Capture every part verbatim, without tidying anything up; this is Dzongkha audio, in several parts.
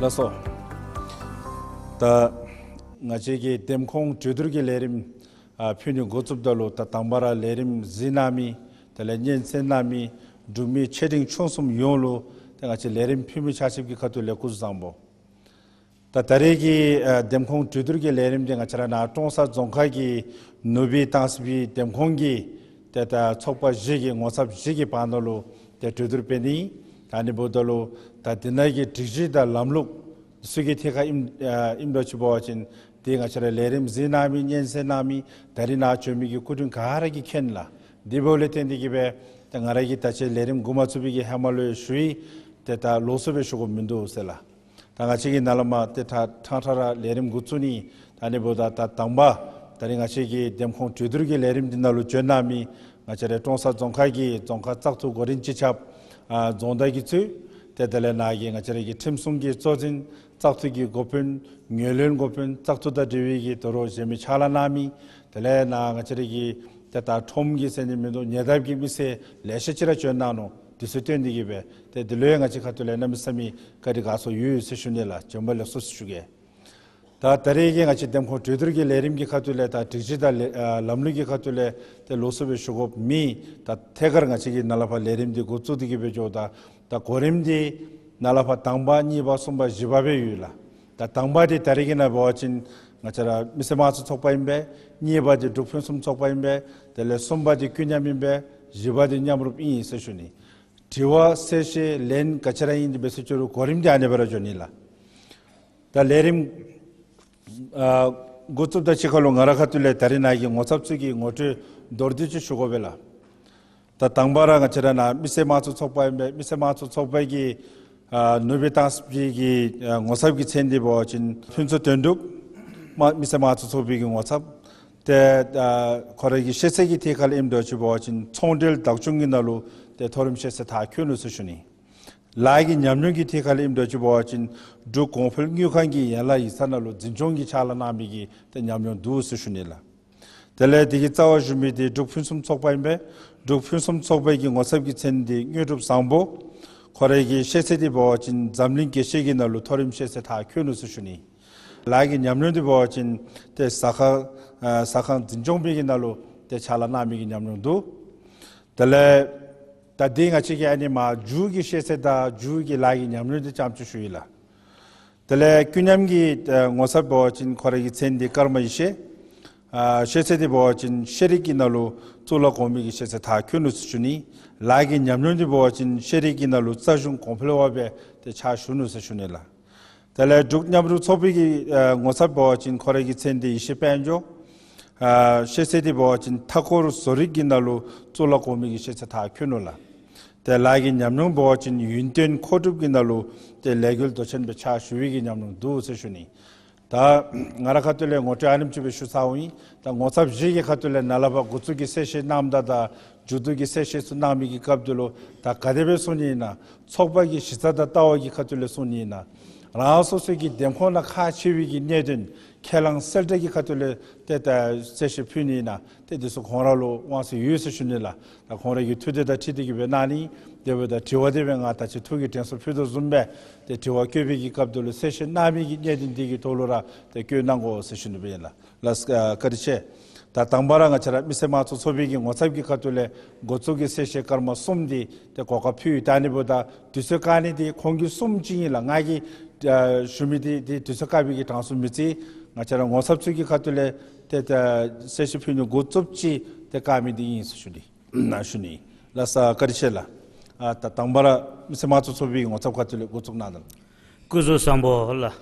ལགས་སོ། ད་ང་བཅས་ཀྱི་འདེམས་ཁོངས་གྲོས་བསྡུར་གྱི་ལས་རིམ་ཨ་ཕུལ་ནི་འགོ་བཙུགསཔ་ད་ལུ་ད་དང་པ་ར་ལས་རིམ་གཟིགས་གནང་མི་དེ་ལས་སྙན་གསན་གནང་མི་འབྲུག་མི་ཆེ་འབྲིང་ཆུང་གསུམ་ཡོངས་ལུ་ད་ང་བཅས་ལས་རིམ་ཕུལ་མི་ཆ་ཁྱབ་ཀྱི་ཁ་ཐུག་ལས་སྐུ་གཟུགས་བཟང་པོ། ད་ད་རེས་ཀྱི་ཨ་འདེམས་ཁོངས་གྲོས་བསྡུར་གྱི་ལས་རིམ་འདི་ང་བཅས་ར་ནཱ་ཀྲོང་གསར་རྫོང་ཁག་གི་ནུབ་སྦིས་ཏང་སྦིས་འདེམས་ཁོངས་ཀྱི་ཏེ་ད་ཚོགས་པ་བཞི་གི་ངོ་ཚབ་བཞི་གི་བར་ན་ལུ་ཏེ་གྲོས་བསྡུར་འབད་ནི། ད་ཨ་ནི་འབདཝ་ད་ལུ་ད་འདི་ནང་གི་སྒྲིག་གཞི་དང་ལམ་ལུགས་ཚུ་གི་ཐད་ཁར་ཨིནམ་ཨ་ཨིནམ་འདྲཝ་ཅིག་འབད་བ་ཅིན་ཏེ་ང་བཅས་ར་ལས་རིམ་གཟིགས་གནང་མི་སྙན་གསན་གནང་མི་ད་རིས་ནཱ་བྱོན་མི་གི་སྐུ་མགྲོན་ག་ར་གིས་མཁྱེན་ལགས། དེ་འབདཝ་ལས་བརྟེན་ཏེ་གིས་སྦེ་ད་ང་ར་གིས་ད་ཅི་ལས་རིམ་འགོ་མ་བཙུགས་པའི་གི་ཧེ་མ་ལུ་ཡང་ཞུ་ཡི། ཏེ་ད་ལོགས་སུ་སྦེ་ཞུ་དགོཔ་མིན་འདུག་ཟེར་ལགས། ད་ང་བཅས་ཀྱིས་ནཱ་ལས་མར་ཏེ་ད་ཕྲང་ཕྲང་ར་ལས་རིམ་འགོ་བཙུགས་ནི། ད་ཨ་ནི་འབདཝ་ད་ད་དང་པ་ད་རིས་ང་བཅས་ཀྱི་འདེམས་ཁོངས་གྲོས་བསྡུར་གྱི་ལས་རིམ་འདི་ནང་ལུ་བྱོན་གནང་མི་ང་བཅས་རའི་ཀྲོང་གསར་རྫོང་ཁག་གི་རྫོང་ཁག་བཙག་འཐུ་འགོ་འདྲེན་སྤྱི་ཁྱབ་ཨ་རྫོང་བདག་གིས་གཙོས་ཏེ་དེ་ལས་ནཱ་གི་ང་བཅས་ར་གི་ཁྲིམས་སྲུང་གི་གཙོ་འཛིན་བཙག་འཐུ་གི་འགོ་དཔོན་ངོས་ལེན་འགོ་དཔོན་བཙག་འཐུ་དང་འབྲེལ་བའི་གི་དོ་རུང་གཞན་མི་ཕྱག་ལཱ་གནང་མི་དེ་ལས་ནཱ་ང་བཅས་ར་གི་ཏེ་ད་ཁྲོམ་གྱི་ཟེར་ནི་མིན་འདུག་ཉེ་འདབས་ཀྱི་མི་སེར་ལེ་ཤ་ཅིག་ར་བྱོན་གནང་ནུག། དེ་ཚུ་བཏོན་ཏེ་གིས་སྦེ་ཏེ་འདི་ལུ་ཡང་ང་བཅས་ཁ་ཐུག་ལས་གནམ་མེད་ས་མེད་བཀའ་དྲིན་དགའ་ཚོར་ཡོད་ཟེར་ཞུ་ནི་ལགས། བྱོན་པ་ལེགས་སོ་ཟེར་ཞུ་གེ། ད་ད་རེས་ཀྱི་ང་བཅས་འདེམས་ཁོངས་གྲོས་བསྡུར་གྱི་ལས་རིམ་གྱི་ཁ་ཐུག་ལས་ད་སྒྲིག་གཞི་དང་ལས་ཨ་ལམ་ལུགས་ཀྱི་ཁ་ཐུག་ལས་ཏེ་ལོགས་སུ་སྦེ་ཞུ་དགོཔ་མེད། ད་ཐད་ཀར་ང་བཅས་ཀྱིས་ནཱ་ལས་ཕར་ལས་རིམ་འདི་འགོ་བཙུགས་ཏེ་གིས་སྦེ་འགྱོཝ་ད་ད་གོ་རིམ་འདི་ནཱ་ལས་ཕར་དང་པ་གཉིས་པ་གསུམ་པ་བཞི་པ་སྦེ་ཡོད་ལགས། ད་དང་པ་འདི་ད་རེས་ཀྱི་ནང་འབད་བ་ཅིན་ང་བཅས་ར་མི་སེར་དམངས་གཙོ་ཚོགས་པ་ཨིན་པས། གཉིས་པ་འདི་འབྲུག་ཕུན་སུམ་ཚོགས་པ་ཨིན་པས། དེ་ལས་གསུམ་པ་འདི་ཀུན་མཉམ་ཨིན་པས། བཞི་པ་འདི་མཉམ་རུབ་ཨིན་ཟེར་ཞུ་ནི། དྲི་བ་གསལ་བཤད་ལན་ག་ཅི་ར་ཨིན་འདི་འབད་ཟེར་ཞུ་རུང་གོ་རིམ་འདི་ཨ་ནི་སྦེ་ར་འགྱོ་ནི་ལགས། ད་ལས་རིམ་ཨ་འགོ་བཙུགསཔ་དང་གཅིག་ཁར་ལུ་ང་ར་ཁ་ཐུག་ལས་ད་རིས་ནཱ་གི་ངོ་ཚབ་ཚུ་གི་ངོ་སྤྲོད་མདོར་བསྡུས་ཅིག་ཞུ་དགོ་པས་ལགས། ད་དང་པ་ར་ང་བཅས་ར་ནཱ་མི་སེར་དམངས་གཙོ་ཚོགས་པ་ཨིན་པས། མི་སེར་དམངས་གཙོ་ཚོགས་པ་གི་ཨ་ནུབ་སྦིས་ཏང་སྦིས་ཀྱི་ཨ་ངོ་ཚབ་ཀྱི་མཚན་འདི་འབད་བ་ཅིན་ཕུན་ཚོགས་དོན་གྲུབ། མ་མི་སེར་དམངས་གཙོ་ཚོགས་པའི་གི་ངོ་ཚབ། ཏེ་ཨ་ཁོ་རའི་གི་ཤེས་ཚད་ཀྱི་ཐད་ཁར་ལས་ཨིནམ་འདྲཝ་ཅིག་འབད་བ་ཅིན་ཚོང་འབྲེལ་བདག་སྐྱོང་གི་ནང་ལུ་ཏེ་མཐོ་རིམ་ཤེས་ཚད་མཐར་འཁྱོལ་ནུག་ཟེར་ཞུ་ནི། ལཱ་གི་ཉམས་མྱོང་གི་ཐད་ཁར་ལས་ཨིནམ་འདྲཝ་ཅིག་འབད་བ་ཅིན་འབྲུག་གོང་འཕེལ་དངུལ་ཁང་གི་ཡན་ལག་ཡིག་ཚང་ནང་ལུ་འཛིན་སྐྱོང་གི་ཕྱག་ལཱ་གནང་མི་གི་ཏེ་ཉམས་མྱོང་འདུག་ཟེར་ཞུ་ནི་ལགས། དེ་ལས་དེ་གི་རྩ་བར་བཞུགས་མི་འདི་འབྲུག་ཕུན་སུམ་ཚོགས་པ་ཨིན་པས། འབྲུག་ཕུན་སུམ་ཚོགས་པའི་གི་ངོ་ཚབ་ཀྱི་མཚན་འདི་དངོས་གྲུབ་བཟང་པོ། ཁོ་རའི་གི་ཤེས་ཚད་འདི་འབད་བ་ཅིན་འཛམ་གླིང་རྒྱལ་སྤྱི་གི་ནང་ལུ་མཐོ་རིམ་ཤེས་ཚད་མཐར་འཁྱོལ་ནུག་ཟེར་ཞུ་ནི། ལཱ་གི་ཉམས་མྱོང་འདི་འབད་བ་ཅིན་ཏེ་ཟ་ཁང་ཨ་ཟ་ཁང་འཛིན་སྐྱོང་པའི་གི་ནང་ལུ་ཏེ་ཕྱག་ལཱ་གནང་མི་གི་ཉམས་མྱོང་འདུག། དེ་ལས་ད་འདི་ང་བཅས་ཀྱིས་ཨ་ནི་མར་མཇུག་གི་ཤེས་ཚད་དང་མཇུག་གི་ལཱ་གི་ཉམས་མྱོང་འདི་ཙམ་ཅིག་ཞུ་ཡི་ལགས། དེ་ལས་ཀུན་མཉམ་གྱི་ཨ་ངོ་ཚབ་འབད་བ་ཅིན་ཁོ་རའི་གི་མཚན་འདི་ཀརྨ་ཡེ་ཤེས། ཨ་ཤེས་ཚད་འདི་འབད་བ་ཅིན་ཤེས་རིག་གི་ནང་ལུ་གཙུག་ལག་གོང་མའི་གི་ཤེས་ཚད་མཐར་འཁྱོལ་ནུག་ཟེར་ཞུ་ནི། ལཱ་གི་ཉམས་མྱོང་འདི་འབད་བ་ཅིན་ཤེས་རིག་གི་ནང་ལུ་རྩ་གཞུང་གོང་འཕེལ་བ་སྦེ་ཏེ་ཕྱག་ཞུ་ནུག་ཟེར་ཞུ་ནི་ལགས། དེ་ལས་འབྲུག་མཉམ་རུབ་ཚོགས་པའི་གི་ཨ་ངོ་ཚབ་འབད་བ་ཅིན་ཁོ་རའི་གི་མཚན་འདི་ཡེ་ཤེས་དཔལ་འབྱོར། ཨ་ཤེས་ཚད་འདི་འབད་བ་ཅིན་མཐའ་འཁོར་བཟོ་རིག་གི་ནང་ལུ་གཙུག་ལག་གོང་མའི་གི་ཤེས་ཚད་མཐར་འཁྱོལ་ནུག་ལགས། ཏེ་ལཱ་གི་ཉམས་མྱོང་འབད་བ་ཅིན་ཡུན་བརྟན་མཁོ་སྒྲུབ་ཀྱི་ནང་ལུ་ཏེ་ལས་འགུལ་མདོ་ཆེན་སྦེ་ཕྱག་ཞུ་བའི་གི་ཉམས་མྱོང་འདུག་ཟེར་ཞུ་ནི། ད་ང་ར་ཁ་ཐུག་ལས་ངོ་སྤྲོད་ཨ་ནེམ་ཅིག་སྦེ་ཞུ་ཚརཝ་ཨིན། ད་ངོ་ཚབ་བཞི་གི་ཁ་ཐུག་ལས་ནཱ་ལས་ཕར་འགོ་བཙུགས་ཀྱི་གསལ་བཤད་གནངམ་ད་ད་མཇུག་བསྡུ་གི་གསལ་བཤད་ཚུ་གནང་མི་གི་སྐབས་འདི་ལུ་ད་ག་དེ་སྦེ་གསུང་ནི་ཨིན་ན། ཚོགས་པ་གི་གཞི་རྩ་དང་ལྟ་བ་གི་ཁ་ཐུག་ལས་གསུང་ནི་ཨིན་ན། རང་སོ་སོའི་གི་འདེམས་ཁོངས་ནང་ཁག་ཆེ་བའི་གི་གནད་དོན་ཁས་བླངས་གསལ་བསྒྲགས་ཀྱི་ཁ་ཐུག་ལས་ཏེ་ད་གསལ་བཤད་ཕུལ་ནི་ཨིན་ན། ཏེ་འདི་ཚུ་ཁོང་ར་ལུ་དབང་ཚད་ཡོད་ཟེར་ཞུ་ནི་ལགས། ད་ཁོང་ར་གི་ཐུགས་འདོད་དང་འཁྲིལ་ཏེ་གིས་སྦེ་གནང་ནི། དེ་འབདཝ་ད་དྲི་བ་འདི་སྦེ་ང་ད་ཅི་ཐུགས་ཀྱི་དྲན་གསོ་ཕུལ་དོ་བཟུམ་སྦེ་ཏེ་དྲི་བ་བཀོད་པའི་གི་སྐབས་འདི་ལུ་གསལ་བཤད་གནང་མི་གི་གནད་དོན་འདི་གི་ཐོག་ལུ་ར་ཏེ་བཀོད་གནང་དགོ་ཟེར་ཞུ་ནི་སྦེ་ཨིན་ལགས། ལགས་སོ། ཨ་བཀའ་དྲིན་ཆེ། ད་དང་པ་ར་ང་བཅས་ར་མི་སེར་དམངས་གཙོ་ཚོགས་པའི་གི་ངོ་ཚབ་ཀྱི་ཁ་ཐུག་ལས་འགོ་བཙུགས་ཀྱི་གསལ་བཤད་སྐར་མ་གསུམ་འདི་ཏེ་གོ་སྐབས་ཕུལ་ཡི། ད་ཨ་ནི་འབདཝ་ད་དུས་ཚོད་བཀག་ནི་འདི་ཁོང་གི་གསུམ་ཅིག་ཨིན་ལགས། ང་གིས་ཨ་ཞུ་མི་འདི་འདི་དུས་ཚོད་བཀག་པའི་གི་གྲངས་སུ་མི་བརྩི། ང་བཅས་ར་ངོ་ཚབ་ཚུ་གི་ཁ་ཐུག་ལས་ཏེ་ད་གསལ་བཤད་ཕུལ་ནི་འགོ་བཙུགསཔ་ཅིག་ཏེ་བཀག་མི་འདི་ཨིན་ཟེར་ཞུ་ནི། ན་ཞུ་ནི། ལགས་སོ། བཀའ་དྲིན་ཆེ་ལགས། ཨ་ད་དང་པ་ར་མི་སེར་དམངས་གཙོ་ཚོགས་པའི་ངོ་ཚབ་ཁ་ཐུག་ལས་འགོ་བཙུགས་གནང་དང་། སྐུ་གཟུགས་བཟང་པོ་ལགས།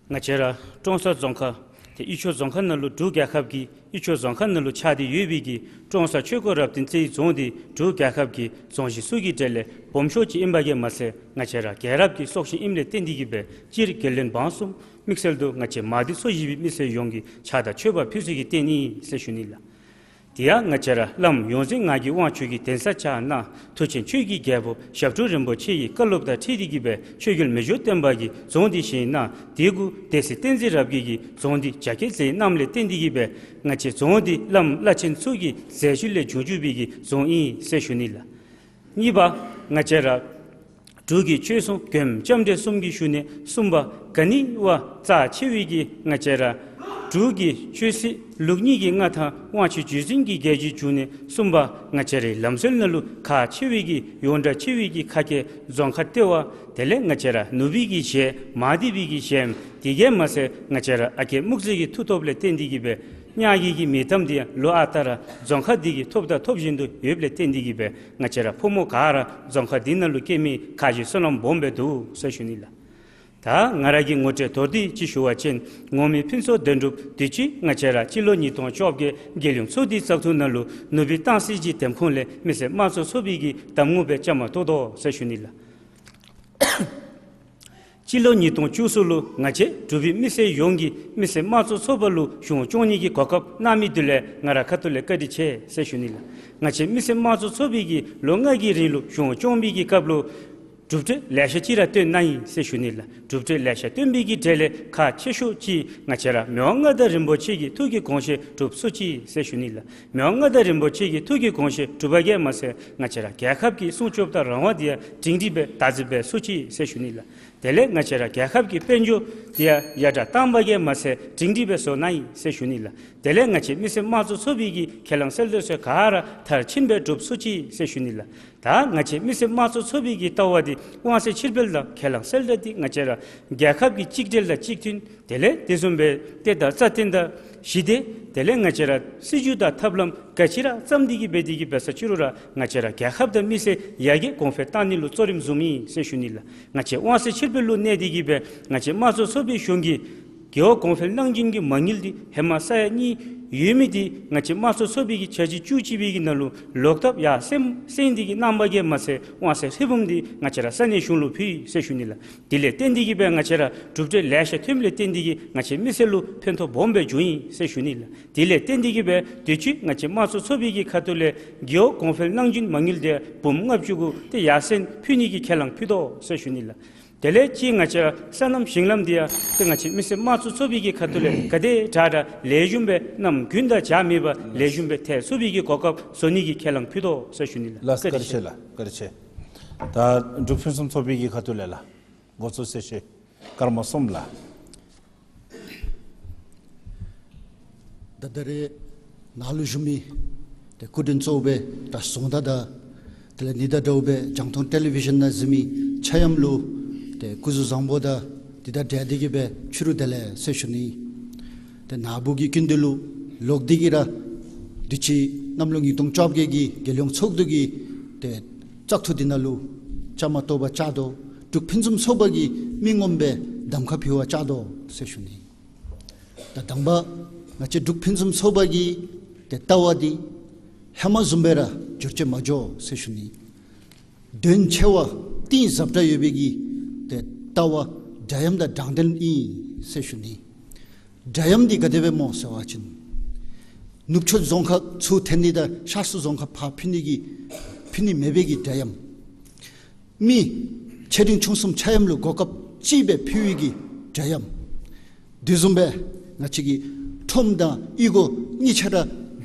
ང་བཅས་ར་ཀྲོང་གསར་རྫོང་ཁག་ཏེ་ཡུལ་ཕྱོགས་རྫོང་ཁག་ནང་ལུ་འབྲུག་རྒྱལ་ཁབ་ཀྱི་ཡུལ་ཕྱོགས་རྫོང་ཁག་ནང་ལུ་ཆགས་ཏེ་ཡོད་པའི་གི་ཀྲོང་གསར་ཆོས་འཁོར་རབ་བརྟན་རྩེ་རྫོང་འདི་འབྲུག་རྒྱལ་ཁབ་ཀྱི་རྫོང་གཞི་ཚུ་གི་གྲས་ལས་སྦོམ་ཤོས་ཅིག་ཨིན་པ་གིས་མ་ཚད་ང་བཅས་ར་རྒྱལ་རབས་ཀྱི་སྲོག་ཤིང་ཨིནམ་ལས་བརྟེན་ཏེ་གིས་སྦེ་སྤྱིར་རྒྱལ་བློན་འབངས་གསུམ་དམིགས་བསལ་དུ་ང་བཅས་མ་འདི་ཚོ་བཞི་པའི་མི་སེར་ཡོངས་ཀྱི་ཕྱག་དང་མཆོད་པ་ཕུལ་ཚུལ་གྱི་རྟེན་ཨིན་ཟེར་ཞུ་ནི་ལགས། དེ་ཡང་ང་བཅས་ར་བླམ་ཡོངས་འཛིན་ངག་གི་དབང་ཕྱུག་གིས་གདན་ས་ཆགས་གནང་མཐུ་ཆེན་ཆོས་ཀྱི་རྒྱལ་པོ་ཞབས་དྲུང་རིན་པོ་ཆེ་ཡི་བཀའ་སློབ་དང་འཁྲིལ་ཏེ་གིས་སྦེ་ཆོས་རྒྱལ་མི་བསྐྱོད་བསྟན་པ་གིས་རྫོང་འདི་བཞེངས་གནང་། དེ་གུ་སྡེ་སྲིད་བསྟན་འཛིན་རབ་རྒྱས་ཀྱིས་རྫོང་འདི་རྒྱ་སྐྱེད་མཛད་གནངམ་ལས་བརྟེན་ཏེ་གིས་སྦེ་ང་བཅས་རྫོང་འདི་བླམ་བླ་ཆེན་ཚུ་གི་མཛད་བཞུགས་ལས་བྱུང་བྱུང་བའི་གི་རྫོང་ཨིན་ཟེར་ཞུ་ནི་ལགས། གཉིས་པ་ང་བཅས་ར་ འབྲུག་གི་ཆོས་སྲུང་མགོནམ་ལྕམ་དྲལ་གསུམ་གྱི་ཞུ་ནི་གསུམ་པ་ག་ནི་བ་རྩ་ཆེ་བའི་གི་ང་བཅས་ར་འབྲུག་གི་ཆོས་སྲིད་ལུགས་གཉིས་ཀྱི་མངའ་ཐང་དབང་ཆེ་རྒྱུད་འཛིན་གྱི་རྒྱལ་གྱི་འབྱུང་གནས་གསུམ་པ་ང་བཅས་རའི་ལམ་སྲོལ་ནང་ལུ་ཁག་ཆེ་བའི་གི་ཡོངས་གྲགས་ཆེ་བའི་གི་ཁ་སྐད་རྫོང་ཁ་ལྟེ་བ། དེ་ལས་ང་བཅས་ར་ནུབ་པའི་གི་གཞལམ་མ་འདི་པའི་གི་གཞལམ་དེ་གིས་མ་ཚད་ང་བཅས་ར་ཨ་རྒས་སྨུག་རྩེ་གི་མཐུ་སྟོབས་ལས་བརྟེན་ཏེ་གིས་སྦེ་གཉའ་རྒོད་ཀྱི་མི་གཏམ་འདི་ཡང་ལོ་ཨ་རྟག་ར་རྫོང་ཁ་འདི་གི་ཐོབ་དང་ཐོབ་བཞིན་དུ་ཡོདཔ་ལས་བརྟེན་ཏེ་གིས་སྦེ་ང་བཅས་ར་ཕོ་མོ་ག་ར་རྫོང་ཁ་འདི་ནང་ལུ་སྐྱེ་མི་ཁ་རྗེ་བསོད་ནམས་སྦོམ་སྦེ་འདུག་ཟེར་ཞུ་ནི་ལགས། ད་ང་ར་གི་ངོ་སྤྲོད་མདོར་བསྡུས་ཅིག་ཞུ་བ་ཅིན་ངོ་མི་ཕུན་ཚོགས་དོན་གྲུབ་དུས་ཅི་ང་བཅས་ར་སྤྱི་ལོ་ཉིས་སྟོང་བཅོ་བརྒྱད་རྒྱལ་ཡོངས་ཚོགས་འདུའི་བཙག་འཐུ་ནང་ལུ་ནུབ་སྦིས་སྟང་སི་ཅིག་འདེམས་ཁོངས་ལས་མི་སེར་དམངས་གཙོ་ཚོགས་པའི་གི་གདམ་ངོ་སྦེ་བཅའ་མར་གཏོགས་དོ་ཟེར་ཞུ་ནི་ལགས། སྤྱི་ལོ་ཉིས་སྟོང་བཅུ་གསུམ་ལུ་ང་བཅས་འབྲུག་པའི་མི་སེར་ཡོངས་ཀྱིས་མི་སེར་དམངས་གཙོ་ཚོགས་པ་ལུ་གཞུང་སྐྱོང་ནི་གི་གོ་སྐབས་གནང་མི་འདི་ལུ་ང་ར་ཁ་ཐུག་ལས་བཀའ་དྲིན་ཆེ་ཟེར་ཞུ་ནི་ལགས། ང་བཅས་མི་སེར་དམངས་གཙོ་ཚོགས་པའི་གི་ལོ་ལྔ་གི་རིང་ལུ་གཞུང་སྐྱོང་བའི་གི་སྐབས་ལུ་གྲུབ་འབྲས་ལེ་ཤ་ཅིག་ར་བཏོན་གནང་ཡི་ཟེར་ཞུ་ནི་ལགས། གྲུབ་འབྲས་ལེ་ཤ་བཏོན་པའི་གི་གྲས་ལས་ཁག་ཆེ་ཤོས་ཅིག་ང་བཅས་ར་མི་དབང་མངའ་བདག་རིན་པོ་ཆེ་གི་ཐུགས་ཀྱི་དགོངས་བཞེད་གྲུབ་ཚུགས་ཅི་ཟེར་ཞུ་ནི་ལགས། མི་དབང་མངའ་བདག་རིན་པོ་ཆེ་གི་ཐུགས་ཀྱི་དགོངས་བཞེད་གྲུབ་པ་གིས་མ་ཚད་ང་བཅས་ར་རྒྱལ་ཁབ་ཀྱི་སྲུང་སྐྱོབ་དང་རང་དབང་འདི་ཡང་སྒྲིང་སྒྲི་སྦེ་དར་ཙིགཔ་སྦེ་ཚུགས་ཅི་ཟེར་ཞུ་ནི་ལགས། དེ་ལས་ང་བཅས་ར་རྒྱལ་ཁབ་ཀྱི་དཔལ་འབྱོར་འདི་ཡང་ཡར་དྲག་བཏང་པ་གིས་མ་ཚད་སྒྲིང་སྒྲི་སྦེ་བཟོ་གནང་ཡི་ཟེར་ཞུ་ནི་ལགས། དེ་ལས་ང་བཅས་མི་སེར་དམངས་གཙོ་ཚོགས་པའི་གི་ཁས་བླངས་གསལ་བསྒྲགས་ཚུ་ག་ར་མཐར་ཕྱིན་སྦེ་གྲུབ་ཚུགས་ཅི་ཟེར་ཞུ་ནི་ལགས། ད་ང་བཅས་མི་སེར་དམངས་གཙོ་ཚོགས་པའི་གི་ལྟ་བ་འདི་དབང་ཚད་ཕྱིར་སྤེལ་དང་ཁས་བླངས་གསལ་བསྒྲགས་འདི་ང་བཅས་ར་རྒྱལ་ཁབ་ཀྱི་གཅིག་སྒྲིལ་དང་གཅིག་མཐུན་དེ་ལས་དེ་བཟུམ་སྦེ་གཏེར་དང་རྩ་བརྟན་དང་ཞི་བདེ་དེ་ལས་ང་བཅས་ར་སྲིད་བྱུས་དང་ཐབས་ལམ་ག་ཅི་ར་བརྩམས་ཏེ་གིས་སྦེ་དེ་གིས་སྦེ་ས་ཕྱི་རུ་ར་ང་བཅས་ར་རྒྱལ་ཁབ་དང་མི་སེར་ཡར་རྒྱས་གོང་འཕེལ་གཏང་ནི་ལུ་གཙོ་རིམ་བཟུངམ་ཨིན་ཟེར་ཞུ་ནི་ལགས། ང་བཅས་དབང་ཚད་ཕྱིར་སྤེལ་ལུ་གནས་ཏེ་གིས་སྦེ་ང་བཅས་དམངས་གཙོ་ཚོགས་པའི་གཞུང་གིས་རྒེད་འོག་གོང་འཕེལ་གླང་རྒྱུན་གྱི་མ་དངུལ་འདི་ཧེ་མ་ས་ཡ་གཉིས་ཡོད་མི་འདི་ང་བཅས་དམངས་གཙོ་ཚོགས་པའི་གི་ཆ་གཞི་བཅུ་གཅིག་པའི་གི་ནང་ལུ་ལོག་ཐབས་ཡར་སེང་སེང་སྟེ་གིས་གནང་པ་གིས་མ་ཚད་དབང་ཚད་ཧྲིལ་བུམ་འདི་ང་བཅས་ར་ས་གནས་གཞུང་ལུ་ཕུལ་ཡི་ཟེར་ཞུ་ནི་ལགས། དེ་ལས་བརྟེན་ཏེ་གིས་སྦེ་ང་བཅས་ར་གྲུབ་འབྲས་ལེ་ཤ་ཐོནམ་ལས་བརྟེན་ཏེ་གིས་ང་བཅས་མི་སེར་ལུ་ཕན་ཐོགས་སྦོམ་སྦེ་བྱུང་ཡི་ཟེར་ཞུ་ནི་ལགས། དེ་ལས་བརྟེན་ཏེ་གིས་སྦེ་དུས་ཅི་ང་བཅས་དམངས་གཙོ་ཚོགས་པའི་གི་ཁ་ཐུག་ལས་རྒེད་འོག་གོང་འཕེལ་གླང་རྒྱུན་མ་དངུལ་འདི་འབུམ་ལྔ་བཅུ་གུ་ཏེ་ཡར་སེང་ཕུལ་ནི་གི་ཁས་བླངས་ཕུལ་དོ་ཟེར་ཞུ་ནི་ལགས། དེ་ལས་ཅིག་ང་བཅས་ར་སོ་ནམ་ཞིང་ལམ་འདི་ཡང་ཏེ་ང་བཅས་མི་སེར་དམངས་གཙོ་ཚོགས་པའི་གི་ཁ་ཐུག་ལས་ག་དེ་དྲག་དྲག་ལེགས་ཤོམ་སྦེ་གནམ་དགུན་དང་བྱ་མེད་པར་ལེགས་ཤོམ་སྦེ་ཐལ་ཚུགས་པའི་གི་གོ་སྐབས་བཟོ་ནི་གི་ཁས་བླངས་ཕུལ་དོ་ཟེར་ཞུ་ནི་ལགས། ལགས་བཀའ་དྲིན་ཆེ་ལགས། བཀའ་དྲིན་ཆེ། ད་འབྲུག་ཕུན་སུམ་ཚོགས་པའི་གི་ཁ་ཐུག་ལས་ལགས། འགོ་གཙོ་ཟེར་ཞུ། སྐར་མ་གསུམ་ལགས། ད་ད་རེས་ནཱ་ལུ་བཞུགས་མི་ཏེ་སྐུ་མགྲོན་གཙོ་བོ་སྦེ་ད་ཟོང་ད་དང་དེ་ལས་ནི་དང་འདྲཝ་སྦེ་རྒྱང་མཐོང་ཊེ་ལི་བི་ཤཱན་ནང་གཟིགས་མི་ཆ་མཉམ་ལུ་ཏེ་སྐུ་གཟུགས་བཟང་པོ་དང་འདི་དང་འབྲེལ་ཏེ་གིས་སྦེ་ཕྱི་རུ་བདེ་ལེགས་ཟེར་ཞུ་ནི། ཏེ་ནཱ་བུ་གི་སྐུ་མདུན་ལུ་ལོག་སྟེ་གིས་ར་དུས་ཅི་གནམ་ལོ་ཉིས་སྟོང་བཅོ་བརྒྱད་ཀྱི་རྒྱལ་ཡོངས་ཚོགས་འདུ་གི་ཏེ་བཙག་འཐུ་འདི་ནང་ལུ་བཅའ་མར་གཏོགས་པར་བཅར་དོ། འབྲུག་ཕུན་སུམ་ཚོགས་པ་གི་མི་ངོམ་སྦེ་གདམ་ཁ་ཕུལ་བར་བཅར་དོ་ཟེར་ཞུ་ནི། ད་དང་པ་ང་བཅས་འབྲུག་ཕུན་སུམ་ཚོགས་པ་གི་ཏེ་ལྟ་བ་འདི་ཧེ་མ་བཟུམ་སྦེ་ར་འགྱུར་བཅོས་མ་འགྱོ་ཟེར་ཞུ་ནི། དོན་ཆེ་བ་གཏིང་ཟབ་དྲགས་ཡོད་པའི་གི་ཏེ་ལྟ་བ་འདྲ་མཉམ་དང་དྲང་བདེན་ཨིན་ཟེར་ཞུ་ནི། འདྲ་མཉམ་འདི་ག་དེ་སྦེ་སྨོ་ཟེར་བ་ཅིན་ནུབ་ཕྱོགས་རྫོང་ཁག་ཚུར་འཐེན་ནི་དང་ཤར་ཕྱོགས་རྫོང་ཁག་ཕར་འཕུལ་ནི་གི་འཕུལ་ནི་མེད་པའི་གི་འདྲ་མཉམ། མི་ཆེ་འབྲིང་ཆུང་གསུམ་ཆ་མཉམ་ལུ་གོ་སྐབས་གཅིག་སྦེ་ཕུལ་བའི་གི་འདྲ་མཉམ། དེ་བཟུམ་སྦེ་ང་བཅས་ཀྱི་ཁྲོམ་དང་གཡུས་སྒོ་གཉིས་ཆ་ར་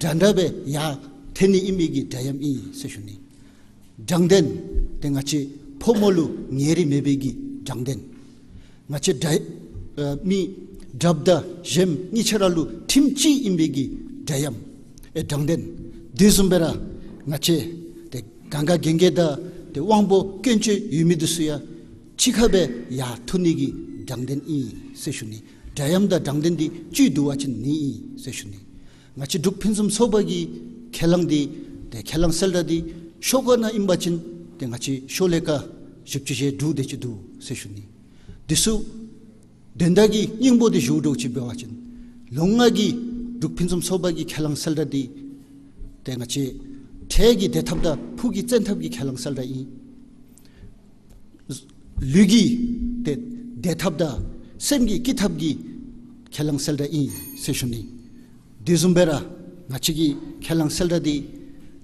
འདྲ་འདྲ་སྦེ་ཡར་འཐེན་ནི་ཨིན་པའི་གི་འདྲ་མཉམ་ཨིན་ཟེར་ཞུ་ནི། དྲང་བདེན། ཏེ་ང་བཅས་ཕོ་མོ་ལུ་ཉེ་རིང་མེད་པའི་གི་དྲང་བདེན། ང་བཅས་དགྲ་ཨ་མི་དགྲ་དང་གཞན་གཉིས་ཆ་ར་ལུ་ཁྲིམས་གཅིག་ཨིན་པའི་གི་འདྲ་མཉམ་ཨེ་དྲང་བདེན། དེ་བཟུམ་སྦེ་ར་ང་བཅས་ཏེ་གང་ག་གན་རྐྱལ་དང་ཏེ་དབང་པོ་སྐྱོན་བརྗོད་ཡོད་མི་འདི་ཚུ་ཡང་གཅིག་ཁར་སྦེ་ཡར་འཐུ་ནི་གི་དྲང་བདེན་ཨིན་ཟེར་ཞུ་ནི། འདྲ་མཉམ་དང་དྲང་བདེན་འདི་གཅིག་བསྡུ་བ་ཅིན་ནི་ཨིན་ཟེར་ཞུ་ནི། ང་བཅས་འབྲུག་ཕུན་སུམ་ཚོགས་པ་གི་ཁས་བླངས་འདི་ཏེ་ཁས་བླངས་གསལ་བསྒྲགས་འདི་ཤོག་ཀ་ནང་ཨིན་པ་ཅིན་ཏེ་ང་བཅས་ཤོ་ལོ་ཀ་བཞི་བཅུ་ཞེ་དྲུག་དེ་ཅིག་འདུག་ཟེར་ཞུ་ནི། དེ་ཚུ་དོན་དག་གི་སྙིང་པོ་འདི་ཞུ་དོ་ཅིག་འབད་བ་ཅིན་ལོ་ལྔ་གི་འབྲུག་ཕུན་སུམ་ཚོགས་པ་གི་ཁས་བླངས་གསལ་བསྒྲགས་འདི་ཏེ་ང་བཅས་འཕྲལ་གྱི་བདེ་ཐབས་དང་ཕུགས་ཀྱི་བཙན་ཐབས་ཀྱི་ཁས་བླངས་གསལ་བསྒྲགས་ཨིན། ལུས་ཀྱི་ཏེ་བདེ་ཐབས་དང་སེམས་ཀྱི་སྐྱིད་ཐབས་ཀྱི་ཁས་བླངས་གསལ་བསྒྲགས་ཨིན་ཟེར་ཞུ་ནི། དེ་བཟུམ་སྦེ་ར་ང་བཅས་ཀྱི་ཁས་བླངས་གསལ་བསྒྲགས་འདི་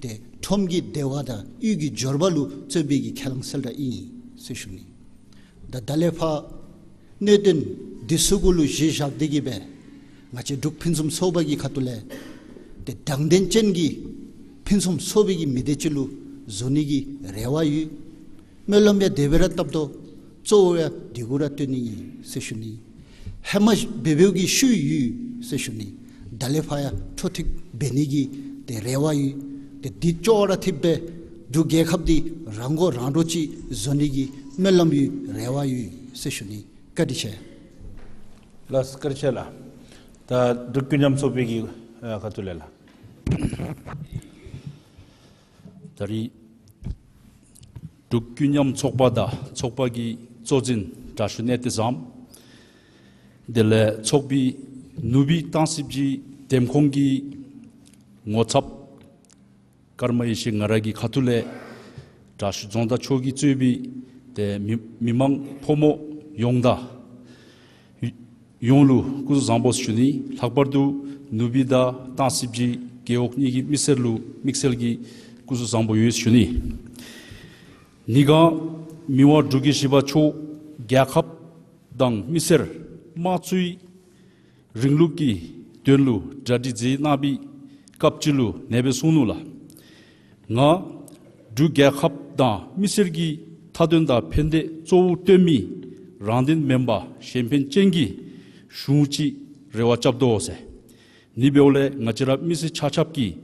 ཏེ་ཁྲོམ་གྱི་བདེ་བ་དང་གཡུས་ཀྱི་འབྱོར་པ་ལུ་བརྩོན་པའི་གི་ཁས་བླངས་གསལ་བསྒྲགས་ཨིན་ཟེར་ཞུ་ནི། ད་ད་ལས་ཕར་གནད་དོན་འདི་ཚུ་གུ་ལུ་གཞི་བཞག་སྟེ་གིས་སྦེ་ང་བཅས་འབྲུག་ཕུན་སུམ་ཚོགས་པ་གི་ཁ་ཐུག་ལས་ཏེ་དྲང་བདེན་ཅན་གྱི་ཕུན་སུམ་ཚོགས་པའི་གི་མི་སྡེ་ཅིག་ལུ་བཟོ་ནི་གི་རེ་བ་ཡོད། སྨོན་ལམ་ཡང་དེ་སྦེ་ར་བཏབ་དོ། གཙོ་བོ་ཡང་འདི་གུ་ར་བཏོན་ནི་ཨིན་ཟེར་ཞུ་ནི། ཧེ་མ་འབད་འབདཝ་གི་ཤུལ་ཡོད་ཟེར་ཞུ་ནི། ད་ལས་ཕར་ཡང་འཕྲོ་མཐུད་འབད་ནི་གི་ཏེ་རེ་བ་ཡོད། ཏེ་འདི་ཅོག་ར་འཐདཔ་སྦེ་འབྲུག་རྒྱལ་ཁབ་འདི་རང་མགོ་རང་འདྲོངས་ཅིག་བཟོ་ནི་གི་སྨོན་ལམ་ཡོད་རེ་བ་ཡོད་ཟེར་ཞུ་ནི། བཀའ་དྲིན་ཆེ། ལགས་སོ། བཀའ་དྲིན་ཆེ་ལགས། ད་འབྲུག་ཀུན་མཉམ་ཚོགས་པའི་གི་ཨ་ཁ་ཐུག་ལས་ལགས། ད་རིས་འབྲུག་ཀུན་མཉམ་ཚོགས་པ་དང་ཚོགས་པ་གི་གཙོ་འཛིན་དྲག་ཤོས་གནས་བརྟན་བཟང་དེ་ལས་ཚོགས་པའི་ནུ་སྦིས་སྟང་སི་སྦྱིས་འདེམས་ཁོངས་ཀྱི་ངོ་ཚབ་ཀརྨ་ཡེ་ཤེས་ང་ར་གི་ཁ་ཐུག་ལས་དྲག་ཤོས་རྫོང་བདག་མཆོག་གིས་གཙོས་པའི་ཏེ་མི་མི་མང་ཕོ་མོ་ཡོངས་དང་ཡོངས་ལུ་སྐུ་གཟུགས་བཟང་པོ་ཞུ་ནི། ལྷག་པར་དུ་ནུ་སྦིས་དང་སྟང་སི་སྦྱིས་རྒེད་འོག་གཉིས་ཀྱི་མི་སེར་ལུ་དམིགས་བསལ་གྱི་སྐུ་གཟུགས་བཟང་པོ་ཡོད་ཞུ་ནི། ཉེ་ག་མི་དབང་འབྲུག་རྒྱལ་བཞི་པ་མཆོག་རྒྱལ་ཁབ་དང་མི་སེར་དམངས་གཙོའི་རིང་ལུགས་ཀྱི་དོན་ལུ་གྲ་སྒྲིག་མཛད་གནང་བའི་སྐབས་ཅིག་ལུ་ནེ་སྦེ་གསུངས་ནུག་ལགས། ང་འབྲུག་རྒྱལ་ཁབ་དང་མི་སེར་གྱི་མཐའ་དོན་དང་ཕན་བདེ་གཙོ་བོར་བཏོན་མི་རང་དོན་མེན་པར་གཞན་ཕན་ཅན་གྱི་གཞུང་ཅིག་རེ་བ་རྐྱབ་དོ་ཟེར། ནི་འབདཝ་ལས་ང་བཅས་ར་མི་སེར་ཆ་ཁྱབ་ཀྱིས་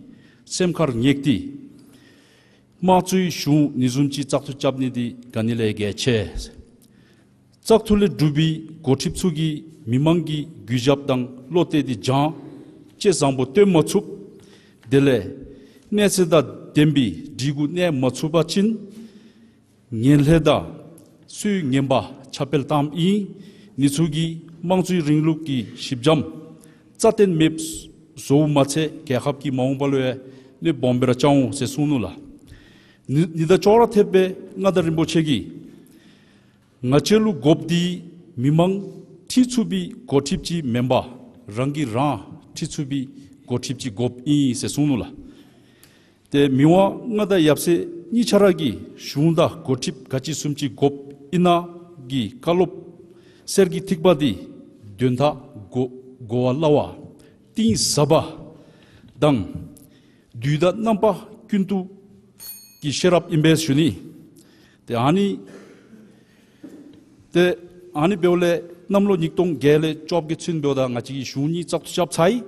སེམས་ཁར་ངེས་ཏེ་དམངས་གཙོའི་གཞུང་ནི་བཟུམ་ཅིག་བཙག་འཐུ་རྐྱབ་ནི་འདི་ག་ནི་ལས་གལ་ཆེ། བཙག་འཐུ་ལས་གྲུབ་པའི་འགོ་ཁྲིདཔ་ཚུ་གིས་མི་མང་གི་གུས་ཞབས་དང་བློ་གཏད་དེ་སྦྱང་ཅེས་བཟང་པོ་སྟོན་མ་ཚུགས། དེ་ལས་གནས་ཚད་དང་ལྡན་པའི་སྒྲིག་གུ་གནས་མ་ཚུགས་པ་ཅིན་ངན་ལྷད་དང་སྲོལ་ངན་པ་ཁྱབ་སྤེལ་བཏངམ་ཨིན། ནི་ཚུ་གིས་དམངས་གཙོའི་རིང་ལུགས་ཀྱི་ཞི་འཇམ་རྩ་བརྟན་མེདཔ་བཟོཝ་མ་ཚད་རྒྱལ་ཁབ་ཀྱི་མ་འོངས་པ་ལུ་ཡང་གནོདཔ་སྦོམ་སྦེ་ར་རྐྱབ་འོང་ཟེར་གསུངས་ནུག་ལགས། ནི་ནི་དང་ཅོག་ར་འཐདཔ་སྦེ་མངའ་བདག་རིན་པོ་ཆེ་གིས་ང་བཅས་ལུ་དགོཔ་འདི་མི་མང་ཁྲིད་ཚུགས་པའི་འགོ་ཁྲིདཔ་ཅིག་མེན་པར་རང་གིས་རང་ཁྲིད་ཚུགས་པའི་འགོ་ཁྲིདཔ་ཅིག་དགོཔ་ཨིན་ཟེར་གསུངས་ནུག་ལགས། ཏེ་མི་དབང་མངའ་བདག་ཡབ་སྲས་གཉིས་ཆ་ར་གིས་གཞུང་དང་འགོ་ཁྲིདཔ་ག་ཅི་བཟུམ་ཅིག་དགོཔ་ཨིན་ན་གི་བཀའ་སློབ་གསེར་གྱི་ཐིགས་པ་འདི་དོན་དག་གོ་གོ་བ་སླ་བ་གཏིང་ཟབ་པ་དང་དུས་དང་རྣམ་པ་ཀུན་ཏུ་གི་ཤེས་རབ་ཨིན་པས་ཞུ་ནི། ཏེ་ཨ་ནི་ཏེ་ཨ་ནི་འབདཝ་ལས་གནམ་ལོ་ཉིས་སྟོང་བརྒྱད་ལས་བཅོ་བརྒྱད་ཚུན་འབདཝ་ད་ང་བཅས་ཀྱིས་གཞུང་གཉིས་བཙག་འཐུ་རྐྱབ་ཚར་ཡི།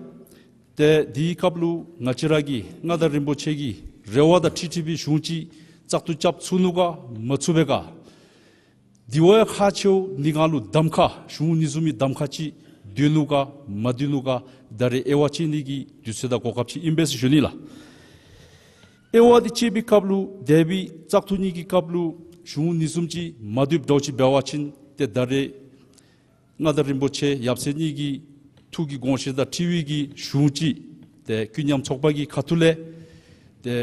ཏེ་དེའི་སྐབས་ལུ་ང་བཅས་ར་གི་མངའ་བདག་རིན་པོ་ཆེ་གི་རེ་བ་དང་འཁྲིལ་འཁྲིལ་བའི་གཞུང་ཅིག་བཙག་འཐུ་རྐྱབ་ཚུགས་ནུག་ག་མ་ཚུགས་པས་ག། དེ་བ་ཡང་ཁག་ཆེཝ་ནི་ང་ལུ་གདམ་ཁ་གཞུང་ནི་བཟུམ་མའི་གདམ་ཁ་ཅིག་འདུག་ནུག་ག་མ་འདུག་ནུག་ག་ད་རེས་དབྱེ་བ་དཔྱད་ནི་གི་དུས་ཚོད་དང་གོ་སྐབས་ཅིག་ཨིན་པས་ཟེར་ཞུ་ནི་ལགས། དབྱེ་བ་འདི་དཔྱད་པའི་སྐབས་ལུ་འདས་པའི་བཙག་འཐུ་གཉིས་ཀྱི་སྐབས་ལུ་གཞུང་ནི་བཟུམ་ཅིག་མ་འདུགཔ་འདྲཝ་ཅིག་འབད་བ་ཅིན་ཏེ་ད་རེས་མངའ་བདག་རིན་པོ་ཆེ་ཡབ་སྲས་གཉིས་ཀྱི་ཐུགས་ཀྱི་དགོངས་བཞེད་དང་འཁྲིལ་བའི་གི་གཞུང་ཅིག་ཏེ་ཀུན་མཉམ་ཚོགས་པ་གི་ཁ་ཐུག་ལས་ཏེ་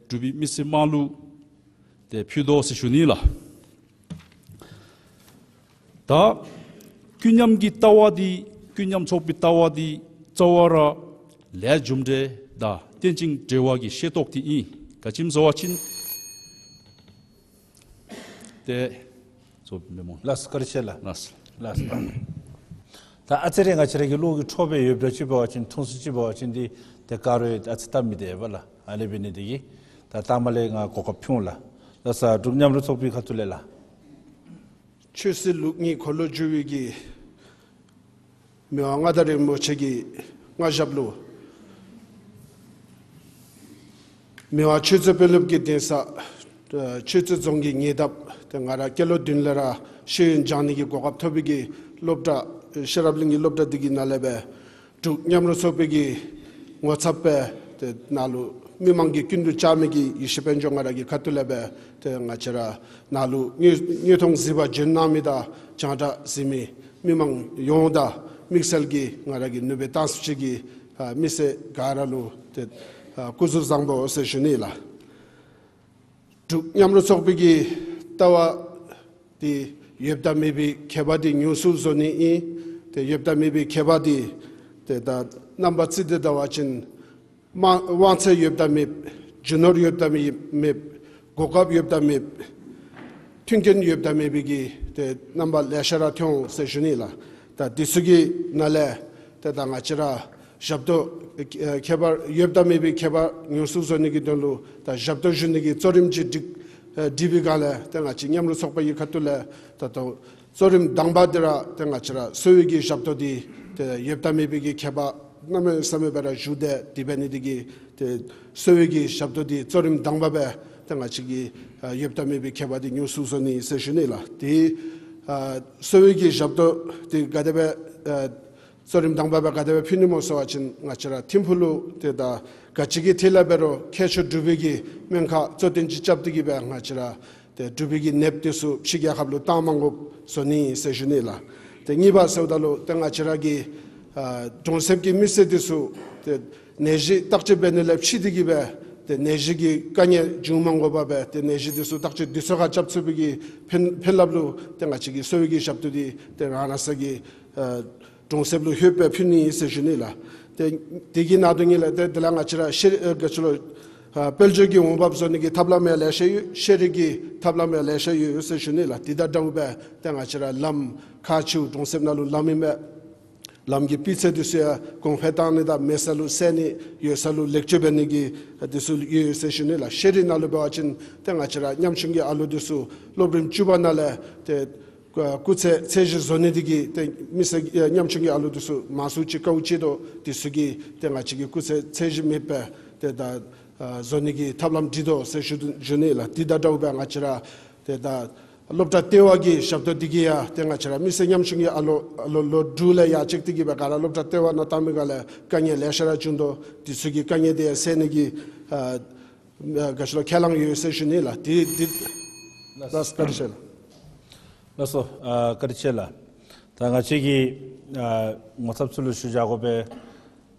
འབྲུག་པའི་མི་སེར་དམངས་ལུ་ཏེ་ཕུལ་དོ་ཟེར་ཞུ་ནི་ལགས། ད་ཀུན་མཉམ་གྱི་ལྟ་བ་འདི་ཀུན་མཉམ་ཚོགས་པའི་ལྟ་བ་འདི་རྩ་བ་ར་ལས་རྒྱུ་འབྲས་དང་རྟེན་ཅིང་འབྲེལ་བ་གི་ཤེས་རྟོགས་འདི་ཨིན། ག་ཅི་སྨོ་ཟེར་བ་ཅིན་ཏེ་ཚོགས་མི་མང་ལགས་སོ། བཀའ་དྲིན་ཆེ་ལགས། ལགས་སོ། ལགས་སོ། ད་ཨ་ཙི་རེ་ང་བཅས་ར་གི་བློ་གི་འཕྲོ་སྦེ་ཡོདཔ་འདྲཝ་ཅིག་འབད་བ་ཅིན་ཐུང་སུ་ཅིག་འབད་བ་ཅིན་འདི་ཏེ་ག་ར་ཨ་ཙི་སྟབས་མི་བདེ་བས་ལགས། ཨ་ནི་འབད་ནི་འདི་གིས་ད་ལྟ་མ་ལས་ང་གོ་སྐབས་ཕུལ་འོང་ལགས། ལགས་སོ། འབྲུག་མཉམ་རུབ་ཚོགས་པའི་ཁ་ཐུག་ལས་ལགས། ཆོས་སྲིད་ལུགས་གཉིས་འཁོར་ལོ་བསྒྱུར་བའི་གི་མི་དབང་མངའ་བདག་རིན་པོ་ཆེ་གི་མངའ་ཞབས་ལུ་མི་དབང་ཆོས་རྩེ་དཔོན་སློབ་ཀྱི་གདན་ས་ཆོས་རྩེ་རྫོང་གི་ཉེ་འདབས་ཏེ་ང་ར་སྐྱེས་ལོ་བདུན་ལས་ར་ཤེས་ཡོན་སྦྱང་ནི་གི་གོ་སྐབས་ཐོབ་པའི་གི་སློབ་གྲྭ་ཤེས་རབ་གླིང་གི་སློབ་གྲྭ་འདི་གི་ནང་ལས་སྦེ་འབྲུག་མཉམ་རུབ་ཚོགས་པའི་གི་ངོ་ཚབ་སྦེ་ཏེ་ནཱ་ལུ་མི་མང་གིས་ཀུན་ཏུ་བཅར་མི་གི་ཡེ་ཤེས་དཔལ་འབྱོར་ང་ར་གི་ཁ་ཐུག་ལས་སྦེ་ཏེ་ང་བཅས་ར་ནཱ་ལུ་དངོས་དངོས་མཐོང་གཟིགས་པར་འབྱོན་གནང་མི་དང་རྒྱང་བསྒྲགས་གཟིགས་མི་མི་མང་ཡོངས་དང་དམིགས་བསལ་གྱིས་ང་ར་གི་ནུ་སྦིས་སྟང་སི་སྦྱིས་ཀྱི་ཨ་མི་སེར་ག་ར་ལུ་ཏེ་ཨ་སྐུ་གཟུགས་བཟང་པོ་ཟེར་ཞུ་ནི་ལགས། འབྲུག་མཉམ་རུབ་ཚོགས་པའི་གི་ལྟ་བ་འདི་ཡོདཔ་དང་མེད་པའི་ཁྱད་པར་འདི་ཉུང་སུ་བཟོ་ནི་ཨིན། ཏེ་ཡོདཔ་དང་མེད་པའི་ཁྱད་པར་འདི་ཏེ་ད་རྣམ་པ་རྩིས་ཏེ་ལྟ་བ་ཅིན་དབང་དབང་ཚད་ཡོདཔ་དང་མེདཔ་རྒྱུ་ནོར་ཡོདཔ་དང་མེད་མེདཔ་གོ་སྐབས་ཡོདཔ་དང་མེདཔ་མཐུན་རྐྱེན་ཡོདཔ་དང་མེད་པའི་གི་ཏེ་རྣམ་པ་ལེ་ཤ་ར་ཐོན་འོང་ཟེར་ཞུ་ནི་ལགས། ད་འདི་ཚུ་གི་ནང་ལས་ཏེ་ད་ང་བཅས་ར་ཞབས་ཏོག་ཨེ་ཁྱད་པར་ཡོདཔ་དང་མེད་པའི་ཁྱད་པར་ཉུང་སུ་བཟོ་ནི་གི་དོན་ལུ་ད་ཞབས་ཏོག་ཞུ་ནི་གི་གཙོ་རིམ་ཅིག་སྒྲིག་ ཨ་འདི་བའི་སྒང་ལས་ཏེ་ང་བཅས་མཉམ་རུབ་ཚོགས་པ་གི་ཁ་ཐུག་ལས་ད་ལྟོ་གཙོ་རིམ་དང་པ་འདི་ར་ཏེ་ང་བཅས་ར་གསོ་བའི་གི་ཞབས་ཏོག་འདི་ཏེ་ཡོདཔ་ད་མེད་པའི་གི་ཁྱད་པར་གནམ་མེད་ས་མེད་སྦེ་ར་བཞུགས་ཏེ་འདི་འབད་ནི་འདི་གིས་ཏེ་གསོ་བའི་གི་ཞབས་ཏོག་འདི་གཙོ་རིམ་དང་པ་སྦེ་ཏེ་ང་བཅས་ཀྱི་ཨ་ཡོདཔ་ད་མེད་པའི་ཁྱད་པར་འདི་ཉུང་སུ་བཟོ་ནི་ཟེར་ཞུ་ནི་ལགས། ཏེ་ཨ་གསོ་བའི་གི་ཞབས་ཏོག་འདི་ག་དེ་སྦེ་ཨ་གཙོ་རིམ་དང་པ་སྦེ་ག་དེ་སྦེ་ཕུལ་ནི་སྨོ་ཟེར་བ་ཅིན་ང་བཅས་ར་ཐིམ་ཕུག་ལུ་ཏེ་ད་ག་ཅི་གི་ཐད་ལས་འབད་རུང་མཁས་མཆོག་འབྲུག་པའི་གི་སྨན་ཁང་གཙོ་བསྟེན་ཅིག་རྐྱབ་སྟེ་གིས་སྦེ་ང་བཅས་ར་ཏེ་འབྲུག་པའི་གི་ནདཔ་འདི་ཚུ་ཕྱི་རྒྱལ་ཁབ་ལུ་བཏང་མ་དགོཔ་བཟོ་ནི་ཟེར་ཞུ་ནི་ལགས། ཏེ་གཉིས་པ་ཟེརཝ་ད་ལུ་ཏེ་ང་བཅས་ར་གི་ཨ་གྲོང་གསེབ་ཀྱི་མི་སེར་འདི་ཚུ་ཏེ་ནད་གཞི་བརྟག་དཔྱད་འབད་ནི་ལས་ཕྱི་འདི་གིས་སྦེ་ཏེ་ནད་གཞི་གི་དཀའ་ངལ་འབྱུང་མ་དགོ་པར་སྦེ་ཏེ་ནད་གཞི་འདི་ཚུ་བརྟག་དཔྱད་དུས་ཚོད་ཁར་རྐྱབ་ཚུགས་པའི་གི་ཕན་ཕན་རླབས་ལུ་ཏེ་ང་བཅས་ཀྱི་གསོ་བའི་གི་ཞབས་ཏོག་འདི་ཏེ་རང་རང་སོའི་གི་ཨ་གྲོང་གསེབ་ལུ་ལྷོདཔ་སྦེ་ཕུལ་ནི་ཟེར་ཞུ་ནི་ལགས། ཏེ་དེ་གི་ནང་དོན་ཉིད་ལས་ཏེ་དེ་ལས་ང་བཅས་ར་ཤེས་རིག་ཨ་ག་ཅི་ལོ་ཨ་དཔལ་འབྱོར་གྱི་འོང་འབབ་བཟོ་ནི་གི་ཐབས་ལམ་ཡང་ལེ་ཤ་ཡོད། ཤེས་རིག་གི་ཐབས་ལམ་ཡང་ལེ་ཤ་ཡོད་ཟེར་ཞུ་ནི་ལགས། དེ་དང་འདྲཝ་སྦེ་ཏེ་ང་བཅས་ར་ལམ་ཁ་ཆུ་གྲོང་གསེབ་ནང་ལུ་ལམ་ཨིན་པས། ལམ་གྱི་སྤུས་ཚད་འདི་ཚུ་ཡང་གོང་འཕེལ་བཏང་ནི་དང་མེད་ས་ལུ་སེལ་ནི་ཡོད་ས་ལུ་ལེགས་བཅོས་འབད་ནི་གི་འདི་ཚུ་ཡོད་ཡོད་ཟེར་ཞུ་ནི་ལགས། ཤེས་རིག་ནང་ལུ་འབད་བ་ཅིན་ཏེ་ང་བཅས་ར་ཉམ་ཆུང་གི་ཨ་ལོ་འདི་ཚུ་སློབ་རིམ་བཅུ་པ་ནང་ལས་ཏེ་སྐུགས་ཚད་ཚད་གཞི་བཟོ་ནི་འདི་གིས་ཏེ་མི་སེར་ཉམ་ཆུང་གི་ཨ་ལོ་འདི་ཚུ་མང་སུ་ཅིག་དཀའཝ་སྤྱད་དོ། འདི་ཚུ་གིས་ཏེ་ང་བཅས་ཀྱི་སྐུགས་ཚད་ཚད་གཞི་མེད་པར་ཏེ་ད་ཨ་བཟོ་ནི་གི་ཐབས་ལམ་སྒྲིག་དོ་ཟེར་ཞུ་ཞུ་ནི་ལགས། དེ་དང་འདྲཝ་སྦེ་ང་བཅས་ར་ཏེ་ད་སློབ་གྲྭ་ལྟེ་བ་གི་ཞབས་ཏོག་འདི་གིས་ཡང་ཏེ་ང་བཅས་ར་མི་སེར་ཉམ་ཆུང་གི་ཨ་ལོ་ཨ་ལོ་ལོ་དྲུག་ལས་ཡར་བཅུག་སྟེ་གིས་སྦེ་ག་ར་སློབ་གྲྭ་ལྟེ་བ་ནང་བཏང་མི་སྒང་ལས་དཀའ་ངལ་ལེ་ཤ་ར་བྱུང་དོ། འདི་ཚུ་གི་དཀའ་ངལ་འདི་ཡང་སེལ་ནི་གི་ཨ་ཨ་ག་ཅི་ལོ་ཁས་བླངས་ཡོད་ཟེར་ཞུ་ནི་ལགས། དེ་དེ་ལགས་བཀའ་དྲིན་ཆེ་ལགས། ལགས་སོ། ཨ་བཀའ་དྲིན་ཆེ་ལགས། ད་ང་བཅས་ཀྱིས་ཨ་ངོ་ཚབ་ཚུ་ལུ་ཞུ་བཞག་དགོ་པས།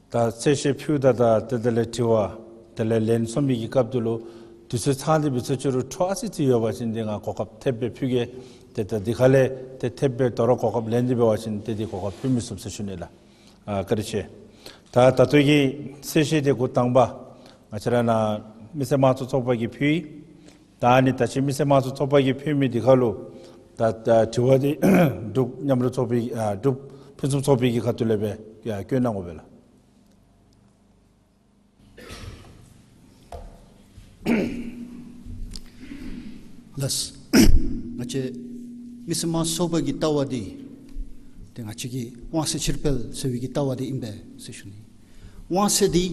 ད་གསལ་བཤད་ཕུལཝ་ད་ད་དེ་དེ་ལས་དྲི་བ་དེ་ལས་ལན་གསུངས་མི་གི་སྐབས་འདི་ལུ་དུས་ཚོད་ཚང་སྟེ་འབད་ཚར་ཅི་རུང་འཕྲོ་ཨ་ཙི་ཅིག་ཡོད་པ་ཅིན་ཏེ་ང་གོ་སྐབས་ཐེབས་སྦེ་ཕུལ་གེ། ཏེ་ད་འདི་ཁ་ལས་ཏེ་ཐེབས་སྦེ་དོ་རུང་གོ་སྐབས་ལེན་ཏེ་འབད་བ་ཅིན་ཏེ་འདི་གོ་སྐབས་ཕུལ་མི་ཚུགས་ཟེར་ཞུ་ནི་ལགས། ཨ་བཀའ་དྲིན་ཆེ། ད་ད་ལྟོ་གི་གསལ་བཤད་འདི་འགོ་དང་པ་ང་བཅས་ར་ནཱ་མི་སེར་དམངས་གཙོ་ཚོགས་པ་གིས་ཕུལ་ཡི། ད་ཨ་ནི་ད་ཅི་མི་སེར་དམངས་གཙོ་ཚོགས་པ་གིས་ཕུལ་མི་འདི་ཁ་ལུ་ད་ད་དྲི་བ་འདི་འབྲུག་མཉམ་རུབ་ཚོགས་པའི་ཨ་འབྲུག་ཕུན་སུམ་ཚོགས་པའི་གི་ཁ་ཐུག་ལས་སྦེ་ཡ་བཀོད་གནང་དགོ་པས་ལགས། ལགས། ང་བཅས་མི་སེར་དམངས་གཙོ་ཚོགས་པ་གི་ལྟ་བ་འདི་ཏེ་ང་བཅས་ཀྱི་དབང་ཚད་ཕྱིར་སྤེལ་ཟེར་བའི་གི་ལྟ་བ་འདི་ཨིན་པས་ཟེར་ཞུ་ནི། དབང་ཚད་འདི་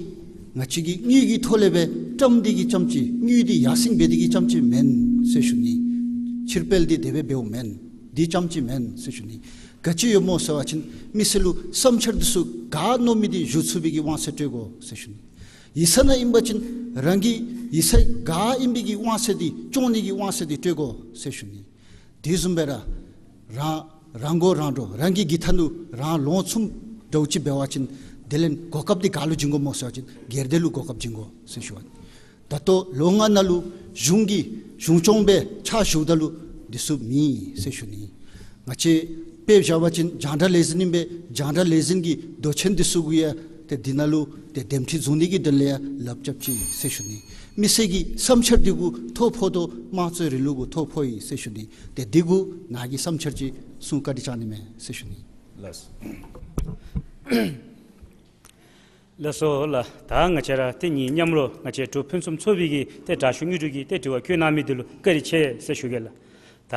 ང་བཅས་ཀྱིས་དངུལ་གྱི་ཐོག་ལས་སྦེ་བཀྲམ་སྟེ་གིས་རྐྱངམ་ཅིག་དངུལ་འདི་ཡར་སེང་འབད་དེ་གིས་རྐྱངམ་ཅིག་མེན་ཟེར་ཞུ་ནི། ཕྱིར་སྤེལ་འདི་དེ་སྦེ་འབདཝ་མེན། འདི་རྐྱངམ་ཅིག་མེན་ཟེར་ཞུ་ནི། ག་ཅི་ཡོདཔ་སྨོ་ཟེར་བ་ཅིན་མི་སེར་ལུ་བསམ་འཆར་འདི་ཚུ་ག་མནོ་མི་འདི་ཞུ་ཚུགས་པའི་གི་དབང་ཚད་སྤྲོད་དགོ་ཟེར་ཞུ་ནི། ཡིག་ཚང་ནང་ཨིན་པ་ཅིན་རང་གི་ཡིག་ཚང་ག་ཨིན་པའི་གི་དབང་ཚད་འདི་སྐྱོང་ནི་གི་དབང་ཚད་འདི་སྤྲོད་དགོ་ཟེར་ཞུ་ནི། དེ་བཟུམ་སྦེ་ར་རང་རང་མགོ་རང་འདྲོངས་རང་གི་གི་ཐ་ནུ་རང་ལོང་ཚུགསཔ་འདྲཝ་ཅིག་འབད་བ་ཅིན་དེ་ལས་གོ་སྐབས་འདི་ག་ལུ་བྱིན་དགོཔ་སྨོ་ཟེར་བ་ཅིན་སྒེར་སྡེ་ལུ་གོ་སྐབས་བྱིན་དགོ་ཟེར་ཞུ་བ། ད་ལྟོ་ལོ་ལྔ་ནང་ལུ་གཞུང་གི་གཞུང་སྐྱོང་སྦེ་ཕྱག་ཞུཝ་ད་ལུ་འདི་ཚུ་མེད་ཟེར་ཞུ་ནི། ང་བཅས་དཔེ་བཞག་པ་ཅིན་རྒྱང་བསྒྲགས་ལས་འཛིན་ཨིན་པས། རྒྱང་བསྒྲགས་ལས་འཛིན་གྱི་མདོ་ཆེན་འདི་ཚུ་གུ་ཡང་ཏེ་འདི་ནང་ལུ་ཏེ་འདེམས་སྒྲིག་བཟུང་ནི་གི་དོན་ལས་ཡང་ལགཔ་རྐྱབ་ཅི་ཟེར་ཞུ་ནི། མི་སེར་གྱི་བསམ་འཆར་འདི་གུ་ཐོ་ཕོག་དོ། དམངས་གཙོའི་རིང་ལུགས་གུ་ཐོ་ཕོག་ཡི་ཟེར་ཞུ་ནི། ཏེ་འདི་གུ་ནཱ་གིས་བསམ་འཆར་ཅིག་གསུང་བཀའ་དྲིན་བསྐྱང་ནི་མས་ཟེར་ཞུ་ནི། ལགས་སོ། ལགས་སོ་ལགས། ད་ང་བཅས་ར་ཏེ་ངེའི་མཉམ་རོགས་ང་བཅས་འབྲུག་ཕུན་སུམ་ཚོགས་པའི་གི་ཏེ་དྲག་ཤོས་དངོས་གྲུབ་ཀྱིས་ཏེ་དྲི་བ་བཀོད་གནང་མི་འདི་ལུ་བཀའ་དྲིན་ཆེ་ཟེར་ཞུ་གེ་ལགས། ད་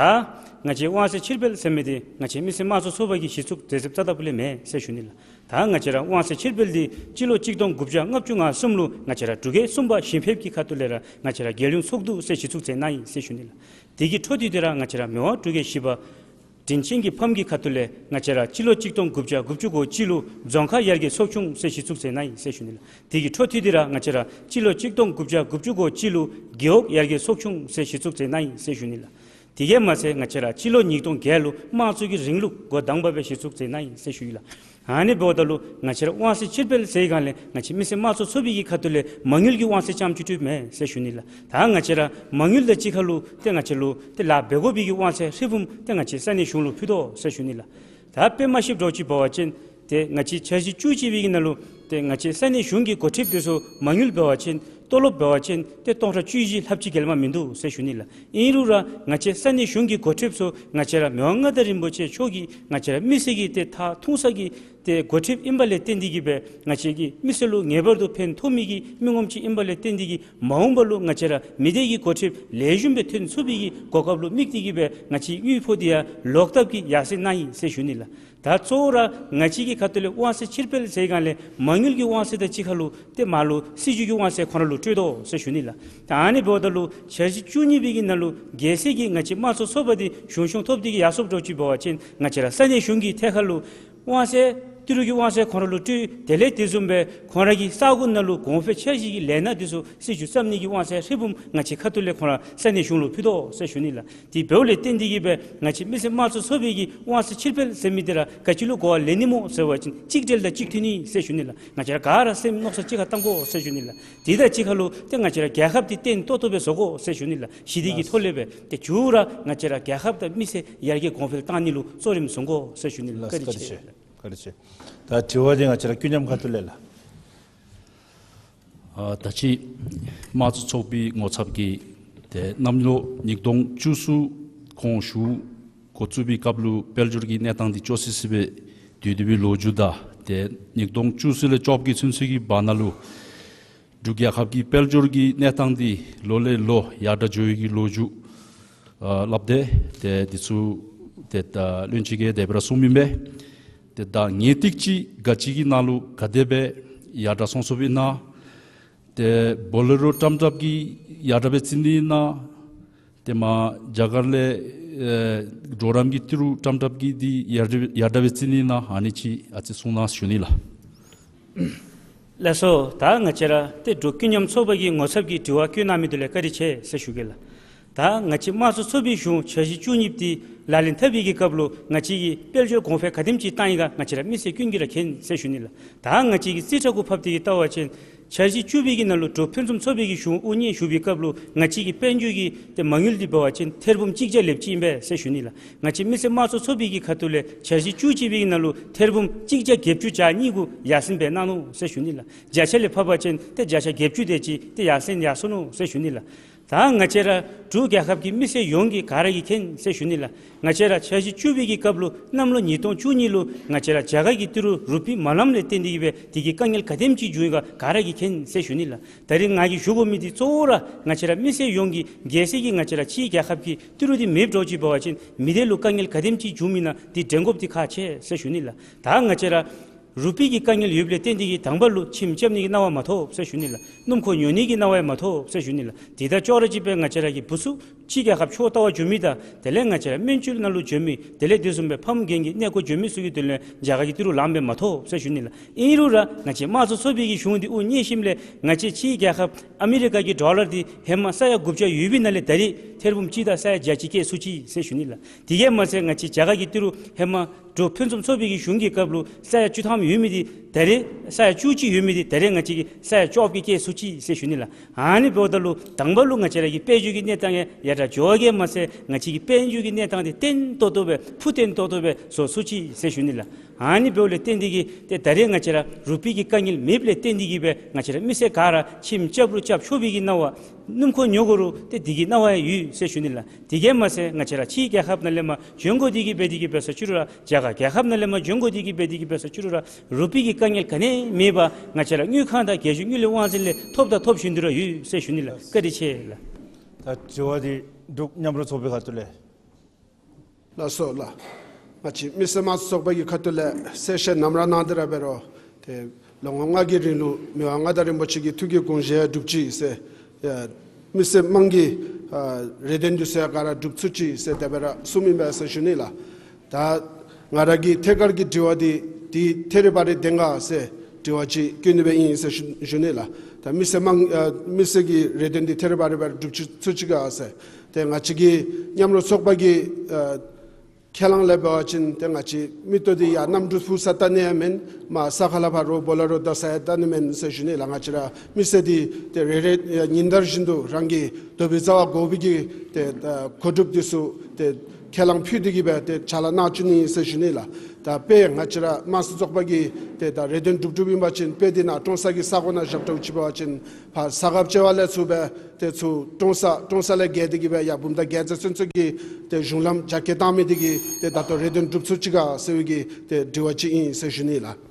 ང་བཅས་དབང་ཚད་ཕྱིར་སྤེལ་ཟེར་མི་འདི་ང་བཅས་མི་སེར་དམངས་གཙོ་ཚོགས་པ་གིས་གཞི་བཙུགས་མཛད་མཛདཔ་རྩ་དང་པོ་ལས་མེན་ཟེར་ཞུ་ནི་ལགས། ད་ང་བཅས་ར་དབང་ཚད་ཕྱིར་སྤེལ་འདི་སྤྱི་ལོ་གཅིག་སྟོང་དགུ་བརྒྱ་ལྔ་བཅུ་ང་གསུམ་ལུ་ང་བཅས་ར་འབྲུག་རྒྱལ་གསུམ་པ་ཞིང་ཕེབས་ཀྱི་ཁ་ཐུག་ལས་ར་ང་བཅས་ར་རྒྱལ་ཡོངས་ཚོགས་འདུ་ཟེར་གཞི་བཙུགས་མཛད་གནང་ཡི་ཟེར་ཞུ་ནི་ལགས། དེ་གི་འཕྲོ་མཐུད་དེ་ར་ང་བཅས་ར་མི་དབང་འབྲུག་རྒྱལ་བཞི་པ་དྲིན་ཅན་གྱི་ཕམ་གྱི་ཁ་ཐུག་ལས་ང་བཅས་ར་སྤྱི་ལོ་གཅིག་སྟོང་དགུ་བརྒྱ་དགུ་བཅུ་གོ་གཅིག་ལུ་རྫོང་ཁག་ཡར་རྒྱས་ཚོགས་ཆུང་ཟེར་གཞི་བཙུགས་མཛད་གནང་ཡི་ཟེར་ཞུ་ནི་ལགས། དེ་གི་འཕྲོ་མཐུད་དེ་ར་ང་བཅས་ར་སྤྱི་ལོ་གཅིག་སྟོང་དགུ་བརྒྱ་དགུ་བཅུ་གོ་གཅིག་ལུ་རྒེད་འོག་ཡར་རྒྱས་ཚོགས་ཆུང་ཟེར་གཞི་བཙུགས་མཛད་གནང་ཡི་ཟེར་ཞུ་ནི་ལགས། དེ་གིས་མ་ཚད་ང་བཅས་ར་སྤྱི་ལོ་ཉིས་སྟོང་བརྒྱད་ལུ་དམངས་གཙོ་གི་རིང་ལུགས་འགོ་དང་པ་སྦེ་གཞི་བཙུགས་མཛད་གནང་ཡི་ཟེར་ཞུ་ཡི་ལགས། ཨ་ནི་འབདཝ་ད་ལུ་ང་བཅས་ར་དབང་ཚད་ཕྱིར་སྤེལ་ཟེར་བའི་སྒང་ལས་ང་བཅས་མི་སེར་དམངས་གཙོ་ཚོགས་པའི་གི་ཁ་ཐུག་ལས་མ་དངུལ་གྱི་དབང་ཚད་རྐྱངམ་ཅིག་སྤྲོདཔ་མེན་ཟེར་ཞུ་ནི་ལགས། ད་ང་བཅས་ར་མ་དངུལ་དང་གཅིག་ཁར་ལུ་ཏེ་ང་བཅས་ལུ་ཏེ་ལཱ་འབད་དགོ་པའི་གི་དབང་ཚད་ཧྲིལ་བུམ་ཏེ་ང་བཅས་ས་གནས་གཞུང་ལུ་ཕུལ་དོ་ཟེར་ཞུ་ནི་ལགས། ད་དཔེ་མ་ཤེསཔ་འདྲཝ་ཅིག་འབད་བ་ཅིན་ ཏེ་ང་བཅས་འཆར་གཞི་བཅུ་གཅིག་པའི་གི་ནང་ལུ་ཏེ་ང་བཅས་ས་གནས་གཞུང་གི་འགོ་ཁྲིདཔ་དེ་ཚུ་མ་དངུལ་འབད་བ་ཅིན་ཏེ་ལྟོ་ལོབ་འབད་བ་ཅིན་ཏེ་སྟོང་ཕྲག་བཅུ་བཞི་ལྷགཔ་ཅིག་བརྒལ་མ་མིན་འདུག་ཟེར་ཞུ་ནི་ལགས། ཨིན་རུང་ར་ང་བཅས་ས་གནས་གཞུང་གི་འགོ་ཁྲིདཔ་ཚུ་ང་བཅས་ར་མི་དབང་མངའ་བདག་རིན་པོ་ཆེ་མཆོག་གིས་ང་བཅས་ར་མི་སེར་གྱི་ཏེ་ཐག་ཐུང་ས་གི་ཏེ་འགོ་ཁྲིདཔ་ཨིནམ་ལས་བརྟེན་ཏེ་གིས་སྦེ་ང་བཅས་ཀྱི་མི་སེར་ལུ་ངེས་པར་དུ་ཕན་ཐོགས་མི་གི་མི་ངོམ་ཅིག་ཨིནམ་ལས་བརྟེན་ཏེ་གིས་མ་འོངས་པ་ལུ་ང་བཅས་ར་མི་སྡེ་གི་འགོ་ཁྲིདཔ་ལེགས་ཤོམ་སྦེ་ཐོན་ཚུགས་པའི་གི་གོ་སྐབས་ལུ་དམིགས་ཏེ་གིས་སྦེ་ང་བཅས་དངུལ་ཕོགས་འདི་ཡང་ལོག་ལྟབ་ཀྱིས་ཡར་སེང་གནང་ཡི་ཟེར་ཞུ་ནི་ལགས། ད་གཙོ་བོ་ར་ང་བཅས་ཀྱི་ཁ་ཐུག་ལས་དབང་ཚད་ཕྱིར་སྤེལ་ཟེར་སྒང་ལས་མ་དངུལ་གྱི་དབང་ཚད་དང་གཅིག་ཁར་ལུ་ཏེ་མར་ལུ་སྲིད་བྱུས་ཀྱི་དབང་ཚད་ཁོང་ར་ལུ་སྤྲོད་དོ་ཟེར་ཞུ་ནི་ལགས། ད་ཨ་ནི་འབདཝ་ད་ལུ་འཆར་གཞི་བཅུ་གཉིས་པའི་གི་ནང་ལུ་རྒྱལ་སྲས་ཀྱིས་ང་བཅས་དམངས་གཙོ་ཚོགས་པ་འདི་གཞུང་སྐྱོང་ཐོབ་སྟེ་གིས་ཡར་སོངམ་འདྲཝ་ཅིག་འབད་བ་ཅིན་ང་བཅས་ར་ས་གནས་གཞུང་གི་ཐད་ཁར་ལུ་དབང་ཚད་ཏི་རུ་གི་དབང་ཚད་ཁོང་ར་ལུ་སྤྲོད། དེ་ལས་དེ་བཟུམ་སྦེ་ཁོང་ར་གི་ས་གོ་ནང་ལུ་གོང་འཕེལ་འཆར་གཞི་གི་ལས་སྣ་འདི་ཚུ་སྲིད་བྱུས་བརྩམ་ནི་གི་དབང་ཚད་ཧྲིལ་བུམ་ང་བཅས་ཁ་ཐུག་ལས་ཁོང་ར་ས་གནས་གཞུང་ལུ་ཕུལ་དོ་ཟེར་ཞུ་ནི་ལགས། དེ་འབདཝ་ལས་བརྟེན་ཏེ་གིས་སྦེ་ང་བཅས་མི་སེར་དམངས་གཙོ་ཚོགས་པའི་གི་དབང་ཚད་ཕྱིར་སྤེལ་ཟེར་མི་འདི་ར་ག་ཅི་ལུ་གོ་བ་ལེན་ནི་སྨོ་ཟེར་བ་ཅིན་གཅིག་སྒྲིལ་དང་གཅིག་མཐུན་ཨིན་ཟེར་ཞུ་ནི་ལགས། ང་བཅས་ར་ག་ར་སེམས་མནོ་བསམ་གཅིག་ཁར་བཏང་དགོ་ཟེར་ཞུ་ནི་ལགས། དེ་དང་གཅིག་ཁར་ལུ་ཏེ་ང་བཅས་ར་རྒྱལ་ཁབ་འདི་བརྟན་ཏོག་ཏོ་སྦེ་བཟོ་དགོ་ཟེར་ཞུ་ནི་ལགས། ཞི་བདེ་གི་ཐོག་ལས་སྦེ་ཏེ་མཇུག་ར་ང་བཅས་ར་རྒྱལ་ཁབ་དང་མི་སེར་ཡར་རྒྱས་གོང་འཕེལ་གཏང་ནི་ལུ་གཙོ་རིམ་བཟུང་དགོ་ཟེར་ཞུ་ནི་ལགས། ལགས། བཀའ་དྲིན་ཆེ། བཀའ་དྲིན་ཆེ། ད་དྲི་བ་འདི་ང་བཅས་ར་ཀུན་མཉམ་ཁ་ཐུག་ལས་ལགས། ཨ་ད་ཅི་དམངས་གཙོ་ཚོགས་པའི་ངོ་ཚབ་ཀྱིས་ཏེ་གནམ་ལོ་ཉིས་སྟོང་བཅུ་གསུམ་ཁོང་ཞུ་འགོ་བཙུགས་པའི་སྐབས་ལུ་དཔལ་འབྱོར་གྱི་གནས་སྟངས་འདི་སྐྱོ་སི་སི་སྦེ་སྡོད་སྡོད་པའི་ལོ་རྒྱུས་དང་ཏེ་ཉིས་སྟོང་བཅུ་གསུམ་ལས་བཅོ་བརྒྱད་ཚུན་ཚོད་ཀྱི་བར་ན་ལུ་འབྲུག་རྒྱལ་ཁབ་ཀྱི་དཔལ་འབྱོར་གྱི་གནས་སྟངས་འདི་ལོ་ལས་ལོ་ཡར་དྲག་འགྱོ་བའི་གི་ལོ་རྒྱུས་ཨ་སླབ་སྟེ་ཏེ་འདི་ཚུ་ཏེ་ད་བློན་ཆེན་གྱིས་དེ་སྦེ་ར་གསུངམ་ཨིན་པས། ཏེ་ད་ངེས་ཏིག་ཅིག་ག་ཅི་གི་ནང་ལུ་ག་དེ་སྦེ་ཡར་དྲག་སོང་སོངམ་ཨིན་ན། ཏེ་བོ་ལེ་རོ་ཀྲམ་ཀྲབ་ཀྱིས་ཡར་དྲག་སྦེ་བརྩི་ནི་ཨིན་ན། ཏེ་མར་རྒྱ་གར་ལས་ཨེ་གྲོགས་རམ་གྱི་ཏི་རུ་ཀྲམ་ཀྲབ་ཀྱིས་འདི་ཡར་དྲག་ཡར་དྲག་སྦེ་བརྩི་ནི་ཨིན་ན། ཨ་ནི་ཅིག་ཨ་ཙི་གསུང་གནང་ཞུ་ནི་ལགས། ལགས་སོ། ད་ང་བཅས་ར་ཏེ་འབྲུག་ཀུན་མཉམ་ཚོགས་པ་གི་ངོ་ཚབ་ཀྱིས་དྲི་བ་བཀོད་གནང་མི་འདི་ལུ་བཀའ་དྲིན་ཆེ་ཟེར་ཞུ་གེ་ལགས། ད་ང་བཅས་དམངས་གཙོ་ཚོགས་པའི་གཞུང་འཆར་གཞི་བཅུ་གཉིས་འདི་ལག་ལེན་འཐབ་པའི་གི་སྐབས་ལུ་ང་བཅས་ཀྱིས་དཔལ་འབྱོར་གོང་འཕེལ་ག་དེམ་ཅིག་བཏང་ཡི་ག་ང་བཅས་ར་མི་སེར་ཀུན་གྱིས་ར་མཁྱེན་ཟེར་ཞུ་ནི་ལགས། ད་ང་བཅས་ཀྱིས་རྩིས་ཁྲ་གུ་ཕབ་སྟེ་གིས་བལྟ་བ་ཅིན་འཆར་གཞི་བཅུ་པའི་གི་ནང་ལུ་འབྲུག་ཕུན་སུམ་ཚོགས་པའི་གི་གཞུང་དབུ་བརྙེས་ཞུ་བའི་སྐབས་ལུ་ང་བཅས་ཀྱི་དཔལ་འབྱོར་གྱི་ཏེ་མ་དངུལ་འདི་འབད་བ་ཅིན་ཐེར་འབུམ་གཅིག་བརྒྱ་ལེབ་གཅིག་ཨིན་པས་ཟེར་ཞུ་ནི་ལགས། ང་བཅས་མི་སེར་དམངས་གཙོ་ཚོགས་པའི་གི་ཁ་ཐུག་ལས་འཆར་གཞི་བཅུ་གཅིག་པའི་གི་ནང་ལུ་ཐེར་འབུམ་གཅིག་བརྒྱ་བརྒྱད་ཅུ་གྱ་གཉིས་གུ་ཡར་སེང་སྦེ་གནང་ནུག་ཟེར་ཞུ་ནི་ལགས། བརྒྱ་ཆ་ལས་ཕབ་པ་ཅིན་ཏེ་བརྒྱ་ཆ་བརྒྱད་ཅུ་དེ་ཅིག་ཏེ་ཡར་སེང་ཡར་སོང་ནུག་ཟེར་ཞུ་ནི་ལགས། ད་ང་བཅས་ར་འབྲུག་རྒྱལ་ཁབ་ཀྱི་མི་སེར་ཡོངས་ཀྱིས་ག་ར་གིས་མཁྱེན་ཟེར་ཞུ་ནི་ལགས། ང་བཅས་ར་འཆར་གཞི་བཅུ་པའི་གི་སྐབས་ལུ་གནམ་ལོ་ཉིས་སྟོང་བཅུ་གཉིས་ལུ་ང་བཅས་ར་རྒྱ་གར་གྱི་ཏི་རུ་རུ་པི་མ་ལངམ་ལས་བརྟེན་ཏེ་གིས་སྦེ་དེ་གི་དཀའ་ངལ་ག་དེམ་ཅིག་བྱུང་ཡི་ག་ག་ར་གིས་མཁྱེན་ཟེར་ཞུ་ནི་ལགས། ད་རིས་ང་གིས་ཞུ་དགོ་མི་འདི་གཙོ་བོ་ར་ང་བཅས་ར་མི་སེར་ཡོངས་ཀྱིས་གལ་སྲིད་ཀྱི་ང་བཅས་ར་ཕྱིའི་རྒྱལ་ཁབ་ཀྱི་ཏི་རུ་འདི་མེདཔ་འདྲཝ་ཅིག་འབད་བ་ཅིན་མི་སྡེ་ལུ་དཀའ་ངལ་ག་དེམ་ཅིག་འབྱུང་མི་ན་འདི་འདྲེན་དགོཔ་འདི་ཁག་ཆེ་ཟེར་ཞུ་ནི་ལགས། ད་ང་བཅས་ར་རུ་པི་གི་དཀའ་ངལ་ཡོདཔ་ལས་བརྟེན་ཏེ་གིས་དང་པ་ལུ་ཁྱིམ་རྐྱབ་ནི་གི་གནང་བ་མ་ཐོབ་ཟེར་ཞུ་ནི་ལགས། སྣུམ་འཁོར་ཉོ་ནི་གི་གནང་བ་ཡང་མ་ཐོབ་ཟེར་ཞུ་ནི་ལགས། དེ་དང་ཅོག་ར་གཅིག་སྦེ་ང་བཅས་ར་གི་བུ་ཚུ་ཕྱིའི་རྒྱལ་ཁབ་ཕྱོགས་བལྟ་བར་འགྱོ་མི་དང་དེ་ལས་ང་བཅས་ར་སྨན་བཅོས་ནང་ལུ་འགྱོ་མི་དེ་ལས་དེ་བཟུམ་སྦེ་ཕམ་རྒན་གྱི་གནས་སྐོར་འགྱོ་མི་ཚུ་གི་དོན་ལས་རྒྱ་གར་གྱི་ཏི་རུ་ལངམ་སྦེ་མ་ཐོབ་ཟེར་ཞུ་ནི་ལགས། ཨིན་རུང་ར་ང་བཅས་དམངས་གཙོ་ཚོགས་པའི་གི་གཞུང་འདི་དབུ་བརྙེས་ཞིནམ་ལས་ང་བཅས་ཕྱིའི་རྒྱལ་ཁབ་ཨ་མི་རི་ཀ་གི་ཌོ་ལར་འདི་ཧེ་མ་ས་ཡ་དགུ་བརྒྱ་ཡོད་པའི་ནང་ལས་ད་རིས་ཐེར་འབུམ་གཅིག་དང་ས་ཡ་བརྒྱ་ཅིག་བཀལ་ཚུགས་ཅི་ཟེར་ཞུ་ནི་ལགས། དེ་གིས་མ་ཚད་ང་བཅས་རྒྱ་གར་གྱི་ཏི་རུ་ཧེ་མ་འབྲུག་ཕུན་སུམ་ཚོགས་པའི་གི་གཞུང་གི་སྐབས་ལུ་ས་ཡ་བཅུ་ཐམ་ཡོད་མི་འདི་ད་རིས་ས་ཡ་བཅུ་གཅིག་ཡོད་མི་འདི་ད་རིས་ང་བཅས་ཀྱིས་ས་ཡ་བཅོ་བརྒྱད་བཀལ་ཚུགས་ཅི་ཟེར་ཞུ་ནི་ལགས། ཨ་ནི་འབདཝ་ད་ལུ་དང་པ་ལུ་ང་བཅས་ར་གི་དཔལ་འབྱོར་གྱི་གནས་སྟངས་ཡང་ཡར་དྲག་འགྱོ་བ་གིས་མ་ཚད་ང་བཅས་ཀྱི་དཔལ་འབྱོར་གྱི་གནས་སྟངས་འདི་བརྟན་ཏོག་ཏོ་སྦེ་ཕུགས་བརྟན་ཏོག་ཏོ་སྦེ་བཟོ་ཚུགས་ཅི་ཟེར་ཞུ་ནི་ལགས། ཨ་ནི་འབདཝ་ལས་བརྟེན་ཏེ་གིས་ཏེ་ད་རིས་ང་བཅས་ར་རུ་པི་གི་དཀའ་ངལ་མེདཔ་ལས་བརྟེན་ཏེ་གིས་སྦེ་ང་བཅས་ར་མི་སེར་ག་ར་ཁྱིམ་རྐྱབ་རུང་རྐྱབ་ཆོག་པའི་གི་གནང་བ་སྣུམ་འཁོར་ཉོ་དགོ་རུང་ཏེ་དེ་གི་གནང་བ་ཡང་ཡོད་ཟེར་ཞུ་ནི་ལགས། དེ་གིས་མ་ཚད་ང་བཅས་ར་ཕྱིའི་རྒྱལ་ཁབ་ནང་ལས་མར་འབྱོན་དགོ་དེ་གིས་སྦེ་དེ་གིས་སྦེ་ཟེར་ཅི་རུང་ར་རྒྱ་གར་རྒྱལ་ཁབ་ནང་ལས་མར་འབྱོན་དགོ་དེ་གིས་སྦེ་དེ་གིས་སྦེ་ཟེར་ཅི་རུང་ར་རུ་པི་གི་དཀའ་ངལ་ག་ནི་ཡང་མེད་པར་ང་བཅས་ར་དངུལ་ཁང་དང་རྒྱལ་སྤྱིའི་དངུལ་ལས་དབང་འཛིན་ལས་ཐོབ་དང་ཐོབ་བཞིན་དུ་ར་ཡོད་ཟེར་ཞུ་ནི་ལགས། བཀའ་དྲིན་ཆེ་ལགས། ད་དྲི་བ་འདི་འབྲུག་མཉམ་རུབ་ཚོགས་པའི་ཁ་ཐུག་ལས། ལགས་སོ་ལགས། ང་བཅས་མི་སེར་དམངས་གཙོ་ཚོགས་པ་གི་ཁ་ཐུག་ལས་གསལ་བཤད་ནམ་ར་གནང་སྟེ་ར་འབད་རུང་ཏེ་ལོ་ངོ་ལྔ་གི་རིང་ལུ་མི་དབང་མངའ་བདག་རིན་པོ་ཆེ་གི་ཐུགས་ཀྱི་དགོངས་བཞེད་འགྲུབ་ཅི་ཟེར་ཡ་མི་སེར་དམངས་ཀྱི་ཨ་རེ་འདུན་འདི་ཚུ་ཡང་ག་ར་འགྲུབ་ཚུགས་ཅི་ཟེར་དེ་སྦེ་ར་གསུངམ་ཨིན་པས་ཟེར་ཞུ་ནི་ལགས། ད་ང་ར་གི་ཐད་ཀར་གྱི་དྲི་བ་འདི་འདི་ཐད་རི་བ་རི་བདེན་ག་ཟེར་དྲི་བ་ཅིག་བཀོད་ནི་སྦེ་ཨིན་ཟེར་ཞུ་ཞུ་ནི་ལགས། ད་མི་སེར་དམངས་ཨ་མི་སེར་གྱི་རེ་འདུན་འདི་ཐད་རི་བ་རི་སྦེ་འགྲུབ་ཚུགས་ཅི་ག་ཟེར། ཏེ་ང་བཅས་ཀྱི་མཉམ་རུབ་ཚོགས་པ་གི་ཨ་ཁས་བླངས་ལས་འབད་བ་ཅིན་ཏེ་ང་བཅས་མི་ལྟོ་འདི་ཡར་གནམ་གྲུ་ཕུ་ས་བལྟ་ནི་ཡང་མེན། མར་ས་ཁ་ལས་ཕར་རོགས་བོ་ལ་རོ་བདའ་ས་ཡང་བལྟ་ནི་མེན་ཟེར་ཞུ་ནི་ལགས། ང་བཅས་ར་མི་སེར་འདི་ཏེ་རེ་རེ་ཉིན་ལྟར་བཞིན་དུ་རང་གི་ལྟོ་བའི་རྩ་བ་དགོ་པའི་གི་ཏེ་ཨ་མཁོ་སྒྲུབ་འདི་ཚུ་ཏེ་ ཁས་བླངས་ཕུལ་ཏེ་གི་སྦེ་ཏེ་ཕྱག་ལཱ་གནང་བཅུག་ནི་ཟེར་ཞུ་ནི་ལགས། ད་དཔེ་ང་བཅས་ར་དམངས་གཙོ་ཚོགས་པ་གི་ཏེ་ད་རེ་འདུན་གྲུབ་གྲུབ་ཨིན་པ་ཅིན་དཔེ་འདི་ནང་ཀྲོང་གསར་གྱི་ས་གོ་ནང་བཞག་འདྲཝ་ཅིག་འབད་བ་ཅིན་ཕར་ས་ཁབ་ཅིག་བ་ལས་ཚུར་སྦེ་ཏེ་ཚུར་ཀྲོང་གསར་ཀྲོང་གསར་ལས་བརྒལ་ཏེ་གི་སྦེ་ཡར་བུམ་ཐང་རྒྱལ་རྩེ་ཚུན་ཚོད་ཀྱི་ཏེ་གཞུང་ལམ་རྒྱ་སྐྱེད་བཏང་མི་འདི་གིས་ཏེ་ད་ལྟོ་རེ་འདུན་གྲུབ་ཚུགས་ཅི་ག་ཟེར་བའི་གི་ཏེ་དྲི་བ་ཅིག་ཨིན་ཟེར་ཞུ་ནི་ལགས།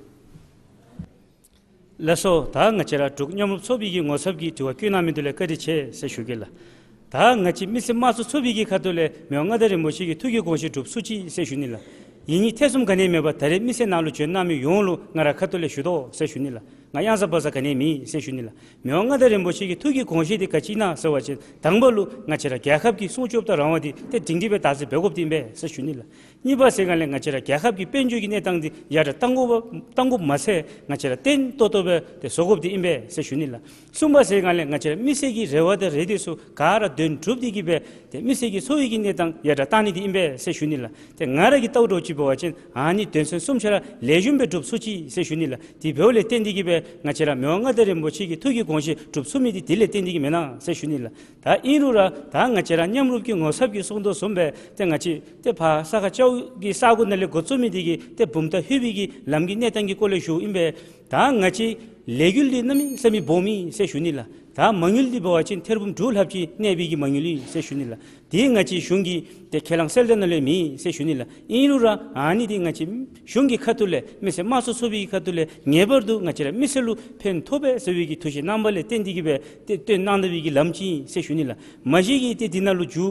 ལགས་སོ། ད་ང་བཅས་ར་འབྲུག་མཉམ་རུབ་ཚོགས་པའི་གི་ངོ་ཚབ་ཀྱིས་དྲི་བ་བཀོད་གནང་མི་འདི་ལུ་བཀའ་དྲིན་ཆེ་ཟེར་ཞུ་གེ་ལགས། ད་ང་བཅས་མི་སེར་དམངས་གཙོ་ཚོགས་པའི་གི་ཁ་ཐུག་ལས་མི་དབང་མངའ་བདག་རིན་པོ་ཆེ་གི་ཐུགས་ཀྱི་དགོངས་བཞེད་འགྲུབ་ཚུགས་ཅི་ཟེར་ཞུ་ནི་ལགས། ཡིད་གཉིས་ཐེ་ཚོམ་ག་ནི་ཡང་མེད་པར་ད་རེས་མི་སེར་ནང་ལུ་བྱོན་གནང་མི་ཡོངས་ལུ་ང་ར་ཁ་ཐུག་ལས་ཞུ་དོ་ཟེར་ཞུ་ནི་ལགས། ང་གཡང་ཟ་བ་ཟ་ག་ནི་ཡང་མེད་ཟེར་ཞུ་ནི་ལགས། མི་དབང་མངའ་བདག་རིན་པོ་ཆེ་གི་ཐུགས་ཀྱི་དགོངས་བཞེད་འདི་ག་ཅི་ཨིན་ན་ཟེར་བ་ཅིན་དང་པ་ལུ་ང་བཅས་ར་རྒྱལ་ཁབ་ཀྱི་སྲུང་སྐྱོབ་དང་རང་དབང་འདི་ཏེ་སྒྲིང་སྒྲི་སྦེ་བདག་འཛིན་འབད་དགོཔ་འདི་ཨིན་པས་ཟེར་ཞུ་ནི་ལགས། གཉིས་པ་ཟེར་སྒང་ལས་ང་བཅས་ར་རྒྱལ་ཁབ་ཀྱི་དཔལ་འབྱོར་གྱི་གནས་སྟངས་འདི་ཡར་དྲག་གཏང་དགོ་པ་གཏང་དགོཔ་མ་ཚད་ང་བཅས་ར་བརྟན་ཏོག་ཏོ་སྦེ་ཏེ་བཟོ་དགོཔ་འདི་ཨིན་པས་ཟེར་ཞུ་ནི་ལགས། གསུམ་པ་ཟེར་སྒང་ལས་ང་བཅས་ར་མི་སེར་གྱི་རེ་བ་དང་རེ་འདོད་ཚུ་ག་ར་དོན་གྲུབ་སྟེ་གི་སྦེ་ཏེ་མི་སེར་གྱི་འཚོ་བའི་གི་གནས་སྟངས་ཡར་དྲག་གཏང་ནི་འདི་ཨིན་པས་ཟེར་ཞུ་ནི་ལགས། ཏེ་ང་ར་གིས་བལྟཝ་འདྲཝ་ཅིག་འབད་བ་ཅིན་ཨ་ནི་དོན་ཚན་གསུམ་ཆ་ར་ལེགས་ཤོམ་སྦེ་འགྲུབ་ཚུགས་ཅི་ཟེར་ཞུ་ནི་ལགས། དེ་འབདཝ་ལས་བརྟེན་ཏེ་གི་སྦེ་ང་བཅས་ར་མི་དབང་མངའ་བདག་རིན་པོ་ཆེ་གི་ཐུགས་ཀྱི་དགོངས་བཞེད་འགྲུབ་ཚུགས་མི་འདི་དེ་ལས་བརྟེན་ཏེ་གི་མེན་ན་ཟེར་ཞུ་ནི་ལགས། ད་ཨིན་རུང་ར་ད་ང་བཅས་ར་མཉམ་རུབ་ཀྱི་ངོ་ཚབ་ཀྱིས་གསུང་དོ་བཟུམ་སྦེ་ཏེ་ང་བཅས་ཏེ་ཕར་ས་ཁ་ཅིག་གི་ས་གོ་ནང་ལས་འགོ་བཙུགས་མི་འདི་གིས་ཏེ་བུམ་ཐང་ལྷོད་པའི་གི་ལམ་གྱི་གནས་སྟངས་ཀྱི་སྐོར་ལས་ཞུཝ་ཨིན་པས། ད་ང་བཅས་ལས་འགུལ་འདི་གནམ་མེད་ས་མེད་སྦོམ་ཨིན་ཟེར་ཞུ་ནི་ལགས། ད་མ་དངུལ་འདི་འབད་བ་ཅིན་ཐེར་འབུམ་དྲུག་ལྷགཔ་ཅིག་གནས་པའི་གི་མ་དངུལ་ཨིན་ཟེར་ཞུ་ནི་ལགས། དེ་ང་བཅས་གཞུང་གིས་ཏེ་ཁས་བླངས་གསལ་བསྒྲགས་ནང་ལུ་མེད་ཟེར་ཞུ་ནི་ལགས། ཨིན་རུང་ར་ཨ་ནི་འདི་ང་བཅས་གཞུང་གི་ཁ་ཐུག་ལས་མི་སེར་དམངས་གཙོ་ཚོགས་པའི་ཁ་ཐུག་ལས་ངེས་པར་དུ་ང་བཅས་ར་མི་སེར་ལུ་ཕན་ཐོགས་པས་ཟེར་བའི་གི་ཐུགས་བཞེད་གནང་བ་ལས་བརྟེན་ཏེ་གི་སྦེ་ཏེ་བཏོན་གནང་ད་བའི་གི་ལམ་ཅིག་ཨིན་ཟེར་ཞུ་ནི་ལགས། མ་གཞི་གིས་ཏེ་འདི་ནང་ལུ་རྒྱུ་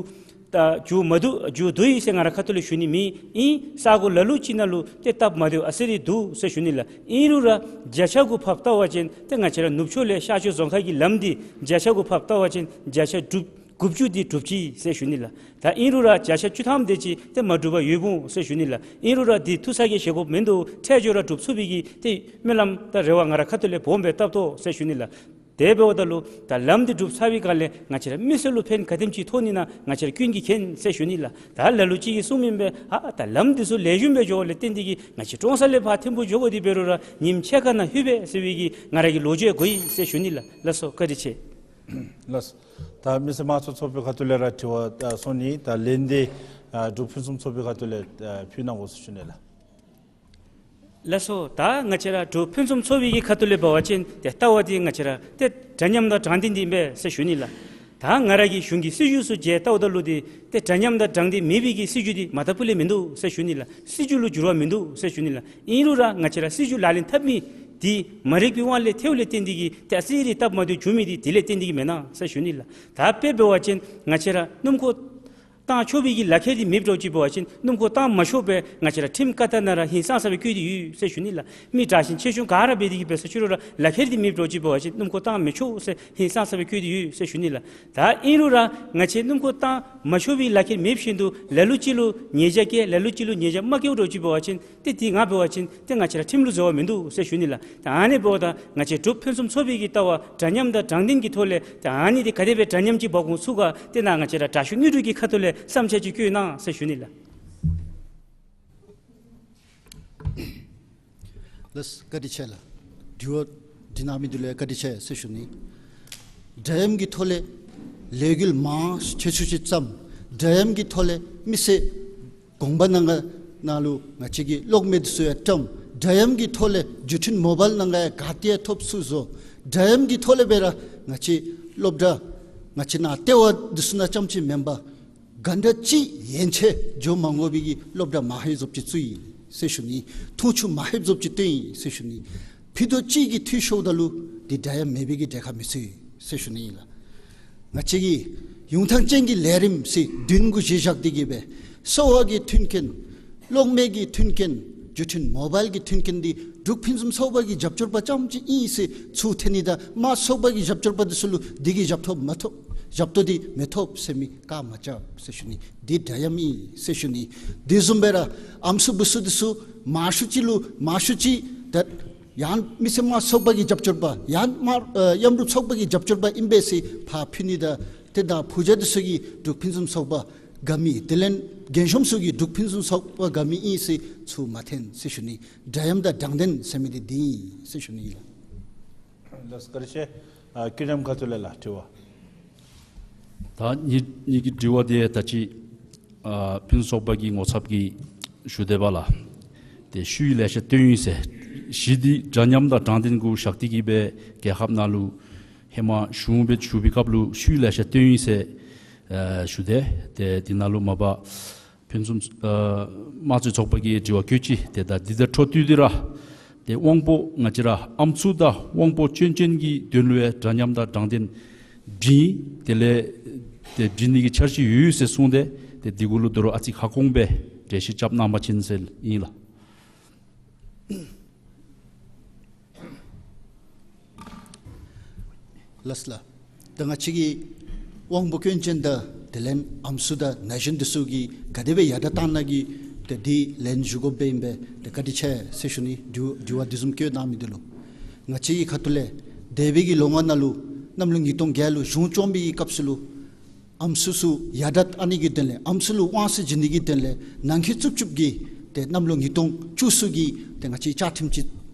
ད་རྒྱུ་མ་འདུག་རྒྱུ་འདུག་ཡི་ཟེར་ང་ར་ཁ་ཐུག་ལས་ཞུ་ནི་མེད། ཨིན་ས་གོ་ལ་ལུ་ཅིག་ནང་ལུ་ཏེ་སྟབས་མ་བདེཝ་ཨ་ཙི་རེ་འདུག་ཟེར་ཞུ་ནི་ལགས། ཨིན་རུང་ར་བརྒྱ་ཆ་དགུ་ཕབ་བལྟ་བ་ཅིན་ཏེ་ང་བཅས་ར་ནུབ་ཕྱོགས་ལས་ཤར་ཕྱོགས་རྫོང་ཁག་གི་ལམ་འདི་བརྒྱ་ཆ་དགུ་ཕབ་བལྟ་བ་ཅིན་བརྒྱ་ཆ་དྲུག་དགུ་བཅུ་འདི་གྲུབ་ཅི་ཟེར་ཞུ་ནི་ལགས། ད་ཨིན་རུང་ར་བརྒྱ་ཆ་བཅུ་ཐམ་དེ་ཅིག་ཏེ་མ་གྲུབ་པར་ཡོདཔ་འོང་ཟེར་ཞུ་ནི་ལགས། ཨིན་རུང་ར་འདི་ཐུགས་ཚ་གྱང་བཞེས་དགོཔ་མིན་འདུག་ཐད་སྦྱོར་ར་གྲུབ་ཚུགས་པའི་གི་ཏེ་སྨོན་ལམ་དང་རེ་བ་ང་ར་ཁ་ཐུག་ལས་སྦོམ་སྦེ་བཏབ་དོ་ཟེར་ཞུ་ནི་ལགས། དེ་འབདཝ་ད་ལུ་ད་ལམ་འདི་གྲུབ་ཚར་བའི་སྒང་ལས་ང་བཅས་ར་མི་སེར་ལུ་ཕན་ག་དེམ་ཅིག་ཐོགས་ནི་ན་ང་བཅས་ར་ཀུན་གྱིས་མཁྱེན་ཟེར་ཞུ་ནི་ལགས། ད་ལ་ལུ་ཅིག་གིས་གསུངམ་ཨིན་པས། ཨ་ད་ལམ་འདི་ཚུ་ལེགས་ཤོམ་སྦེ་འགྱོཝ་ལས་བརྟེན་ཏེ་གི་ང་བཅས་ཀྲོང་གསར་ལས་ཕར་ཐིམ་ཕུག་འགྱོ་དགོ་དེ་འབད་རུང་ར་ཉིནམ་ཕྱེད་ཀ་ནང་ལྷོད་པས་ཟེར་བའི་གི་ང་ར་གི་ལོ་རྒྱུས་དགོ་ཡི་ཟེར་ཞུ་ནི་ལགས། ལགས་སོ། བཀའ་དྲིན་ཆེ། ལགས། ད་མི་སེར་དམངས་གཙོ་ཚོགས་པའི་ཁ་ཐུག་ལས་ར་དྲི་བ་ད་སོང་ནི། ད་ལན་འདི་ཨ་འབྲུག་ཕུན་སུམ་ཚོགས་པའི་ཁ་ཐུག་ལས་ཨ་ཕུལ་གནང་དགོ་ཟེར་ཞུ་ནི་ལགས། ལགས་སོ། ད་ང་བཅས་ར་འབྲུག་ཕུན་སུམ་ཚོགས་པའི་གི་ཁ་ཐུག་ལས་འབད་བ་ཅིན་ཏེ་ལྟ་བ་འདི་ང་བཅས་ར་ཏེ་འདྲ་མཉམ་དང་དྲང་བདེན་འདི་ཨིན་པས་ཟེར་ཞུ་ནི་ལགས། ད་ང་ར་གིས་གཞུང་གི་སྲིད་བྱུས་ཚུ་མཇལ་བལྟཝ་ད་ལུ་འདི་ཏེ་འདྲ་མཉམ་དང་དྲང་བདེན་མེད་པའི་གི་སྲིད་བྱུས་འདི་མ་ད་པུ་ལས་མིན་འདུག་ཟེར་ཞུ་ནི་ལགས། སྲིད་བྱུས་ལུ་འགྱུར་བ་མིན་འདུག་ཟེར་ཞུ་ནི་ལགས། ཨིན་རུང་ར་ང་བཅས་ར་སྲིད་བྱུས་ལག་ལེན་འཐབ་མི་འདི་མ་རིག་པའི་དབང་ལས་ཐལཝ་ལས་བརྟེན་ཏེ་གི་ཏེ་ཨ་ཙི་རེ་སྟབས་མ་བདེཝ་བྱུང་མི་འདི་དེ་ལས་བརྟེན་ཏེ་གི་མེན་ན་ཟེར་ཞུ་ནི་ལགས། ད་དཔེ་འབད་བ་ཅིན་ང་བཅས་ར་སྣུམ་འཁོར་བཏང་ཆོག་པའི་གི་ལག་ཁྱེར་འདི་མེདཔ་འདྲཝ་ཅིག་འབད་བ་ཅིན་སྣུམ་འཁོར་བཏང་མ་ཆོགཔ་སྦེ་ང་བཅས་ར་ཁྲིམས་བཀའ་ལྟར་ནང་ར་ཧིང་སངས་ས་སྦེ་བཀོད་དེ་ཡོད་ཟེར་ཞུ་ནི་ལགས། མི་དྲག་ཞན་ཆེ་ཆུང་ག་ར་འབད་དེ་གི་འབད་ས་ཕྱི་རུ་ར་ལག་ཁྱེར་འདི་མེདཔ་འདྲཝ་ཅིག་འབད་བ་ཅིན་སྣུམ་འཁོར་བཏང་མི་ཆོག་ཟེར་ཧིང་སངས་ས་སྦེ་བཀོད་དེ་ཡོད་ཟེར་ཞུ་ནི་ལགས། ད་ཨིན་རུང་ར་ང་བཅས་སྣུམ་འཁོར་བཏང་མ་ཆོག་པའི་ལག་ཁྱེར་མེདཔ་བཞིན་དུ་ལ་ལུ་ཅིག་ལུ་ཉེས་བྱ་བཀལ་ལ་ལུ་ཅིག་ལུ་ཉེས་བྱ་མ་བཀལཝ་འདྲཝ་ཅིག་འབད་བ་ཅིན་ཏེ་འདི་ང་འབད་བ་ཅིན་ཏེ་ང་བཅས་ར་ཁྲིམས་ལུགས་འཛོལ་བ་མིན་འདུག་ཟེར་ཞུ་ནི་ལགས། ཏེ་ཨ་ནི་འབདཝ་ད་ང་བཅས་འབྲུག་ཕུན་སུམ་ཚོགས་པའི་གི་ལྟ་བ་འདྲ་མཉམ་དང་དྲང་བདེན་གྱི་ཐོག་ལས་ཏེ་ཨ་ནི་འདི་ག་དེ་སྦེ་འདྲ་མཉམ་ཅིག་འབག་འོང་ཚུགས་ག་ཏེ་ནཱ་ང་བཅས་ར་དྲག་ཤོས་དངོས་གྲུབ་ཀྱི་ཁ་ཐུག་ལས་བསམ་འཆར་ཅིག་བཀོད་གནང་ཟེར་ཞུ་ནི་ལགས། ལགས་བཀའ་དྲིན་ཆེ་ལགས། དྲི་བ་འདི་གནང་མི་འདི་ལུ་བཀའ་དྲིན་ཆེ་ཟེར་ཞུ་ནི། འདྲ་མཉམ་གྱི་ཐོག་ལས་ལས་འགུལ་མང་ཆེ་ཤོས་ཅིག་བརྩམས། འདྲ་མཉམ་གྱི་ཐོག་ལས་མི་སེར་དགོངས་པ་གནང་ག་ནང་ལུ་ང་བཅས་ཀྱི་གློག་མེ་འདི་ཚུ་ཡང་བཀྲམ། འདྲ་མཉམ་གྱི་ཐོག་ལས་བརྒྱུད་འཕྲིན་མོ་བཱའིལ་ནང་ག་ཡང་ག་ཏེ་ཡང་ཐོབ་ཚུགས་བཟོ། འདྲ་མཉམ་གྱི་ཐོག་ལས་སྦེ་ར་ང་བཅས་སློབ་གྲྭ་ང་བཅས་ནཱ་ལྟེ་བ་འདི་ཚུ་ནང་རྐྱངམ་ཅིག་མེན་པར་ག་འདྲ་ཅིག་ཡན་ཆད་འགྱོ་མ་དགོ་པའི་གི་སློབ་གྲྭ་མ་ཧེབ་བཟོཝ་ཅིག་བཙུགས་ཡི་ཟེར་ཞུ་ནི། འཐུང་ཆུ་མ་ཧེབ་བཟོཝ་ཅིག་བཏོན་ཡི་ཟེར་ཞུ་ནི། ཕུད་རྡོག་གཅིག་གི་འཐུས་ཤོརཝ་ད་ལུ་འདི་འདྲ་མཉམ་མེད་པའི་གི་གྲལ་ཁར་མི་ཚུད་ཟེར་ཞུ་ནི་ཨིན་ལགས། ང་བཅས་ཀྱི་ཡུང་ཐང་ཅན་གྱི་ལས་རིམ་ཟེར་བདུན་གུ་གཞི་བཞག་སྟེ་གི་སྦེ་གསོ་བ་གི་མཐུན་རྐྱེན་གློག་མེ་གི་མཐུན་རྐྱེན་བརྒྱུད་འཕྲིན་མོ་བཱའིལ་གྱི་མཐུན་རྐྱེན་འདི་འབྲུག་ཕུན་སུམ་ཚོགས་པ་གི་རྒྱབ་སྐྱོར་པ་རྐྱངམ་ཅིག་ཨིན་ཟེར་ཚུར་འཐེན་ནི་དང་དམངས་གཙོ་ཚོགས་པ་གི་རྒྱབ་སྐྱོར་པ་འདི་ཚུ་ལུ་འདི་གི་རྒྱབ་ཐོབ་མ་ཐོབ་རྒྱབ་སྟོབས་འདི་མི་ཐོབ་ཟེར་མི་བཀག་མ་རྐྱབ་ཟེར་ཞུ་ནི། འདི་འདྲ་མཉམ་ཨིན་ཟེར་ཞུ་ནི། དེ་བཟུམ་སྦེ་ར་ཨམ་སྲུ་བུ་སྲུ་འདི་ཚུ་མང་ཤོས་ཅིག་ལུ་མང་ཤོས་ཅིག་ད་ཡང་མི་སེར་དམངས་གཙོ་ཚོགས་པ་གི་རྒྱབ་སྐྱོར་པ་ཡང་དམངས་ཨ་མཉམ་རུབ་ཚོགས་པ་གི་རྒྱབ་སྐྱོར་པ་ཨིན་པས་ཟེར་ཕར་ཕུལ་ནི་དང་ཏེ་ད་བུ་ཇ་འདི་ཚུ་གིས་འབྲུག་ཕུན་སུམ་ཚོགས་པ་དགའ་མི་དེ་ལས་རྒན་གཞོནམ་ཚུ་གིས་འབྲུག་ཕུན་སུམ་ཚོགས་པ་དགའ་མི་ཨིན་ཟེར་ཚུར་མ་འཐེན་ཟེར་ཞུ་ནི། འདྲ་མཉམ་དང་དྲང་བདེན་ཟེར་མི་འདི་འདི་ཨིན་ཟེར་ཞུ་ནི་ཨིན་ལགས། ལགས་བཀའ་དྲིན་ཆེ། ཨ་ཀུན་མཉམ་ཁ་ཐུག་ལས་ལགས་དྲི་བ། ད་ངེ་ངེ་གི་དྲི་བ་འདི་ད་ཅི་ ཨ་ཕུན་ཚོགས་པ་གི་ངོ་ཚབ་ཀྱིས་ཞུ་དེས་པ་ལགས། ཏེ་ཤུལ་ལེ་ཤ་བཏོན་ཡི་ཟེར། གཞི་འདི་འདྲ་མཉམ་དང་དྲང་བདེན་གུ་བཞག་སྟེ་གི་སྦེ་རྒྱལ་ཁབ་ནང་ལུ་ཧེ་མ་གཞུང་སྦེ་ཞུ་བའི་སྐབས་ལུ་ཤུལ་ལེ་ཤ་བཏོན་ཡི་ཟེར་ཨ་ཞུ་དེས། ཏེ་འདི་ནང་ལུ་མ་པ་ཕུན་སུམ་ཨ་དམངས་གཙོའི་ཚོགས་པ་གིས་དྲི་བ་བཀོད་ཅི། ཏེ་ད་འདི་དང་འཕྲོ་མཐུད་དེ་ར་ཏེ་དབང་པོ་ང་བཅས་ར་ཨམ་སྲུ་དང་དབང་པོ་སྐྱོན་ཅན་གྱི་དོན་ལུ་ཡང་འདྲ་མཉམ་དང་དྲང་བདེན་བྲིས། དེ་ལས་ཏེ་བྲི་ནི་གི་འཆར་གཞི་ཡོད་ཡོད་ཟེར་གསུངས་ཏེ། ཏེ་འདི་གུ་ལུ་དོ་རུང་ཨ་ཙི་ཁ་སྐོང་སྦེ་འགྲེལ་བཤད་རྐྱབ་གནང་པ་ཅིན་ཟེར་ཨིན་ལགས། ལགས་ལགས། ད་ང་བཅས་ཀྱིས་དབང་པོ་སྐྱོན་ཅན་དང་དེ་ལས་ཨམ་སྲུ་དང་ན་གཞོན་འདི་ཚུ་གིས་ག་དེ་སྦེ་ཡར་དྲག་བཏང་ནི་གི་ཏེ་འདི་ལན་ཞུ་དགོཔ་སྦེ་ཨིན་པས། ཏེ་བཀའ་དྲིན་ཆེ་ཟེར་ཞུ་ནི། དྲི་དྲི་བ་འདི་བཟུམ་བཀོད་གནང་མི་འདི་ལུ། ང་བཅས་ཀྱི་ཁ་ཐུག་ལས་འདས་པའི་གི་ལོ་ལྔ་ནང་ལུ་གནམ་ལོ་ཉིས་སྟོང་བརྒྱད་ལུ་གཞུང་བཅོམ་པའི་གི་སྐབས་སུ་ལུ་ཨམ་སྲུ་ཚུ་ཡར་དྲག་ཨ་ནི་གི་དོན་ལས་ཨམ་སྲུ་ལུ་དབང་ཚད་བྱིན་ནི་གི་དོན་ལས་ནང་འཁོད་རྩུབ་སྤྱོད་ཀྱི་ཏེ་གནམ་ལོ་ཉིས་སྟོང་བཅུ་གསུམ་གྱི་ཏེ་ང་བཅས་བཅའ་ཁྲིམས་ཅིག་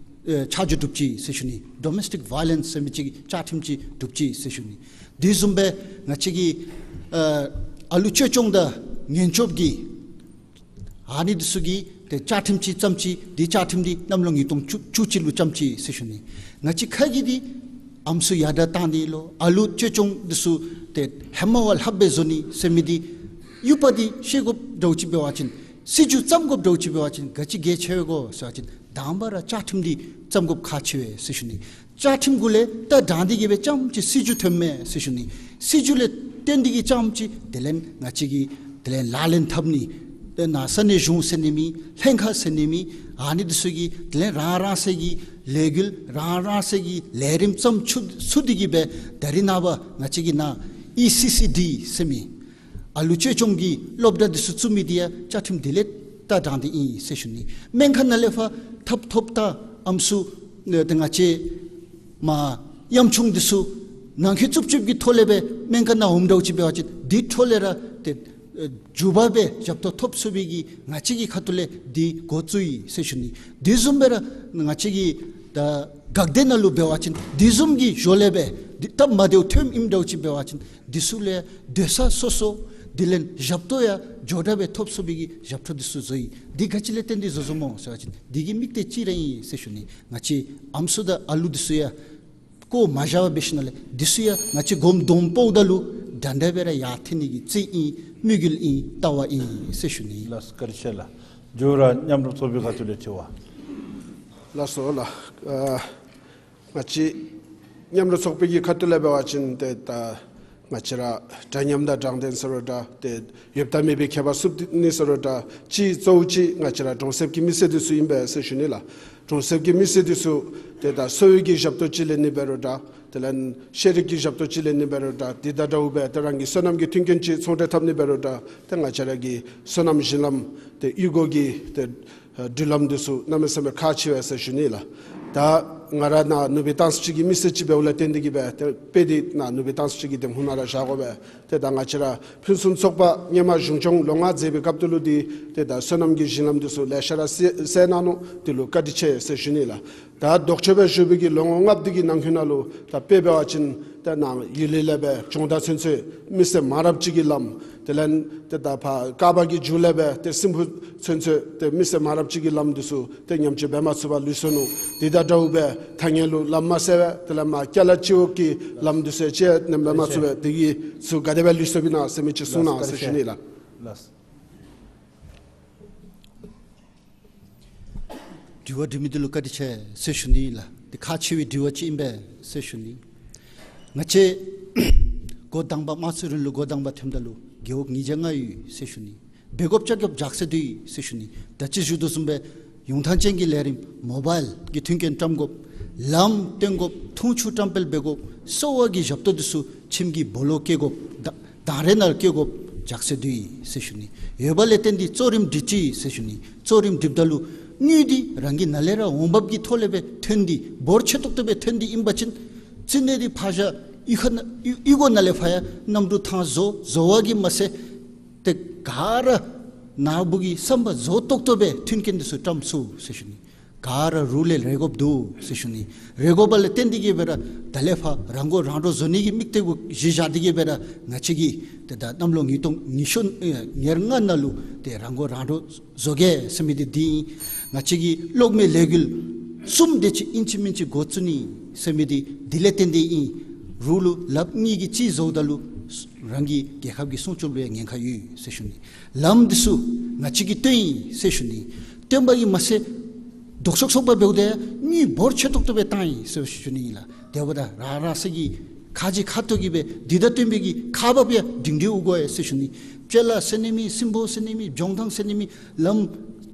ཨེ་ཆ་འཇོག་གྲུབ་ཅི་ཟེར་ཞུ་ནི། ཌོ་མེས་ཊིག་ཝའི་ལེནསི་ཟེར་མི་ཅིག་བཅའ་ཁྲིམས་ཅིག་གྲུབ་ཅི་ཟེར་ཞུ་ནི། དེ་བཟུམ་སྦེ་ང་བཅས་ཀྱི་ཨ་ཨ་ལུ་བཅོས་སྐྱོང་དང་ངན་སྐྱོབ་ཀྱི་ཨ་ནི་འདི་ཚུ་གི་ཏེ་བཅའ་ཁྲིམས་ཅིག་བརྩམས་ཅི། དེ་བཅའ་ཁྲིམས་འདི་གནམ་ལོ་ཉིས་སྟོང་བཅུ་བཅུ་གཅིག་ལུ་བརྩམས་ཅི་ཟེར་ཞུ་ནི། ང་བཅས་ཁ་གི་འདི་ཨམ་སྲུ་ཡར་དྲག་བཏང་ནི་ལོ་ཨ་ལུ་བཅོས་སྐྱོང་འདི་ཚུ་ཏེ་ཧེ་མ་བ་ལྷགཔ་སྦེ་བཟོ་ནི་ཟེར་མི་འདི་ཡུ་བ་འདི་ཤེས་དགོཔ་འདྲཝ་ཅིག་འབད་བ་ཅིན་སྲིད་བྱུས་བརྩམ་དགོཔ་འདྲཝ་ཅིག་འབད་བ་ཅིན་ག་ཅི་གལ་ཆེ་བས་གོ་ཟེར་བ་ཅིན་དང་པ་ར་བཅའ་ཁྲིམས་འདི་བརྩམ་དགོཔ་ཁག་ཆེ་བས་ཟེར་ཞུ་ནི། བཅའ་ཁྲིམས་གུ་ལས་ད་དྲང་སྟེ་གི་སྦེ་རྐྱངམ་ཅིག་སྲིད་བྱུས་ཐོནམ་མས་ཟེར་ཞུ་ནི། སྲིད་བྱུས་ལས་བརྟེན་ཏེ་གི་རྐྱངམ་ཅིག་དེ་ལས་ང་བཅས་ཀྱི་དེ་ལས་ལག་ལེན་འཐབ་ནི་དེ་ནང་ས་གནས་གཞུང་ཟེར་ནི་མེད། ལྷན་ཁག་ཟེར་ནི་མེད། ཨ་ནི་འདི་ཚུ་གིས་དེ་ལས་རང་རང་སོའི་གི་ལས་འགུལ་རང་རང་སོའི་གི་ལས་རིམ་བརྩམ་ཚུགས་ཚུགས་ཏེ་གི་སྦེ་ད་རིས་ནངས་པ་ང་བཅས་ཀྱི་ནང་ཨི་སི་སི་ཌི་ཟེར་མི་ཨ་ལུ་བཅོས་སྐྱོང་གི་སློབ་གྲྭ་འདི་ཚུ་བཙུགས་མི་འདི་ཡང་བཅའ་ཁྲིམས་འདི་ལས་ད་དྲང་སྟེ་ཨིན་ཟེར་ཞུ་ནི། སྨན་ཁང་ནང་ལས་ཕར་ཐབ་ཐོབ་ད་ཨམ་སྲུ་ནི་དེ་ང་བཅས་མ་ཡམ་ཆུང་འདི་ཚུ་ནང་འཁོད་རྩུབ་སྤྱོད་ཀྱི་ཐོག་ལས་སྦེ་སྨན་ཁང་ནང་འོངམ་འདྲཝ་ཅིག་འབད་བ་ཅིན་འདི་ཐོག་ལས་ར་ཏེ་ཨེ་མགྱོགས་པ་སྦེ་ཞབས་ཏོག་ཐོབ་ཚུགས་པའི་གི་ང་བཅས་ཀྱི་ཁ་ཐུག་ལས་འདི་འགོ་བཙུགས་ཡི་ཟེར་ཞུ་ནི། དེ་བཟུམ་སྦེ་ར་ང་བཅས་ཀྱི་ད་འགག་སྡེ་ནང་ལུ་འབད་བ་ཅིན་དེ་བཟུམ་གྱི་ཞོར་ལས་སྦེ་འདི་སྟབས་མ་བདེཝ་ཐོནམ་ཨིནམ་འདྲཝ་ཅིག་འབད་བ་ཅིན་འདི་ཚུ་ལས་སྡོད་ས་སོ་སོ་དེ་ལས་ཞབས་ཏོག་ཡང་མགྱོགས་དྲགས་སྦེ་ཐོབ་ཚུགས་པའི་གི་ཞབས་ཏོག་འདི་ཚུ་བཟོ་ཡི། འདི་ག་ཅི་ལས་བརྟེན་ཏེ་བཟོ་བཟོཝ་སྨོ་ཟེར་བ་ཅིན་འདི་གི་དམིགས་གཏད་གཅིག་ར་ཨིན་ཟེར་ཞུ་ནི། ང་བཅས་ཨམ་སྲུ་དང་ཨ་ལུ་འདི་ཚུ་ཡང་བཀོ་མ་བཞག་པར་འབད་ཞིནམ་ལས་འདི་ཚུ་ཡང་ང་བཅས་སྒོམ་སྡོམ་སྤོཝ་ད་ལུ་འདྲན་འདྲ་སྦེ་ར་ཡར་འཐེན་ནི་གི་རྩིས་ཨིན། དམིགས་ཡུལ་ཨིན། ལྟ་བ་ཨིན་ཟེར་ཞུ་ནི། ལགས་སོ། བཀའ་དྲིན་ཆེ་ལགས། མཇུག་ར་མཉམ་རུབ་ཚོགས་པའི་ཁ་ཐུག་ལས་དྲི་བ། ལགས་སོ་ལགས། ཨ་ང་བཅས་མཉམ་རུབ་ཚོགས་པའི་གི་ཁ་ཐུག་ལས་འབད་བ་ཅིན་ཏེ་ད་ང་བཅས་ར་འདྲ་མཉམ་དང་དྲང་བདེན་ཟེར་རུང་འདྲ་ཏེ་ཡོདཔ་དང་མེད་པའི་ཁྱད་པར་བསུབ་ནི་ཟེར་རུང་འདྲ་ཅིག་གཙོ་བོ་ཅིག་ང་བཅས་ར་གྲོང་གསེབ་ཀྱི་མི་སེར་འདི་ཚུ་ཨིན་པས་ཟེར་ཞུ་ནི་ལགས། གྲོང་གསེབ་ཀྱི་མི་སེར་འདི་ཚུ་ཏེ་ད་གསོ་བའི་གི་ཞབས་ཏོག་ཅིག་ལེན་ནི་འབད་རུང་འདྲ་དེ་ལས་ཤེས་རིག་གི་ཞབས་ཏོག་ཅིག་ལེན་ནི་འབད་རུང་འདྲ་དེ་དང་འདྲཝ་སྦེ་ཏེ་རང་གི་སོ་ནམ་གྱི་མཐུན་རྐྱེན་ཅིག་ཚོང་འབྲེལ་འཐབ་ནི་འབད་རུང་འདྲ་ཏེ་ང་བཅས་ར་གི་སོ་ནམ་ཞིང་ལམ་ཏེ་གཡུས་སྒོ་གི་ཏེ་འགྲུལ་ལམ་འདི་ཚུ་གནམ་མེད་ས་མེད་ཁག་ཆེ་བས་ཟེར་ཞུ་ནི་ལགས། ད་ང་ར་ནཱ་ནུབ་སྦིས་ཏང་སོ་ཅིག་གི་མི་སེར་ཅིག་འབདཝ་ལས་བརྟེན་ཏེ་གི་སྦེ་ཏེ་དཔེ་འདི་ནཱ་ནུབ་སྦིས་ཏང་སོ་ཅིག་གི་འདེམས་ཁོངས་ནང་ར་བཞག་དགོ་པས། ཏེ་ད་ང་བཅས་ར་ཕུན་སུམ་ཚོགས་པ་སྔོན་མ་གཞུང་སྐྱོང་ལོ་ལྔ་མཛད་པའི་སྐབས་དེ་ལུ་འདི་ཏེ་ད་སོ་ནམ་གྱི་ཞིང་ལམ་འདི་ཚུ་ལེ་ཤ་ར་བསལ་བསལ་གནང་ནུག། དེ་ལུ་བཀའ་དྲིན་ཆེ་ཟེར་ཞུ་ནི་ལགས། ད་ལྡོག་ཕྱོགས་སྦེ་ཞུ་བའི་གི་ལོ་ངོ་ལྔ་པོ་འདི་གི་ནང་འཁོད་ནང་ལུ་ད་དཔེ་འབད་བ་ཅིན་ད་ནཱ་ཡུལ་ལི་ལས་སྦེ་ལྕང་མདའ་ཚུན་ཚོད་མི་སེར་མང་རབས་ཅིག་གི་ལམ་དེ་ལས་ཏེ་ད་ཕར་ཀ་བ་གི་མཇུག་ལས་སྦེ་ཏེ་སྲིན་ཕུ་ཚུན་ཚོད་ཏེ་མི་སེར་མང་རབས་ཅིག་གི་ལམ་འདི་ཚུ་ཏེ་ཉམས་བཅོས་འབད་མ་ཚུགས་པར་ལུས་སོ་ནུག། དེ་དང་འདྲཝ་སྦེ་ཐང་ངེ་ལུ་ལམ་མ་བསལ་བས། དེ་ལས་མར་ཀ་ལ་སྤྱི་འོག་གི་ལམ་འདི་ཚུ་ཅིག་ཡང་ནེམ་འབད་མ་ཚུགས་པས། དེ་གི་ཚུ་ག་དེ་སྦེ་ལུས་སོ་བའི་ན་ཟེར་མི་ཅིག་གསུང་གནང་ཟེར་ཞུ་ནི་ལགས། ལགས། དྲི་བ་དྲི་མི་འདི་ལུ་བཀའ་དྲིན་ཆེ་ཟེར་ཞུ་ནི་ལགས། འདི་ཁག་ཆེ་བའི་དྲི་བ་ཅིག་ཨིན་པས་ཟེར་ཞུ་ནི། ང་བཅས་འགོ་དང་པ་དམངས་གཙོའི་རིང་ལུགས་འགོ་དང་པ་ཐོནམ་ད་ལུ་རྒེད་འོག་ཉིས་བརྒྱ་ལྔ་ཡོད་ཟེར་ཞུ་ནི། འབད་དགོཔ་རྐྱབ་རྐྱབ་རྒྱགས་སེ་སྡོད་ཡི་ཟེར་ཞུ་ནི། ད་ཅི་ཞུ་དོ་བཟུམ་སྦེ་ཡོང་ཐངས་ཅན་གྱི་ལས་རིམ་མོ་བཱའིལ་གྱི་མཐུན་རྐྱེན་བཀྲམ་དགོཔ། ལམ་སྟོན་དགོཔ། འཐུང་ཆུ་བཀྲམ་སྤེལ་འབད་དགོཔ། གསོ་བ་གི་ཞབས་ཏོག་འདི་ཚུ་ཁྱིམ་གྱི་སྦོ་ལོགས་བཀལ་དགོཔ། ད་དང་རེ་ནང་བཀལ་དགོཔ་རྒྱགས་སེ་སྡོད་ཡི་ཟེར་ཞུ་ནི། ཡོདཔ་ལས་བརྟེན་ཏེ་གཙོ་རིམ་སྒྲིག་ཅི་ཟེར་ཞུ་ནི། གཙོ་རིམ་སྒྲིགཔ་ད་ལུ་དངུལ་འདི་རང་གི་ནང་ལས་ར་འོང་འབབ་ཀྱི་ཐོག་ལས་སྦེ་ཐོན་ཏེ་འབོར་ཆེ་ཏོག་ཏོ་སྦེ་ཐོན་ཏེ་ཨིན་པ་ཅིན་རྩིས་ནི་འདི་ཕར་བཞག། གཡུས་ཁ་ནང་གཡུས་གཡུས་སྒོ་ནང་ལས་ཕར་ཡང་གནམ་གྲུ་ཐང་བཟོ་བཟོ་བ་གིས་མ་ཚད་ཏེ་ག་ར་ནཱ་བུ་གི་བསམ་པ་བཟོ་ཏོག་ཏོ་སྦེ་མཐུན་རྐྱེན་འདི་ཚུ་བཀྲམ་ཚུགས་ཟེར་ཞུ་ནི། ག་ར་རུ་ལས་རེ་དགོཔ་འདུག་ཟེར་ཞུ་ནི། རེ་དགོཔ་ལས་བརྟེན་ཏེ་གིས་སྦེ་ར་ད་ལས་ཕར་རང་མགོ་རང་འདྲོངས་བཟོ་ནི་གི་དམིགས་གཏད་གུ་གཞི་བཞག་སྟེ་གིས་སྦེ་ར་ང་བཅས་ཀྱིས་ཏེ་ད་གནམ་ལོ་ཉིས་སྟོང་ཉི་ཤུ་ཨེ་ཉེར་ལྔ་ནང་ལུ་ཏེ་རང་མགོ་རང་འདྲོངས་བཟོ་གེ་ཟེར་མི་འདི་འདི་ཨིན། ང་བཅས་ཀྱི་གློག་མེ་ལས་འགུལ་གསུམ་དེ་ཅིག་ཨིན་ཅི་མིན་ཅི་འགོ་བཙུགས་ནི་ཟེར་མི་འདི་འདི་ལས་བརྟེན་ཏེ་ཨིན། རུ་ལུ་ལགཔ་གཉིས་ཀྱིས་གཅིག་བཟོཝ་ད་ལུ་རང་གི་རྒྱལ་ཁབ་ཀྱི་སྲུང་སྐྱོབ་ལུ་ཡང་ཉེན་ཁ་ཡོད་ཟེར་ཞུ་ནི། ལམ་འདི་ཚུ་ང་བཅས་ཀྱིས་བཏོན་ཡི་ཟེར་ཞུ་ནི། བཏོན་པ་གིས་མ་ཚད་ལྡོག་ཕྱོགས་ཚོགས་པ་འབདཝ་ད་ཡང་དངུལ་འབོར་ཆེ་ཏོག་ཏོ་སྦེ་བཏང་ཡི་ཟེར་ཞུ་ནི་ཨིན་ལགས། དེ་འབདཝ་ད་རང་རང་སོ་གི་ཁ་རྗེ་ཁ་ཐུག་གིས་སྦེ་འདི་དང་བསྟུན་པའི་གི་ཁག་འབགཔ་ཡང་སྒྲིང་སྒྲིང་འོང་དགོ་ཟེར་ཞུ་ནི། སྤྱོད་ལ་ཟེར་ནི་མེད། སྲིན་པོ་ཟེར་ནི་མེད། འཇོང་ཐང་ཟེར་ནི་མེད། ལམ་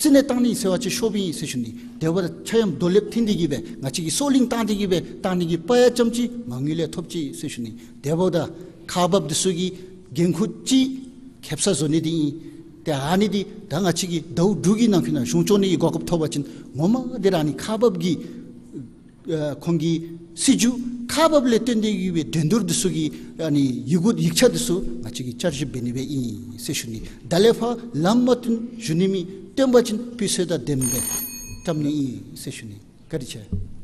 རྩ་ནས་བཏང་ནི་ཟེར་བ་ཅིན་ཤོབ་ཨིན་ཟེར་ཞུ་ནི། དེ་འབདཝ་ད་ཆ་མཉམ་རྡོག་ལེབ་འཐེན་ཏེ་གིས་སྦེ་ང་བཅས་ཀྱིས་སོ་གླིང་བཏང་སྟེ་གིས་སྦེ་བཏང་ནི་གི་དཔའ་ཡ་རྐྱངམ་ཅིག་མ་དངུལ་ལས་ཐོབ་ཅི་ཟེར་ཞུ་ནི། དེ་འབདཝ་ད་ཁག་འབགཔ་འདི་ཚུ་གི་འགན་ཁུར་ཅིག་ཁེབ་ས་བཟོ་ནི་འདི་ཨིན། ཏེ་ཨ་ནི་འདི་ད་ང་བཅས་ཀྱིས་ཟླཝ་དྲུག་གི་ནང་འཁོད་ནང་གཞུང་སྐྱོང་ནི་གི་གོ་སྐབས་ཐོབ་པ་ཅིན་ངོ་མ་འདི་ར་ཨ་ནི་ཁག་འབགཔ་གི་ཨ་ཁོང་གི་སྲིད་བྱུས་ཁག་འབགཔ་ལས་བརྟེན་ཏེ་གིས་སྦེ་འགྲན་བསྡུར་འདི་ཚུ་གི་ཨ་ནི་ཡི་གུ་ཡིག་ཆ་འདི་ཚུ་ང་བཅས་ཀྱིས་བསྐྱར་ཞིབ་འབད་ནི་སྦེ་ཨིན་ཟེར་ཞུ་ནི། ད་ལས་ཕར་ལམ་མ་བཏོན་ཞུ་ནི་མེད། བཏོན་པ་ཅིན་སྤུས་ཚད་དང་ལྡནམ་སྦེ་བཀྲམ་ནི་ཨིན་ཟེར་ཞུ་ནི། བཀའ་དྲིན་ཆེ།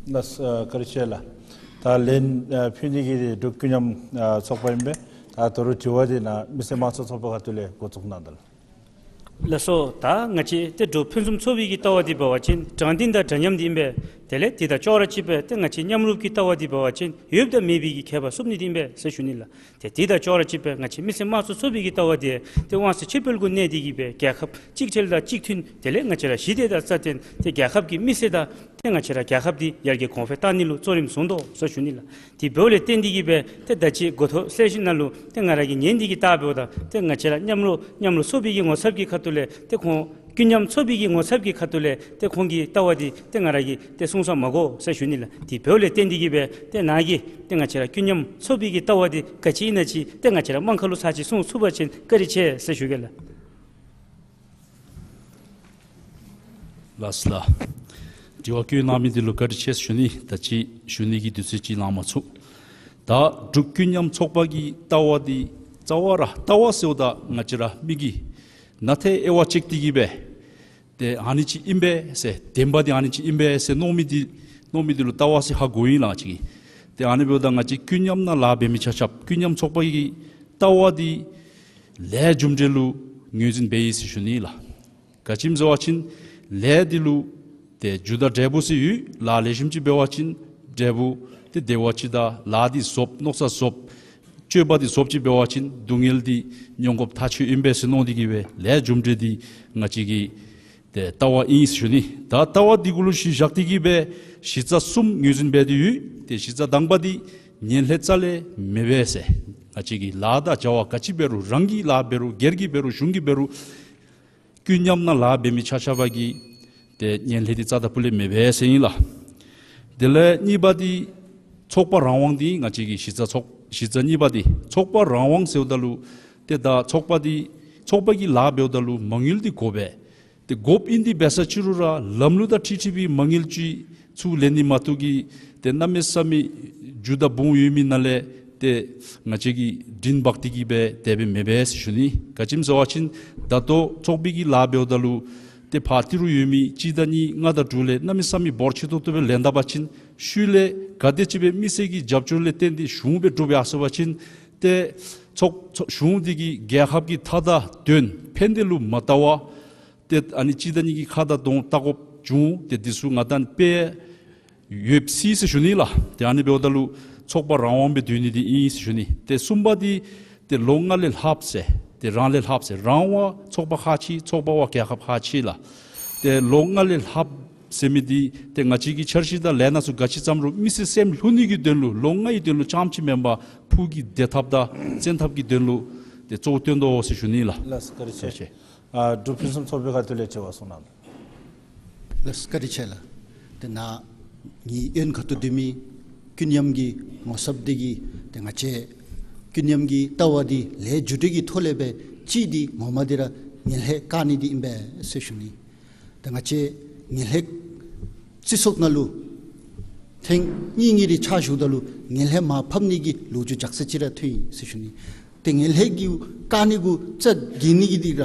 ལགས་སོ། ཨ་བཀའ་དྲིན་ཆེ་ལགས། ད་ལན་ཨ་ཕུལ་ནི་གི་འབྲུག་ཀུན་མཉམ་ཨ་ཚོགས་པ་ཨིན་པས། ད་ད་རུང་དྲི་བ་འདི་ནཱ་མི་སེར་དམངས་གཙོ་ཚོགས་པ་ཁ་ཐུག་ལས་འགོ་བཙུགས་གནང་ད་ལགས། ལགས་སོ། ད་ང་བཅས་ཏེ་འབྲུག་ཕུན་སུམ་ཚོགས་པའི་གི་ལྟ་བ་འདི་འབད་བ་ཅིན་དྲང་བདེན་དང་འདྲ་མཉམ་འདི་ཨིན་པས། དེ་ལས་འདི་དང་ཅོག་ར་གཅིག་པའི་ཏེ་ང་བཅས་མཉམ་རུབ་ཀྱི་ལྟ་བ་འདི་འབད་བ་ཅིན་ཡོདཔ་དང་མེད་པའི་གི་ཁྱད་པར་བསུབ་ནི་འདི་ཨིན་པས་ཟེར་ཞུ་ནི་ལགས། ཏེ་འདི་དང་ཅོག་ར་གཅིག་པའི་ང་བཅས་མི་སེར་དམངས་གཙོ་ཚོགས་པའི་གི་ལྟ་བ་འདི་ཏེ་དབང་ཚད་ཕྱུག་པོའི་གུ་གནས་ཏེ་གིས་སྦེ་རྒྱལ་ཁབ་གཅིག་ཁྲིལ་དང་གཅིག་མཐུན་དེ་ལས་ང་བཅས་ར་ཞི་བདེ་དང་རྩ་བརྟན་ཏེ་རྒྱལ་ཁབ་ཀྱི་མི་སེར་དང་ཏེ་ང་བཅས་ར་རྒྱལ་ཁབ་འདི་ཡར་རྒྱས་གོང་འཕེལ་གཏང་ནི་ལུ་གཙོ་རིམ་བཟུང་དོ་ཟེར་ཞུ་ནི་ལགས། དེ་འབདཝ་ལས་བརྟེན་ཏེ་གིས་སྦེ་ཏེ་ད་ཅི་འགོ་ཐོག་གསལ་བཤད་ནང་ལུ་ཏེ་ང་ར་གིས་ཉན་ཏེ་གིས་བལྟ་འབདཝ་ད་ཏེ་ང་བཅས་ར་མཉམ་རུབ་མཉམ་རུབ་ཚོགས་པའི་གི་ངོ་ཚབ་ཀྱི་ཁ་ཐུག་ལས་ཏེ་ཁོང་ཀུན་མཉམ་ཚོགས་པའི་གི་ངོ་ཚབ་ཀྱི་ཁ་ཐུག་ལས་ཏེ་ཁོང་གི་ལྟ་བ་འདི་ཏེ་ང་ར་གིས་ཏེ་གསུང་ས་མ་དགོ་ཟེར་ཞུ་ནི་ལགས། དེ་འབདཝ་ལས་བརྟེན་ཏེ་གིས་སྦེ་ཏེ་ནཱ་གིས་ཏེ་ང་བཅས་ར་ཀུན་མཉམ་ཚོགས་པའི་གི་ལྟ་བ་འདི་ག་ཅི་ཨིན་ན་ཅིག་ཏེ་ང་བཅས་ར་དམངས་ཁ་ལུ་ཚར་ཅིག་གསུང་ཚུགས་པ་ཅིན་བཀའ་དྲིན་ཆེ་ཟེར་ཞུ་གེ་ལགས། ལགས་སོ་ལགས། དྲི་བ་བཀོད་གནང་མི་འདི་ལུ་བཀའ་དྲིན་ཆེ་ཞུ་ནི། ད་ཅི་ཞུ་ནི་གི་དུས་ཚོད་ཅིག་ལང་མ་ཚུགས། ད་འབྲུག་ཀུན་མཉམ་ཚོགས་པ་གི་ལྟ་བ་འདི་རྩ་བ་ར་ལྟ་བ་ཟེརཝ་ད་ང་བཅས་ར་མི་གིས་ནཱ་ཏེ་དབྱེ་བ་ཕྱེ་སྟེ་གིས་སྦེ་ཏེ་ཨ་ནི་ཅིག་ཨིན་པས་ཟེར་བདེན་པ་འདི་ཨ་ནི་ཅིག་ཨིན་པས་ཟེར་མནོ་མི་འདི་མནོ་མི་འདི་ལུ་ལྟ་བ་ཟེར་ཧ་གོ་ཡི་ལགས་ང་བཅས་ཀྱིས། ཏེ་ཨ་ནི་འབདཝ་ད་ང་བཅས་ཀུན་མཉམ་ནང་ལཱ་འབད་མི་ཆ་ཁྱབ་ཀུན་མཉམ་ཚོགས་པ་གི་ལྟ་བ་འདི་ལས་རྒྱུ་འབྲས་ལུ་ངོས་འཛིན་འབད་ཡི་ཟེར་ཞུ་ནི་ལགས། ག་ཅི་སྨོ་ཟེར་བ་ཅིན་ལས་འདི་ལུ་ཏེ་རྒྱུ་དང་འབྲས་བུ་ཟེར་ཡོད། ལཱ་ལེགས་ཤོམ་ཅིག་འབད་བ་ཅིན་འབྲས་བུ་ཏེ་བདེ་བ་ཅིག་དང་ལཱ་འདི་རྫོགསཔ་མནོ་བསམ་རྫོགསཔ་སྤྱོད་པ་འདི་རྫོགསཔ་ཅིག་འབད་བ་ཅིན་སྡུག་བསྔལ་འདི་མྱོང་དགོཔ་ཐག་ཆོད་ཨིན་པས་ཟེར་མནོ་སྟེ་གིས་སྦེ་ལས་རྒྱུ་འབྲས་འདི་ང་བཅས་ཀྱི་ཏེ་ལྟ་བ་ཨིན་ཟེར་ཞུ་ནི། ད་ལྟ་བ་འདི་གུ་ལུ་གཞི་བཞག་སྟེ་གིས་སྦེ་གཞི་རྩ་གསུམ་ངོས་འཛིན་འབད་དེ་ཡོད། ཏེ་གཞི་རྩ་དང་པ་འདི་ངན་ལྷད་རྩ་ལས་མེད་པས་ཟེར། ང་བཅས་ཀྱིས་ལཱ་དང་བྱ་བ་ག་ཅི་འབད་རུང་རང་གིས་ལཱ་འབད་རུང་སྒེར་གྱིས་འབད་རུང་གཞུང་གིས་འབད་རུང་ཀུན་མཉམ་ནང་ལཱ་འབད་མི་ཆ་ཁྱབ་ཀྱི་ཏེ་ངན་ལྷད་འདི་རྩ་དང་ཕུ་ལས་མེད་པས་ཟེར་ཨིན་ལགས། དེ་ལས་གཉིས་པ་འདི་ཚོགས་པ་རང་དབང་འདི་ང་བཅས་ཀྱི་གཞི་རྩ་ཚོགས་གཞི་རྩ་གཉིས་པ་འདི་ཚོགས་པ་རང་དབང་ཟེརཝ་ད་ལུ་ཏེ་ད་ཚོགས་པ་འདི་ཚོགས་པ་གི་ལཱ་འབདཝ་ད་ལུ་མ་དངུལ་འདི་དགོ་པས། ཏེ་དགོཔ་ཨིན་ཏེ་འབད་ས་ཅི་རུང་ར་ལམ་ལུགས་དང་འཁྲིལ་འཁྲིལ་བའི་མ་དངུལ་ཅིག་ཚུར་ལེན་ནི་མ་གཏོགས་ཀྱི་ཏེ་གནམ་མེད་ས་མེད་རྒྱུ་དང་འབུམ་ཡོད་མི་ནང་ལས་ཏེ་ང་བཅས་ཀྱིས་འབྲིང་འབག་སྟེ་གིས་སྦེ་དེ་སྦེ་མེད་པས་ཟེར་ཞུ་ནི། ག་ཅི་སྨོ་ཟེར་བ་ཅིན་ད་ལྟོ་ཚོགས་པའི་གི་ལཱ་འབདཝ་ད་ལུ་ཏེ་ཕར་ཏི་རུ་ཡོད་མི་གཅིག་དང་གཉིས་ལྔ་དང་དྲུག་ལས་གནམ་མེད་ས་མེད་འབོར་ཆེ་ཏོག་ཏོ་སྦེ་ལེན་ད་པ་ཅིན་ཤུལ་ལས་ག་དེ་ཅིག་སྦེ་མི་སེར་གྱི་རྒྱབ་སྐྱོར་ལས་བརྟེན་ཏེ་གཞུང་སྦེ་གྲུབ་ཡར་སོང་པ་ཅིན་ཏེ་ཚོགས་ཚོགས་གཞུང་འདི་གིས་རྒྱལ་ཁབ་ཀྱི་མཐའ་དང་དོན་ཕན་བདེ་ལུ་མ་བལྟ་བར་ཏེ་ཨ་ནི་གཅིག་དང་གཉིས་ཀྱི་ཁ་དང་གདོང་བལྟ་དགོཔ་བྱུང་། ཏེ་འདི་ཚུ་ང་དང་དཔེ་ཡོད་སྲིད་ཟེར་ཞུ་ནི་ལགས། ཏེ་ཨ་ནི་འབདཝ་ད་ལུ་ཚོགས་པ་རང་དབང་སྦེ་སྡོད་ནི་འདི་ཨིན་ཟེར་ཞུ་ནི། ཏེ་གསུམ་པ་འདི་ཏེ་ལོ་ལྔ་ལས་ལྷགཔ་ཟེར་ཏེ་རང་ལས་ལྷགཔ་ཟེར་རང་བ་ཚོགས་པ་ཁག་ཆེ་ཚོགས་པ་བ་རྒྱལ་ཁབ་ཁག་ཆེ་ལགས། ཏེ་ལོ་ལྔ་ལས་ལྷགཔ་ཟེར་མི་འདི་ཏེ་ང་བཅས་ཀྱི་འཆར་གཞི་དང་ལས་སྣ་ཚུ་ག་ཅི་བརྩམ་རུང་མི་སེར་སེམས་ལྷོད་ནི་གི་དོན་ལུ་ལོ་ལྔའི་དོན་ལུ་རྐྱངམ་ཅིག་མེན་པར་ཕུགས་ཀྱི་བདེ་ཐབས་དང་བཙན་ཐབས་ཀྱི་དོན་ལུ་ཏེ་གཙོ་བོ་བཏོན་དོ་ཟེར་ཞུ་ནི་ལགས། ལགས་སོ་བཀའ་དྲིན་ཆེ། ཨ་འབྲུག་ཕུན་སུམ་ཚོགས་པའི་ཁ་ཐུག་ལས་དྲི་བ་གསུང་གནང་། ལགས་སོ་བཀའ་དྲིན་ཆེ་ལགས། ཏེ་ནཱ་ངེའི་གཡོན་ཁ་ཐུག་སྡོད་མི་ཀུན་མཉམ་གྱི་ངོ་ཚབ་འདི་གིས་ཏེ་ང་བཅས་ཀུན་མཉམ་གྱི་ལྟ་བ་འདི་ལས་རྒྱུ་འབྲས་ཀྱི་ཐོག་ལས་སྦེ་གཅིག་འདི་ངོ་མ་འདི་ར་ངན་ལྷད་བཀག་ནི་འདི་ཨིན་པས་ཟེར་ཞུ་ནི། ཏེ་ང་བཅས་ངན་ལྷད་སྤྱི་ཚོགས་ནང་ལུ་ཐེངས་གཉིས་གཉིས་རེ་ཕྱག་ཞུཝ་ད་ལུ་ངན་ལྷད་མར་ཕབ་ནི་གི་ལོ་རྒྱུས་རྒྱ་ཆེ་ཅིག་ར་ཐོན་ཡི་ཟེར་ཞུ་ནི། ཏེ་ངན་ལྷད་ཀྱི་བཀག་ནི་གུ་རྩ་འགེངས་ནི་གི་འདི་ར་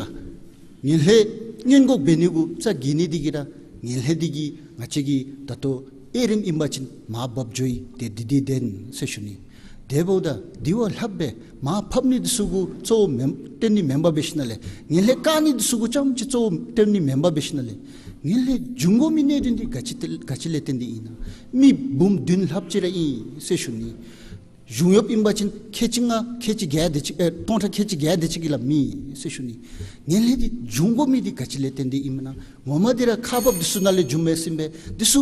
ངན་ལྷད་སྔོན་འགོག་འབད་ནི་གུ་རྩ་འགེངས་ནི་འདི་གིས་ར་ངན་ལྷད་འདི་གིས་ ང་བཅས་ཀྱིས་ད་ལྟོ་ཨེ་རིམ་ཨིན་པ་ཅིན་མར་འབབ་འགྱོ་ཡི། ཏེ་འདི་འདི་བདེན་ཟེར་ཞུ་ནི། དེ་འབདཝ་ད་དེ་བ་ལྷགཔ་སྦེ་མར་ཕབ་ནི་འདི་ཚུ་གུ་གཙོ་བོ་མེན་བཏོན་ནི་མེན་པར་འབད་ཞིནམ་ལས། ངན་ལྷད་བཀག་ནི་འདི་ཚུ་གུ་རྐྱངམ་ཅིག་གཙོ་བོ་བཏོན་ནི་མེན་པར་འབད་ཞིནམ་ལས། ངན་ལྷད་འབྱུང་དགོ་མི་གནད་དོན་འདི་ག་ཅི་ཏེ་ག་ཅི་ལས་བརྟེན་ཏེ་ཨིན་ན། མི་འབུམ་བདུན་ལྷགཔ་ཅིག་ར་ཨིན་ཟེར་ཞུ་ནི། གཞུང་གཡོགཔ་ཨིན་པ་ཅིན་ཁལ་གཅིག་ལྔ་ཁལ་གཅིག་བརྒྱད་དེ་ཅིག་ཨེ་སྟོང་ཕྲག་ཁལ་གཅིག་བརྒྱད་དེ་ཅིག་གི་ལམ་མེད་ཟེར་ཞུ་ནི། ངན་ལྷད་འདི་འབྱུང་དགོ་མི་འདི་ག་ཅི་ལས་བརྟེན་ཏེ་ཨིན་མེན་ན། ངོ་མ་འདི་ར་ཁག་འབགཔ་འདི་ཚུ་ནང་ལས་འབྱུངམ་མས་ཟེར་ཨིན་པས། འདི་ཚུ་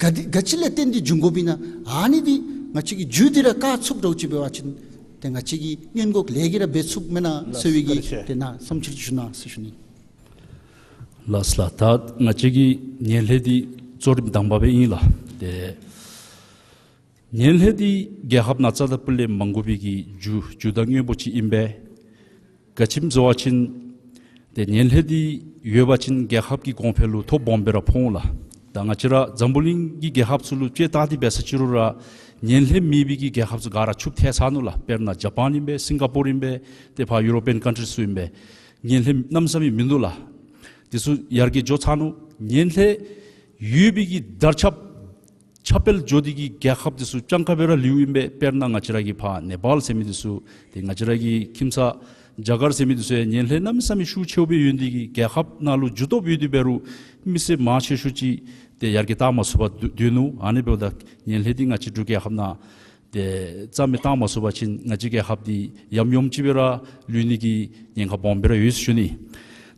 ག་འདི་ག་ཅི་ལས་བརྟེན་ཏེ་འབྱུང་དགོཔ་ཨིན་ན། ཨ་ནི་འདི་ང་བཅས་ཀྱིས་རྒྱུ་འདི་ར་བཀག་ཚུགསཔ་འདྲཝ་ཅིག་འབད་བ་ཅིན་ཏེ་ང་བཅས་ཀྱིས་སྔོན་འགོག་ལས་འགུལ་ར་འབད་ཚུགསཔ་མེན་ན་ཟེར་བའི་གི་ཏེ་ནཱ་བསམ་འཆར་ཞུ་ནི་ཟེར་ཞུ་ནི། ལགས་ལགས། ད་ང་བཅས་ཀྱི་ངན་ལྷད་འདི་གཙོ་རིམ་དང་པ་སྦེ་ཨིན་ལགས། ཏེ་ངན་ལྷད་འདི་རྒྱལ་ཁབ་ནང་རྩ་དང་སྤུ་ལས་མ་འགོ་བའི་གི་རྒྱུ་རྒྱུ་དང་དངོས་པོ་ཅིག་ཨིན་པས། ག་ཅི་སྨོ་ཟེར་བ་ཅིན་ཏེ་ངན་ལྷད་འདི་ཡོད་པ་ཅིན་རྒྱལ་ཁབ་ཀྱི་གོང་འཕེལ་ལུ་ཐོ་སྦོམ་སྦེ་ར་ཕོག་འོང་ལགས། ད་ང་བཅས་ར་འཛམ་བུ་གླིང་གི་རྒྱལ་ཁབ་ཚུ་ལུ་དཔྱད་བལྟ་སྟེ་འབད་ས་ཅིག་རུང་ར་ངན་ལྷད་མེད་པའི་གི་རྒྱལ་ཁབ་ཚུ་ག་ར་ཕྱུགཔ་ཐལ་ཚར་ནུག་ལགས། དཔེར་ན་ཇ་པཱན་ཨིན་པས། སིང་ག་པོར་ཨིན་པས། ཏེ་ཕར་ཡུ་རོ་པིའན་ཀཱན་ཊི་རི་ཚུ་ཨིན་པས། ངན་ལྷད་གནམ་མེད་ས་མེད་མིན་འདུག་ལགས། དེ་ཚུ་ཡར་རྒྱས་འགྱོ་ཚར་ནུག། ངན་ལྷད་ཡོད་པའི་གི་དར་ཁྱབ་ཁྱབ་སྤེལ་འགྱོ་སྟེ་གི་རྒྱལ་ཁབ་དེ་ཚུ་སྤྱང་ཀ་སྦེ་ར་ལུས་ཨིན་པས། དཔེར་ན་ང་བཅས་ར་གི་ཕར་ནེ་པཱལ་ཟེར་མི་དེ་ཚུ། ཏེ་ང་བཅས་ར་གི་ཁྱིམ་ཚང་ཇ་གར་ཟེར་མི་དེ་ཚུ་ཡང་ངན་ལྷད་གནམ་མེད་ས་མེད་ཤུགས་ཆེཝ་སྦེ་ཡོད་ནི་དེ་གིས་རྒྱལ་ཁབ་ནང་ལུ་འགྱུར་ལྡོག་ཡོད་དེ་འབད་རུང་མི་སེར་མང་ཆེ་ཤོས་ཅིག་ཏེ་ཡར་རྒྱས་བཏང་མ་ཚུགས་པར་སྡོད་སྡོད་ནུག། ཨ་ནི་འབདཝ་ད་ངན་ལྷད་འདི་ང་བཅས་འབྲུག་རྒྱལ་ཁབ་ནང་ཏེ་རྩ་མེད་བཏང་མ་ཚུགས་པ་ཅིན་ང་བཅས་རྒྱལ་ཁབ་འདི་ཡམ་ཡོམ་ཅིག་སྦེ་ར་ལུས་ནི་གི་ཉེན་ཁ་སྦོམ་སྦེ་ར་ཡོད་ཟེར་ཞུ་ནི།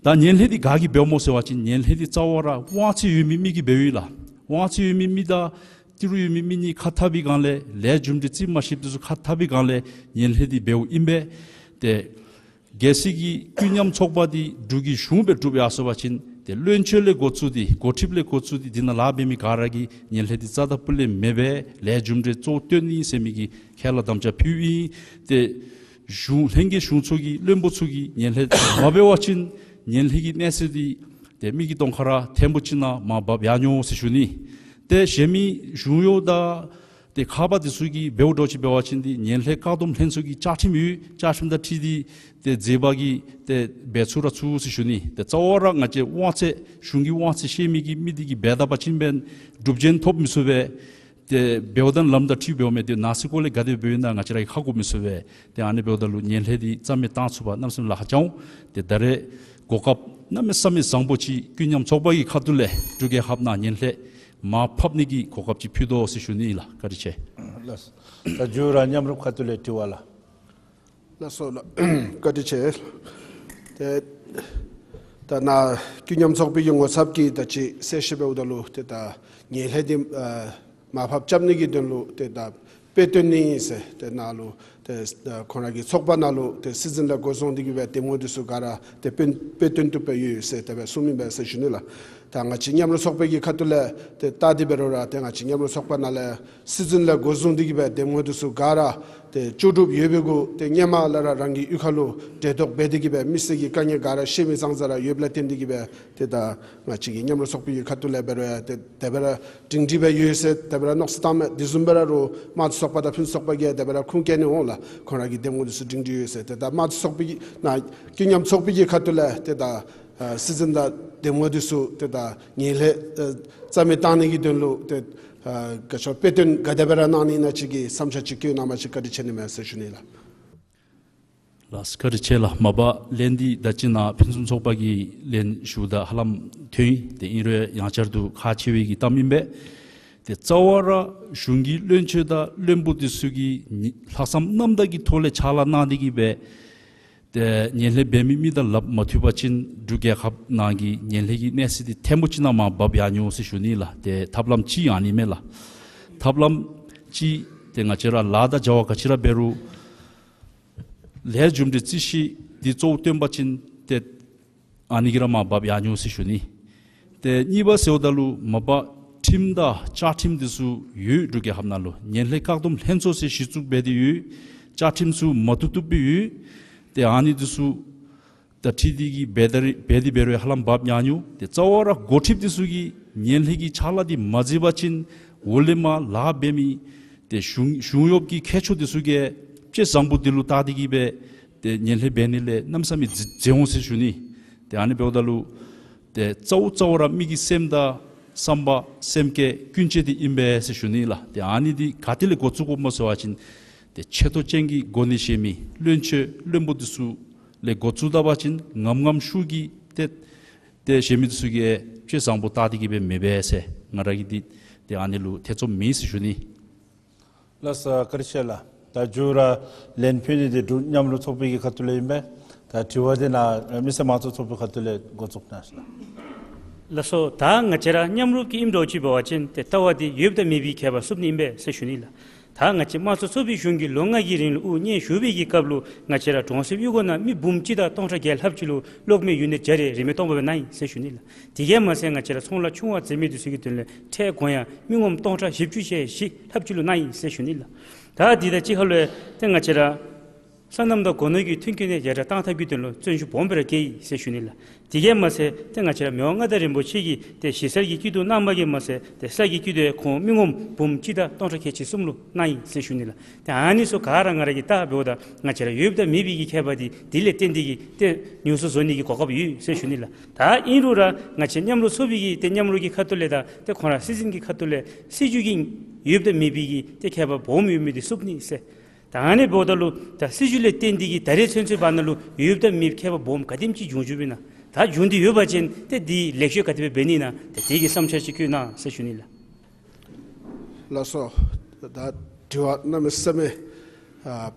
ད་ངན་ལྷད་འདི་ག་གིས་འབདཝ་སྨོ་ཟེར་བ་ཅིན་ངན་ལྷད་འདི་རྩ་བ་ར་དབང་ཚད་ཡོད་མི་མི་གིས་འབདཝ་ཨིན་ལགས། དབང་ཚད་ཡོད་མི་མི་དང་ཏི་རུ་ཡོད་མི་མི་གཉིས་ཁ་འཐབ་པའི་སྒང་ལས་ལས་རྒྱུ་འབྲས་བརྩི་མ་ཤེསཔ་དེ་ཚུ་ཁ་འཐབ་པའི་སྒང་ལས་ངན་ལྷད་འདི་འབདཝ་ཨིན་པས། ཏེ་གལ་སྲིད་ཀྱི་ཀུན་མཉམ་ཚོགས་པ་འདི་འབྲུག་གི་གཞུང་སྦེ་གྲུབ་ཡར་སོང་པ་ཅིན་ཏེ་བློན་ཆེན་ལས་འགོ་བཙུགས་ཏེ་འགོ་ཁྲིདཔ་ལས་འགོ་བཙུགས་ཏེ་འདི་ནང་ལཱ་འབད་མི་ག་ར་གིས་ངན་ལྷད་འདི་རྩ་དང་སྤུ་ལས་མེད་པའི་ལས་རྒྱུ་འབྲས་གཙོ་བོ་བཏོན་ནི་ཟེར་མི་གི་ཁས་བླངས་དམ་བཅའ་ཕུལཝ་ཨིན། ཏེ་གཞུང་ལྷན་རྒྱས་གཞུང་ཚོགས་ཀྱི་བློན་པོ་ཚུ་གིས་ངན་ལྷད་མ་འབད་བ་ཅིན་ངན་ལྷད་ཀྱི་གནས་ཚད་འདི་ཏེ་མི་གི་སྟོང་ཁ་ར་ཐེངས་པོ་ཅིག་ནང་མར་འབབ་ཡར་འགྱོ་འོང་ཟེར་ཞུ་ནི། ཏེ་གཞན་མི་གཞུང་གཡོག་དང་ཏེ་ཁག་འབགཔ་དེ་ཚུ་གིས་འབདཝ་འདྲཝ་ཅིག་འབད་བ་ཅིན་འདི་ངན་ལྷད་བཀག་སྡོམ་ལྷན་ཚོགས་ཀྱི་བཅའ་ཁྲིམས་ཡོད། བཅའ་ཁྲིམས་དང་འཁྲིལ་ཏེ་ཏེ་མཛད་པ་གིས་ཏེ་འབད་ཚུགས་ར་ཚུགས་ཟེར་ཞུ་ནི། ཏེ་རྩ་བ་ར་ང་བཅས་དབང་ཚད་གཞུང་གི་དབང་ཚད་བཤད་མི་གི་མི་དེ་གིས་འབད་ད་པ་ཅིན་འབདན་སྒྲུབ་བྱེད་ཐོབ་མི་ཚུགས་པས། ཏེ་འབདཝ་ད་ལམ་དང་འཁྲིལ་འབདཝ་མས། ཏེ་ནང་སྲིད་སྐོར་ལས་ག་དེ་འབདཝ་ཨིན་ན་ང་བཅས་ར་གིས་ཧ་གོ་མི་ཚུགས་པས། ཏེ་ཨ་ནི་འབདཝ་ད་ལུ་ངན་ལྷད་འདི་རྩ་མེད་བཏང་ཚུགས་པར་གནམ་མེད་ས་མེད་ལཱ་ཁག་འགྱོ་འོང་། ཏེ་ད་རེས་གོ་སྐབས་གནམ་མེད་ས་མེད་བཟང་པོ་ཅིག་ཀུན་མཉམ་ཚོགས་པ་གི་ཁ་ཐུག་ལས་འབྲུག་རྒྱལ་ཁབ་ནང་ངན་ལྷད་མར་ཕབ་ནི་གི་གོ་སྐབས་ཅིག་ཕུལ་དོ་ཟེར་ཞུ་ནི་ལགས། བཀའ་དྲིན་ཆེ། ལགས། ད་མཇུག་ར་མཉམ་རུབ་ཁ་ཐུག་ལས་དྲི་བ་ལགས། ལགས་སོ་ལགས། བཀའ་དྲིན་ཆེ། ཏེ་ད་ནཱ་ཀུན་མཉམ་ཚོགས་པའི་གི་ངོ་ཚབ་ཀྱིས་ད་ཅི་གསལ་བཤད་འབདཝ་ད་ལུ་ཏེ་ད་ངན་ལྷད་འདི་ཨ་མར་ཕབ་རྐྱབ་ནི་གི་དོན་ལུ་ཏེ་ད་དཔེ་སྟོན་ནི་ཨིན་ཟེར་ཏེ་ནཱ་ལུ་ཏེ་ཨ་ཁོང་ར་གི་ཚོགས་པ་ནང་ལུ་ཏེ་སྲིད་འཛིན་ལས་འགོ་བཟུང་སྟེ་གི་སྦེ་འདེམས་ངོ་འདི་ཚུ་ག་ར་ཏེ་དཔེ་དཔེ་སྟོན་བཏུབ་སྦེ་ཡོད་ཟེར་དེ་སྦེ་གསུངམ་ཨིན་པས་ཟེར་ཞུ་ནི་ལགས། ད་ང་བཅས་མཉམ་རུབ་ཚོགས་པའི་གི་ཁ་ཐུག་ལས་ཏེ་བལྟ་སྟེ་འབད་རུང་ར་ཏེ་ང་བཅས་མཉམ་རུབ་ཚོགས་པ་ནང་ལས་སྲིད་འཛིན་ལས་འགོ་བཟུང་སྟེ་གི་སྦེ་འདེམས་ངོ་འདི་ཚུ་ག་ར་ཏེ་ལྕོགས་གྲུབ་ཡོད་པའི་གུ་ཏེ་སྔོན་མ་ལས་ར་རང་གི་གཡུས་ཁ་ལུ་གྲལ་གཏོགས་འབད་དེ་གི་སྦེ་མི་སེར་གྱི་དཀའ་ངལ་ག་ར་ཤེས་མི་ཙང་ཙ་ར་ཡོདཔ་ལས་བརྟེན་ཏེ་གི་སྦེ་ཏེ་ད་ང་བཅས་ཀྱི་མཉམ་རུབ་ཚོགས་པའི་གི་ཁ་ཐུག་ལས་འབད་རུང་ཡང་ཏེ་དེ་སྦེ་ར་སྒྲིང་སྒྲི་སྦེ་ཡོད་ཟེར་དེ་སྦེ་ར་མནོ་བསམ་བཏངམ་མས། དེ་བཟུམ་སྦེ་ར་རུང་དམངས་གཙོ་ཚོགས་པ་དང་ཕུན་སུམ་ཚོགས་པ་གིས་དེ་སྦེ་ར་ཁུངས་བཀལ་ནི་འོང་ལགས། ཁོང་ར་གི་འདེམས་ངོ་འདི་ཚུ་སྒྲིང་སྒྲི་ཡོད་ཟེར། ཏེ་ད་དམངས་གཙོ་ཚོགས་པའི་གི་ནཱ་ཀུན་མཉམ་ཚོགས་པའི་གི་ཁ་ཐུག་ལས་ཏེ་ད་ཨ་སྲིད་འཛིན་དང་འདེམས་ངོ་འདི་ཚུ་ཏེ་ད་ངན་ལྷད་ཨ་རྩ་མེད་བཏང་ནི་གི་དོན་ལུ་ཏེ་ཨ་ག་ཅི་དཔེ་སྟོན་ག་དེ་སྦེ་ར་གནང་ནི་ཨིན་ན་ཅིག་གི་བསམ་འཆར་ཅིག་བཀོད་གནང་བ་ཅིན་བཀའ་དྲིན་ཆེ་ནི་མས་ཟེར་ཞུ་ནི་ལགས། ལགས་བཀའ་དྲིན་ཆེ་ལགས། མ་པ་ལན་འདི་ད་ཅི་ནཱ་ཕུན་སུམ་ཚོགས་པ་གིས་ལན་ཞུཝ་ད་ཧ་ལམ་ཐོན་ཡི། ཏེ་ཨིན་རུང་ཡང་བསྐྱར་དུ་ཁག་ཆེ་བའི་གི་གཏམ་ཨིན་པས། ཏེ་རྩ་བ་ར་གཞུང་གི་བློན་ཆེན་དང་བློན་པོ་འདི་ཚུ་གིས་ལྷག་བསམ་རྣམ་དག་གི་ཐོག་ལས་ཕྱག་ལཱ་གནང་སྟེ་གི་སྦེ་ཏེ་ངན་ལྷད་འབད་མི་མི་དང་ལགཔ་མ་མཐུད་པ་ཅིན་འབྲུག་རྒྱལ་ཁབ་ནང་གི་ངན་ལྷད་ཀྱི་གནས་ཚད་འདི་ཐེངས་པོ་ཅིག་ནང་མར་འབབ་ཡར་འགྱོ་འོང་ཟེར་ཞུ་ནི་ལགས། ཏེ་ཐབས་ལམ་ཅིག་ཨ་ནི་མས་ལགས། ཐབས་ལམ་ཅིག་ཏེ་ང་བཅས་ར་ལཱ་དང་བྱ་བ་ག་ཅི་ར་འབད་རུང་ལས་རྒྱུ་འབྲས་རྩིས་ཞིབ་འདི་གཙོ་བོ་བཏོན་པ་ཅིན་ཏེ་ཨ་ནི་གིས་ར་མར་འབབ་ཡར་འགྱོ་འོང་ཟེར་ཞུ་ནི། ཏེ་གཉིས་པ་ཟེརཝ་ད་ལུ་མ་པ་ཁྲིམས་དང་བཅའ་ཁྲིམས་འདི་ཚུ་ཡོད། འབྲུག་རྒྱལ་ཁབ་ནང་ལུ་ངན་ལྷད་བཀག་སྡོམ་ལྷན་ཚོགས་ཟེར་གཞི་བཙུགས་འབད་དེ་ཡོད། བཅའ་ཁྲིམས་ཚུ་མ་བཏུབ་བཏུབ་སྦེ་ཡོད། ཏེ་ཨ་ནི་འདི་ཚུ་དང་འཁྲིལ་ཏེ་གི་འབད་དེ་ར་འབད་དེ་འབད་རུང་ཧ་ལམ་འབབ་ཡར་འགྱོ། ཏེ་རྩ་བ་ར་འགོ་ཁྲིདཔ་འདི་ཚུ་གིས་ངན་ལྷད་ཀྱི་ཕྱག་ལཱ་འདི་མ་མཛད་པ་ཅིན་འོག་ལས་མར་ལཱ་འབད་མི་ཏེ་གཞུང་གཞུང་གཡོགཔ་གི་མཁས་མཆོག་འདི་ཚུ་གིས་དཔྱད་བཟང་པོ་འདི་ལུ་བལྟ་སྟེ་གི་སྦེ་ཏེ་ངན་ལྷད་འབད་ནི་ལས་གནམ་མེད་ས་མེད་འཛེམ་འཛེམ་འོང་ཟེར་ཞུ་ནི། ཏེ་ཨ་ནི་འབདཝ་ད་ལུ་ཏེ་གཙོ་བོ་གཙོ་བོ་ར་མི་གི་སེམས་དང་ བསམ་པ་སེམས་བསྐྱེད་ཀུན་བྱེད་དེ་ཨིན་པས་ཟེར་ཞུ་ནི་ལགས། ཏེ་ཨ་ནི་འདི་ག་ཏེ་ལས་འགོ་བཙུགས་དགོཔ་སྨོ་ཟེར་བ་ཅིན་ཏེ་ཆེ་མཐོ་ཅན་གྱི་གོ་གནས་བཞེས་མི་བློན་ཆེན་བློན་པོ་འདི་ཚུ་ལས་འགོ་བཙུགས་ད་པ་ཅིན་ངམ་ངམ་ཤུགས་ཀྱིས་ཏེ་ཏེ་བཞེས་མི་འདི་ཚུ་གིས་ཅིག་བཟང་པོ་བལྟ་སྟེ་གི་སྦེ་མི་འབད་ཟེར། ང་ར་གིས་འདི་ཏེ་ཨ་ནི་ལུ་ཐེ་ཚོམ་མེད་ཟེར་ཞུ་ནི། ལགས་སོ། བཀའ་དྲིན་ཆེ་ལགས། ད་མཇུག་ར་ལན་ཕུལ་ནི་འདི་འབྲུག་མཉམ་རུབ་ཚོགས་པའི་གི་ཁ་ཐུག་ལས་ཨིན་པས། ད་དྲི་བ་འདི་ནཱ་མི་སེར་དམངས་གཙོ་ཚོགས་པའི་ཁ་ཐུག་ལས་འགོ་བཙུགས་གནང་ཞུ་ལགས། ལགས་སོ། ད་ང་བཅས་ར་མཉམ་རུབ་ཀྱི་ཨིནམ་འདྲཝ་ཅིག་འབད་བ་ཅིན་ཏེ་ལྟ་བ་འདི་ཡོདཔ་དང་མེད་པའི་ཁྱད་པར་བསུབ་ནི་ཨིན་པས་ཟེར་ཞུ་ནི་ལགས། ད་ང་བཅས་དམངས་གཙོ་ཚོགས་པའི་གཞུང་གིས་ལོ་ལྔ་གི་རིང་ལུ་དབུ་བརྙེས་བཞུགས་པའི་གི་སྐབས་ལུ་ང་བཅས་ར་གྲོང་གསེབ་གཡུས་སྒོ་ནང་མི་འབུམ་གཅིག་དང་སྟོང་ཕྲག་བརྒྱད་ལྷགཔ་ཅིག་ལུ་གློག་མེ་ཡུན་ནིཊ་བརྒྱ་རེ་རིན་མེད་སྟོང་པ་སྦེ་གནང་ཡི་ཟེར་ཞུ་ནི་ལགས། དེ་གིས་མ་ཚད་ང་བཅས་ར་ཚོང་ལཱ་ཆུང་བ་འཛད་མི་འདི་ཚུ་གི་དོན་ལས་ཁྲལ་དགོངས་ཡངས་མི་ངོམ་སྟོང་ཕྲག་བཞི་བཅུ་ཞེ་བཞི་ལྷགཔ་ཅིག་ལུ་གནང་ཡི་ཟེར་ཞུ་ནི་ལགས། ད་འདི་དང་གཅིག་ཁར་ལུ་ཏེ་ང་བཅས་ར་སོ་ནམ་དང་སྒོ་ནོར་གྱི་མཐུན་རྐྱེན་ཡར་དྲག་གཏང་ཐབས་ཀྱི་དོན་ལུ་བརྩོན་ཤུགས་སྦོམ་སྦེ་ར་བསྐྱེད་ཡི་ཟེར་ཞུ་ནི་ལགས། དེ་གིས་མ་ཚད་ཏེ་ང་བཅས་ར་མི་དབང་མངའ་བདག་རིན་པོ་ཆེ་གིས་ཏེ་གཞིས་གསར་གྱི་སྐྱིད་སྡུག་གནངམ་གིས་མ་ཚད་ཏེ་ས་གི་སྐྱིད་སྡུག་ཁོང་མི་ངོམ་འབུམ་གཅིག་དང་སྟོང་ཕྲག་ཁལ་གཅིག་གསུམ་ལུ་གནང་ཡི་ཟེར་ཞུ་ནི་ལགས། ཏེ་ཨ་ནི་ཚུ་ག་ར་ང་ར་གིས་བལྟཝ་ད་ང་བཅས་ར་ཡོདཔ་དང་མེད་པའི་གི་ཁྱད་པར་འདི་དེ་ལས་བརྟེན་ཏེ་གིས་ཏེ་ཉུང་སུ་བཟོ་ནི་གི་གོ་སྐབས་ཡོད་ཟེར་ཞུ་ནི་ལགས། ད་ཨིན་རུང་ར་ང་བཅས་མཉམ་རུབ་ཚོགས་པའི་གི་ཏེ་མཉམ་རུབ་ཀྱི་ཁ་ཐུག་ལས་དང་ཏེ་ཁོང་ར་སྲིད་འཛིན་གྱི་ཁ་ཐུག་ལས་སྲིད་བྱུས་ཀྱི་ཡོདཔ་དང་མེད་པའི་གི་ཏེ་ཁྱད་པར་སྦོམ་ཡོད་མི་འདི་བསུབ་ནི་ཟེར། ད་ཨ་ནི་འབདཝ་ད་ལུ་ད་སྲིད་བྱུས་ལས་བརྟེན་ཏེ་གིས་ད་རེས་ཚུན་ཚོད་བར་ན་ལུ་ཡོདཔ་དང་མེདཔ་ཁྱད་པར་སྦོམ་ག་དེམ་ཅིག་བྱུང་བྱུངམ་ཨིན་ན། ད་བྱུང་སྟེ་ཡོད་པ་ཅིན་ཏེ་འདི་ལེགས་བཅོས་ག་དེ་སྦེ་འབད་ནི་ཨིན་ན། ཏེ་དེ་གི་བསམ་འཆར་ཅིག་བཀོད་གནང་ཟེར་ཞུ་ནི་ལགས། ལགས་སོ། ད་དྲི་བ་གནམ་མེད་ས་མེད་ཨ་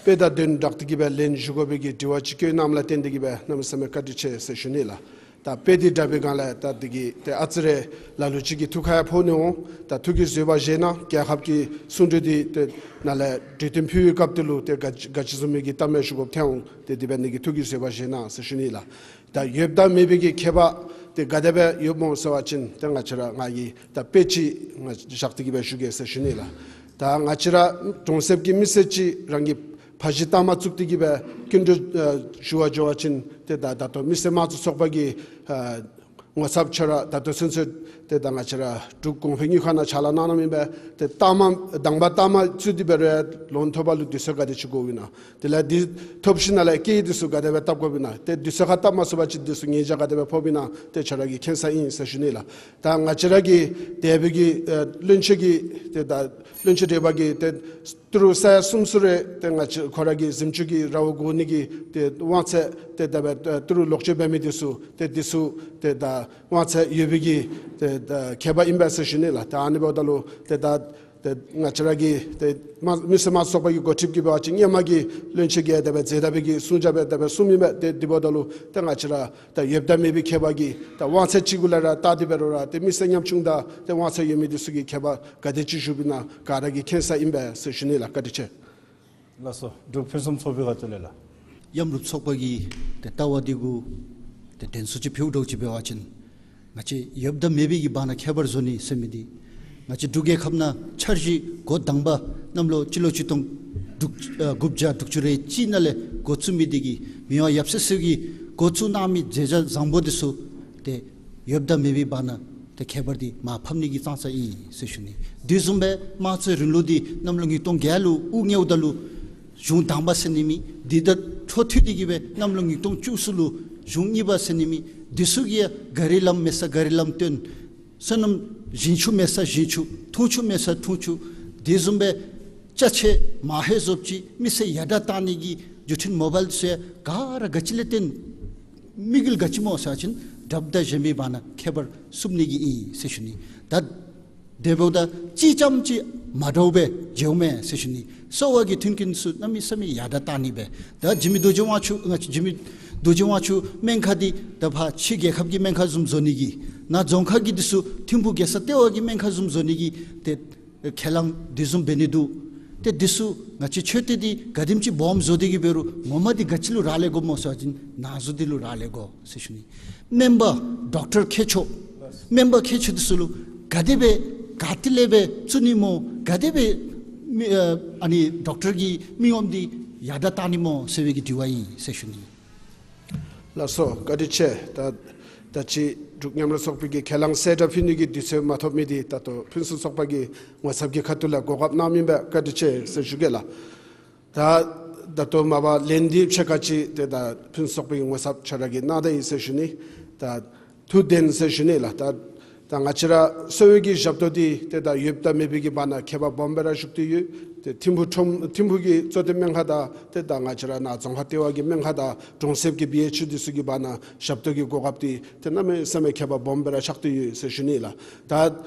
དཔེ་དང་དོན་བསྒྲགས་ཏེ་གིས་སྦེ་ལན་ཞུ་དགོ་པའི་གི་དྲི་བ་ཅིག་བཀོད་གནངམ་ལས་བརྟེན་ཏེ་གིས་སྦེ་གནམ་མེད་ས་མེད་བཀའ་དྲིན་ཆེ་ཟེར་ཞུ་ནི་ལགས། ད་དཔེ་འདི་དྲ་བའི་སྒང་ལས་ད་འདི་གིས་ཏེ་ཨ་ཙི་རེ་ལ་ལུ་ཅིག་གི་ཐུགས་ཁར་ཡང་ཕོག་ནི་འོང་། ད་ཐུགས་ཀྱི་བཟོད་པ་བཞེས་གནང་། རྒྱལ་ཁབ་ཀྱི་གསུང་གྲོས་འདི་ཏེ་ནཱ་ལས་གྲོས་བསྟུན་ཕུལ་བའི་སྐབས་དེ་ལུ་ཏེ་ག་ག་ཅི་བཟུམ་མའི་གི་གཏམ་ཡང་ཞུ་དགོཔ་ཐོན་འོང་། ཏེ་དེ་འབད་ནི་གི་ཐུགས་ཀྱི་བཟོད་པ་བཞེས་གནང་ཟེར་ཞུ་ནི་ལགས། ད་ཡོདཔ་དང་མེད་པའི་གི་ཁྱད་པར་དེ་ག་དེ་སྦེ་ཡོདཔ་སྨོ་ཟེར་བ་ཅིན་ཏེ་ང་བཅས་ར་ང་གིས་ད་དཔེ་ཅིག་ང་བཞག་སྟེ་གིས་སྦེ་ཞུ་གེ་ཟེར་ཞུ་ནི་ལགས། ད་ང་བཅས་ར་གྲོང་གསེབ་ཀྱི་མི་སེར་ཅིག་རང་གི་ཕ་གཞིས་ལྟག་མ་བཙུགས་ཏེ་གིས་སྦེ་སྐྱིན་འགྲུལ་ཨ་ཞུ་བར་འགྱོ་བ་ཅིན་ཏེ་ད་ད་ལྟོ་མི་སེར་དམངས་གཙོ་ཚོགས་པ་གི་ཨ་ངོ་ཚབ་ཁྱོད་ར་ད་ལྟོ་ཚུན་ཚོད་ཏེ་ད་ང་བཅས་ར་འབྲུག་གོང་འཕེལ་དངུལ་ཁང་ནང་ཕྱག་ལཱ་གནང་གནངམ་ཨིན་པས། ཏེ་ལྟག་མ་དང་པ་ལྟག་མ་བཙུགས་ཏེ་འབད་རུང་ལོན་ཐོབ་པ་ལུ་དུས་ཚོད་ག་དེ་ཅིག་འགོརཝ་ཨིན་ན། དེ་ལས་འདི་ཐོབ་ཞིནམ་ལས་སྐྱེད་འདི་ཚུ་ག་དེ་སྦེ་བཏབ་དགོཔ་ཨིན་ན། ཏེ་དུས་ཚོད་ཁར་བཏབ་མ་ཚུགས་པ་ཅིན་འདི་ཚུ་ཉེས་བྱ་ག་དེ་སྦེ་ཕོགཔ་ཨིན་ན། ཏེ་ཁྱོད་ར་གིས་མཁྱེན་ས་ཨིན་ཟེར་ཞུ་ནི་ལགས། ད་ང་བཅས་ར་གི་འདས་པའི་གི་ཨེ་བློན་ཆེན་གྱི་ཏེ་ད་བློན་ཆེན་གྲས་པ་གིས་ཏེ་ཏི་རུ་ས་ཡ་གསུམ་ཚུན་རེ་ཏེ་ང་བཅས་ཁོ་ར་གི་གཟིམ་ཅུང་གི་ར་བ་བསྒོར་ནི་གི་ཏེ་དབང་ཚད་ཏེ་ད་སྦེ་ཏི་རུ་ལོག་སྤྱོད་འབད་མི་འདི་ཚུ་ཏེ་འདི་ཚུ་ཏེ་ད་དབང་ཚད་ཡོད་པའི་གི་ཏེ་ད་ཁྱད་པར་ཨིན་པས་ཟེར་ཞུ་ནི་ལགས། ད་ཨ་ནི་འབདཝ་ད་ལུ་ཏེ་ད་ཏེ་ང་བཅས་ར་གི་ཏེ་མ་མི་སེར་དམངས་གཙོ་ཚོགས་པ་གི་འགོ་ཁྲིདཔ་གིས་འབད་བ་ཅིན་སྔོན་མ་གི་བློན་ཆེན་གྱིས་དེ་སྦེ་མཛད་ད་པའི་གི་གསུང་བྱ་སྦེ་དེ་སྦེ་གསུངམ་ཨིན་པས། ཏེ་འདི་འབདཝ་ད་ལུ་ཏེ་ང་བཅས་ར་ད་ཡོདཔ་དང་མེད་པའི་ཁྱད་པར་གྱིས་ད་དབང་ཚད་ཅིག་གུ་ལས་ར་བལྟ་སྟེ་འབད་རུང་ར་ཏེ་མི་སེར་ཉམ་ཆུང་དང་ཏེ་དབང་ཚད་ཡོད་མི་འདི་ཚུ་གི་ཁྱད་པར་ག་དེ་ཅིག་བཞུགསཔ་ཨིན་ན་ག་ར་གིས་མཁྱེན་ས་ཨིན་པས་ཟེར་ཞུ་ནི་ལགས། བཀའ་དྲིན་ཆེ། ལགས་སོ། འབྲུག་ཕུན་སུམ་ཚོགས་པའི་ཁ་ཐུག་ལས་ལགས། མཉམ་རུབ་ཚོགས་པ་གི་ཏེ་ལྟ་བ་འདི་གུ་ཏེ་དྲན་གསོ་ཅིག་ཕུལཝ་འདྲཝ་ཅིག་འབད་བ་ཅིན་ང་བཅས་ཡོདཔ་དང་མེད་པའི་གི་བར་ན་ཁྱད་པར་བཟོ་ནི་ཟེར་མི་འདི་ང་བཅས་འབྲུག་རྒྱལ་ཁབ་ནང་འཆར་གཞི་འགོ་དང་པ་གནམ་ལོ་སྤྱི་ལོ་ཆིག་སྟོང་དྲུག་ཨ་དགུ་བརྒྱ་དྲུག་ཅུ་རེ་གཅིག་ནང་ལས་འགོ་བཙུགས་མི་འདི་གིས་མི་དབང་ཡབ་སྲས་མཆོག་གིས་འགོ་བཙུགས་གནང་མི་མཛད་བྱ་བཟང་པོ་འདི་ཚུ་ཏེ་ཡོདཔ་དང་མེད་པའི་བར་ན་ཏེ་ཁྱད་པར་འདི་མར་ཕབ་ནི་གི་ཙང་ཙ་ཨིན་ཟེར་ཞུ་ནི། དེ་བཟུམ་སྦེ་དམངས་གཙོའི་རིང་ལུགས་འདི་གནམ་ལོ་ཉིས་སྟོང་བརྒྱད་ལུ་དབུ་བརྙེསཝ་ད་ལུ་གཞུང་དང་པ་ཟེར་ནི་མེད། དེ་དང་འཕྲོ་མཐུད་དེ་གིས་སྦེ་གནམ་ལོ་ཉིས་སྟོང་བཅུ་གསུམ་ལུ་གཞུང་གཉིས་པ་ཟེར་ནི་མེད། འདི་ཚུ་གིས་ཡང་ག་རི་ལམ་མེད་སར་ག་རི་ལམ་སྟོན། སོ་ནམ་ཞིང་ཆུ་མེད་སར་ཞིང་ཆུ། འཐུང་ཆུ་མེད་སར་འཐུང་ཆུ། དེ་བཟུམ་སྦེ་ཅ་ཆས་མ་ཧེ་བཟོ་ཅིག་མི་སེར་ཡར་དྲག་བཏང་ནི་གི་བརྒྱུད་འཕྲིན་མོ་བཱའིལ་ཚུ་ཡང་ག་ར་ག་ཅི་ལས་བརྟེན་དམིགས་ཡུལ་ག་ཅི་སྨོ་ཟེར་བ་ཅིན་འདྲཝ་དང་གཞན་པའི་བར་ན་ཁྱད་པར་བསུབ་ནི་གི་ཨིན་ཟེར་ཞུ་ནི། ད་དེ་འབདཝ་ད་གཅིག་ཙམ་ཅིག་མ་འདྲཝ་སྦེ་མཇལཝ་མས་ཟེར་ཞུ་ནི། གསོ་བ་གི་མཐུན་རྐྱེན་ཚུ་གནམ་མེད་ས་མེད་ཡར་དྲག་བཏང་ནི་སྦེ། ད་འཇིགས་མེད་རྡོ་རྗེ་དབང་ཕྱུག་ང་བཅས་འཇིགས་མེད་རྡོ་རྗེ་དབང་ཕྱུག་སྨན་ཁང་འདི་ད་ཕར་ཕྱི་རྒྱལ་ཁབ་ཀྱི་སྨན་ཁང་བཟུམ་བཟོ་ནི་གི་ནཱ་རྫོང་ཁག་གི་འདི་ཚུ་ཐིམ་ཕུག་རྒྱལ་ས་ལྟེ་བ་གི་སྨན་ཁང་བཟུམ་བཟོ་ནི་གི་ཏེ་ཁས་བླངས་དེ་བཟུམ་འབད་ནི་འདུག། ཏེ་འདི་ཚུ་ང་བཅས་ཆོས་སྡེ་འདི་ག་དེམ་ཅིག་སྦོམ་བཟོ་སྟེ་གིས་འབད་རུང་ངོ་མ་འདི་ག་ཅི་ལུ་རག་ལས་དགོཔ་སྨོ་ཟེར་བ་ཅིན་ནང་གཟུགས་འདི་ལུ་རག་ལས་དགོ་ཟེར་ཞུ་ནི། སྨན་པ་ཌོག་ཊར་མཁས་མཆོག། སྨན་པ་མཁས་མཆོག་འདི་ཚུ་ལུ་ག་དེ་སྦེ་ག་ཏེ་ལས་སྦེ་བཙུགས་ནི་སྨོ། ག་དེ་སྦེ་མི་ཨ་ཨ་ནི་ཌོག་ཊར་གྱི་མི་ངོམ་འདི་ཡར་དྲག་བཏང་ནི་སྨོ་ཟེར་བའི་གི་དྲི་བ་ཨིན་ཟེར་ཞུ་ནི། ལགས་སོ། བཀའ་དྲིན་ཆེ། ད་ད་ཅི་འབྲུག་མཉམ་རུབ་ཚོགས་པའི་གི་ཁས་བླངས་གསལ་བསྒྲགས་ཕུལ་ནི་གི་དུས་ཚོད་མ་ཐོབ་མི་འདི་ད་ལྟོ་ཕུན་སུམ་ཚོགས་པ་གི་ངོ་ཚབ་ཀྱི་ཁ་ཐུག་ལས་གོ་སྐབས་གནངམ་ཨིན་པས། བཀའ་དྲིན་ཆེ་ཟེར་ཞུ་གེ་ལགས། ད་ད་ལྟོ་མ་པ་ལན་འདི་ཕྱེད་ཀ་ཅིག་ཏེ་ད་ཕུན་སུམ་ཚོགས་པའི་ངོ་ཚབ་ཁྱོད་ར་གིས་གནང་ད་ཡི་ཟེར་ཞུ་ནི། ད་ཐུགས་བདེན་ཟེར་ཞུ་ནི་ལགས། ད་ ད་ང་བཅས་ར་གསོ་བའི་གི་ཞབས་ཏོག་འདི་ཏེ་ད་ཡོདཔ་དང་མེད་པའི་གི་བར་ན་ཁྱད་པར་སྦོམ་སྦེ་ར་བཞུགས་ཏེ་ཡོད། ཏེ་ཐིམ་ཕུ་ཁྲོམ་ཐིམ་ཕུ་གི་གཙོ་བསྟེན་སྨན་ཁང་དང་ཏེ་ད་ང་བཅས་ར་ནཱ་རྫོང་ཁག་ལྟེ་བ་གི་སྨན་ཁང་དང་གྲོང་གསེབ་ཀྱི་བི་ཨེཆ་ཡུ་འདི་ཚུ་གི་བར་ན་ཞབས་ཏོག་གི་གོ་སྐབས་འདི་ཏེ་གནམ་མེད་ས་མེད་ཁྱད་པར་སྦོམ་སྦེ་ར་ཆགས་ཏེ་ཡོད་ཟེར་ཞུ་ནི་ལགས། ད་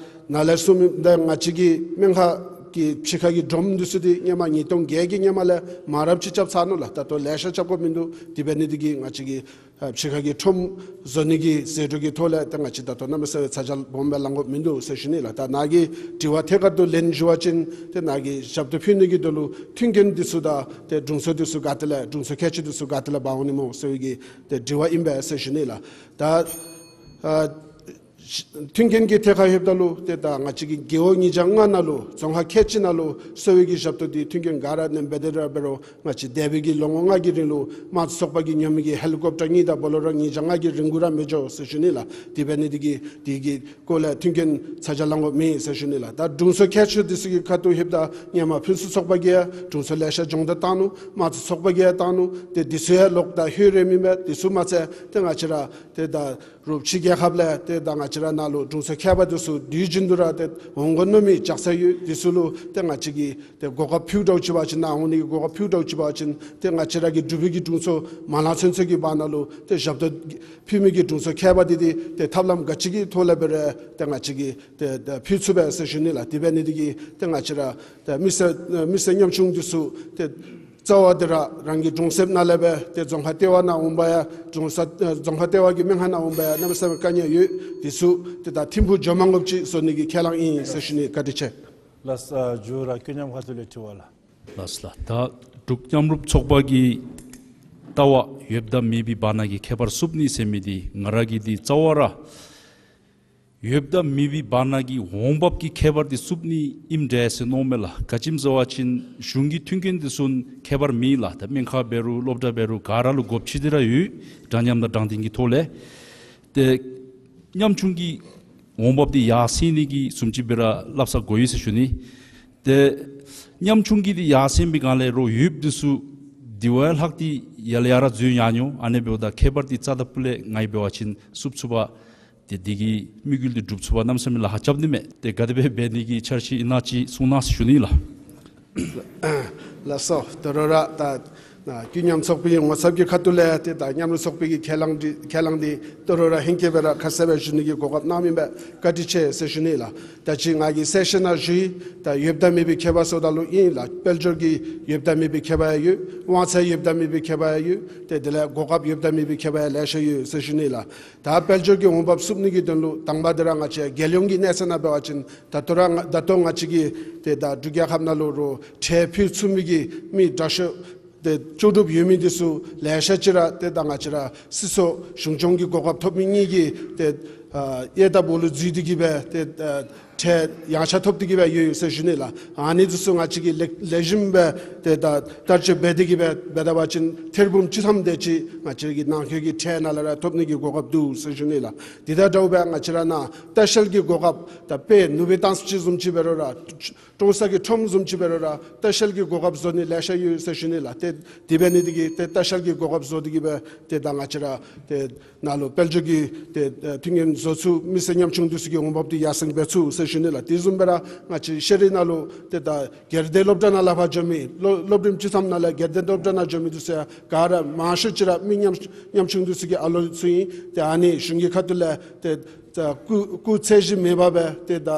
ནཱ་ལས་གསུངམ་ད་ང་བཅས་ཀྱི་སྨན་ཁང་གི་ཕྱི་ཁ་གི་སྒྲོམ་འདི་ཚུ་འདི་སྔོན་མ་ཉིས་སྟོང་བརྒྱད་ཀྱི་སྔོན་མ་ལས་མང་རབས་ཅིག་རྐྱབ་ཚར་ནུག་ལགས། ད་ལྟོ་ལེ་ཤ་རྐྱབ་དགོཔ་མིན་འདུག། དེ་འབད་ནི་འདི་གིས་ང་བཅས་ཀྱིས་ཨ་ཕྱི་ཁ་གི་ཁྲོམ་བཟོ་ནི་གི་ཟད་འགྲོ་གི་ཐོག་ལས་ཏེ་ང་བཅས་ད་ལྟོ་གནམ་མེད་ས་མེད་ཚ་གྱང་སྦོམ་སྦེ་ལང་དགོཔ་མིན་འདུག་ཟེར་ཞུ་ནི་ལགས། ད་ནཱ་གི་དྲི་བ་ཐད་ཀར་དུ་ལན་ཞུ་བ་ཅིན་ཏེ་ནཱ་གི་ཞབས་ཏོག་ཕུལ་ནི་གི་དོན་ལུ་མཐུན་རྐྱེན་འདི་ཚུ་དང་ཏེ་དྲུང་འཚོ་འདི་ཚུ་ག་ཏེ་ལས་དྲུང་འཚོ་ཁལ་གཅིག་འདི་ཚུ་ག་ཏེ་ལས་འབག་འོང་ནི་སྨོ་ཟེར་བའི་གི་ཏེ་དྲི་བ་ཨིན་པས་ཟེར་ཞུ་ནི་ལགས། ད་ཨ་མཐུན་རྐྱེན་གྱི་ཐད་ཁར་ལྷོདཔ་ད་ལུ་ཏེ་ད་ང་བཅས་ཀྱི་རྒེད་འོག་ཉིས་བརྒྱ་ལྔ་ནང་ལུ་རྫོང་ཁག་ཁལ་གཅིག་ནང་ལུ་གསོ་བའི་གི་ཞབས་ཏོག་འདི་མཐུན་རྐྱེན་ག་ར་ནེམ་སྦེ་དེ་ར་འབད་རུང་ང་བཅས་འདས་པའི་གི་ལོ་ངོ་ལྔ་གི་རིང་ལུ་དམངས་གཙོ་ཚོགས་པ་གིས་ཉོ་མི་གི་ཧེ་ལི་ཀོབ་ཊར་གཉིས་དང་བོ་ལོ་རོ་ཉིས་བརྒྱ་ལྔ་གི་རིན་གོང་ར་མི་འགྱོ་ཟེར་ཞུ་ནི་ལགས། དེ་འབད་ནི་འདི་གིས་དེ་གི་སྐོར་ལས་མཐུན་རྐྱེན་ཚ་གྱང་ལང་དགོཔ་མེད་ཟེར་ཞུ་ནི་ལགས། ད་དྲུང་འཚོ་ཁལ་གཅིག་འདི་ཚུ་གི་ཁ་ཐུག་ལྷོདཔ་ད་སྔོན་མ་ཕུན་སུམ་ཚོགས་པ་གིས་ཡང་དྲུང་འཚོ་ལེ་ཤ་སྦྱོང་བརྡར་བཏང་ནུག། དམངས་གཙོ་ཚོགས་པ་གིས་ཡང་བཏང་ནུག། ཏེ་འདི་ཚུ་ཡང་ལོག་ད་ལྷོད་རན་མི་མས། འདི་ཚུ་མ་ཚད་ཏེ་ང་བཅས་ར་ཏེ་ད་རུང་ཕྱི་རྒྱལ་ཁབ་ལས་ཏེ་ད་ང་བཅས་ར་ནཱ་ལུ་དྲུང་འཚོ་མཁས་པ་འདི་ཚུ་དུས་རྒྱུན་དུ་ར་ཏེ་འོང་དགོ་མནོ་མི་ཅ་ཆས་ཡོད། འདི་ཚུ་ལུ་ཏེ་ང་བཅས་ཀྱིས་ཏེ་གོ་སྐབས་ཕུལཝ་འདྲཝ་ཅིག་འབད་བ་ཅིན་ནཱ་འོང་ནི་གི་གོ་སྐབས་ཕུལཝ་འདྲཝ་ཅིག་འབད་བ་ཅིན་ཏེ་ང་བཅས་ར་གི་འབྲུག་པའི་གི་དྲུང་འཚོ་མ་ལང་ཚུན་ཚོད་ཀྱི་བར་ན་ལུ་ཏེ་ཞབས་ཏོག་ཕུལ་མི་གི་དྲུང་འཚོ་མཁས་པ་འདི་འདི་ཏེ་ཐབས་ལམ་ག་ཅི་གི་ཐོག་ལས་འབད་རུང་ཏེ་ང་བཅས་ཀྱིས་ཏེ་ཏེ་ཕུལ་ཚུགས་པས་ཟེར་ཞུ་ནི་ལགས། དེ་འབད་ནི་འདི་གིས་ཏེ་ང་བཅས་ར་ཏེ་མི་སེར་མི་སེར་ཉམ་ཆུང་འདི་ཚུ་ཏེ་རྩ་བ་འདི་ར་རང་གི་གྲོང་གསེབ་ནང་ལས་སྦེ་ཏེ་རྫོང་ཁག་ལྟེ་བ་ནང་འོང་པ་ཡང་གྲོང་གསེབ་རྫོང་ཁག་ལྟེ་བ་གི་སྨན་ཁང་ནང་འོང་པ་ཡང་གནམ་མེད་ས་མེད་དཀའ་ངལ་ཡོད། འདི་ཚུ་ཏེ་ད་ཐིམ་ཕུག་འགྱོ་མ་དགོཔ་ཅིག་བཟོ་ནི་གི་ཁས་བླངས་ཨིན་ཟེར་ཞུ་ནི། བཀའ་དྲིན་ཆེ། ལགས་སོ། ཨ་མཇུག་ར་ཀུན་མཉམ་ཁ་ཐུག་ལས་དྲི་བ་ལགས། ལགས་སོ་ལགས། ད་འབྲུག་མཉམ་རུབ་ཚོགས་པ་གི་ལྟ་བ་ཡོདཔ་དང་མེད་པའི་བར་ན་གི་ཁྱད་པར་བསུབ་ནི་ཟེར་མི་འདི་ང་ར་གིས་འདི་རྩ་བ་ར་ཡོདཔ་དང་མེད་པའི་བར་ན་གི་འོང་འབབ་ཀྱི་ཁྱད་པར་འདི་བསུབ་ནི་ཨིནམ་འདྲས་ཟེར་མནོཝ་མས་ལགས། ག་ཅི་སྨོ་ཟེར་བ་ཅིན་གཞུང་གི་མཐུན་རྐྱེན་འདི་ཚུ་ཁྱད་པར་མེད་ལགས། ད་སྨན་ཁང་འབད་རུང་སློབ་གྲྭ་འབད་རུང་ག་ར་ལུ་དགོཔ་ཅིག་འདི་ར་ཡོད། འདྲ་མཉམ་དང་དྲང་བདེན་གྱི་ཐོག་ལས། ཏེ་ཉམ་ཆུང་གི་འོང་འབབ་འདི་ཡར་སེང་ནི་གི་བཟུམ་ཅིག་སྦེ་ར་སླབ་ས་དགོ་ཡི་ཟེར་ཞུ་ནི། ཏེ་ཉམ་ཆུང་གི་འདི་ཡར་སེང་བའི་སྒང་ལས་རོགས་ཡོདཔ་འདི་ཚུ་དེ་བ་ལྷག་སྟེ་ཡར་ལས་ཡར་ར་འཛུལ་ཡར་འགྱོ། ཨ་ནི་འབདཝ་ད་ཁྱད་པར་འདི་རྩ་དང་སྤུ་ལས་ང་གིས་འབད་བ་ཅིན་བསུབ་ཚུགས་པ། ཏེ་འདི་གི་དམིགས་ཡུལ་འདི་འགྲུབ་ཚུགས་པ་གནམ་མེད་ས་མེད་ལཱ་ཁག་རྐྱབ་ནི་མས། ཏེ་ག་དེ་སྦེ་འབད་ནི་གི་འཆར་གཞི་ཨིན་ན་ཅིག་གསུང་གནང་ཟེར་ཞུ་ནི་ལགས། ལགས་སོ། ད་རུང་ར་ད་ནཱ་ཀུན་མཉམ་ཚོགས་པའི་ངོ་ཚབ་ཀྱི་ཁ་ཐུག་ལས་ཏེ་ད་མཉམ་རུབ་ཚོགས་པའི་གི་ཁས་བླངས་འདི་ཁས་བླངས་འདི་ད་རུང་ར་ཧེང་སྐལ་སྦེ་ར་ཁ་གསལ་སྦེ་ཞུ་ནི་གི་གོ་སྐབས་གནང་མི་འབད་བཀའ་དྲིན་ཆེ་ཟེར་ཞུ་ནི་ལགས། ད་ཅི་ང་གིས་གསལ་བཤད་ནང་ཞུ་ཡི། ད་ཡོདཔ་དང་མེད་པའི་ཁྱད་པར་ཟེརཝ་ད་ལུ་ཨིན་ལགས། དཔལ་འབྱོར་གྱི་ཡོདཔ་དང་མེད་པའི་ཁྱད་པར་ཡང་ཡོད། དབང་ཚད་ཡོདཔ་དང་མེད་པའི་ཁྱད་པར་ཡང་ཡོད། ཏེ་དེ་ལས་གོ་སྐབས་ཡོདཔ་དང་མེད་པའི་ཁྱད་པར་ཡང་ལེ་ཤ་ཡོད་ཟེར་ཞུ་ནི་ལགས། ད་དཔལ་འབྱོར་གྱི་འོང་འབབ་བསུབ་ནི་གི་དོན་ལུ་དང་པ་འདི་ར་ང་བཅས་རྒྱལ་ཡོངས་ཀྱི་གནས་ཚད་ནང་འབད་བ་ཅིན་ད་ལྟོ་ར་ང་ད་ལྟོ་ང་བཅས་ཀྱི་ཏེ་ད་འབྲུག་རྒྱལ་ཁབ་ནང་ལུ་རོགས་ཁྲལ་ཕུལ་ཚུགས་མི་གི་མི་དྲག་ཤོས་ཏེ་ལྕོགས་གྲུབ་ཡོད་མི་འདི་ཚུ་ལེ་ཤ་ཅིག་ར་ཏེ་ད་ང་བཅས་ར་སྲིད་ཚོགས་གཞུང་སྐྱོང་གི་གོ་སྐབས་ཐོབ་མི་གཉིས་ཀྱིས་ཏེ་ཨ་གཡས་དང་སྦོ་ལུ་འཛུལ་ཏེ་གི་སྦེ་ཏེ་ཨ་ཁྲལ་ཡངས་ཆག་ཐོབ་སྟེ་གི་སྦེ་ཡོད་ཡོད་ཟེར་ཞུ་ནི་ལགས། ཨ་ནི་འདི་ཚུ་ང་བཅས་ཀྱིས་ལེགས་ལེགས་ཤོམ་སྦེ་ཏེ་ད་བསྟར་སྤྱོད་འབད་དེ་གི་སྦེ་འབད་ད་པ་ཅིན་ཐེར་འབུམ་བཅུ་ཐམ་དེ་ཅིག་ང་བཅས་ཀྱི་ནང་འཁོད་ཀྱི་ཁྲལ་ནང་ལས་ར་ཐོབ་ནི་གི་གོ་སྐབས་འདུག་ཟེར་ཞུ་ནི་ལགས། དེ་དང་འདྲཝ་སྦེ་ང་བཅས་ར་ནཱ་ལྟ་བཤལ་གྱི་གོ་སྐབས་ད་དཔེ་ནུབ་སྦེ་བཏང་ས་ཅིག་བཟུམ་ཅིག་འབད་རུང་ར་ཀྲོང་གསར་གྱི་ཁྲོམ་བཟུམ་ཅིག་འབད་རུང་ར་ལྟ་བཤལ་གྱི་གོ་སྐབས་བཟོ་ནི་ལེ་ཤ་ཡོད་ཟེར་ཞུ་ནི་ལགས། ཏེ་དེ་འབད་ནི་འདི་གིས་ཏེ་ལྟ་བཤལ་གྱི་གོ་སྐབས་བཟོ་སྟེ་གི་སྦེ་ཏེ་ད་ང་བཅས་ར་ཏེ་ནཱ་ལུ་དཔལ་འབྱོར་གྱི་ཏེ་ཨ་མཐུན་རྐྱེན་བཟོ་ཚུགས། མི་སེར་ཉམ་ཆུང་འདི་ཚུ་གི་འོང་འབབ་འདི་ཡར་སེང་འབད་ཚུགས་ཟེར་ཞུ་ནི་ལགས། དེ་བཟུམ་སྦེ་ར་ང་བཅས་ཤེས་རིག་ནང་ལུ་ཏེ་ད་སྒེར་སྡེ་སློབ་གྲྭ་ནང་ལས་ཕར་འགྱོ་མི་སློབ་སློབ་རིམ་བཅུ་ཐམ་ནང་ལས་སྒེར་སྡེ་སློབ་གྲྭ་ནང་འགྱོ་མི་འདི་ཚུ་ཡང་ག་ར་མང་ཤོས་ཅིག་ར་མི་ཉམ་ཉམ་ཆུང་འདི་ཚུ་གི་ཨ་ལོ་ཚུ་ཨིན། ཏེ་ཨ་ནི་གཞུང་གི་ཁ་ཐུག་ལས་ཏེ་ད་སྐུགས་སྐུགས་ཚད་གཞི་མེད་པར་སྦེ་ཏེ་ད་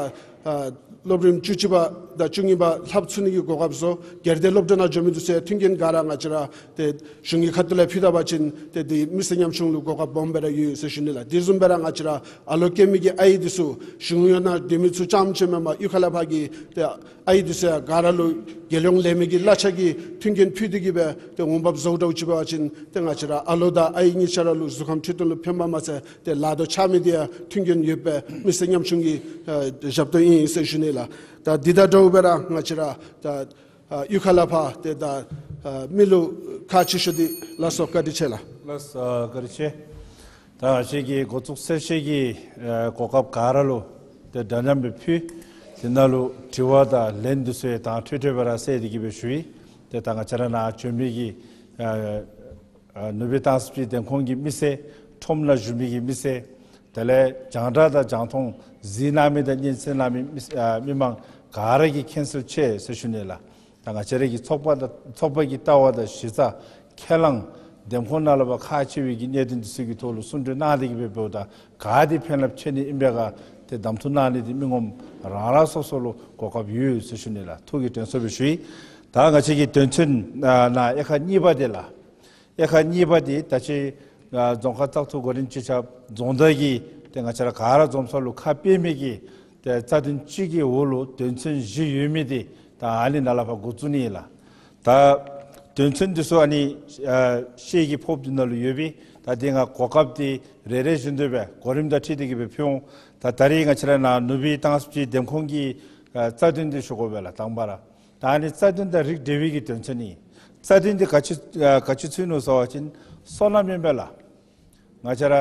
ཨ་སློབ་རིམ་བཅུ་གཅིག་པ་དང་བཅུ་གཉིས་པ་ལྷབ་ཚུགས་ནི་གི་གོ་སྐབས་བཟོ། སྒེར་སྡེ་སློབ་གྲྭ་ནང་འགྱོ་མི་འདི་ཚུ་ཡང་མཐུན་རྐྱེན་ག་ར་ང་བཅས་ར་ཏེ་གཞུང་གི་ཁ་ཐུག་ལས་ཕུལ་ད་པ་ཅིན་ཏེ་འདི་མི་སེར་ཉམ་ཆུང་ལུ་གོ་སྐབས་སྦོམ་སྦེ་ར་ཡོད་ཟེར་ཞུ་ནི་ལགས། དེ་བཟུམ་སྦེ་ར་ང་བཅས་ར་ཨ་ལོ་སྐྱེ་མི་གི་ཨའི་འདི་ཚུ་གཞུང་གཡོག་ནང་སྡོད་མི་ཚུ་རྐྱངམ་ཅིག་མེན་པར་གཡུས་ཁ་ལས་ཕར་གྱི་ཏེ་ཨའི་འདི་ཚུ་ཡང་ག་ར་ལུ་རྒྱལ་ཡོངས་ལས་མི་གི་གླ་ཆ་གི་མཐུན་རྐྱེན་ཕུལ་ཏེ་གི་སྦེ་ཏེ་འོང་འབབ་བཟོ་འདྲཝ་ཅིག་འབད་བ་ཅིན་ཏེ་ང་བཅས་ར་ཨ་ལོ་དང་ཨའི་གཉིས་ཆ་ར་ལུ་གཟུགས་ཁམས་འཕྲོད་བསྟེན་ལུ་ཕན་པ་མ་ཚད་ཏེ་ལཱ་དོ་འཆང་མི་འདི་ཡང་མཐུན་རྐྱེན་ཡོདཔ་སྦེ་མི་སེར་ཉམ་ཆུང་གི་ཨ་ཞབས་ཏོག་ཨིན་ཟེར་ཞུ་ནི་ལགས། ད་འདི་དང་འདྲཝ་སྦེ་ར་ང་བཅས་ར་ད་ཨ་གཡུས་ཁ་ལས་ཕར་ཏེ་ད་ཨ་མི་ལུ་ཁག་ཆེ་ཤོས་འདི་ལགས་སོ། བཀའ་དྲིན་ཆེ་ལགས། ལགས་སོ། བཀའ་དྲིན་ཆེ། ད་ང་བཅས་ཀྱི་འགོ་བཙུགས་ཚར་ཅིག་གི་ཨ་གོ་སྐབས་ག་ར་ལུ་ཏེ་འདྲ་མཉམ་སྦེ་ཕུལ། དེ་ནང་ལུ་དྲི་བ་དང་ལན་འདི་ཚུ་ཡང་དྭངས་འཕྲོས་འཕྲོས་སྦེ་ར་གསལ་ཏེ་གི་སྦེ་ཞུ་ཡི། ཏེ་ད་ང་བཅས་ར་ནཱ་བྱོན་མི་གི་ཨ་ཨ་ནུབ་སྦེ་བཏང་ས་ཅིག་དན་ཁོང་གི་མི་སེར་ཁྲོམ་ནང་བཞུགས་མི་གི་མི་སེར་ དེ་ལས་རྒྱང་བསྒྲགས་དང་རྒྱང་མཐོང་གཟིགས་གནང་མི་དང་སྙན་གསན་གནང་མི་མི་ཨ་མི་མང་ག་ར་གིས་མཁྱེན་གསལ་ཆེ་ཟེར་ཞུ་ནི་ལགས། ད་ང་བཅས་ར་གི་ཚོགས་པ་དང་ཚོགས་པ་གི་ལྟ་བ་དང་གཞི་རྩ་ཁས་བླངས་འདེམས་ཁོངས་ནང་ལུ་ཕར་ཁག་ཆེ་བའི་གི་གནད་དོན་འདི་ཚུ་གི་ཐོག་ལུ་གསུང་གྲོས་གནང་སྟེ་གི་སྦེ་འབདཝ་ད་ག་དེ་ཕན་རླབས་ཆེ་ནི་ཨིན་པས་ག་ཏེ་གདམ་འཐུ་གནང་ནི་འདི་མི་ངོམ་རང་རང་སོ་སོ་ལུ་གོ་སྐབས་ཡོད་ཟེར་ཞུ་ནི་ལགས། ཐུགས་ཀྱི་དྲན་གསོ་སྦེ་ཞུ་ཡི། ད་ང་བཅས་ཀྱི་དོན་ཚན་ཨ་ནང་དབྱེ་ཁག་གཉིས་པ་དེ་ལགས། དབྱེ་ཁག་གཉིས་པ་དེ་ད་ཅི་ཨ་རྫོང་ཁག་བཙག་འཐུ་གོ་རིམ་སྤྱི་ཁྱབ་རྫོང་བདག་གིས་ཏེ་ང་བཅས་ར་ག་ར་འཛོམས་ས་ལུ་ཁ་ཕྱེ་མི་གི་ཏེ་རྩ་དོན་གཅིག་གི་འོག་ལུ་དོན་ཚན་བཞི་ཡོད་མི་དེ་ད་ཨ་ནི་ནཱ་ལས་ཕར་འགོ་བཙུགས་ནི་ཨིན་ལགས། ད་དོན་ཚན་འདི་ཚུ་ཨ་ནི་ཨ་ཤེལ་གྱི་ཕོརཔ་འདི་ནང་ལུ་ཡོད་པས། ད་དེ་ང་གོ་སྐབས་དེ་རེ་རེ་བཞིན་དུ་སྦེ་གོ་རིམ་དང་འཁྲིལ་ཏེ་གི་སྦེ་ཕུལ་འོང་། ད་ད་རིས་ང་བཅས་ར་ནཱ་ནུབ་སྦིས་ཏང་སྤྱི་འདེམས་ཁོངས་ཀྱི་ཨ་རྩ་དོན་འདི་ཞུ་དགོ་པས་ལགས། དང་པ་ར་ད་ཨ་ནི་རྩ་དོན་དང་རིགས་འབྲེལ་བའི་གི་དོན་ཚན་ཨིན། རྩ་དོན་འདི་ག་ཅི་ཨ་ག་ཅི་ཚུད་ནུག་ཟེར་བ་ཅིན་སོ་ནམ་ཨིན་པས་ལགས། ང་བཅས་ར་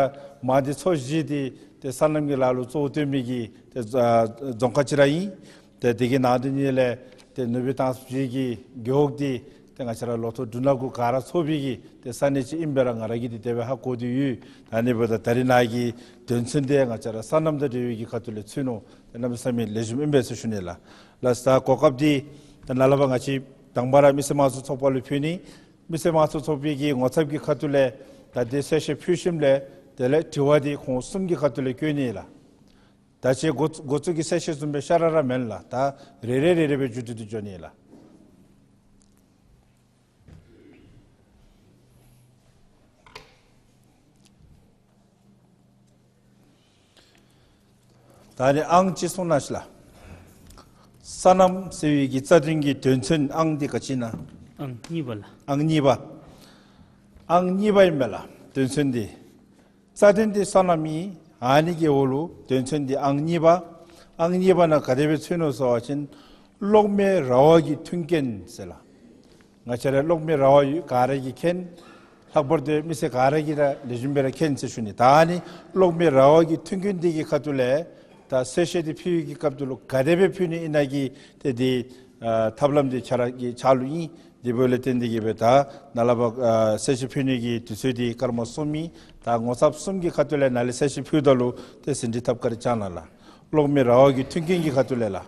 མང་སྡེ་ཚོ་བཞི་འདི་ཏེ་སོ་ནམ་གྱི་ལཱ་ལུ་གཙོ་བོ་བཏོན་མི་གི་ཏེ་ཨ་རྫོང་ཁག་ཅིག་ར་ཨིན། ཏེ་དེ་གི་ནང་དོན་ཉིད་ལས་ཏེ་ནུབ་སྦིས་ཏང་སྤྱི་གི་རྒེད་འོག་འདི་ཏེ་ང་བཅས་ར་ལོ་ཐོག་འབྲུ་སྣ་དགུ་ག་ར་ཚོགས་པའི་གི་ཏེ་ས་གནས་ཅིག་ཨིན་པས་ར་ང་ར་གིས་འདི་དེ་སྦེ་ཧ་གོ་སྟེ་ཡོད། ད་ཨ་ནི་འབདཝ་ད་ད་རིས་ནཱ་གི་དོན་ཚན་འདི་ང་བཅས་ར་སོ་ནམ་དང་འབྲེལ་བའི་གི་ཁ་ཐུག་ལས་ཚུད་ནུག། ཏེ་གནམ་མེད་ས་མེད་ལེགས་ཤོམ་ཨིན་པས་ཟེར་ཞུ་ནི་ལགས། ལགས་ད་གོ་སྐབས་འདི་ད་ནཱ་ལས་ཕར་ང་བཅས་དང་པ་ར་མི་སེར་དམངས་གཙོ་ཚོགས་པ་ལུ་ཕུལ་ནི། མི་སེར་དམངས་གཙོ་ཚོགས་པའི་གི་ངོ་ཚབ་ཀྱི་ཁ་ཐུག་ལས་ད་འདི་གསལ་བཤད་ཕུལ་ཞིནམ་ལས་དེ་ལས་དྲི་བ་འདི་ཁོང་གསུམ་གྱི་ཁ་ཐུག་ལས་བཀོད་ནི་ལགས། ད་ཅི་འགོ་འགོ་བཙུགས་ཀྱི་གསལ་བཤད་བཟུམ་སྦེ་ཤ་ར་ར་མེན་ལགས། ད་རེ་རེ་རེ་རེ་སྦེ་མཇུག་སྒྲིལ་ཏེ་འགྱོ་ནི་ལགས། ད་ཨ་ནི་ཨང་གཅིག་གསུང་གནང་ཤིག་ལགས། སོ་ནམ་ཟེར་བའི་གི་རྩ་དོན་གྱི་དོན་ཚན་ཨང་འདི་ག་ཅི་ཨིན་ན། ཨང་གཉིས་པ་ལགས། ཨང་གཉིས་པ། ཨང་གཉིས་པ་ཨིན་པས་ལགས། དོན་ཚན་འདི་རྩ་དོན་འདི་སོ་ནམ་ཨིན། ཨ་ནི་གི་འོག་ལུ་དོན་ཚན་འདི་ཨང་གཉིས་པ། ཨང་གཉིས་པ་ནང་ག་དེ་སྦེ་ཚུད་ནུག་ཟེར་བ་ཅིན་གློག་མེ་ར་བ་གི་མཐུན་རྐྱེན་ཟེར་ལགས། ང་བཅས་ར་གློག་མེ་ར་བ་ཡོད་ག་ར་གིས་མཁྱེན། ལྷག་པར་དུ་མི་སེར་ག་ར་གིས་ར་ལེགས་ཤོམ་སྦེ་ར་མཁྱེན་ཟེར་ཞུ་ནི། ད་ཨ་ནི་གློག་མེ་ར་བ་གི་མཐུན་རྐྱེན་འདི་གི་ཁ་ཐུག་ལས་ད་གསལ་བཤད་འདི་ཕུལ་བའི་གི་སྐབས་སུ་ལུ་ག་དེ་སྦེ་ཕུལ་ནི་ཨིན་ན་གི་ཏེ་འདི་ཨ་ཐབས་ལམ་འདི་ཁྱེད་ར་གི་ཕྱག་ལུ་ཨིན། དེ་འབདཝ་ལས་བརྟེན་ཏེ་གི་སྦེ་ད་ནཱ་ལས་ཕར་ཨ་གསལ་བཤད་ཕུལ་ནི་གི་དུས་ཚོད་འདི་སྐར་མ་གསུམ་ཨིན། ད་ངོ་ཚབ་གསུམ་གྱི་ཁ་ཐུག་ལས་ནཱ་ལས་གསལ་བཤད་ཕུལཝ་ད་ལུ་ཏེ་ཟིན་བྲིས་ཐབས་ཀར་བཅར་གནང་ལགས། གློག་མེ་ར་བ་གི་མཐུན་རྐྱེན་གྱི་ཁ་ཐུག་ལས་ལགས།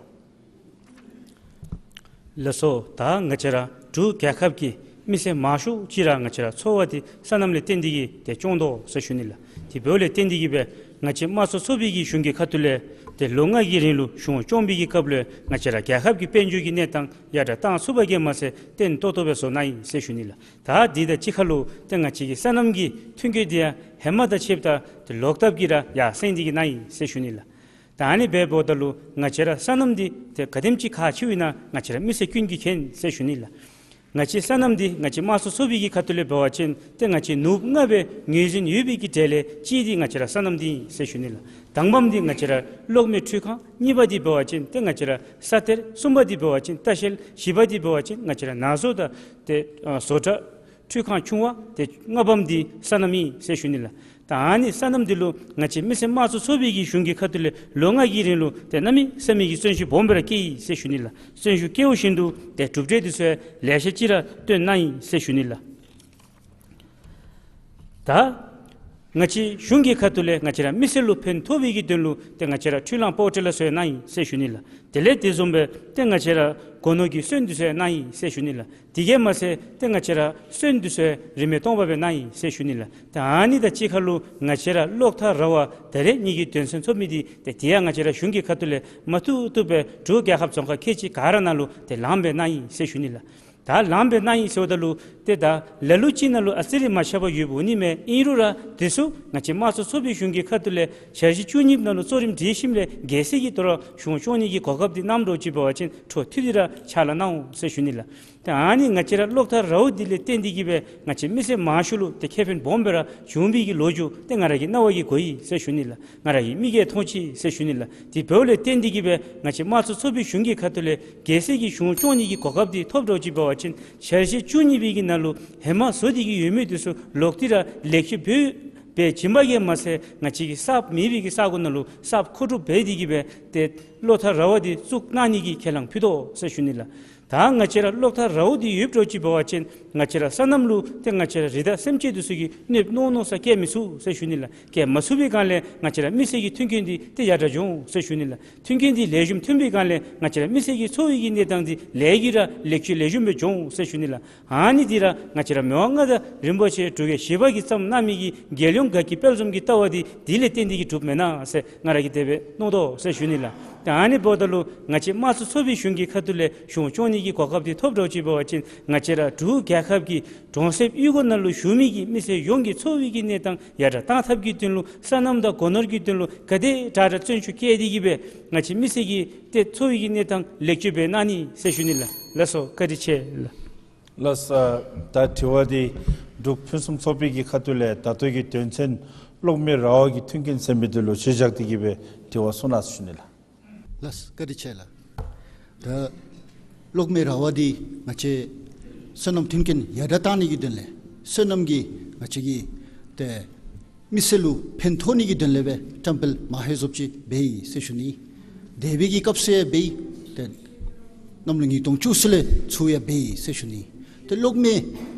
ལགས་སོ། ད་ང་བཅས་ར་འབྲུག་རྒྱལ་ཁབ་ཀྱི་མི་སེར་མང་ཤོས་ཅིག་ར་ང་བཅས་ར་འཚོ་བ་འདི་སོ་ནམ་ལས་བརྟེན་ཏེ་གི་ཏེ་སྐྱོང་དོ་ཟེར་ཞུ་ནི་ལགས། དེ་འབདཝ་ལས་བརྟེན་ཏེ་གི་སྦེ་ང་བཅས་དམངས་གཙོ་ཚོགས་པའི་གི་གཞུང་གི་ཁ་ཐུག་ལས་ཏེ་ལོ་ལྔ་གི་རིང་ལུ་གཞུང་སྐྱོང་བའི་གི་སྐབས་ལུ་ང་བཅས་ར་རྒྱལ་ཁབ་ཀྱི་དཔལ་འབྱོར་གྱི་གནས་སྟངས་ཡར་དྲག་བཏང་ཚུགས་པ་གིས་མ་ཚད་བརྟན་ཏོག་ཏོ་སྦེ་བཟོ་གནང་ཡི་ཟེར་ཞུ་ནི་ལགས། ད་འདི་དང་གཅིག་ཁར་ལུ་ཏེ་ང་བཅས་ཀྱི་སོ་ནམ་གྱི་མཐུན་རྐྱེན་འདི་ཡང་ཧེ་མ་དང་ཕྱདཔ་ད་ཏེ་ལོག་ལྟབ་ཀྱིས་ར་ཡར་སེང་སྟེ་གི་གནང་ཡི་ཟེར་ཞུ་ནི་ལགས། ད་ཨ་ནི་འབདཝ་ད་ལུ་ང་བཅས་ར་སོ་ནམ་འདི་ཏེ་ག་དེམ་ཅིག་ཁག་ཆེཝ་ཨིན་ན་ང་བཅས་ར་མི་སེར་ཀུན་གྱིས་མཁྱེན་ཟེར་ཞུ་ནི་ལགས། ང་བཅས་སོ་ནམ་འདི་ང་བཅས་དམངས་གཙོ་ཚོགས་པའི་གི་ཁ་ཐུག་ལས་འབད་བ་ཅིན་ཏེ་ང་བཅས་ནུབ་ལྔ་སྦེ་ངོས་འཛིན་ཡོད་པའི་གི་གྲས་ལས་གཅིག་འདི་ང་བཅས་ར་སོ་ནམ་འདི་ཨིན་ཟེར་ཞུ་ནི་ལགས། དང་པམ་འདི་ང་བཅས་ར་གློག་མེ་འཕྲུལ་ཁང་། གཉིས་པ་འདི་འབད་བ་ཅིན་ཏེ་ང་བཅས་ར་ས་གཏེར། གསུམ་པ་འདི་འབད་བ་ཅིན་ལྟ་བཤལ། བཞི་པ་འདི་འབད་བ་ཅིན་ང་བཅས་ར་ནང་བཟོ་དང་ཏེ་ཨ་བཟོ་གྲྭ་འཕྲུལ་ཁང་ཆུང་བ། ཏེ་ལྔ་པམ་འདི་སོ་ནམ་ཨིན་ཟེར་ཞུ་ནི་ལགས། ད་ཨ་ནི་སོ་ནམ་འདི་ལུ་ང་བཅས་མི་སེར་དམངས་གཙོ་ཚོགས་པའི་གི་གཞུང་གི་ཁ་ཐུག་ལས་ལོ་ལྔ་གི་རིང་ལུ་ཏེ་གནམ་མེད་ས་མེད་ཀྱི་བརྩོན་ཤུགས་སྦོམ་སྦེ་ར་བསྐྱེད་ཡི་ཟེར་ཞུ་ནི་ལགས། བརྩོན་ཤུགས་བསྐྱེད་བཞིན་དུ་ཏེ་གྲུབ་འབྲས་འདི་ཚུ་ཡང་ལེ་ཤ་ཅིག་ར་བཏོན་གནང་ཡི་ཟེར་ཞུ་ནི་ལགས། ད་ང་བཅས་གཞུང་གི་ཁ་ཐུག་ལས་ང་བཅས་ར་མི་སེར་ལུ་ཕན་ཐོགས་པའི་གི་དོན་ལུ་ཏེ་ང་བཅས་ར་འཕྲུལ་གླང་པོ་ཏ་ལ་སོགས་གནང་ཡི་ཟེར་ཞུ་ནི་ལགས། དེ་ལས་དེ་བཟུམ་སྦེ་ཏེ་ང་བཅས་ར་སྒོ་ནོར་གྱི་སོན་འདི་ཚུ་ཡང་གནང་ཡི་ཟེར་ཞུ་ནི་ལགས། དེ་གིས་མ་ཚད་ཏེ་ང་བཅས་ར་སོན་འདི་ཚུ་ཡང་རིན་མེད་སྟོང་པ་སྦེ་གནང་ཡི་ཟེར་ཞུ་ནི་ལགས། ད་ཨ་ནི་དང་གཅིག་ཁར་ལུ་ང་བཅས་ར་གློག་ཐག་ར་བ་ད་རེས་ནི་གི་དོན་ཚན་ཚོགས་མི་འདི་ཏེ་དེ་ཡང་ང་བཅས་ར་གཞུང་གི་ཁ་ཐུག་ལས་མ་བཏུབ་བཏུབ་སྦེ་འབྲུག་རྒྱལ་ཁབ་རྫོང་ཁག་ཁལ་གཅིག་ག་ར་ནང་ལུ་ཏེ་ལངམ་སྦེ་གནང་ཡི་ཟེར་ཞུ་ནི་ལགས། ད་ལངམ་སྦེ་གནང་ཡི་ཟེརཝ་ད་ལུ་ཏེ་ད་ལ་ལུ་ཅིག་ནང་ལུ་ཨ་ཙི་རེ་མ་ཆགས་པར་ཡོདཔ་འོང་ནི་མས། ཨིན་རུང་ར་དེ་ཚུ་ང་བཅས་དམངས་གཙོ་ཚོགས་པའི་གཞུང་གི་ཁ་ཐུག་ལས་འཆར་གཞི་བཅུ་གཉིས་ནང་ལུ་གཙོ་རིམ་སྒྲིག་ཞིནམ་ལས་གལ་སྲིད་ཀྱི་དོ་རུང་གཞུང་སྐྱོང་ནི་གི་གོ་སྐབས་འདི་གནངམ་འདྲཝ་ཅིག་འབད་བ་ཅིན་འཕྲོ་མཐུད་དེ་ར་ཕྱག་ལཱ་གནང་འོང་ཟེར་ཞུ་ནི་ལགས། ཏེ་ཨ་ནི་ང་བཅས་ར་གློག་ཐག་ར་བ་འདི་ལས་བརྟེན་ཏེ་གི་སྦེ་ང་བཅས་མི་སེར་མང་ཤོས་ལུ་ཏེ་ཁེ་ཕན་སྦོམ་སྦེ་ར་བྱུང་བའི་གི་ལོ་རྒྱུས་ཏེ་ང་ར་གི་རྣ་བ་གིས་གོ་ཡི་ཟེར་ཞུ་ནི་ལགས། ང་ར་གི་མིག་གིས་མཐོང་ཅི་ཟེར་ཞུ་ནི་ལགས། དེ་འབདཝ་ལས་བརྟེན་ཏེ་གི་སྦེ་ང་བཅས་དམངས་གཙོ་ཚོགས་པའི་གཞུང་གི་ཁ་ཐུག་ལས་གལ་སྲིད་ཀྱི་གཞུང་སྐྱོང་ནི་གི་གོ་སྐབས་འདི་ཐོབ་འདྲཝ་ཅིག་འབད་བ་ཅིན་འཆར་གཞི་བཅུ་གཉིས་པའི་གི་ནང་ལུ་ཧེ་མ་བཟོ་སྟེ་གི་ཡོད་མི་འདི་ཚུ་ལོག་སྟེ་ར་ལེགས་བཅོས་འབད་འབད་བྱིན་པ་གིས་མ་ཚད་ང་བཅས་ཀྱི་གསརཔ་མེད་པའི་གི་ས་གོ་ནང་ལུ་གསརཔ་མཁོ་སྒྲུབ་འབད་དེ་གི་སྦེ་ཏེ་གློག་ཐག་ར་བ་འདི་བཙུགས་གནང་ནི་གི་ཁས་བླངས་ཕུལ་དོ་ཟེར་ཞུ་ནི་ལགས། ད་ང་བཅས་ར་གློག་ཐག་ར་བ་འདི་ཡོདཔ་འདྲཝ་ཅིག་འབད་བ་ཅིན་ང་བཅས་ར་སོ་ནམ་ལུ་ཏེ་ང་བཅས་ར་རི་དྭགས་སེམས་ཅན་འདི་ཚུ་གིས་གནོདཔ་མནོ་མནོ་ས་བཀལ་མི་ཚུགས་ཟེར་ཞུ་ནི་ལགས། བཀལ་མ་ཚུགས་པའི་སྒང་ལས་ང་བཅས་ར་མི་སེར་གྱི་མཐུན་རྐྱེན་འདི་ཏེ་ཡར་དྲག་འགྱོ་འོང་ཟེར་ཞུ་ནི་ལགས། མཐུན་རྐྱེན་འདི་ལེགས་ཤོམ་ཐོན་པའི་སྒང་ལས་ང་བཅས་ར་མི་སེར་གྱི་འཚོ་བའི་གི་གནས་སྟངས་འདི་ལས་ཀྱི་ར་ལེགས་བཅོས་ལེགས་ཤོམ་སྦེ་འགྱོ་འོང་ཟེར་ཞུ་ནི་ལགས། ཨ་ནི་འདི་ར་ང་བཅས་ར་མི་དབང་མངའ་བདག་རིན་པོ་ཆེ་འབྲུག་རྒྱལ་བཞི་པ་གིས་བརྩམས་གནང་མི་གི་རྒྱལ་ཡོངས་དགའ་སྐྱིད་དཔལ་འཛོམས་ཀྱི་ལྟ་བ་འདི་འདི་ལས་བརྟེན་ཏེ་གིས་གྲུབ་མེན་ན་ཟེར་ང་ར་གིས་དེ་སྦེ་མནོ་དོ་ཟེར་ཞུ་ནི་ལགས། ཏེ་ཨ་ནི་འབདཝ་ད་ལུ་ང་བཅས་དམངས་གཙོ་ཚོགས་པའི་གཞུང་གི་ཁ་ཐུག་ལས་གཞུང་སྐྱོང་ནི་གི་གོ་སྐབས་འདི་ཐོབ་འདྲཝ་ཅིག་འབད་བ་ཅིན་ང་བཅས་ར་འབྲུག་རྒྱལ་ཁབ་ཀྱི་གྲོང་གསེབ་གཡུས་སྒོ་ནང་ལུ་བཞུགས་མི་གི་མི་སེར་ཡོངས་ཀྱི་འཚོ་བའི་གི་གནས་སྟངས་ཡར་དྲག་གཏང་ཐབས་ཀྱི་དོན་ལུ་སོ་ནམ་དང་སྒོ་ནོར་གྱི་དོན་ལུ་ག་དེ་དྲག་དྲག་བརྩོན་ཤུགས་བསྐྱེད་དེ་གིས་སྦེ་ང་བཅས་མི་སེར་གྱི་ཏེ་འཚོ་བའི་གི་གནས་སྟངས་ལེགས་བཅོས་འབད་གནང་ནི་ཟེར་ཞུ་ནི་ལགས། ལགས་སོ། བཀའ་དྲིན་ཆེ་ལགས། ལགས་སོ། ད་དྲི་བ་འདི་འབྲུག་ཕུན་སུམ་ཚོགས་པའི་གི་ཁ་ཐུག་ལས་ད་ལྟོ་གི་དོན་ཚན་གློག་མེ་ར་བ་གི་མཐུན་རྐྱེན་ཟེར་མི་འདི་ལུ་གཞི་བཞག་སྟེ་གིས་སྦེ་དྲི་བ་གསུང་གནང་ཟེར་ཞུ་ནི་ལགས། ལགས་སོ། བཀའ་དྲིན་ཆེ་ལགས། ད་གློག་མེ་ར་བ་འདི་ང་བཅས་སོ་ནམ་མཐུན་རྐྱེན་ཡར་དྲག་གཏང་ནི་གི་དོན་ལས་སོ་ནམ་གྱི་ང་བཅས་ཀྱི་ཏེ་མི་སེར་ལུ་ཕན་ཐོགས་ནི་གི་དོན་ལས་སྦེ་བཀྲམ་སྤེལ་མ་ཧེ་བཟུམ་ཅིག་འབད་ཡི་ཟེར་ཞུ་ནི། འདས་པའི་གི་སྐབས་སུ་ཡང་འབད་ཡི། ཏེ་གནམ་ལོ་ཉིས་སྟོང་བཅུ་གསུམ་ལས་ཚུར་ཡང་འབད་ཡི་ཟེར་ཞུ་ནི། ཏེ་གློག་མེ་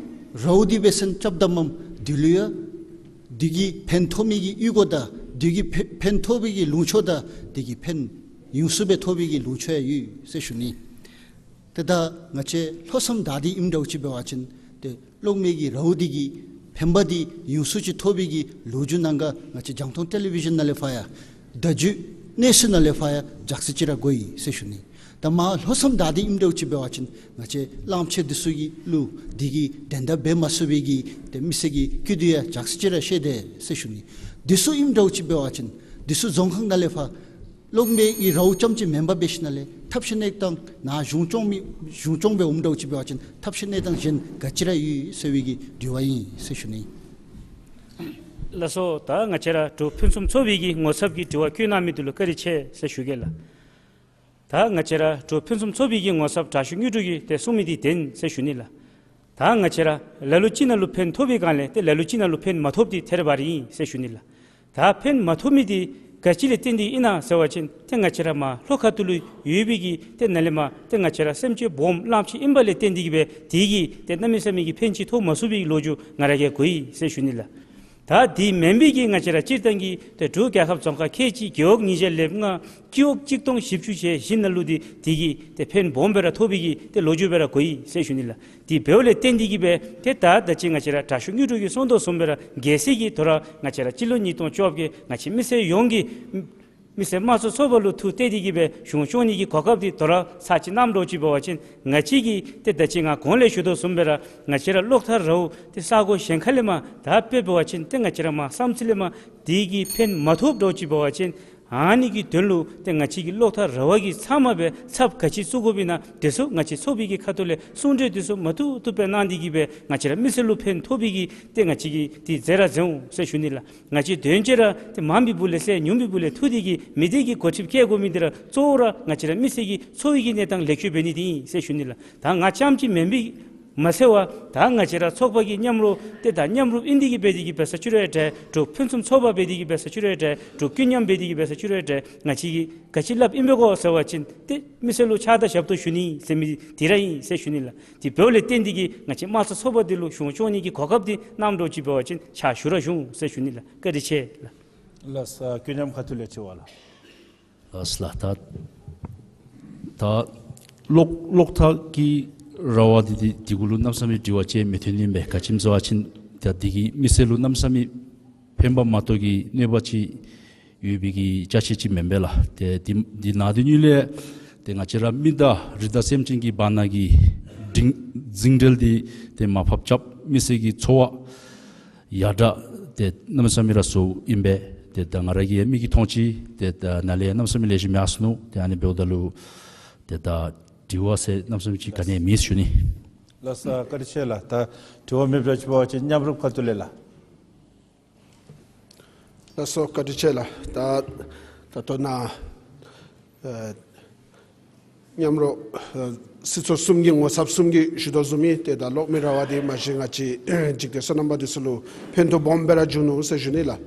ར་བ་འདི་འབད་བ་ཅིན་རྐྱབ་ད་མ་འདི་ལུ་ཡང་འདི་གིས་ཕན་ཐོགས་མི་གི་གཡུས་སྒོ་དང་འདི་གིས་ཕན་ཕན་ཐོགས་པའི་གི་ལུང་ཕྱོགས་དང་འདི་གིས་ཕན་ཡོངས་སུ་སྦེ་ཐོགས་པའི་གི་ལུང་ཕྱོགས་ཡང་ཡོད་ཟེར་ཞུ་ནི། ཏེ་ད་ང་བཅས་ལྷོ་མཚམས་བདའ་སྟེ་ཨིནམ་འདྲཝ་ཅིག་འབད་བ་ཅིན་ཏེ་གློག་མེ་གི་ར་བ་འདི་གིས་ཕན་པ་འདི་ཡོངས་སུ་ཅིག་ཐོབ་པའི་གི་ལོ་རྒྱུས་ནང་ག་ང་བཅས་རྒྱང་མཐོང་ཊེ་ལི་བི་ཤཱན་ནང་ལས་ཕར་ཡང་བརྡ་བརྒྱུད་གནས་ཚུལ་ནང་ལས་ཕར་ཡང་ཅོག་ཙེ་ཅིག་ར་གོ་ཡི་ཟེར་ཞུ་ནི། ད་མར་ལྷོ་མཚམས་བདའ་སྟེ་ཨིནམ་འདྲཝ་ཅིག་འབད་བ་ཅིན་ང་བཅས་གླང་ཆེན་འདི་ཚུ་གི་ལུ་འདི་གིས་དོན་དག་འབད་མ་ཚུགས་པའི་གི་ཏེ་མི་སེར་གྱི་སྐུ་དུས་ཡང་ཅོག་ཙེ་ཅིག་ར་ཤེས་དེས་ཟེར་ཞུ་ནི། འདི་ཚུ་ཨིནམ་འདྲཝ་ཅིག་འབད་བ་ཅིན་འདི་ཚུ་རྫོང་ཁག་ནང་ལས་ཕར་གློག་མེ་གི་ར་བ་རྐྱངམ་ཅིག་མེན་པར་འབད་ཞིནམ་ལས་ཐབས་ཤེས་གནས་སྟངས་ནཱ་གཞུང་སྐྱོང་མི་གཞུང་སྐྱོང་སྦེ་འོངམ་འདྲཝ་ཅིག་འབད་བ་ཅིན་ཐབས་ཤེས་གནས་སྟངས་གཞན་ག་ཅི་ར་ཡོད་ཟེར་བའི་གི་དྲི་བ་ཨིན་ཟེར་ཞུ་ནི། ལགས་སོ། ད་ང་བཅས་ར་འབྲུག་ཕུན་སུམ་ཚོགས་པའི་གི་ངོ་ཚབ་ཀྱིས་དྲི་བ་བཀོད་གནང་མི་འདི་ལུ་བཀའ་དྲིན་ཆེ་ཟེར་ཞུ་གེ་ལགས། ད་ང་བཅས་ར་འབྲུག་ཕུན་སུམ་ཚོགས་པའི་གི་ངོ་ཚབ་དྲག་ཤོས་དངོས་གྲུབ་ཀྱིས་ཏེ་གསུང་མི་འདི་བདེན་ཟེར་ཞུ་ནི་ལགས། ད་ང་བཅས་ར་ལ་ལུ་ཅིག་ནང་ལུ་ཕན་ཐོགས་པའི་སྒང་ལས་ཏེ་ལ་ལུ་ཅིག་ནང་ལུ་ཕན་མ་ཐོགསཔ་འདི་ཐད་རི་བ་རི་ཨིན་ཟེར་ཞུ་ནི་ལགས། ད་ཕན་མ་ཐོགས་མི་འདི་ག་ཅི་ལས་བརྟེན་ཏེ་ཨིན་ན་ཟེར་བ་ཅིན་ཏེ་ང་བཅས་ར་མར་ལྷོ་ཁ་ཐུག་ལུ་ཡོད་པའི་གི་ཏེ་ནཱ་ལས་མར་ཏེ་ང་བཅས་ར་སེམས་ཅན་སྦོམ་གླང་ཆེན་ཨིན་པ་ལས་བརྟེན་ཏེ་གིས་སྦེ་དེ་གིས་ཏེ་གནམ་མེད་ས་མེད་ཀྱི་ཕན་ཅིག་ཐོགས་མ་ཚུགས་པའི་ལོ་རྒྱུས་ང་ར་གིས་གོ་ཡི་ཟེར་ཞུ་ནི་ལགས། ད་དེ་མེན་པའི་གི་ང་བཅས་ར་སྤྱིར་བཏང་གི་ཏེ་འབྲུག་རྒྱལ་ཁབ་རྫོང་ཁག་ཁལ་གཅིག་རྒེད་འོག་ཉིས་བརྒྱ་ལྔ་སྤྱི་འོག་གཅིག་སྟོང་བཞི་བཅུ་ཞེ་བཞི་ནང་ལུ་འདི་དེ་གིས་ཏེ་ཕན་སྦོམ་སྦེ་ར་ཐོགས་པའི་གི་ཏེ་ལོ་རྒྱུས་སྦེ་ར་གོ་ཡི་ཟེར་ཞུ་ནི་ལགས། དེ་འབདཝ་ལས་བརྟེན་ཏེ་གིས་སྦེ་ཏེ་ད་ད་ཅི་ང་བཅས་ར་དྲག་ཤོས་དངོས་གྲུབ་ཀྱིས་གསུང་དོ་བཟུམ་སྦེ་ར་གལ་སྲིད་ཀྱི་དོ་རུང་ང་བཅས་ར་སྤྱི་ལོ་ཉིས་སྟོང་བཅོ་བརྒྱད་ང་བཅས་མི་སེར་ཡོངས་ཀྱིས་མི་སེར་དམངས་གཙོ་ཚོགས་པ་ལུ་ཐུགས་གཏད་དེ་གིས་སྦེ་གཞུང་སྐྱོང་ནི་གི་གོ་སྐབས་འདི་དོ་རུང་ཚར་གཅིག་གནངམ་འདྲཝ་ཅིག་འབད་བ་ཅིན་ང་བཅས་ཀྱིས་ཏེ་ད་ཅི་ང་གོང་ལས་ཞུ་དོ་བཟུམ་སྦེ་ར་ང་བཅས་ར་གློག་ཐག་ར་བ་འདི་ས་གོ་གཞན་ཁ་ལས་མར་ད་དཔེ་འབད་བ་ཅིན་ཏེ་ང་བཅས་ར་མར་བསམ་རྩེ་ལས་མར་དེ་གིས་ཕན་མ་ཐོགསཔ་འདྲཝ་ཅིག་འབད་བ་ཅིན་ཨ་ནི་གི་དོན་ལུ་ཏེ་ང་བཅས་ཀྱིས་གློག་ཐག་ར་བ་གི་ཚབ་མ་སྦེ་ཚབ་ག་ཅི་བཙུགས་དགོཔ་ཨིན་ན་དེ་ཚུ་ང་བཅས་ཚོགས་པའི་གི་ཁ་ཐུག་ལས་གསུང་གྲོས་དེ་ཚུ་མ་བཏུབ་བཏུབ་སྦེ་གནང་སྟེ་གིས་སྦེ་ང་བཅས་ར་མི་སེར་ལུ་ཕན་ཐོགས་པའི་གི་ཏེ་ང་བཅས་ཀྱིས་དེ་མཛད་ར་མཛད་འོང་ཟེར་ཞུ་ནི་ལགས། ང་བཅས་དོན་གཅིག་ར་ཏེ་མང་པའི་སྦུག་ལས་སེལ་ཉུང་པའི་སྦུག་ལས་ཐུ་སྟེ་གིས་མི་སྡེ་གི་འགོ་ཁྲིདཔ་བཀལ་དགོ་མི་འདི་ར་གཙོ་བོ་ར་ང་བཅས་ར་མི་སེར་གྱི་འཚོ་བའི་གི་གནས་སྟངས་ལེགས་བཅོས་འབད་ནི་འདི་ཨིན་ཟེར་ཞུ་ནི་ལགས། ད་ང་རྐྱངམ་གཅིག་མེན་པའི་མ་ཚད་པར་ད་ང་བཅས་ར་ཚོགས་པ་གི་མཉམ་རོགས་ཏེ་ད་མཉམ་རུབ་ཨིན་ཏེ་གིས་འབད་དེ་གིས་འབད་ས་ཅིག་རུང་འདྲ། འབྲུག་ཕུན་སུམ་ཚོགས་པ་འབད་དེ་གིས་འབད་ས་ཅིག་རུང་འདྲ། འབྲུག་ཀུན་མཉམ་འབད་དེ་གིས་འབད་ས་ཅིག་རུང་འདྲ། ང་བཅས་ཀྱིས་ག་ཅི་སླབ་ཨིན་པས་གོ་ཟེར་བ་ཅིན་ཏེ་མི་སེར་ལུ་ཕྱག་དང་ཞབས་ཏོག་ཞུ་ནི་ཟེར་མི་འདི་ར་ཨིན་ཟེར་ཞུ་ནི་ལགས། དེ་འབདཝ་ལས་བརྟེན་ཏེ་གིས་ང་བཅས་དམངས་གཙོ་ཚོགས་པ་འདི་ལུ་གཞུང་སྐྱོང་ནི་གི་གོ་སྐབས་འདི་གནངམ་འདྲཝ་ཅིག་འབད་བ་ཅིན་ཕྱག་ཞུ་ར་ཞུ་ཟེར་ཞུ་ནི་ལགས། བཀའ་དྲིན་ཆེ་ལགས། ལགས་སོ། ཀུན་མཉམ་ཁ་ཐུག་ལས་དྲི་བ་ལགས། ལགས་སོ་ལགས། ད་ད་གློག་གློག་ཐག་གི་ར་བ་འདི་འདི་འདི་གུ་ལུ་གནམ་མེད་ས་མེད་དྲི་བ་ཅིག་མི་འཐོན་ནི་མས། ག་ཅི་སྨོ་ཟེར་བ་ཅིན་ད་འདི་གིས་མི་སེར་ལུ་གནམ་མེད་ས་མེད་ཕན་པ་མ་གཏོགས་ཀྱི་གནོད་པ་ཅིག་ཡོད་པའི་གི་ཅ་ཆས་ཅིག་མེན་པས་ལགས། ཏེ་འདི་འདི་ནང་དོན་ཉིད་ལས་ཏེ་ང་བཅས་ར་མི་དང་རི་དྭགས་སེམས་ཅན་གྱི་བར་ན་གི་འབྲིང་འཛིང་འབྲེལ་འདི་ཏེ་མར་ཕབ་རྐྱབ། མི་སེར་གྱི་འཚོ་བ་ཡར་དྲག་ཏེ་གནམ་མེད་ས་མེད་ར་བཟོཝ་ཨིན་པས། ཏེ་ད་ང་ར་གི་མིག་གིས་མཐོང་ཅི། ཏེ་ད་ནཱ་ལས་གནམ་མེད་ས་མེད་ལེགས་ཤོམ་ཡར་སོ་ནུག། ཏེ་ཨ་ནི་འབདཝ་ད་ལུ་ཏེ་ད་དྲི་བ་ཟེར་གནམ་མེད་ས་མེད་ཅིག་ག་ནི་མེད་ཟེར་ཞུ་ནི། ལགས་སོ། བཀའ་དྲིན་ཆེ་ལགས། ད་དྲི་བ་མེདཔ་འདྲཝ་ཅིག་འབད་བ་ཅིན་མཉམ་རུབ་ཁ་ཐུག་ལས་ལགས། ལགས་སོ། བཀའ་དྲིན་ཆེ་ལགས། ད་ད་ལྟོ་ནཱ་ཨེ་མཉམ་རོགས་ཨེ་སྲིད་ཚོགས་གསུམ་གྱི་ངོ་ཚབ་གསུམ་གྱིས་ཞུ་དོ་བཟུམ་སྦེ་ཏེ་ད་གློག་མེ་ར་བ་འདི་མ་གཞི་ང་བཅས་འཇིག་རྟེན་སོ་ནམ་པ་འདི་ཚུ་ལུ་ཕན་ཐོགས་སྦོམ་སྦེ་ར་འབྱུང་ནུག་ཟེར་ཞུ་ནི་ལགས།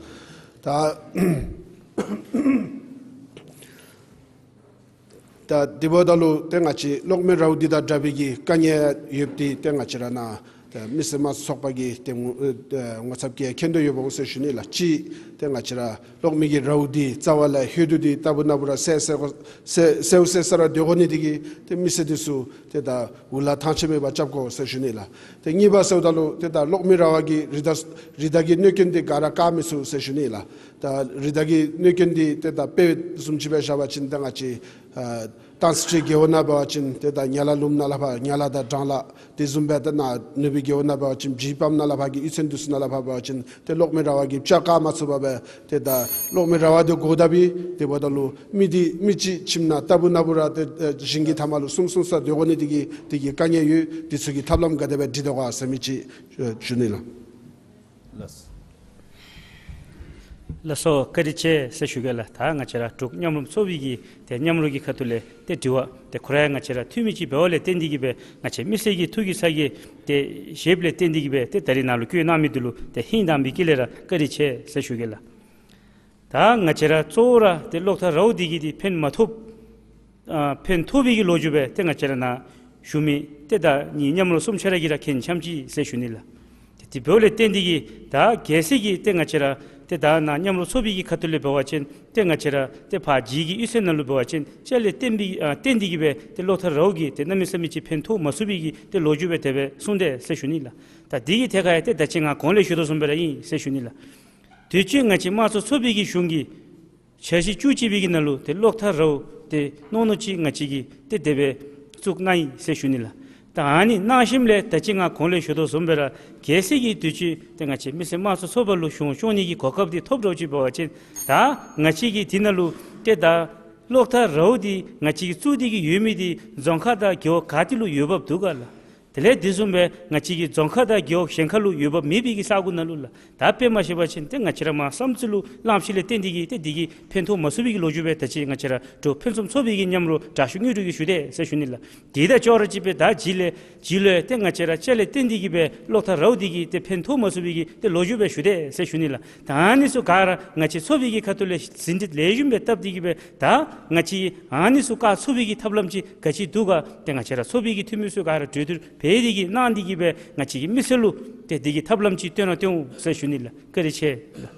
ད་ ད་དེ་འབདཝ་ད་ལུ་ཏེ་ང་བཅས་གློག་མེ་རཝ་འདི་དང་འདྲ་བའི་གི་དཀའ་ངལ་ཡོདཔ་འདི་ཏེ་ང་བཅས་ར་ནཱ་ཏེ་མི་སེར་དམངས་གཙོ་ཚོགས་པ་གིས་ཏེ་ངོ་ཨེ་ངོ་ཚབ་ཀྱིས་མཁྱེན་དོ་ཡོདཔ་འོང་ཟེར་ཞུ་ནི་ལགས། གཅིག་ཏེ་ང་བཅས་ར་གློག་མེ་གི་རཝ་འདི་རྩ་བ་ལས་ལྷོད་དོ་འདི་ལྟ་བུ་ན་བུ་ར་སེལ་སེལ་སེལ་སེལ་སེལ་ས་ར་སྡོད་དགོ་ནི་འདི་གིས་ཏེ་མི་སེར་འདི་ཚུ་ཏེ་ད་འུ་ལག་ཐང་ཆད་མེད་པར་རྐྱབ་དགོ་ཟེར་ཞུ་ནི་ལགས། ཏེ་གཉིས་པ་ཟེརཝ་ད་ལུ་ཏེ་ད་གློག་མེ་རཝ་གི་རི་དྭགས་རི་དྭགས་ཀྱི་གནོད་སྐྱོན་འདི་ག་ར་བཀག་མི་ཚུགས་ཟེར་ཞུ་ནི་ལགས། ད་རི་དྭགས་ཀྱི་གནོད་སྐྱོན་འདི་ཏེ་ད་དཔེ་བཟུམ་ཅིག་སྦེ་བཞག་པ་ཅིན་ད་ང་བཅས་ཨ་ཏང་སི་ཁྲི་རྒེད་འོག་ནང་འབད་བ་ཅིན་ཏེ་ད་ཉ་ལ་ལུངམ་ནང་ལས་ཕར་ཉ་ལ་དང་སྦྲང་ལ་དེ་བཟུམ་སྦེ་ད་ནཱ་ནུབ་སྦིས་རྒེད་འོག་ནང་འབད་བ་ཅིན་བྱིའུ་སྤམ་ནང་ལས་ཕར་གྱི་གཡུས་ཚན་འདི་ཚུ་ནང་ལས་ཕར་འབད་བ་ཅིན་ཏེ་གློག་མེ་རཝ་གིས་བཅག་བཀག་མ་ཚུགས་པར་སྦེ་ཏེ་ད་གློག་མེ་རཝ་འདི་སྒོ་བརྡབ་སྦེ་དེ་འབདཝ་ད་ལུ་མི་འདི་མི་གཅིག་ཁྱིམ་ནང་ལྟ་བུ་ན་བུ་ར་ཏེ་ཨེ་ཞིང་གི་མཐའ་མ་ལུ་གསུམ་གསུམ་ས་སྡོད་དགོ་ནི་འདི་གིས་འདི་གིས་དཀའ་ངལ་ཡོད། འདི་ཚུ་གི་ཐབས་ལམ་ག་དེ་སྦེ་སྒྲིག་དོ་ག་ཟེར་མི་ཅིག་ཞུ་ནི་ལགས། ལགས་སོ། ལགས་སོ་བཀའ་དྲིན་ཆེ་ཟེར་ཞུ་གེ་ལགས། ད་ང་བཅས་ར་འབྲུག་མཉམ་རུབ་ཚོགས་པའི་གི་ཏེ་མཉམ་རུབ་ཀྱི་ཁ་ཐུག་ལས་ཏེ་དྲི་བ་ཏེ་ཁོ་ར་ཡང་ང་བཅས་ར་འཐུས་མི་ཅིག་འབདཝ་ལས་བརྟེན་ཏེ་གིས་སྦེ་ང་བཅས་མི་སེར་གྱི་ཐུགས་ཀྱི་ཚ་གྱང་ཏེ་བཞེསཔ་ལས་བརྟེན་ཏེ་གིས་སྦེ་ཏེ་ད་རིས་ནཱ་ལུ་བཀོད་གནང་མི་འདི་ལུ་ཏེ་ཧིང་དྭངས་པའི་དཀྱིལ་ལས་ར་བཀའ་དྲིན་ཆེ་ཟེར་ཞུ་གེ་ལགས། ད་ང་བཅས་ར་གཙོ་བོ་ར་ཏེ་གློག་ཐག་རཝ་འདི་གིས་ཏེ་ཕན་མ་ཐོགས་ཨ་ཕན་ཐོགས་པའི་གི་ལོ་རྒྱུས་སྦེ་ཏེ་ང་བཅས་ར་ནཱ་བཞུགས་མི་ཏེ་ད་ནི་མཉམ་རུབ་གསུམ་ཆ་ར་གིས་ར་མཁྱེན་ཆམ་ཅི་ཟེར་ཞུ་ནི་ལགས། ཏེ་དེ་འབདཝ་ལས་བརྟེན་ཏེ་གིས་ད་གལ་སྲིད་ཀྱི་ཏེ་ང་བཅས་ར་ཏེ་ད་ནཱ་མཉམ་རུབ་ཚོགས་པའི་གི་ཁ་ཐུག་ལས་འབད་བ་ཅིན་ཏེ་ང་བཅས་ར་ཏེ་ཕར་བྱིའུ་གི་གཡུས་ཚན་ནང་ལུ་འབད་བ་ཅིན་ཅ་ལས་བརྟེན་པའི་ཨ་བརྟེན་ཏེ་གིས་སྦེ་ཏེ་གློག་ཐག་རཝ་གིས་ཏེ་གནམ་མེད་ས་མེད་ཅིག་ཕན་ཐོགས་མ་ཚུགས་པའི་གི་ཏེ་ལོ་རྒྱུས་སྦེ་དེ་སྦེ་གསུངས་དེས་ཟེར་ཞུ་ནི་ལགས། ད་འདི་གི་ཐད་ཁར་ཡང་ཏེ་ད་ཅི་ང་གོང་ལས་ཞུ་དོ་བཟུམ་སྦེ་ར་ཨིན་ཟེར་ཞུ་ནི་ལགས། དུས་ཅི་ང་བཅས་དམངས་གཙོ་ཚོགས་པའི་གི་གཞུང་གིས་འཆར་གཞི་བཅུ་གཅིག་པའི་གི་ནང་ལུ་ཏེ་གློག་ཐག་རཝ་ཏེ་ནོར་ནོར་ཅིག་ང་བཅས་ཀྱིས་ཏེ་དེ་སྦེ་བཙུགས་གནང་ཡི་ཟེར་ཞུ་ནི་ལགས། ད་ཨ་ནི་གནང་ཞིནམ་ལས་ད་ཅི་ང་གོང་ལས་ཞུ་དོ་བཟུམ་སྦེ་ར་གལ་སྲིད་ཀྱི་དུས་ཅི་ཏེ་ང་བཅས་མི་སེར་དམངས་གཙོ་ཚོགས་པ་ལུ་གཞུང་སྐྱོང་ནི་གི་གོ་སྐབས་འདི་ཐོབ་འགྱོ་ཅི་འབད་བ་ཅིན་ད་ང་བཅས་ཀྱིས་འདི་ནང་ལུ་ཏེ་ད་གློག་ཐག་རཝ་འདི་ང་བཅས་ཀྱིས་བཙུགས་ཏེ་གིས་ཡོད་མི་འདི་རྫོང་ཁག་དང་རྒེད་འོག་ག་ཏེ་ལུ་འོས་འབབ་འདུག་ག་ལགས། དེ་ལས་དེ་བཟུམ་སྦེ་ང་བཅས་ཀྱི་རྫོང་ཁག་དང་རྒེད་འོག་གཞན་ཁ་ལུ་འོས་འབབ་མེད་པའི་གི་ས་གོ་ནང་ལུ་ལགས། ད་དཔེ་མ་བཞག་པ་ཅིན་ཏེ་ང་བཅས་ར་མར་བསམ་ཚུལ་ལུ་བླངས་ཞིནམ་ལས་བརྟེན་ཏེ་གིས་ཏེ་འདི་གིས་ཕན་ཐོགས་མ་ཚུགས་པའི་གི་ལོ་རྒྱུས་སྦེ་ད་ཅི་ང་བཅས་ར་འབྲུག་ཕུན་སུམ་ཚོགས་པའི་གི་མཉམ་རུབ་དྲག་ཤོས་དངོས་གྲུབ་ཀྱིས་ཞུ་དེས་ཟེར་ཞུ་ནི་ལགས། དེ་དང་ཅོག་ར་གཅིག་སྦེ་ད་བྱིའུ་ལས་བྱིའུ་ལུ་ཏེ་ང་བཅས་ར་ཅ་ལས་བརྟེན་ཏེ་གིས་སྦེ་གློག་ཐག་རཝ་འདི་གིས་ཏེ་ཕན་ཐོགས་མ་ཚུགས་པའི་གི་ཏེ་ལོ་རྒྱུས་སྦེ་ཞུ་དེས་ཟེར་ཞུ་ནི་ལགས། ད་ཨ་ནི་ཚུ་ག་ར་ང་བཅས་ཚོགས་པའི་གི་ཁ་ཐུག་ལས་ཟིན་བྲིས་ལེགས་ཤོམ་སྦེ་བཏབ་སྟེ་གིས་སྦེ་ད་ང་བཅས་ཨ་ནི་ཚུ་བཀག་ཚུགས་པའི་གི་ཐབས་ལམ་ཅིག་ག་ཅི་འདུག་ག་ཏེ་ང་བཅས་ར་ཚོགས་པའི་གི་འཐུས་མི་ཚུ་ག་ར་གྲོས་བསྡུར་འབད་དེ་གིས་གནང་སྟེ་གིས་སྦེ་ང་བཅས་ཀྱི་མི་སེར་ལུ་ཏེ་འདི་གི་ཐབས་ལམ་ཅིག་སྟོན་ར་སྟོན་འོང་ཟེར་ཞུ་ནི་ལགས། བཀའ་དྲིན་ཆེ་ལགས།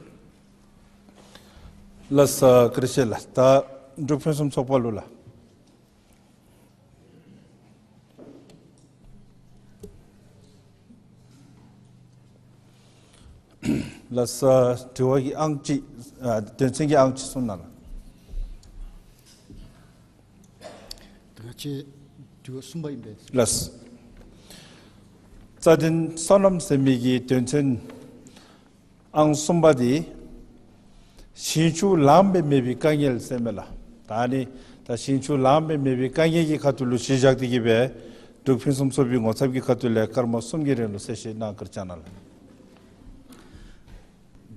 ལགས་སོ་བཀའ་དྲིན་ཆེ་ལགས། ད་འབྲུག་ཕུན་སུམ་ཚོགས་པ་ལུ་ལགས། ལགས་སོ། དྲི་བ་གི་ཨང་ཅིག་ཨ་དོན་ཚན་གྱི་ཨང་ཅིག་གསུངས་གནང་ལགས། ད་ང་བཅས་དྲི་བ་གསུམ་པ་ཨིན་པས། ལགས་སོ། རྩ་དོན་སོ་ནམ་ཟེར་མི་གི་དོན་ཚན་ཨང་གསུམ་པ་འདི་ཞིང་ཆུ་ལངམ་སྦེ་མེད་པའི་དཀའ་ངལ་ཟེར་མས་ལགས། ད་ཨ་ནི་ད་ཞིང་ཆུ་ལངམ་སྦེ་མེད་པའི་དཀའ་ངལ་གྱི་ཁ་ཐུག་ལུ་གཞི་བཞག་སྟེ་གིས་སྦེ་འབྲུག་ཕུན་སུམ་ཚོགས་པའི་ངོ་ཚབ་ཀྱི་ཁ་ཐུག་ལས་སྐར་མ་གསུམ་གྱི་རིང་ལུ་གསལ་བཤད་གནང་བཀའ་དྲིན་བསྐྱང་གནང་ལགས།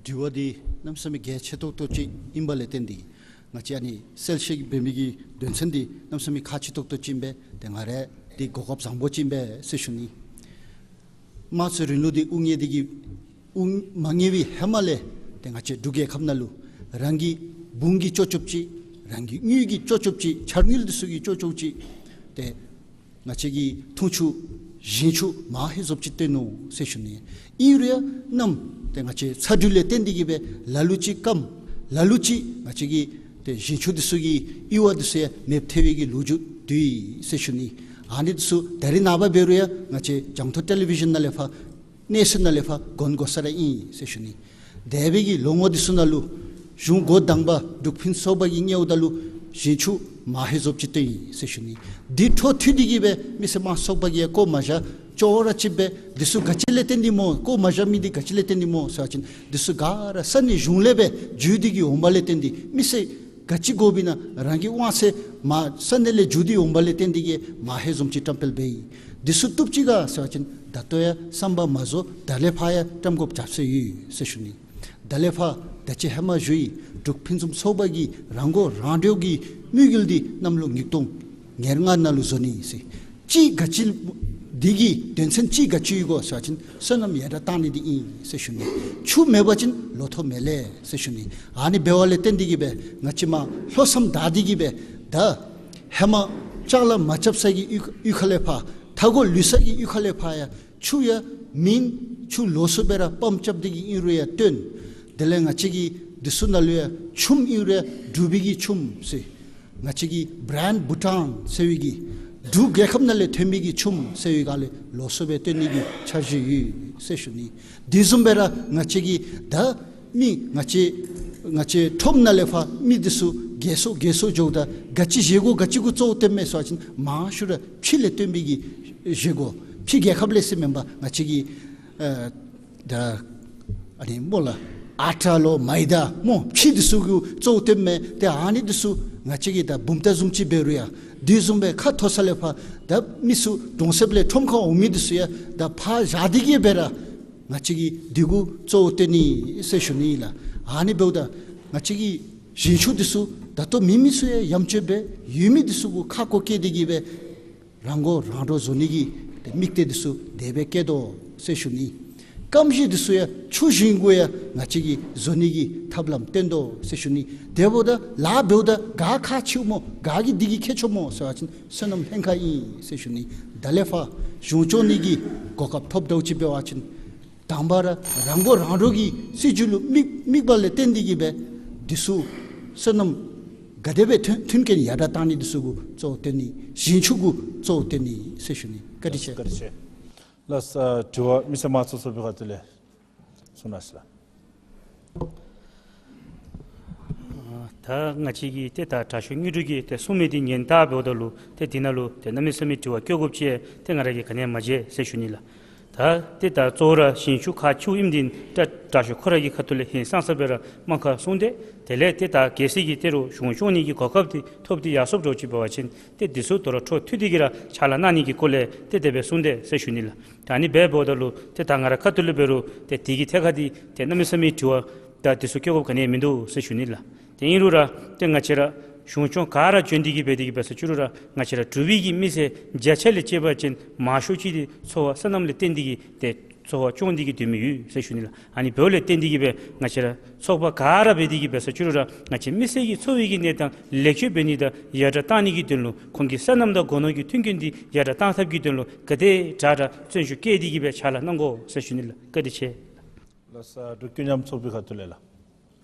དྲི་བ་འདི་གནམ་མེད་ས་མེད་གལ་ཆེ་ཏོག་ཏོ་ཅིག་ཨིན་པ་ལས་བརྟེན་ཏེ་ང་བཅས་ཨ་ནི་གསལ་བཤད་འབད་མི་གི་དོན་ཚན་འདི་གནམ་མེད་ས་མེད་ཁག་ཆེ་ཏོག་ཏོ་ཅིག་ཨིན་པས། ཏེ་ང་ར་འདི་གོ་སྐབས་བཟང་པོ་ཅིག་ཨིན་པས་ཟེར་ཞུ་ནི། དམངས་གཙོའི་རིང་ལུགས་འདི་དབུ་བརྙེས་ཏེ་གིས་དབུ་མ་བརྙེས་པའི་ཧེ་མ་ལས་ཏེ་ང་བཅས་འབྲུག་རྒྱལ་ཁབ་ནང་ལུ་རང་གི་འབུངས་ཀྱིས་ལྕོགས་ལྕོགསཔ་ཅིག་རང་གི་དངུལ་གྱིས་ལྕོགས་ལྕོགསཔ་ཅིག་འཆར་དངུལ་འདི་ཚུ་གིས་ལྕོགས་ལྕོགསཔ་ཅིག་ཏེ་ང་བཅས་ཀྱི་འཐུང་ཆུ་ཞིང་ཆུ་མ་ཧེ་རྫོགསཔ་ཅིག་བཏོན་ནུག་ཟེར་ཞུ་ནི། ཨིན་རུང་ཡང་གནམ་ཏེ་ང་བཅས་ཚ་དྲོད་ལས་བརྟེན་ཏེ་གིས་སྦེ་ལ་ལུ་ཅིག་སྐམ་ལ་ལུ་ཅིག་ང་བཅས་ཀྱི་ཏེ་ཞིང་ཆུ་འདི་ཚུ་གི་གཡུར་བ་འདི་ཚུ་ཡང་མེདཔ་ཐལ་བའི་གི་ལོ་རྒྱུས་འདུག་ཟེར་ཞུ་ནི། ཨ་ནི་འདི་ཚུ་ད་རིས་ནངས་པ་འབད་རུང་ཡང་ང་བཅས་རྒྱང་མཐོང་ཊེ་ལི་བི་ཞཱན་ནང་ལས་ཕར་གནས་ཚུལ་ནང་ལས་ཕར་གོ་གོ་ས་ར་ཨིན་ཟེར་ཞུ་ནི། འདས་པའི་གི་ལོ་ངོ་འདི་ཚུ་ནང་ལུ་གཞུང་འགོ་དང་པ་འབྲུག་ཕུན་སུམ་ཚོགས་པ་གིས་གནསཔ་ད་ལུ་ཞིང་ཆུ་མ་ཧེ་རྫོགསཔ་ཅིག་བཏོན་ཡི་ཟེར་ཞུ་ནི། འདི་འཕྲོ་མཐུད་དེ་གིས་སྦེ་མི་སེར་དམངས་གཙོ་ཚོགས་པ་གིས་ཡང་བཀོ་མ་བཞག་ཅོག་ར་གཅིགཔ་སྦེ་འདི་ཚུ་ག་ཅི་ལས་བརྟེན་ཏེ་སྨོ་བཀོ་མ་བཞག་མི་འདི་ག་ཅི་ལས་བརྟེན་ཏེ་སྨོ་ཟེར་བ་ཅིན་འདི་ཚུ་ག་ར་ས་གནས་གཞུང་ལས་སྦེ་བརྒྱུད་དེ་གིས་འོངམ་ལས་བརྟེན་ཏེ་མི་སེར་ག་ཅི་དགོཔ་ཨིན་ན་རང་གི་དབང་ཚད་མ་ས་གནས་ལས་བརྒྱུད་དེ་འོངམ་ལས་བརྟེན་ཏེ་གིས་མ་ཧེ་བཟུམ་ཅིག་བཀྲམ་སྤེལ་འབད་ཡི། འདི་ཚུ་བཏུབ་ཅི་ག་ཟེར་བ་ཅིན་ད་ལྟོ་ཡང་བསམ་པ་མ་རྫོགས། ད་ལས་ཕར་ཡང་བཀྲམ་དགོཔ་རྒྱབ་སྲོལ་ཡོད་ཟེར་ཞུ་ནི། ད་ལས་ཕར་ད་ཅི་ཧེ་མ་ཞུ་ཡི། འབྲུག་ཕུན་སུམ་ཚོགས་པ་གིས་རང་མགོ་རང་འདྲོངས་ཀྱི་དམིགས་ཡུལ་འདི་གནམ་ལོ་ཉིས་སྟོང་ཉེར་ལྔ་ནང་ལུ་བཟོ་ནི་ཟེར། ཅིག་ག་ཅི་འདི་གི་དོན་ཚན་ཅིག་ག་ཅི་ཡོད་གོ་ཟེར་བ་ཅིན་སོ་ནམ་ཡར་དྲག་གཏང་ནི་འདི་ཨིན་ཟེར་ཞུ་ནི། ཆུ་མེད་པ་ཅིན་ལོ་ཐོག་མེད་ལས་ཟེར་ཞུ་ནི། ཨ་ནི་འབདཝ་ལས་བརྟེན་ཏེ་གིས་སྦེ་ང་བཅས་མར་ལྷོ་མཚམས་བདའ་སྟེ་གིས་སྦེ་ད་ ཧེ་མ་ལྕགས་ལཱ་མ་རྐྱབ་ས་གི་གཡུས་གཡུས་ཁ་ལས་ཕར་མཐའ་འཁོར་ལུས་ས་གི་གཡུས་ཁ་ལས་ཕར་ཡང་ཆུ་ཡང་མེན། ཆུ་ལོགས་སུ་སྦེ་ར་པམཔ་རྐྱབ་སྟེ་གི་ཨིན་རུང་ཡང་བཏོན། དེ་ལས་ང་བཅས་ཀྱི་འདི་ཚུ་ནང་ལུ་ཡང་ཆུམ་ཨིན་རུང་ཡང་འབྲུག་པའི་གི་ཆུམ་ཟེར། ང་བཅས་ཀྱི་བྲཱནཌ་བྷུ་ཊཱན་ཟེར་བའི་གི་འབྲུག་རྒྱལ་ཁབ་ནང་ལས་ཐོན་པའི་གི་ཆུམ་ཟེར་བའི་སྒང་ལས་ལོགས་སུ་སྦེ་བཏོན་ནི་གི་འཆར་གཞི་ཡོད་ཟེར་ཞུ་ནི། དེ་བཟུམ་སྦེ་ར་ང་བཅས་ཀྱི་ད་མི་ང་བཅས་ང་བཅས་ཁྲོམ་ནང་ལས་ཕར་མི་འདི་ཚུ་རྒས་སོ་རྒས་སོ་འགྱོཝ་ད་ག་ཅི་བཞེས་དགོ་ག་ཅི་གུ་གཙོ་བོ་བཏོནམ་མས་ཟེར་བ་ཅིན་མང་ཤོས་ར་ཕྱེ་ལས་བཏོན་པའི་གི་བཞེས་སྒོ། ཕྱེ་རྒྱལ་ཁབ་ལས་ཟེར་མེན་པར་ང་བཅས་ཀྱི་ཨ་ད་ཨ་ནི་སྨོ་ལགས། ཨ་ཊ་ལོ་མའི་ད་སྨོ་ཕྱེ་འདི་ཚུ་གུ་གཙོ་བོ་བཏོནམ་མས། ཏེ་ཨ་ནི་འདི་ཚུ་ང་བཅས་ཀྱིས་ད་བུམ་ཐང་བཟུམ་ཅིག་འབད་རུང་ཡང་དེ་བཟུམ་སྦེ་ཁ་མཐོ་ས་ལས་ཕར་ད་མི་ཚུ་གྲོང་གསེབ་ལས་ཁྲོམ་ཁར་འོང་མི་འདི་ཚུ་ཡང་ད་ཕར་བཞག་སྟེ་གི་སྦེ་ར་ང་བཅས་ཀྱིས་འདི་གུ་གཙོ་བོ་བཏོན་ནི་ཟེར་ཞུ་ནི་ལགས། ཨ་ནི་འབདཝ་ད་ང་བཅས་ཀྱི་ཞིང་ཆུ་འདི་ཚུ་ད་ལྟོ་མེད་མི་ཚུ་ཡང་ཡང་ཅིན་སྦེ་ཡོད་མི་འདི་ཚུ་གུ་ཁ་སྐོང་བཀལ་ཏེ་གི་སྦེ་རང་མགོ་རང་འདྲོངས་བཟོ་ནི་གི་ཏེ་དམིགས་གཏད་འདི་ཚུ་དེ་སྦེ་བསྐྱེད་དོ་ཟེར་ཞུ་ནི། སྐམ་ཞིང་འདི་ཚུ་ཡང་ཆུ་ཞིང་གུ་ཡང་ང་བཅས་ཀྱིས་བཟོ་ནི་གི་ཐབས་ལམ་བཏོན་དོ་ཟེར་ཞུ་ནི། དེ་འབདཝ་ད་ལཱ་འབདཝ་ད་ག་ཁག་ཆེཝ་སྨོ་ག་གིས་འདི་གིས་ཁག་ཆེཝ་སྨོ་ཟེར་བ་ཅིན་སོ་ནམ་ལྷན་ཁག་ཨིན་ཟེར་ཞུ་ནི། ད་ལས་ཕར་གཞུང་སྐྱོང་ནི་གི་གོ་སྐབས་ཐོབ་དོ་ཅིག་འབད་བ་ཅིན་དང་པ་ར་རང་མགོ་རང་འདྲོངས་ཀྱི་སྲིད་བྱུས་ལུ་དམིགས་དམིགས་པ་ལས་བརྟེན་ཏེ་གི་སྦེ་འདི་ཚུ་སོ་ནམ་ག་དེ་སྦེ་མཐུན་མཐུན་རྐྱེན་ཡར་དྲག་བཏང་ནི་འདི་ཚུ་གུ་གཙོ་བོ་བཏོན་ནི། ཞིང་ཆུ་གུ་གཙོ་བོ་བཏོན་ནི་ཟེར་ཞུ་ནི། བཀའ་དྲིན་ཆེ། བཀའ་དྲིན་ཆེ། ལགས་སོ། དྲི་བ་མི་སེར་དམངས་གཙོ་ཚོགས་པའི་ཁ་ཐུག་ལས་གསུང་གནང་ཞུ་ལགས། ད་ང་བཅས་ཀྱིས་ཏེ་ད་དྲག་ཤོས་དངོས་གྲུབ་ཀྱིས་ཏེ་གསུང་མི་འདི་ཉན་ལྟ་འབདཝ་ད་ལུ་ཏེ་འདི་ནང་ལུ་ཏེ་གནམ་མེད་ས་མེད་དྲི་བ་བཀོད་དགོཔ་ཅིག་ཏེ་ང་ར་གིས་ག་ནི་ཡང་མ་མཇལ་ཟེར་ཞུ་ནི་ལགས། ད་ཏེ་ད་གཙོ་བོ་ར་ཞིང་ཆུ་ཁག་ཆེཝ་ཨིནམ་འདི་ད་དྲག་ཤོས་ཁོ་ར་གི་ཁ་ཐུག་ལས་ཧིང་སངས་ས་སྦེ་ར་དམངས་ཁར་གསུངས་ཏེ། དེ་ལས་ཏེ་ད་གལ་སྲིད་ཀྱི་ཏེ་རུང་གཞུང་སྐྱོང་ནི་གི་གོ་སྐབས་འདི་ཐོབ་སྟེ་ཡར་སོངམ་འདྲཝ་ཅིག་འབད་བ་ཅིན་ཏེ་འདི་ཚུ་དོ་རུང་འཕྲོ་མཐུད་དེ་གི་ར་ཕྱག་ལཱ་གནང་ནི་གི་སྐོར་ལས་ཏེ་དེ་སྦེ་གསུངས་ཏེ་ཟེར་ཞུ་ནི་ལགས། ད་ཨ་ནི་འབདཝ་ད་ལུ་ཏེ་ད་ང་ར་ཁ་ཐུག་ལས་འབད་རུང་ཏེ་འདི་གི་ཐད་ཁར་འདི་ཏེ་གནམ་མེད་ས་མེད་དྲི་བ་ད་འདི་ཚུ་བཀོད་དགོཔ་ག་ནི་ཡང་མིན་འདུག་ཟེར་ཞུ་ནི་ལགས། ཏེ་ཨིན་རུང་ར་ཏེ་ང་བཅས་ར་གཞུང་སྐྱོང་ག་ར་བྱོན་ཏེ་གི་འབད་དེ་གི་འབད་ས་ཅིག་རུང་ར་ང་བཅས་ར་འབྲུག་པའི་གི་མི་སེར་བརྒྱ་ཆ་ལས་བཅད་པ་ཅིན་མང་ཤོས་ཅིག་འདི་འཚོ་བ་སོ་ནམ་ལས་བརྟེན་ཏེ་གི་ཏེ་འཚོ་བ་སྐྱོང་སྟེ་གི་སྡོད་མི་ཡོད་ཟེར་ཞུ་ནི་ལགས། ཨ་ནི་འབདཝ་ལས་བརྟེན་ཏེ་གི་སྦེ་ང་བཅས་ར་ཚོགས་པ་ག་ར་འབད་དེ་གི་འབད་ས་ཅིག་རུང་ར་ང་བཅས་མི་སེར་གྱི་འཚོ་བའི་གི་གནས་སྟངས་ལེགས་བཅོས་འབད་ནི་དང་ཡར་དྲག་བཏང་ནི་གི་དོན་ལུ་ཁོང་གི་སོ་ནམ་དང་སྒོ་ནོར་གྱི་མཐུན་རྐྱེན་འདི་ཡར་དྲག་བཏང་ཐབས་ཀྱི་དོན་ལུ་ག་དེ་དྲག་དྲག་བརྩོན་ཤུགས་བསྐྱེད་དེ་གི་སྦེ་ཕྱག་ལཱ་གནང་དགོ་ཟེར་ཞུ་ནི་ལགས། བཀའ་དྲིན་ཆེ། ལགས་སོ། འབྲུག་ཀུན་མཉམ་ཚོགས་པའི་ཁ་ཐུག་ལས་ལགས།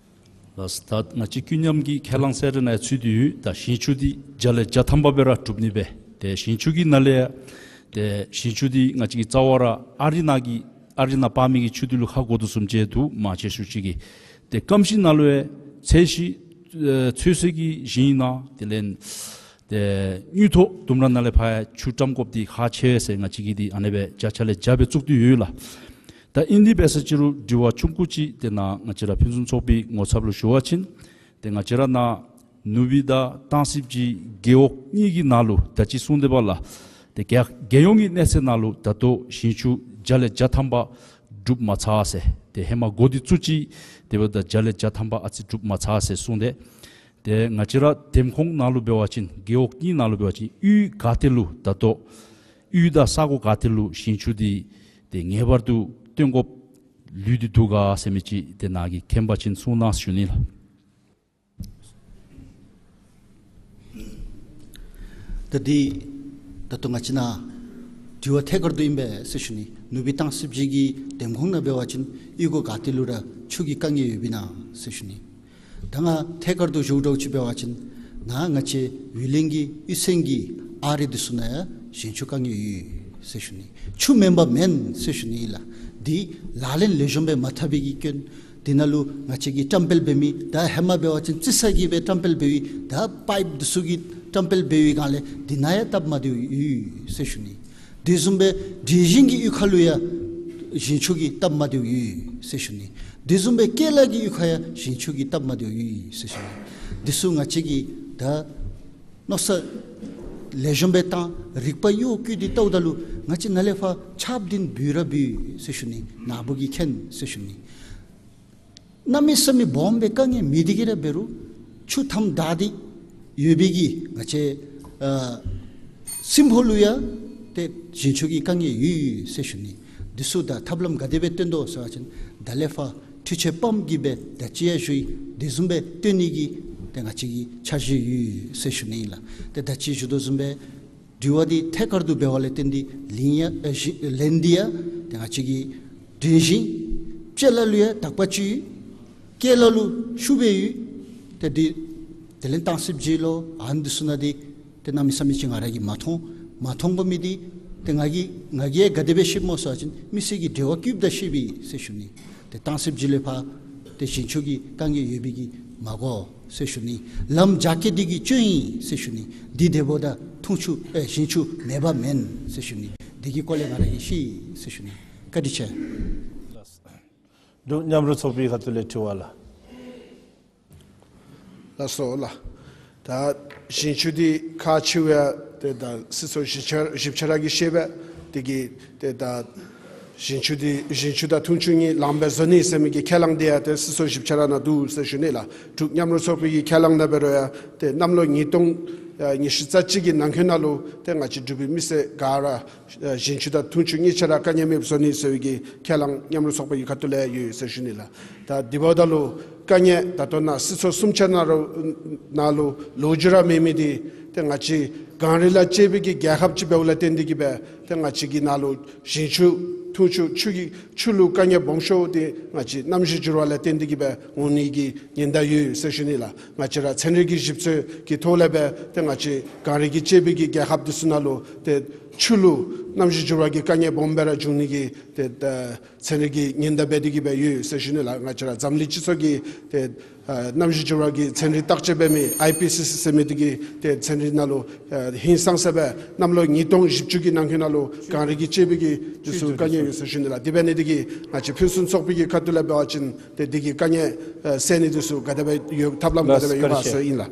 ལགས་སོ། ད་ང་བཅས་ཀུན་མཉམ་གྱི་ཁས་བླངས་གསལ་རི་ནང་ཡང་ཚུད་དེ་ཡོད། ད་ཞིང་ཆུ་འདི་བརྒྱ་ལས་བརྒྱ་ཐམ་པ་སྦེ་ར་སྒྲུབ་ནི་སྦེ། ཏེ་ཞིང་ཆུ་གི་ནང་ལས་ཏེ་ཞིང་ཆུ་འདི་ང་བཅས་ཀྱི་རྩ་བ་ར་ཨ་རི་ནང་གི་ཨ་རི་ནང་འབག་མི་གི་ཆུ་འདི་ལུ་ཧ་གོ་དོ་བཟུམ་ཅིག་འདུག། མང་ཆེ་ཤོས་ཅིག་གིས། ཏེ་སྐམ་ཞིང་ནང་ལུ་ཡང་ཚད་གཞི་ཨེ་ཚོད་བསྲེ་གི་ཞིང་ནང་དེ་ལས་ཏེ་དངུལ་ཐོག་ལྡུམ་ར་ནང་ལས་ཕར་ཡང་ཆུ་བཀྲམ་དགོཔ་འདི་ཁག་ཆེ་ཟེར་ང་བཅས་ཀྱིས་འདི་ཨ་ནེ་སྦེ་བརྒྱ་ཆ་ལས་བརྒྱ་སྦེ་བཙུགས་ཏེ་ཡོད་ལགས། ད་ཨིན་དེ་འབད་ས་ཅིག་རུང་དྲི་བ་ཆུང་ཀུ་ཅིག་ཏེ་ནཱ་ང་བཅས་ར་ཕུན་སུམ་ཚོགས་པའི་ངོ་ཚབ་ལུ་ཞུ་བ་ཅིན་ཏེ་ང་བཅས་ར་ནཱ་ནུབ་སྦིས་དང་སྟང་སིབ་ཀྱི་རྒེད་འོག་གཉིས་ཀྱི་ནང་ལུ་ད་ཅི་གསུངས་དེ་འབདཝ་ལས་ཏེ་རྒྱལ་རྒྱལ་ཡོངས་ཀྱི་གནས་ཚད་ནང་ལུ་ད་ལྟོ་ཞིང་ཆུ་བརྒྱ་ལས་བརྒྱ་ཐམ་པ་སྒྲུབ་མ་ཚར་ཟེར། ཏེ་ཧེ་མ་འགོ་འདི་བཙུགས་ཅི་དེ་འབདཝ་ད་བརྒྱ་ལས་བརྒྱ་ཐམ་པ་ཨ་ཙི་སྒྲུབ་མ་ཚར་ཟེར་གསུངས་ཏེ། ཏེ་ང་བཅས་ར་འདེམས་ཁོངས་ནང་ལུ་འབད་བ་ཅིན་རྒེད་འོག་གཉིས་ནང་ལུ་འབད་བ་ཅིན་གཡུས་ག་ཏེ་ལུ་ད་ལྟོ་གཡུས་དང་ས་གོ་ག་ཏེ་ལུ་ཞིང་ཆུ་འདི་ཏེ་ངེས་པར་དུ་བཏོན་དགོཔ་ལུས་ཏེ་འདུག་ག་ཟེར་མི་ཅིག་ཏེ་ནཱ་གིས་མཁྱེན་པ་ཅིན་གསུང་གནང་ཞུ་ནི་ལགས། ད་འདི་ད་ལྟོ་ང་བཅས་ནཱ་དྲི་བ་ཐད་ཀར་དུ་ཨིན་པས་ཟེར་ཞུ་ནི། ནུབ་སྦིས་སྟང་སིབ་ཅིག་གི་འདེམས་ཁོངས་ནང་འབད་བ་ཅིན་གཡུས་སྒོ་ག་ཏེ་ལུ་ར་ཆུ་གི་དཀའ་ངལ་ཡོདཔ་ཨིན་ན་ཟེར་ཞུ་ནི། ད་ང་ཐད་ཀར་དུ་ཞུ་དོ་ཅིག་འབད་བ་ཅིན་ནཱ་ང་བཅས་ཝི་ལིང་གི་གཡུས་ཚན་གྱི་ཨ་རི་འདི་ཚུ་ནང་ཡང་ཞིང་ཆུ་དཀའ་ངལ་ཡོད་ཟེར་ཞུ་ནི། ཆུ་མེན་པ་མེན་ཟེར་ཞུ་ནི་ལགས། འདི་ལག་ལེན་ལེགས་ཤོམ་སྦེ་མ་འཐབ་པའི་གི་སྐྱོན། འདི་ནང་ལུ་ང་བཅས་ཀྱིས་བཀྲམ་སྤེལ་འབད་མི་ད་ཧེ་མ་འབད་བ་ཅིན་རྩི་ས་གིས་སྦེ་བཀྲམ་སྤེལ་འབད་བའི་ད་པའིཔ་འདི་ཚུ་གིས་བཀྲམ་སྤེལ་འབད་བའི་སྒང་ལས་འདི་ནང་ཡང་སྟབས་མ་བདེཝ་ཡོད་ཟེར་ཞུ་ནི། དེ་བཟུམ་སྦེ་དྲན་ཤེས་ཀྱི་གཡུས་ཁ་ལུ་ཡང་ཞིང་ཆུ་གི་སྟབས་མ་བདེཝ་ཡོད་ཟེར་ཞུ་ནི། དེ་བཟུམ་སྦེ་ཀེ་ལ་གི་གཡུས་ཁར་ཡང་ཞིང་ཆུ་གི་སྟབས་མ་བདེཝ་ཡོད་ཟེར་ཞུ་ནི། འདི་ཚུ་ང་བཅས་ཀྱིས་ད་མནོ་བསམ་ལེགས་ཤོམ་སྦེ་བཏང་རིག་པ་གཡོག་བཀོལ་ཏེ་ལྟཝ་ད་ལུ་ང་བཅས་ནཱ་ལས་ཕར་ཆརཔ་འདི་འབུད་ར་འབུད་ཟེར་ཞུ་ནི། ནཱ་བུ་གིས་མཁྱེན་ཟེར་ཞུ་ནི། གནམ་མེད་ས་མེད་སྦོམ་སྦེ་དཀའ་ངལ་མེད་དེ་གི་ར་འབད་རུང་ཆུ་མཐའམ་བདའ་སྟེ་ཡོད་པའི་གི་ང་བཅས་ཨ་སྲིན་ཕོ་ལུ་ཡང་ཏེ་ཞིང་ཆུ་གི་དཀའ་ངལ་ཡོད་ཡོད་ཟེར་ཞུ་ནི། འདི་ཚུ་ད་ཐབས་ལམ་ག་དེ་སྦེ་བཏོན་དོ་ཟེར་བ་ཅིན་ད་ལས་ཕར་འཕྲུལ་ཆས་པམཔ་གིས་སྦེ་ད་ཅི་ཡང་ཞུ་ཡི། དེ་བཟུམ་སྦེ་བཏོན་ནི་གི་ ཏེ་ང་བཅས་ཀྱི་འཆར་གཞི་ཡོད་ཟེར་ཞུ་ནི་ཨིན་ལགས། ཏེ་ད་ཅི་ཞུ་དོ་བཟུམ་སྦེ་དྲི་བ་འདི་ཐད་ཀར་དུ་འབད་བ་ལས་བརྟེན་ཏེ་ལན་ཡང་ཨེ་ཞུ་ལན་འདི་ཡང་ཏེ་ང་བཅས་ཀྱིས་དྲིས་ཞིནམ་ལས་ལ་ལུ་ཡང་དག་པ་ཅིག་ཡོད། སྐད་ལ་ལུ་ཤུགས་སྦེ་ཡོད། ཏེ་འདི་དེ་ལས་གཏམ་ཚིག་བརྗེ་ལོ་ཨ་ནི་འདི་ཚུ་ནང་འདི་ཏེ་གནམ་མེད་ས་མེད་ཅིག་ང་ར་གིས་མ་མཐོང་། མ་མཐོང་པ་མི་འདི་ཏེ་ང་གིས་ང་གིས་ག་དེ་སྦེ་ཤེསཔ་སྨོ་ཟེར་བ་ཅིན་མི་སེར་གྱི་འབྲེལ་བ་བཀོདཔ་ད་ཤེསཔ་ཨིན་ཟེར་ཞུ་ནི། ཏེ་གཏམ་ཚིག་བརྗེ་ལས་ཕར་ཏེ་ཞིང་ཆུ་གི་དཀའ་ངལ་ཡོད་པའི་གི་མ་གོ་ཟེར་ཞུ་ནི། ལམ་རྒྱ་སྐྱེད་འདི་གིས་སྐྱོན་ཨིན་ཟེར་ཞུ་ནི། འདི་དེ་འབདཝ་ད་འཐུང་ཆུ་ཨེ་ཞིང་ཆུ་མེདཔ་མེན་ཟེར་ཞུ་ནི། འདི་གི་སྐོར་ལས་ང་ར་གིས་ཤེས་ཟེར་ཞུ་ནི། བཀའ་དྲིན་ཆེ། འབྲུག་མཉམ་རུབ་ཚོགས་པའི་ཁ་ཐུག་ལས་དྲི་བ་ལགས། ལགས་སོ་ལགས། ད་ཞིང་ཆུ་འདི་ཁག་ཆེཝ་ཡང་ཏེ་ད་སྲིད་ཚོགས་བཞི་ཆ་བཞི་ཆ་ར་གིས་ཤེས་པས། དེ་གིས་ཏེ་ད་ཞིང་ཆུ་འདི་ཞིང་ཆུ་དང་འཐུང་ཆུ་གཉིས་ལངམ་སྦེ་བཟོ་ནི་ཟེར་མི་གི་ཁས་བླངས་འདི་ཡང་ཏེ་སྲིད་ཚོགས་བཞི་ཆ་ར་ནང་འདུག་ཟེར་ཞུ་ནི་ལགས། འབྲུག་མཉམ་རུབ་ཚོགས་པའི་གི་ཁས་བླངས་ནང་འབད་རུང་ཡང་ཏེ་གནམ་ལོ་ཉིས་སྟོང་ཉི་ཤུ་རྩ་གཅིག་གི་ནང་འཁོད་ནང་ལུ་ཏེ་ང་བཅས་འབྲུག་པའི་མི་སེར་ག་ར་ཞིང་ཆུ་དང་འཐུང་ཆུ་གཉིས་ཆ་ར་དཀའ་ངལ་མེདཔ་བཟོ་ནི་ཟེར་བའི་གི་ཁས་བླངས་མཉམ་རུབ་ཚོགས་པའི་གི་ཁ་ཐུག་ལས་ཡོད་ཟེར་ཞུ་ནི་ལགས། ད་དེ་འབདཝ་ད་ལུ་དཀའ་ངལ་ད་ལྟོ་ནཱ་སྲིད་ཚོགས་གསུམ་ཆ་ནང་རུ་ནང་ལུ་ལོ་རྒྱུས་ར་མེད་མི་འདི་ཏེ་ང་བཅས་གངས་རི་ལ་གཅེས་པའི་གི་རྒྱལ་ཁབ་ཅིག་འབདཝ་ལས་བརྟེན་ཏེ་གིས་སྦེ་ཏེ་ང་བཅས་ཀྱི་ནཱ་ལུ་ཞིང་ཆུ་འཐུང་ཆུ་ཆུ་གི་ཆུ་ལུ་དཀའ་ངལ་སྦོམ་ཤོས་འདི་ང་བཅས་གནམ་གཤིས་འགྱུར་བ་ལས་བརྟེན་ཏེ་གིས་སྦེ་འོང་ནི་གི་ཉེན་བརྡ་ཡོད་ཟེར་ཞུ་ནི་ལགས། ང་བཅས་ར་ཚན་རིག་གི་ཞིབ་འཚོལ་གྱི་ཐོག་ལས་སྦེ་ཏེ་ང་བཅས་གངས་རི་གི་གཅེས་པའི་གི་རྒྱལ་ཁབ་འདི་ཚུ་ནང་ལུ་ཏེ་ཆུ་ལུ་གནམ་གཤིས་འགྱུར་བ་གི་དཀའ་ངལ་སྦོམ་སྦེ་ར་འབྱུང་ནི་གི་ཏེ་ད་ཚན་རིག་གི་ཉེན་བརྡ་འབད་དེ་གིས་སྦེ་ཡོད་ཟེར་ཞུ་ནི་ལགས། ང་བཅས་ར་འཛམ་གླིང་སྤྱི་ཚོགས་ཀྱི་ཏེ་ཨ་གནམ་གཤིས་འགྱུར་བ་གི་ཚན་རིག་བརྟག་དཔྱད་འབད་མི་ཨའི་པི་སི་སི་ཟེར་མི་འདི་གི་ཏེ་ཚན་རིག་ནང་ལུ་ཨ་ཧིང་སངས་ས་སྦེ་གནམ་ལོ་ཉིས་སྟོང་བཞི་བཅུ་གི་ནང་འཁོད་ནང་ལུ་གངས་རི་གི་གཅེས་པའི་གི་འདི་ཚུ་དཀའ་ངལ་ཡོད་ཟེར་ཞུ་ནི་ལགས། དེ་འབད་ནི་འདི་གིས་ང་བཅས་ཕུན་སུམ་ཚོགས་པའི་གི་ཁ་ཐུག་ལས་འབད་བ་ཅིན་ཏེ་འདི་གི་དཀའ་ངལ་ཨ་སེལ་ནི་འདི་ཚུ་ག་དེ་སྦེ་ཡོད་ཐབས་ལམ་ག་དེ་སྦེ་ཡོད་ག་ཟེར་ཨིན་ལགས།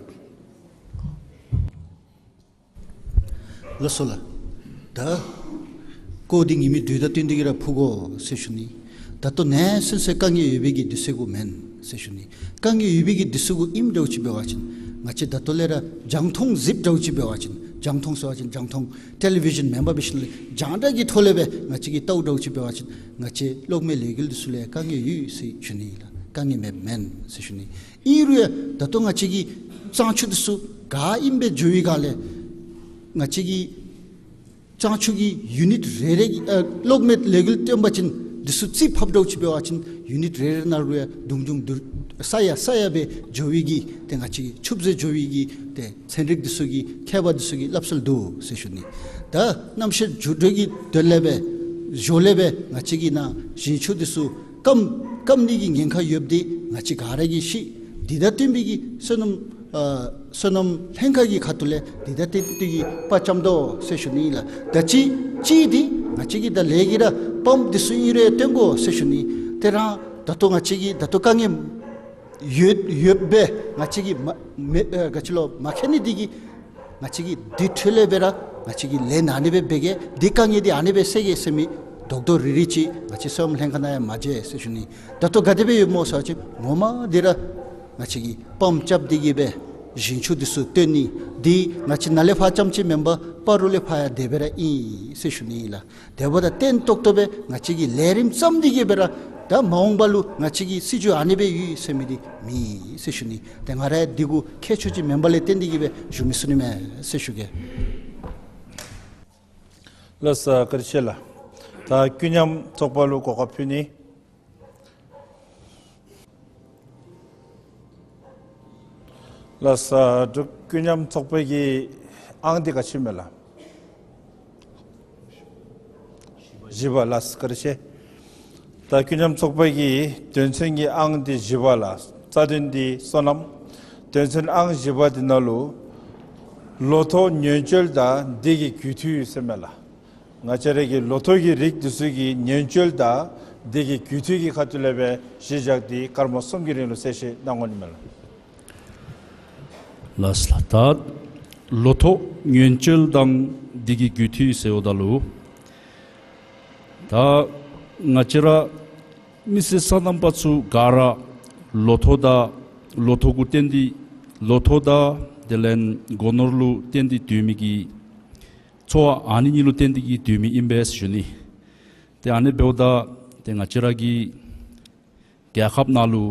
ལགས་སོ་ལགས། ད་སྐོར་འདི་ངེས་མེད་དུས་དང་བསྟུན་ཏེ་གིས་ར་ཕུལ་དགོ་ཟེར་ཞུ་ནི། ད་ལྟོ་ནཱ་སོ་སོའི་དཀའ་ངལ་ཡོད་པའི་གི་དུས་ཚོད་གུ་མེན་ཟེར་ཞུ་ནི། དཀའ་ངལ་ཡོད་པའི་གི་དུས་ཚོད་གུ་ཨིནམ་འདྲཝ་ཅིག་འབད་བ་ཅིན་ང་བཅས་ད་ལྟོ་ལས་ར་རྒྱང་མཐོང་གཟིགསཔ་འདྲཝ་ཅིག་འབད་བ་ཅིན་རྒྱང་མཐོང་ཟེར་བ་ཅིན་རྒྱང་མཐོང་ཊེ་ལི་བི་ཞཱན་མེན་པར་འབད་ཞིནམ་ལས་རྒྱང་བསྒྲགས་ཀྱི་ཐོག་ལས་སྦེ་ང་བཅས་ཀྱིས་བལྟཝ་འདྲཝ་ཅིག་འབད་བ་ཅིན་ང་བཅས་གློག་མེ་ལས་འགུལ་འདི་ཚུ་ལས་དཀའ་ངལ་ཡོད་ཟེར་ཞུ་ནི་ཨིན་ལགས། དཀའ་ངལ་མེདཔ་མེན་ཟེར་ཞུ་ནི། ཨིན་རུང་ཡང་ད་ལྟོ་ང་བཅས་ཀྱི་གཙང་ཆུ་འདི་ཚུ་ག་ཨིནམ་སྦེ་འགྱོ་བའི་སྒང་ལས་ང་བཅས་ཀྱི་གཙང་ཆུ་གི་ཡུ་ནིཊ་རེ་རེ་གི་ཨ་གློག་མེ་ལས་འགུལ་སྟོན་པ་ཅིན་འདི་ཚུ་རྩིས་ཕབ་འདྲཝ་ཅིག་འབད་བ་ཅིན་ཡུ་ནིཊ་རེ་རེ་ནང་རུ་ཡང་དུང་ཆུང་དུ་ས་ཡ་ས་ཡ་སྦེ་འགྱོ་བའི་གི་ཏེ་ང་བཅས་ཀྱི་ཆུ་བཟོ་འགྱོ་བའི་གི་ཏེ་ཚན་རིག་འདི་ཚུ་གི་མཁས་པ་འདི་ཚུ་གི་སླབ་སྲོལ་འདུག་ཟེར་ཞུ་ནི། ད་གནམ་གཤིས་འགྱུར་འགྲོས་ཀྱི་དོན་ལས་སྦེ་ཞོར་ལས་སྦེ་ང་བཅས་ཀྱི་ནཱ་ཞིང་ཆུ་འདི་ཚུ་སྐམ་སྐམ་ནི་གི་ཉེན་ཁ་ཡོདཔ་འདི་ང་བཅས་ག་ར་གིས་ཤེས། འདི་དང་བསྟུན་པའི་གི་སོ་ནམ་ཨ་སོ་ནམ་ལྷན་ཁག་གི་ཁ་ཐུག་ལས་འདི་དང་བསྟུན་པའི་གི་དཔའ་བཅམ་དོ་ཟེར་ཞུ་ནི་ལགས། ད་ཅི་ཅི་འདི་ང་བཅས་ཀྱིས་ད་ལས་ཀྱི་ར་པམཔ་འདི་ཚུ་ཨིན་རུང་སྟོན་དགོ་ཟེར་ཞུ་ནི། དེ་ར་ད་ལྟོ་ང་བཅས་ཀྱིས་ད་ལྟོ་དཀའ་ངལ་ཡོད་ཡོདཔ་སྦེ་ང་བཅས་ཀྱིས་མ་མེ་ཨ་ག་ཅི་ལོ་མ་མཁྱེན་ནི་འདི་གིས་ང་བཅས་ཀྱིས་འདི་འཕྲོ་ལས་སྦེ་ར་ང་བཅས་ཀྱིས་ལས་ཨ་ནི་སྦེ་འབད་གེ། འདི་དཀའ་ངལ་འདི་ཨ་ནི་སྦེ་སེལ་གེ་ཟེར་མི་རྡོག་རྡོག་རིལ་རིལ་ཅིག་ང་བཅས་སོ་ནམ་ལྷན་ཁག་ནང་ཡང་མ་མཇལ་ཟེར་ཞུ་ནི། ད་ལྟོ་ག་དེ་སྦེ་ཡོདཔ་སྨོ་ཟེར་བ་ཅིན་ངོ་མ་འདི་ར་ང་བཅས་ཀྱིས་པམཔ་རྐྱབ་སྟེ་གིས་སྦེ་ཞིང་ཆུ་འདི་ཚུ་བཏོན་ནི་འདི་ང་བཅས་ནཱ་ལས་ཕར་རྐྱངམ་ཅིག་མེན་པར་སྤ་རོ་ལས་ཕར་ཡང་དེ་སྦེ་ར་ཨིན་ཟེར་ཞུ་ནི་ཨིན་ལགས། དེ་འབདཝ་ད་བརྟན་ཏོག་ཏོ་སྦེ་ང་བཅས་ཀྱིས་ལས་རིམ་བརྩམས་ཏེ་གིས་སྦེ་ར་ད་མ་འོངས་པ་ལུ་ང་བཅས་ཀྱི་སྲིད་བྱུས་ཨ་ནི་སྦེ་ཡོད་ཟེར་མི་འདི་མེད་ཟེར་ཞུ་ནི། ཏེ་ང་ར་འདི་གུ་མཁས་མཆོག་ཅིག་མེན་པ་ལས་བརྟེན་ཏེ་གིས་སྦེ་ཞུ་མི་ཚུགས་ནི་མས་ཟེར་ཞུ་གེ། ལགས་སོ་བཀའ་དྲིན་ཆེ་ལགས། ད་ཀུན་མཉམ་ཚོགས་པ་ལུ་གོ་སྐབས་ཕུལ་ནི། ལགས་སོ། འབྲུག་ཀུན་མཉམ་ཚོགས་པའི་གི་ཨང་འདི་ག་ཅི་མས་ལགས། བཞི་པ། ལགས་སོ་བཀའ་དྲིན་ཆེ། ད་ཀུན་མཉམ་ཚོགས་པའི་གི་དོན་ཚན་གྱི་ཨང་འདི་བཞི་པ་ལགས། རྩ་དོན་འདི་སོ་ནམ། དོན་ཚན་ཨང་བཞི་པ་འདི་ནང་ལུ་ལོ་ཐོག་ཉེན་བཅོལ་དང་འདི་གི་རྒུད་འཐུས་ཟེར་མས་ལགས། ང་བཅས་ར་གི་ལོ་ཐོག་གི་རིགས་འདི་ཚུ་གི་ཉེན་བཅོལ་དང་འདི་གི་རྒུད་འཐུས་ཀྱི་ཁ་ཐུག་ལས་སྦེ་གཞི་བཞག་སྟེ་སྐར་མ་གསུམ་གྱི་རིང་ལུ་གསལ་བཤད་གནང་དགོ་ནི་མས་ལགས། ལགས་སོ་ལགས། ད་ལོ་ཐོག་ཉེན་བཅོལ་དང་འདི་གི་རྒུད་འཐུས་ཟེརཝ་ད་ལུ་ད་ང་བཅས་ར་མི་སེར་སོ་ནམ་པ་ཚུ་ག་ར་ལོ་ཐོག་དང་ལོ་ཐོག་གུ་བརྟེན་ཏེ་ལོ་ཐོག་དང་དེ་ལས་སྒོ་ནོར་ལུ་བརྟེན་ཏེ་སྡོད་མི་གི་འཚོ་བ་ཨ་ནི་གཉིས་ལུ་བརྟེན་ཏེ་གིས་སྡོད་མི་ཨིན་པས་ཞུ་ནི། ཏེ་ཨ་ནི་འབདཝ་ད་ཏེ་ང་བཅས་ར་གི་རྒྱལ་ཁབ་ནང་ལུ་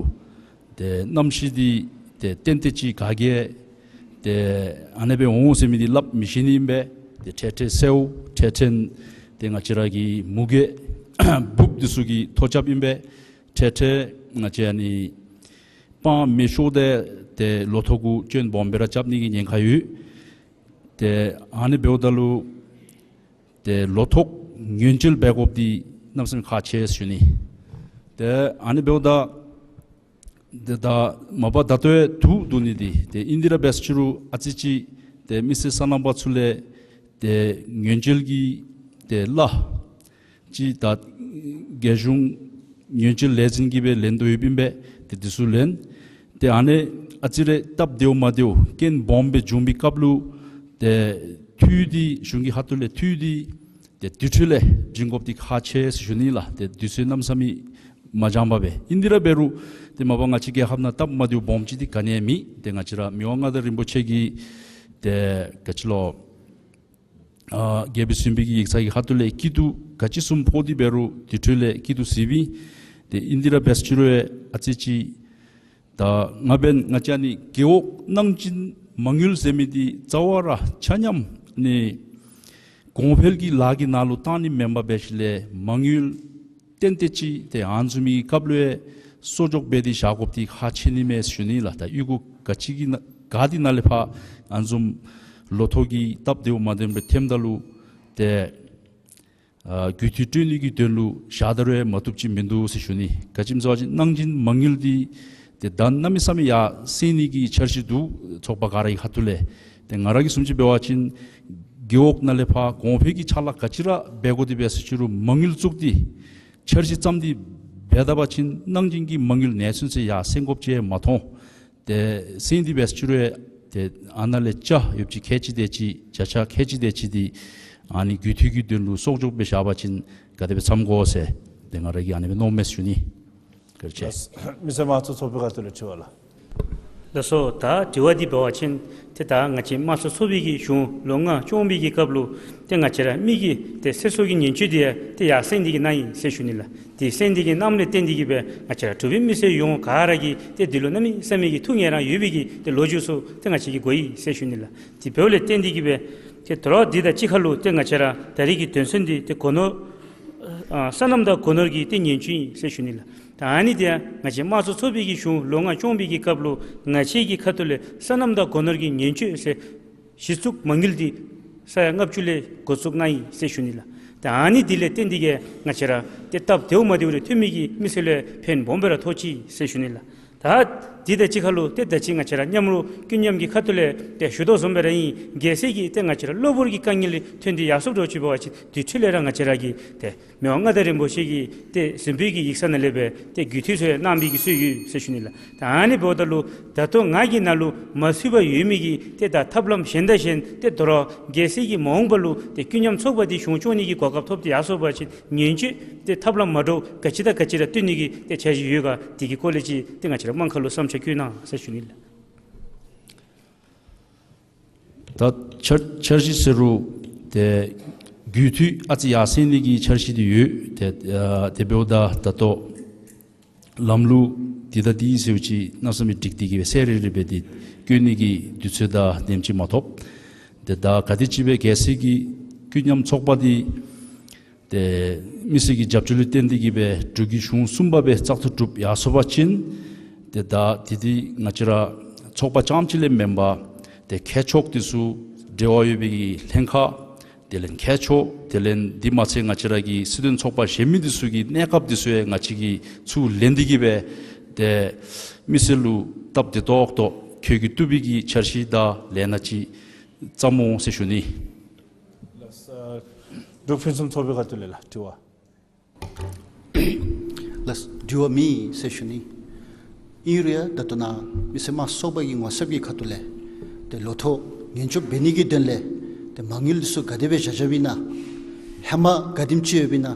ཏེ་གནམ་གཤིས་འདི་ ཏེ་ཏན་ཏན་ཅིག་ག་གིས་ཏེ་ཨ་ནི་སྦེ་འོང་ཟེར་མི་འདི་སླབ་མི་ཤེས་ནི་ཨིན་པས། ཏེ་འཕྲལ་འཕྲལ་སེརཝ་འཕྲལ་འཕྲལ་ཏེ་ང་བཅས་ར་གི་མུ་གེ་འབུཔ་འདི་ཚུ་གི་ཐོ་རྐྱབ་ཨིན་པས། འཕྲལ་འཕྲལ་ང་བཅས་ཨ་ནི་སྤང་མི་ཤོར་ཏེ་ཏེ་ལོ་ཐོག་གུ་སྐྱོན་སྦོམ་སྦེ་ར་རྐྱབ་ནི་གི་ཉེན་ཁ་ཡོད། ཏེ་ཨ་ནི་འབདཝ་ད་ལུ་ཏེ་ལོ་ཐོག་ཉེན་བཅོལ་འབད་དགོཔ་འདི་གནམ་མེད་ས་མེད་ཁག་ཆེ་ཟེར་ཞུ་ནི། ཏེ་ཨ་ནི་འབདཝ་ད་ཏེ་ད་མ་པ་ད་ལྟོ་ཡང་བསྡུ་བསྡུ་ནི་འདི་ཏེ་ཨིན་དེ་ར་འབད་ཟེར་ཞུ་རུང་ཨ་ཙི་ཅིག་ཏེ་མི་སེར་སོ་ནམ་པ་ཚུ་ལས་ཏེ་ཉེན་བཅོལ་གྱི་ཏེ་གླ་ཅིག་ད་རྒྱལ་གཞུང་ཉེན་བཅོལ་ལས་འཛིན་གྱིས་སྦེ་ལེན་དོ་ཡོདཔ་ཨིན་པས། ཏེ་འདི་ཚུ་ལེན། ཏེ་ཨ་ནི་ཨ་ཙི་རེ་སྟབས་བདེཝ་མ་བདེཝ་རྐྱེན་སྦོམ་སྦེ་བྱུང་པའི་སྐབས་ལུ་ཏེ་འཐུས་འདི་གཞུང་གི་ཁ་ཐུག་ལས་འཐུས་འདི་ཏེ་དེ་འཕྲོ་ལས་བྱིན་དགོཔ་འདི་ཁག་ཆེ་ཟེར་ཞུ་ནི་ལགས། ཏེ་དུས་ཚོད་གནམ་མེད་ས་མེད་མ་འགྱངས་པར་སྦེ། ཨིན་དེ་ར་འབད་རུང་ཏེ་མ་པ་ང་བཅས་རྒྱལ་ཁབ་ནང་སྟབས་མ་བདེཝ་སྦོམ་ཅིག་འདི་ག་ནི་ཡང་མེད། ཏེ་ང་བཅས་ར་མི་དབང་མངའ་བདག་རིན་པོ་ཆེ་གིས་ཏེ་ག་ཅི་ལོ་ཨ་རྒྱལ་པོའི་སྲིད་བྱུས་ཀྱི་ཡིག་ཚང་གི་ཁ་ཐུག་ལས་སྐྱིད་སྡུག་ག་ཅི་བཟུམ་ཕོག་སྟེ་འབད་རུང་དེ་འཕྲོ་ལས་སྐྱིད་སྡུག་གཟིགསཔ་ཨིན། ཏེ་ཨིན་དེ་ར་འབད་ཟེར་ཞུ་རུང་ཨ་ཙི་ཅིག་ད་ང་འབདན་ང་བཅས་ཨ་ནི་རྒེད་འོག་གནང་སྦྱིན་མ་དངུལ་ཟེར་མི་འདི་རྩ་བ་ར་ཆ་མཉམ་ནི་གོང་འཕེལ་གྱི་ལཱ་གི་ནང་ལུ་བཏང་ནི་མེན་པར་འབད་ཞིནམ་ལས་མ་དངུལ་ཏན་ཏན་ཅིག་ཏེ་ཨ་ནི་བཟུམ་མའི་སྐབས་ལུ་ཡང་གསོག་འཇོག་འབད་དེ་བཞག་དགོཔ་འདི་ཁག་ཆེ་ནི་མས་ཟེར་ཞུ་ནི་ལགས། ད་གཡུས་སྒོ་ག་ཅི་གི་ནང་ག་འདི་ནང་ལས་ཕར་ཨ་ནི་བཟུམ་ལོ་ཐོག་གི་སྟབས་བདེཝ་མ་བདེཝ་སྦེ་ཐོནམ་ད་ལུ་ཏེ་ཨ་རྒུད་འཐུས་སྤྲོད་ནི་གི་དོན་ལུ་བཞག་ད་རུང་ཡང་མ་བཏུབ་ཅིག་མིན་འདུག་ཟེར་ཞུ་ནི། ག་ཅི་སྨོ་ཟེར་བ་ཅིན་གནང་སྦྱིན་མ་དངུལ་འདི་ཏེ་ད་གནམ་མེད་ས་མེད་ཡར་སེང་ནི་གི་འཆར་གཞི་འདུག། ཚོགས་པ་ག་ར་གི་ཁ་ཐུག་ལས། ཏེ་ང་ར་གིས་བཟུམ་ཅིག་འབད་བ་ཅིན་རྒེད་འོག་ནང་ལས་ཕར་གོང་འཕེལ་གྱི་ཕྱག་ལཱ་ག་ཅི་ར་འབད་དགོ་དེ་འབད་ཟེར་ཞུ་རུང་མ་དངུལ་བཙུགས་ཏེ་འཆར་གཞི་བརྩམས་ཏེ་འབད་ད་པ་ཅིན་གནང་སྦྱིན་གྱི་མ་དངུལ་ནེ་ཚུན་ཚོད་ཡར་སེང་དགོཔ་ཅིག་མ་མཐོང་། ཏེ་སེང་སྟེ་འབད་ཟེར་ཞུ་རུང་ཏེ་ཨ་ནཱ་ལས་ཅ་ཡོདཔ་ཅིག་ཁལ་གཅིག་དེ་ཅིག་ཅ་ཆས་ཁལ་གཅིག་དེ་ཅིག་འདི་ཨ་ནི་རྒུད་འཐུས་ཀྱི་དོན་ལུ་གསོག་འཇོག་འབད་བཞག་པ་ཅིན་ག་དེ་སྦེ་འཚམས་དགོ་ཟེར་ཏེ་ང་ར་གིས་ཨ་ནི་སྦེ་མནོཝ་མས་ཟེར་ཞུ་ནི། བཀའ་དྲིན་ཆེ། མི་སེར་དམངས་གཙོ་ཚོགས་པའི་ཁ་ཐུག་ལས་དྲི་བ་ལགས། ལགས་སོ། ད་དྲི་བ་འདི་འབད་བ་ཅིན་ཏེ་ད་ང་བཅས་དམངས་གཙོ་ཚོགས་པའི་གི་གཞུང་ལོ་ལྔ་སྐྱོང་བའི་གི་སྐབས་ལུ་ཏེ་ང་བཅས་ར་མི་གི་ཏེ་ཚེ་སྲོག་གི་ཉེན་བཅོལ་འདི་ཡང་ཏེ་ཡར་སེང་སྟེ་གི་གནང་ཡི་ཟེར་ཞུ་ནི་ལགས། ཏེ་སེང་སྟེ་གི་གནངམ་ལས་བརྟེན་ཏེ་གི་སྦེ་ང་བཅས་ར་འབྲུག་པའི་མི་སེར་ཡོངས་ག་ར་གིས་ཏེ་འདི་ལུ་གནམ་མེད་ས་མེད་ཀྱི་ཐུགས་མཉེས་རང་ཡོད་པའི་གི་ཏེ་ལོ་རྒྱུས་ཚུ་ཏེ་ང་བཅས་ཀྱིས་གོ་ཡི་ཟེར་ཞུ་ནི་ལགས། ཏེ་འབདཝ་ལས་བརྟེན་ཏེ་གི་སྦེ་ཏེ་དོ་རུང་འདི་དང་གཅིག་ཁར་ལུ་ཏེ་ང་བཅས་ར་ད་རེས་ཀྱི་དོན་ཚན་འདི་ཏེ་སྒོ་ནོར་ཨ་སོ་ནམ་དང་སྒོ་ནོར་གྱི་ཏེ་ཉེན་བཅོལ་ཨིན་ཟེར་ཞུ་ནི་ལགས། ད་ཨ་ནི་འདི་ཡང་ང་བཅས་དམངས་གཙོ་ཚོགས་པའི་གི་གཞུང་ལོ་ལྔ་སྐྱོང་བའི་གི་སྐབས་ལུ་ང་བཅས་ཀྱི་ཁ་ཐུག་ལས་སོ་ནམ་དང་སྒོ་ནོར་གྱི་ཉེན་བཅོལ་ཟེར་གཞི་བཙུགས་མ་དངུལ་འདི་ས་ཡ་ལྔ་བཅུ་ལས་འགོ་བཙུགས་གནང་ཡི་ཟེར་ཞུ་ནི་ལགས། ད་ཨ་ནི་འདི་ལས་བརྟེན་ཏེ་གི་ང་བཅས་ར་ཏེ་སྟབས་བདེཝ་མ་བདེཝ་རེ་ཐོན་མི་གི་མི་སེར་ལུ་ཕན་སྦོམ་སྦེ་ར་ཐོགས་ཅི་ཟེར་ཞུ་ནི་ལགས། ད་འདི་དང་གཅིག་ཁར་ལུ་ཏེ་ད་ཅི་ང་བཅས་ར་མཉམ་རོགས་ཀུན་མཉམ་གྱི་ཁ་ཐུག་ལས་ཏེ་ཞུ་དོ་བཟུམ་སྦེ་ར་ཨིན། གལ་སྲིད་ཀྱི་ཏེ་ང་བཅས་ར་གློ་བུར་གྱི་དཀའ་ངལ་ཐོན་ཏེ་ཡར་སོངམ་འདྲཝ་ཅིག་འབད་བ་ཅིན་དེ་འཕྲོ་ལས་ར་ང་བཅས་ར་གི་ཏེ་མི་དབང་མངའ་བདག་རིན་པོ་ཆེ་གིས་ཏེ་གཟིམ་དཔོན་གྱི་ཡིག་ཚང་ནང་ལས་སྦེ་ཏེ་རྒུད་འཐུས་ཚུ་ཡང་གནང་པའི་གི་སྲོལ་ཡོད་ཟེར་ཞུ་ནི་ལགས། ད་ཨ་ནི་འབདཝ་ད་ལུ་ད་ལྟོ་ང་གི་ནང་ལུ་མ་ཚུད་པར་ཡོད་མི་གི་ཏེ་ད་ཐབས་ལམ་གཞན་དང་གཞན་ཏེ་དོ་རུང་གལ་སྲིད་ཀྱི་མ་འོངས་པ་ལུ་ཏེ་ཀུན་མཉམ་ཚོགས་པ་འདི་གཞུང་སྐྱོང་ནི་གི་གོ་སྐབས་ཐོབ་སྟེ་ཡར་སོང་པ་ཅིན་ཉེན་བཅོལ་ཏེ་ཐབས་ལམ་མ་འདྲཝ་ག་ཅི་དང་ག་ཅི་ར་བཏོན་ནི་གི་ཏེ་འཆར་གཞི་ཡོད་ག། དེ་གི་སྐོར་ལས་ཅིག་ཏེ་ང་བཅས་ར་དམངས་ཁ་ལུ་བསམ་འཆར་བཀོད་གནང་ཟེར་ཞུ་ནི་ལགས། ད་འཆར་འཆར་གཞི་ཟེར་རུང་ཏེ་རྒུད་འཐུས་ཨ་ཙི་ཡར་སེང་ནི་གི་འཆར་གཞི་འདི་ཡོད། ཏེ་ཨ་དེ་འབདཝ་ད་ད་ལྟོ་ལམ་ལུགས་འདི་དང་འདི་ཟེརཝ་ཅིག་གནམ་མེད་ས་མེད་འགྲིག་སྟེ་གི་སྦེ་གསལ་རི་རི་སྦེ་འདི་བཀོད་ནི་གི་དུས་ཚོད་དང་དེམ་ཅིག་མ་ཐོབ། ཏེ་ད་ག་དེམ་ཅིག་སྦེ་གལ་སྲིད་ཀྱི་ཀུན་མཉམ་ཚོགས་པ་འདི་ཏེ་མི་སེར་གྱི་རྒྱབ་སྐྱོར་ལུ་བརྟེན་ཏེ་གི་སྦེ་འབྲུག་གི་གཞུང་གསུམ་པ་སྦེ་བཙག་འཐུ་གྲུབ་ཡར་སོང་པ་ཅིན་ཏེ་ད་འདི་འདི་ང་བཅས་ར་ཚོགས་པ་རྐྱངམ་གཅིག་ལས་མེན་པར་ཏེ་མཁས་མཆོག་འདི་ཚུ་འབྲེལ་བ་ཡོད་པའི་གི་ལྷན་ཁག་དེ་ལས་མཁས་མཆོག་དེ་ལས་འདི་མ་ཚད་ང་བཅས་ར་གི་སྲིད་དོན་ཚོགས་པ་གཞན་མི་འདི་ཚུ་གི་གནས་སྐབས་འདི་ཚུ་ཡང་ང་བཅས་ཀྱིས་ཚུར་ལེན་ཏེ་གི་སྦེ་ཏེ་མི་སེར་ལུ་སྟབས་བདེ་ཏོག་ཏོ་ཁྱོད་ཀྱིས་བཏུབ་པའི་གི་འཆར་གཞི་དང་ལས་སྣ་ཅིག་བརྩམ་འོང་ཟེར་ཞུ་ནི། ལགས། འབྲུག་ཕུན་སུམ་ཚོགས་པའི་ཁ་ཐུག་ལས་ལགས་དྲི་བ། ལགས། དྲི་བ་མེད་ཟེར་ཞུ་ནི། ཨིན་རུང་ཡང་ད་ལྟོ་ནཱ་མི་སེར་དམངས་གཙོ་ཚོགས་པ་གི་ངོ་ཚབ་ཀྱི་ཁ་ཐུག་ལས་ཏེ་ལོ་ཐོག་ཉེན་བཅོལ་འབད་ནི་གི་དོན་ལས་ཏེ་མ་དངུལ་འདི་ཚུ་ག་དེ་སྦེ་བཞག་བཞགཔ་ཨིན་ན། ཧེ་མ་ག་དེམ་ཅིག་ཡོདཔ་ཨིན་ན།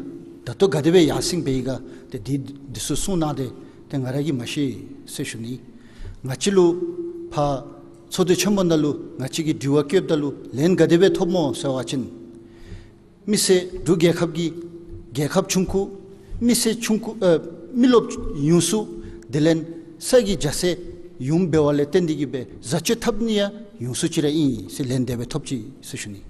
ད་ལྟོ་ག་དེ་སྦེ་ཡར་སེང་འབད་ཡི་ག། ཏེ་འདི་འདི་ཚུ་གསུང་གནང་སྟེ་ཏེ་ང་ར་གིས་མ་ཤེས་ཟེར་ཞུ་ནི། ང་བཅས་ལུ་ཕར་ཚོགས་འདུ་ཆེན་མོ་ནང་ལུ་ང་བཅས་ཀྱིས་དྲི་བ་བཀོདཔ་ད་ལུ་ལན་ག་དེ་སྦེ་ཐོབ་སྨོ་ཟེར་བ་ཅིན། མི་སེར་འབྲུག་རྒྱལ་ཁབ་ཀྱི་རྒྱལ་ཁབ་ཆུང་ཀུ། མི་སེར་ཆུང་ཀུ་ཨ་མི་རློབས་ཉུང་སུ། དེ་ལས་ས་གི་རྒྱ་ཟས་ ཡོདཔ་འབདཝ་ལས་བརྟེན་ཏེ་གིས་སྦེ་བཟའ་སྤྱོད་འཐབ་ནི་ཡང་ཉུང་སུ་ཅིག་ར་ཨིན་ཟེར་ལན་དེ་སྦེ་ཐོབ་ཅི་ཟེར་ཞུ་ནི།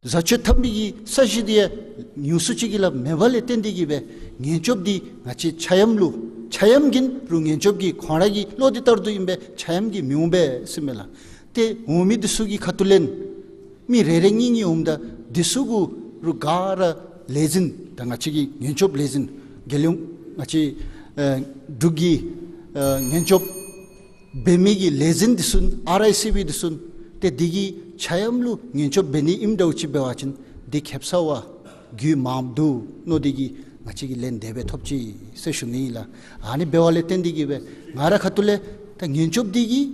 བཟའ་སྤྱོད་འཐབ་ནི་གི་ས་གཞི་དེ་ཡང་ཉུང་སུ་ཅིག་གི་ལཱ་མེདཔ་ལས་བརྟེན་ཏེ་གིས་སྦེ་ངན་སྐྱོབ་འདི་ང་བཅས་ཕྱ་ཡམ་ལུ་ཕྱ་ཡམ་གིས་རུང་ངན་སྐྱོབ་ཀྱི་ཁོང་ར་གི་བློ་འདི་ལྟར་དུ་ཨིན་པས། ཕྱ་ཡམ་གྱིས་མི་འོང་པས་ཟེར་མས་ལགས། ཏེ་འོང་མི་འདི་ཚུ་གི་ཁ་ཐུག་ལས་མི་རེ་རེ་གཉིས་གཉིས་འོངམ་ད་འདི་ཚུ་གུ་རུང་ག་ར་ལས་འཛིན་ད་ང་བཅས་ཀྱི་ངན་སྐྱོབ་ལས་འཛིན་རྒྱལ་ཡོངས་ང་བཅས་ཨ་འབྲུག་གི་ཨ་ངན་སྐྱོབ་འབད་མི་གི་ལས་འཛིན་འདི་ཚུ་ཨར་ཨའི་སི་བི་འདི་ཚུ་ཏེ་འདི་གིས་ཕྱ་ཡམ་ལུ་ངན་སྐྱོབ་འབད་ནི་ཨིནམ་འདྲཝ་ཅིག་འབད་བ་ཅིན་འདི་ཁེབ་ས་བ་རྒྱུས་མངམ་འདུག་མནོ་སྟེ་གིས་ང་བཅས་ཀྱིས་ལན་དེ་སྦེ་ཐོབ་ཅི་ཟེར་ཞུ་ནི་ཨིན་ལགས། ཨ་ནི་འབདཝ་ལས་བརྟེན་ཏེ་གིས་སྦེ་ང་ར་ཁ་ཐུག་ལས་ད་ངན་སྐྱོབ་འདི་གིས་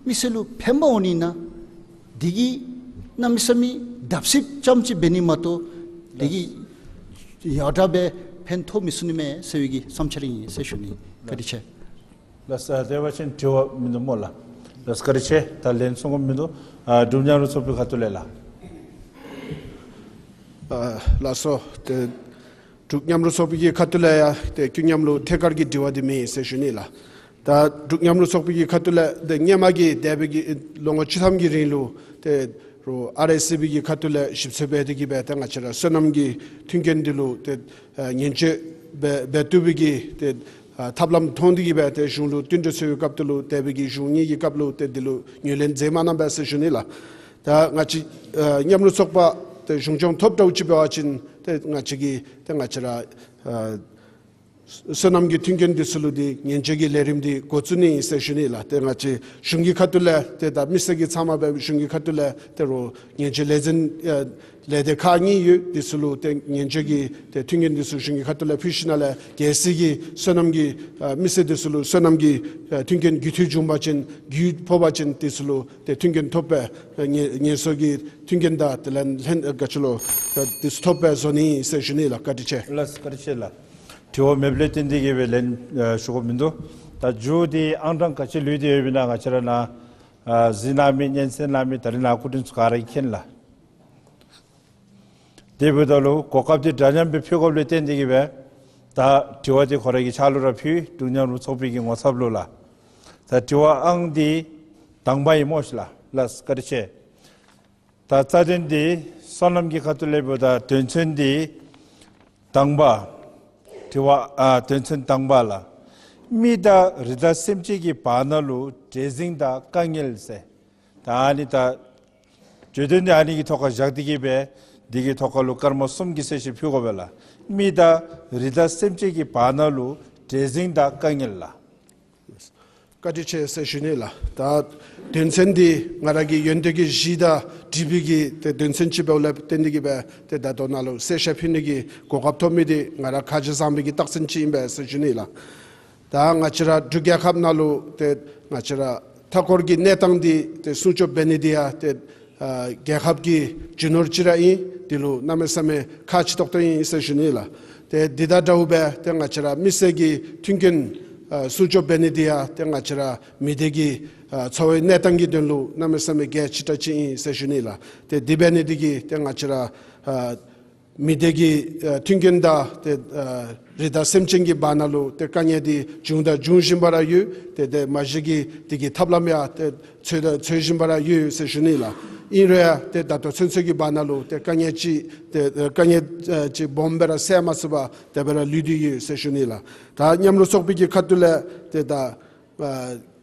མི་སེར་ལུ་ཕན་པ་འོང་ནི་ན་འདི་གིས་གནམ་མེད་ས་མེད་བརྡབ་གསིག་ཙམ་ཅིག་འབད་ནི་མ་གཏོགས་འདི་གིས་ཡང་དག་པའི་ཕན་ཐོགས་མི་ཚུགས་ནི་མས་ཟེར་བའི་གི་བསམ་འཆར་ཨིན་ཟེར་ཞུ་ནི། བཀའ་དྲིན་ཆེ། ལགས་སོ། དེ་འབད་བ་ཅིན་དྲི་བ་མིན་འདུག་སྨོ་ལགས། ལགས་སོ། བཀའ་དྲིན་ཆེ། ད་ལན་གསུང་དགོཔ་མིན་འདུག། ཨ་འབྲུག་མཉམ་རུབ་ཚོགས་པའི་ཁ་ཐུག་ལས་ལགས། ཨ་ལགས་སོ། ཏེ་འབྲུག་མཉམ་རུབ་ཚོགས་པའི་གི་ཁ་ཐུག་ལས་ཡང་ཏེ་ཁྱེད་མཉམ་ལུ་ཐད་ཀར་གྱི་དྲི་བ་འདི་མེད་ཟེར་ཞུ་ནི་ལགས། ད་འབྲུག་མཉམ་རུབ་ཚོགས་པའི་གི་ཁ་ཐུག་ལས་ཏེ་སྔོན་མ་གི་འདས་པའི་གི་ལོ་ངོ་བཅུ་ཐམ་གྱི་རིང་ལུ་ཏེ་རུང་ཨར་ཨའི་སི་བི་གི་ཁ་ཐུག་ལས་ཞིབ་འཚོལ་འབད་དེ་གིས་སྦེ་ཏེ་ང་བཅས་ར་སོ་ནམ་གྱི་མཐུན་རྐྱེན་འདི་ལུ་ཏེ་ཨ་ཉེན་བཅོལ་འབད་འབད་བཏུབ་པའི་གི་ཏེ་ཨ་ཐབས་ལམ་མཐོང་སྟེ་གིས་སྦེ་ཏེ་གཞུང་ལུ་བསྟུན་གྲོས་འཚོལ་བའི་སྐབས་དེ་ལུ་འདས་པའི་གི་གཞུང་གཉིས་ཀྱི་སྐབས་ལུ་ཏེ་འདི་ལུ་ངོས་ལེན་མཛད་མ་གནང་པས་ཟེར་ཞུ་ནི་ལགས། ད་ང་བཅས་ཨ་མཉམ་རུབ་ཚོགས་པ་ཏེ་གཞུང་སྐྱོང་ཐོབ་འདྲཝ་ཅིག་འབད་བ་ཅིན་ཏེ་ང་བཅས་ཀྱིས་ཏེ་ང་བཅས་ར་ཨ་སོ་ནམ་གྱི་མཐུན་རྐྱེན་འདི་ཚུ་ལུ་ཏེ་ཉེན་བཅོལ་གྱི་ལས་རིམ་འདི་འགོ་བཙུགས་ནི་ཨིན་ཟེར་ཞུ་ནི་ལགས། ཏེ་ང་བཅས་གཞུང་གི་ཁ་ཐུག་ལས་ཏེ་ད་མི་སེར་གྱི་ཚབ་མ་སྦེ་གཞུང་གི་ཁ་ཐུག་ལས་ཏེ་རུང་ཉེན་བཅོལ་ལས་འཛིན་ཨ་ལས་སྡེ་ཁག་གཉིས་ཡོད། འདི་ཚུ་ལུ་ཏེ་ཉེན་བཅོལ་གྱི་ཏེ་མཐུན་རྐྱེན་འདི་ཚུ་གཞུང་གི་ཁ་ཐུག་ལས་ཕུལ་ཞིནམ་ལས་གལ་སྲིད་ཀྱི་སོ་ནམ་གྱི་ཨ་མི་སེར་འདི་ཚུ་ལུ་སོ་ནམ་གྱི་ཨ་མཐུན་རྐྱེན་རྒུད་འཐུས་བྱུང་པ་ཅིན་རྒུད་ཕོག་པ་ཅིན་འདི་ཚུ་ལུ་ཏེ་མཐུན་རྐྱེན་ཐོབ་པའི་ཨ་ཉེན་ཉེན་སྲུང་གི་མཐུན་རྐྱེན་དང་དེ་ལས་ལྷན་ཨ་ག་ཅི་ལོ་ཏེ་འདི་ཚུ་ཐོབ་པའི་བཟོ་ནི་ཨིན་ཟེར་ཞུ་ནི་ལགས། བཀའ་དྲིན་ཆེ། ལགས་སོ། བཀའ་དྲིན་ཆེ་ལགས། དྲི་བ་མེདཔ་ལས་བརྟེན་ཏེ་གིས་སྦེ་ལན་ཨ་ཞུ་དགོཔ་མིན་འདུག། ད་མཇུག་འདི་ཨང་གྲངས་ག་ཅི་ལུས་ཏེ་ཡོདཔ་ཨིན་ན་ང་བཅས་ར་ནཱ་ཨ་གཟིགས་གནང་མི་སྙན་གསན་གནང་མི་ད་རིས་ནཱ་སྐུ་མགྲོན་ཚུ་ག་ར་གིས་མཁྱེན་ལགས། དེ་འབདཝ་ད་ལུ་གོ་སྐབས་འདི་འདྲ་མཉམ་སྦེ་ཕུལ་དགོཔ་ལས་བརྟེན་ཏེ་གིས་སྦེ་ད་དྲི་བ་འདི་ཁོ་ར་གི་ཕྱག་ལུ་ར་ཕུལ། འབྲུག་མཉམ་རུབ་ཚོགས་པའི་གི་ངོ་ཚབ་ལུ་ལགས། ད་དྲི་བ་ཨང་འདི་དང་པ་ཨིན་སྨོ་ཤིག་ལགས། ལགས་སོ། བཀའ་དྲིན་ཆེ། ད་རྩ་དོན་འདི་སོ་ནམ་གྱི་ཁ་ཐུག་ལས་འབདཝ་ད་དོན་ཚན་འདི་དང་པ་དྲི་བ་ཨ་དོན་ཚན་དང་པ་ལགས། མི་དང་རི་དྭགས་སེམས་ཅན་གྱི་བར་ན་ལུ་བྲེལ་ཟིང་དང་དཀའ་ངལ་ཟེར། ད་ཨ་ནི་ད་བརྗོད་དོན་འདི་ཨ་ནི་གི་ཐོག་ཁར་བཞག་སྟེ་གིས་སྦེ་འདི་གི་ཐོག་ཁར་ལུ་སྐར་མ་གསུམ་གྱི་གསལ་བཤད་ཕུལ་དགོ་པས་ལགས། མི་དང་རི་དྭགས་སེམས་ཅན་གྱི་བར་ན་ལུ་བྲེལ་ཟིང་དང་དཀའ་ངལ་ལགས། བཀའ་དྲིན་ཆེ་ཟེར་ཞུ་ནི་ལགས། ད་དོན་ཚན་འདི་ང་ར་གི་ཡོན་ཏན་གྱི་གཞི་དང་འབྲེལ་བའི་གི་ཏེ་དོན་ཚན་ཅིག་འབདཝ་ལས་བརྟེན་ཏེ་གིས་སྦེ་ཏེ་ད་ལྟོ་ནཱ་ལུ་གསལ་བཤད་ཕུལ་ནི་གི་གོ་སྐབས་ཐོབ་མི་འདི་ང་ར་ཁ་རྗེ་བཟང་པོའི་གི་རྟགས་མཚན་ཅིག་ཨིན་པས་ཟེར་ཞུ་ནི་ལགས། ད་ང་བཅས་ར་འབྲུག་རྒྱལ་ཁབ་ནང་ལུ་ཏེ་ང་བཅས་ར་མཐའ་འཁོར་གྱི་གནས་སྟངས་འདི་ཏེ་སྲུང་སྐྱོབ་འབད་ནི་འདི་ཡང་ཏེ་ཨ་རྒྱལ་ཁབ་ཀྱི་རྒྱུ་ནོར་ཅིག་ར་ཨིན། འདི་ལུ་གནམ་མེད་ས་མེད་ཁག་ཆེ་ཏོག་ཏོ་ཨིན་ཟེར་ཞུ་ནི་ལགས། ཏེ་འདི་དང་འདྲཝ་སྦེ་ཏེ་ང་བཅས་ར་མི་སེར་གྱི་མཐུན་རྐྱེན་ཨ་སྲུང་སྐྱོབ་འབད་ནི་འདི་ཡང་ཏེ་ང་བཅས་ར་མི་སྡེ་གི་ཨ་འཚོ་བའི་གནས་སྟངས་ཀྱི་དོན་ལུ་གནམ་མེད་ས་མེད་གལ་ཆེ་དྲགས་ཅིག་ཨིན་ཟེར་ཞུ་ནི་ལགས། ཏེ་འདི་འབད་ནི་འདི་གིས་ཏེ་ང་བཅས་ར་ཨ་མི་སྡེ་གི་ཨ་མཐུན་རྐྱེན་དང་ཏེ་ཨ་རི་དྭགས་སེམས་ཅན་གྱི་བར་ན་ལུ་ཏེ་དཀའ་ངལ་འདི་བྱུང་དང་འབྱུང་བཞིན་པ་ར་ཡོད། ཏེ་ཏེ་མ་གཞི་གི་འདི་གི་ཐབས་ལམ་ཡང་ཏེ་འཚོལ་དང་འཚོལ་བཞིན་པ་ར་ཡོད་ཟེར་ཞུ་ནི་ལགས། ཨིན་རུང་ཡང་ཏེ་ད་ལྟོ་ཚུན་ཚོད་ཀྱི་བར་ན་ལུ་ཏེ་དཀའ་ངལ་ཅིག་ཏེ་ཨ་དཀའ་ངལ་ཨ་ཅིག་སྦོམ་སྦེ་ར་སེལ་མ་ཚུགས་པར་དེ་སྦེ་ར་ལུས་ཏེ་ཡོད་ཟེར་ཞུ་ནི་ལགས། ད་མཉམ་རུབ་ཚོགས་པའི་གི་ཁ་ཐུག་ལས་ཏེ་ད་ཨ་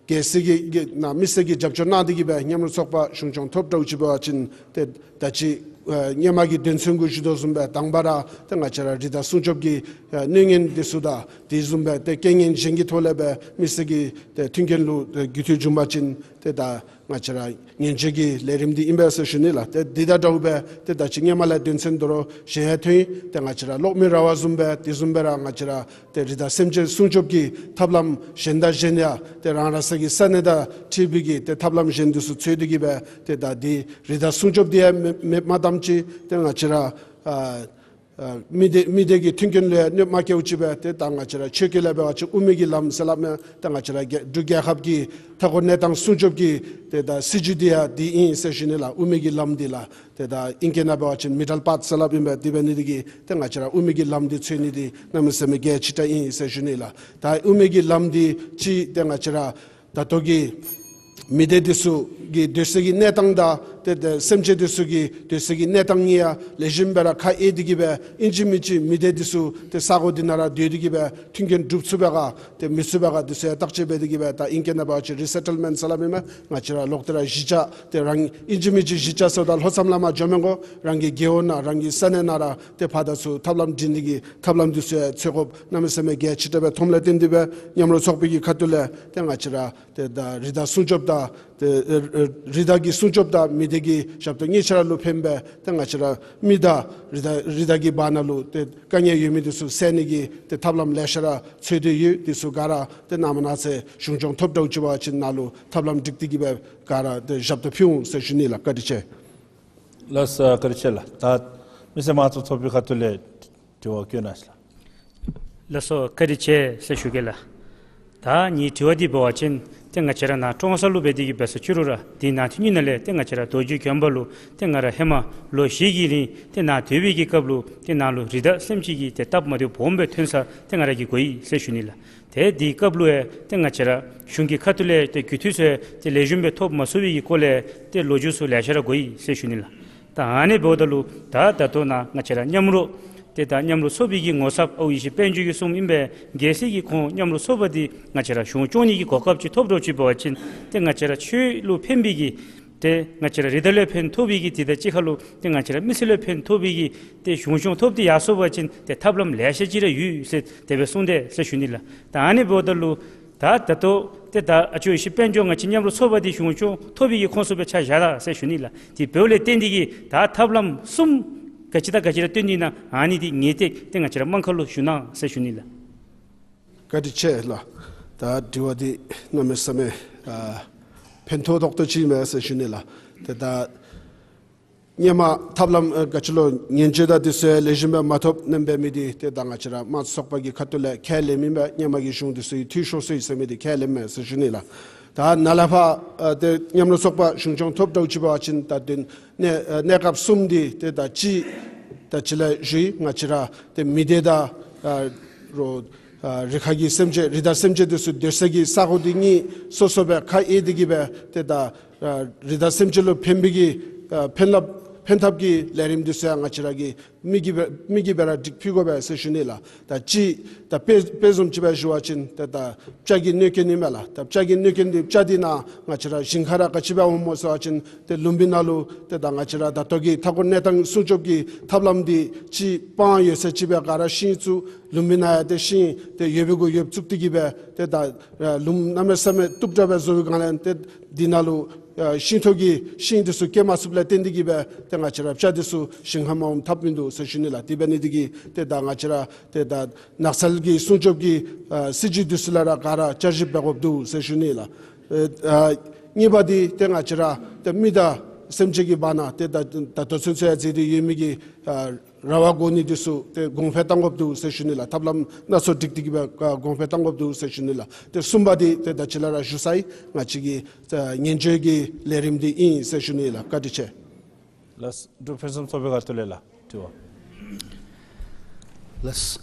གལ་སྲིད་ཀྱི་ཀྱི་ནཱ་མི་སེར་གྱིས་རྒྱབ་སྐྱོར་གནང་སྟེ་གིས་སྦེ་མཉམ་རུབ་ཚོགས་པ་གཞུང་སྐྱོང་ཐོབ་འདྲཝ་ཅིག་འབད་བ་ཅིན་ཏེ་ད་ཅི་ཨ་སྔོན་མ་གི་དོན་ཚན་གུ་ཞུ་དོ་བཟུམ་སྦེ་དང་པ་ར་ཏེ་ང་བཅས་ར་རི་དྭགས་སྲུང་སྐྱོབ་ཀྱི་ཨ་གནོད་ཉེན་འདི་ཚུ་དང་དེ་བཟུམ་སྦེ་ཏེ་རྐྱེན་ངན་གཞན་གྱི་ཐོག་ལས་སྦེ་མི་སེར་གྱི་ཏེ་མཐུན་རྐྱེན་ལུ་ཏེ་རྒུད་འཐུས་བྱུང་པ་ཅིན་ཏེ་ད་ང་བཅས་ར་ཉེན་བཅོལ་གྱི་ལས་རིམ་འདི་ཨིན་པས་ཟེར་ཞུ་ནི་ལགས། ཏེ་འདི་དང་འདྲཝ་སྦེ་ཏེ་ད་ཅི་སྔོན་མ་ལས་དོན་ཚན་དོ་རུང་གཞན་ཡང་ཐོན་ཡི། ཏེ་ང་བཅས་ར་གློག་མེ་ར་བ་བཟུམ་སྦེ་དེ་བཟུམ་སྦེ་ར་ང་བཅས་ར་ཏེ་རི་དྭགས་སེམས་ཅན་སྲུང་སྐྱོབ་ཀྱི་ཐབས་ལམ་གཞན་དང་གཞན་ཡང་ཏེ་རང་རང་སོ་གི་ས་གནས་དང་འཁྲིལ་བའི་གི་ཏེ་ཐབས་ལམ་གཞན་འདི་ཚུ་འཚོལ་ཏེ་གིས་སྦེ་ཏེ་ད་འདི་རི་དྭགས་སྲུང་སྐྱོབ་འདི་ཡང་མེད་མེདཔ་མ་བཏང་ཅིག་ཏེ་ང་བཅས་ར་ཨ་ཨ་མི་སྡེ་མི་སྡེ་གི་མཐུན་རྐྱེན་ལུ་ཡང་གནོདཔ་མ་བཀལཝ་ཅིག་སྦེ་ཏེ་ད་ང་བཅས་ར་ཆོས་སྐད་ལས་འབད་བ་ཅིན་དབུ་མའི་གི་ལམ་ཟེར་སླབ་མས། ཏེ་ང་བཅས་ར་རྒྱ་འབྲུག་རྒྱལ་ཁབ་ཀྱི་མཐའ་འཁོར་གནས་སྟངས་སྲུང་སྐྱོབ་ཀྱི་ཏེ་ད་སྲིད་བྱུས་འདི་ཡང་འདི་ཨིན་ཟེར་ཞུ་ནི་ལགས། དབུ་མའི་གི་ལམ་འདི་ལགས། ཏེ་ད་ཨིང་སྐད་ནང་འབད་བ་ཅིན་མི་ཌལ་པཱཐ་ཟེར་སླབ་ཨིན་པས། དེ་འབད་ནི་འདི་གིས་ཏེ་ང་བཅས་ར་དབུ་མའི་གི་ལམ་འདི་འཚོལ་ནི་འདི་གནམ་མེད་ས་མེད་གལ་ཆེ་དྲགས་ཨིན་ཟེར་ཞུ་ནི་ལགས། ད་དབུ་མའི་གི་ལམ་འདི་ཅིག་ཏེ་ང་བཅས་ར་ ད་ལྟོ་གི་མི་སྡེ་འདི་ཚུ་གི་སྡོད་སའི་གི་གནས་སྟངས་དང་ཏེ་ཏེ་སེམས་ཅན་འདི་ཚུ་གི་སྡོད་སའི་གི་གནས་སྟངས་གཉིས་ཡང་ལེགས་ཤོམ་སྦེ་ར་ཁ་དབྱེ་སྟེ་གི་སྦེ་ཨིན་ཅི་མིན་ཅི་མི་སྡེ་འདི་ཚུ་ཏེ་ས་གོ་འདི་ནང་ར་སྡོད་དེ་གི་སྦེ་མཐུན་རྐྱེན་སྒྲུབ་ཚུགས་པས་ག་ཏེ་མི་ཚུགས་པས་ག་འདི་ཚུ་ཡང་བརྟག་དཔྱད་འབད་དེ་གི་སྦེ་ད་ཨིང་སྐད་ནང་འབད་བ་ཅིན་རི་སེ་ཊལ་མེནཊ་ཟེར་སླབ་ཨིན་མས། ང་བཅས་ར་ལོག་སྟེ་ར་གཞིས་ཆགས་ཏེ་རང་ཨིན་ཅི་མིན་ཅི་གཞིས་ཆགས་ཟེརཝ་ད་ལྷོ་མཚམས་ལས་མར་འགྱོ་མི་དགོ། རང་གི་རྒེད་འོག་ནང་རང་གི་ས་གནས་ནང་ར་ཏེ་ཕར་དང་ཚུར་ཐབས་ལམ་སྒྲིག་ནི་གི་ཐབས་ལམ་འདི་ཚུ་ཡང་འཚོལ་དགོཔ་གནམ་མེད་ས་མེད་གལ་ཆེ་དྲགས་སྦེ་མཐོངམ་ལས་བརྟེན་ཏེ་སྦེ་མཉམ་རུབ་ཚོགས་པའི་གི་ཁ་ཐུག་ལས་ཏེ་ང་བཅས་ར་ཏེ་ད་རི་དྭགས་སྲུང་སྐྱོབ་དང་ཏེ་ཨེ་ཨེ་རི་དྭགས་ཀྱི་སྲུང་སྐྱོབ་དང་མི་སྡེ་གི་ཞབས་ཏོག་གཉིས་ཆ་ར་ལུ་ཕན་པའི་ཏེ་ང་བཅས་ར་མི་དང་རི་དྭགས་རི་དྭགས་ཀྱི་བར་ན་ལུ་ཏེ་དཀའ་ངལ་ཡོད་མི་འདི་ཚུ་སེལ་ནི་གི་ཏེ་ཐབས་ལམ་ལེ་ཤ་ར་འཚོལ་ཏེ་ཡོད། འདི་ཚུ་ག་ར་ཏེ་ནངས་པ་གནངས་ཚེ་གཞུང་སྐྱོང་ཐོབ་འདྲཝ་ཅིག་འབད་བ་ཅིན་ནཱ་ལུ་ཐབས་ལམ་སྒྲིག་སྟེ་གི་སྦེ་ག་ར་ཏེ་ཞབས་ཏོག་ཕུལ་འོང་ཟེར་ཞུ་ནི་ལགས། བཀའ་དྲིན་ཆེ། ལགས་སོ། བཀའ་དྲིན་ཆེ་ལགས། ད་མི་སེར་དམངས་གཙོ་ཚོགས་པའི་ཁ་ཐུག་ལས་དྲི་བ་བཀོད་གནང་ཞུ་ལགས། ལགས་སོ། བཀའ་དྲིན་ཆེ་ཟེར་ཞུ་གེ་ལགས། ད་ངེའི་དྲི་བ་འདི་འབད་བ་ཅིན་ཏེ་ང་བཅས་ར་ནཱ་ཀྲོང་གསར་ལུ་འབད་དེ་གི་འབད་ས་ཅི་རུང་ར་འདི་ནང་འཐུས་ནི་ནང་ལས་ཏེ་ང་བཅས་ར་རྡོ་རྗེ་དགོན་པ་ལུ་ཏེ་ང་ར་ཧེ་མ་ལོ་བཞི་གི་རིང་ཏེ་ནཱ་སྡོད་པའི་གི་སྐབས་ལུ་ཏེ་ནཱ་ལུ་རི་དྭགས་སེམས་ཅན་གྱི་ཏེ་སྟབས་མ་བདེཝ་སྦོམ་སྦེ་ཐོན་ས་ཏེ་ང་ར་གིས་གོ་ཡི་ཟེར་ཞུ་ནི་ལགས། ཏེ་དེའི་སྐབས་ལུ་ཡང་ཏེ་ང་བཅས་ར་གཞུང་གི་ཁ་ཐུག་ལས་ཏེ་རྒུད་འཐུས་ཚུ་ཡང་ཏེ་ལེགས་ཤོམ་སྦེ་ཐོབ་མ་ཚུགས་པའི་གི་སྐོར་ལས་ཏེ་ལོ་རྒྱུས་ཚུ་ལེ་ཤ་ར་གོ་ཡི་ཟེར་ཞུ་ནི་ལགས། ད་ཨ་ནི་འབདཝ་ད་ལུ་ད་ད་ལྟོ་ནཱ་ང་བཅས་ར་མཉམ་རོགས་ཏེ་ད་མཉམ་རོགས་ཚོགས་པའི་གི་ངོ་ཚབ་ཨའུ་ཡེ་ཤེས་དཔལ་འབྱོར་གྱིས་གསུངམ་ཨིན་པས། གལ་སྲིད་ཀྱི་ཁོང་མཉམ་རོགས་ཚོགས་པ་འདི་ང་བཅས་ར་གཞུང་སྐྱོང་ནི་གི་གོ་སྐབས་ཅིག་ཐོབ་འདྲཝ་ཅིག་འབད་བ་ཅིན་ཏེ་ང་བཅས་ར་ཆོས་ལུ་ཕན་པའི་གི་ཏེ་ང་བཅས་ར་རི་དྭགས་ལུ་ཕན་ཐོགས་པའི་གི་དེ་དང་གཅིག་ཁར་ལུ་ཏེ་ང་བཅས་ར་མི་སེར་ལུ་ཕན་ཐོགས་པའི་གི་ཏེ་གཞུང་སྐྱོང་ཐོབ་སྟེ་ཡར་སོང་པ་ཅིན་ཏེ་ཐབས་ལམ་ལེ་ཤ་ཅིག་ར་ཡོད་ཟེར་དེ་སྦེ་གསུངས་དེས་ཟེར་ཞུ་ནི་ལགས། ད་ཨ་ནི་འབདཝ་ད་ལུ་ད་ད་ལྟོ་ཏེ་ད་ཨ་ཅོ་ཡེ་ཤེས་དཔལ་འབྱོར་ང་བཅས་མཉམ་རོགས་ཚོགས་པ་འདི་གཞུང་སྐྱོང་ཐོབ་པའི་གི་ཁོངས་སུ་སྦེ་ཆ་བཞག་ད་ཟེར་ཞུ་ནི་ལགས། དེ་འབདཝ་ལས་བརྟེན་ཏེ་གི་ད་ཐབས་ལམ་གསུམ་ག་ཅི་དང་ག་ཅི་ར་བཏོན་ཏེ་ཨིན་ན་ཨ་ནི་འདི་ངེས་ཏིག་ཏེ་ང་བཅས་ར་དམངས་ཁ་ལུ་ཞུ་གནང་ཟེར་ཞུ་ནི་ལགས། བཀའ་དྲིན་ཆེ་ལགས། ད་དྲི་བ་འདི་གནམ་མེད་ས་མེད་ཨ་ཕན་ཐོགས་ཏོག་ཏོ་ཅིག་ཨིན་མས་ཟེར་ཞུ་ནི་ལགས། ཏེ་ད་སྔོན་མ་ཐབས་ལམ་ཨ་ག་ཅི་ལོ་ངན་བྱུས་དང་འདི་ཚུ་ལེགས་ཤོམ་སྦེ་མ་ཐོབ་ནེམ་འབད་མི་འདི་ཏེ་ད་ང་བཅས་ར་དམངས་གཙོ་ཚོགས་པ་གི་ཁ་ཐུག་ལས་ཁས་ལེན་མི་འབད་སྔོན་མ་གི་གཞུང་འདི་ཚུ་ཡི་འཐུས་ཤོར་སོ་ཡི་ཟེར་མི་འདི་ཁས་ལེན་མས་ཟེར་ཞུ་ནི་ལགས། ད་ནཱ་ལས་ཕར་ཨ་ཏེ་མཉམ་རོགས་ཚོགས་པ་གཞུང་སྐྱོང་ཐོབ་འདྲཝ་ཅིག་འབད་བ་ཅིན་ད་དོན་གནས་ཨ་གནས་སྐབས་གསུམ་འདི་ཏེ་ད་ཅི་ད་ཅི་ལས་ཞུ་ཡི་ང་བཅས་ར་ཏེ་མི་སྡེ་དང་ཨ་རོ་ཨ་རི་ཁ་གི་སེམས་ཅན་རི་དྭགས་སེམས་ཅན་འདི་ཚུ་སྡོད་ས་གི་ས་གོ་འདི་གཉིས་སོ་སོ་སྦེ་ཁ་དབྱེ་སྟེ་གི་སྦེ་ཏེ་ད་ཨ་རི་དྭགས་སེམས་ཅན་ལུ་ཕན་པའི་གི་ཨ་ཕན་རླབས་ཕན་ཐབས་ཀྱི་ལས་རིམ་འདི་ཚུ་ཡང་ང་བཅས་ར་གིས་དམིགས་ཀྱིས་སྦེ་དམིགས་ཀྱིས་སྦེ་ར་སྒྲིག་ཕུལ་དགོ་པས་ཟེར་ཞུ་ནི་ལགས། ད་ཅི་ད་དཔེ་དཔེ་བཟུམ་ཅིག་སྦེ་ཞུ་བ་ཅིན་ཏེ་ད་སྤྱ་གི་གནོད་སྐྱོན་ཨིན་མས་ལགས། ད་སྤྱ་གི་གནོད་སྐྱོན་འདི་སྤྱ་འདི་ནང་ང་བཅས་ར་ཞིང་ཁ་ར་ག་ཅི་སྦེ་འོངམ་སྨོ་ཟེར་བ་ཅིན་ཏེ་ལུམ་བི་ནི་ལུ་ཏེ་ད་ང་བཅས་ར་ད་ལྟོ་གི་མཐའ་འཁོར་གནས་སྟངས་སྲུང་སྐྱོབ་ཀྱི་ཐབས་ལམ་འདི་ཅིག་སྤང་ཡོད་ས་ཅིག་སྦེ་ག་ར་ཤིང་བཙུགས་ལུམ་བི་ནི་ཡང་ཏེ་ཤིང་ཏེ་ཡོད་པའི་གུ་ཡོདཔ་བཙུགས་ཏེ་གི་སྦེ་ཏེ་ད་ཨ་ལུང་གནམ་མེད་ས་མེད་སྟུག་དྲགས་སྦེ་བཟོ་བའི་སྒང་ལས་ཏེ་འདི་ནང་ལུ་ཨ་ཤིང་ཐོག་གི་ཤིང་འདི་ཚུ་སྐྱེ་མ་ཚུགསཔ་ལས་བརྟེན་ཏེ་གི་སྦེ་ཏེ་ང་བཅས་ར་སྤྱ་འདི་ཚུ་ཞིང་ཁར་མ་འོངམ་ཐབས་མིན་འདུག་ཟེར་ཞུ་ནི་ལགས། དེ་འབད་ནི་འདི་གིས་ཏེ་ད་ང་བཅས་ར་ཏེ་ད་ནགས་ཚལ་གྱི་སྲུང་སྐྱོབ་ཀྱི་ཨ་སྲིད་ཇུས་འདི་ཚུ་ལས་ར་ག་ར་བསྐྱར་ཞིབ་འབད་དགོཔ་འདུག་ཟེར་ཞུ་ནི་ལགས། ཨ་ཨ་གཉིས་པ་འདི་ཏེ་ང་བཅས་ར་ཏེ་མི་དང་སེམས་ཅན་གྱི་བར་ན་ཏེ་ད་ད་ལྟོ་ཚུན་ཚོད་ཡང་མཛད་དེ་ཡོད་མི་གི་ཨ་ར་བ་གོ་ནི་འདི་ཚུ་ཏེ་གོང་འཕེལ་གཏང་དགོཔ་འདུག་ཟེར་ཞུ་ནི་ལགས། ཐབས་ལམ་སྣ་ཚོགས་སྒྲིག་སྟེ་གི་སྦེ་ཨ་གོང་འཕེལ་གཏང་དགོཔ་འདུག་ཟེར་ཞུ་ནི་ལགས། ཏེ་གསུམ་པ་འདི་ཏེ་ད་ཅི་ལས་ར་ཞུ་ཚར་ཡི། ང་བཅས་ཀྱི་ཨ་ངན་བྱུས་ཀྱི་ལས་རིམ་འདི་ཨིན་ཟེར་ཞུ་ནི་ལགས། བཀའ་དྲིན་ཆེ། ལགས། འབྲུག་ཕུན་སུམ་ཚོགས་པའི་ཁ་ཐུག་ལས་ལགས་དྲི་བ། ལགས།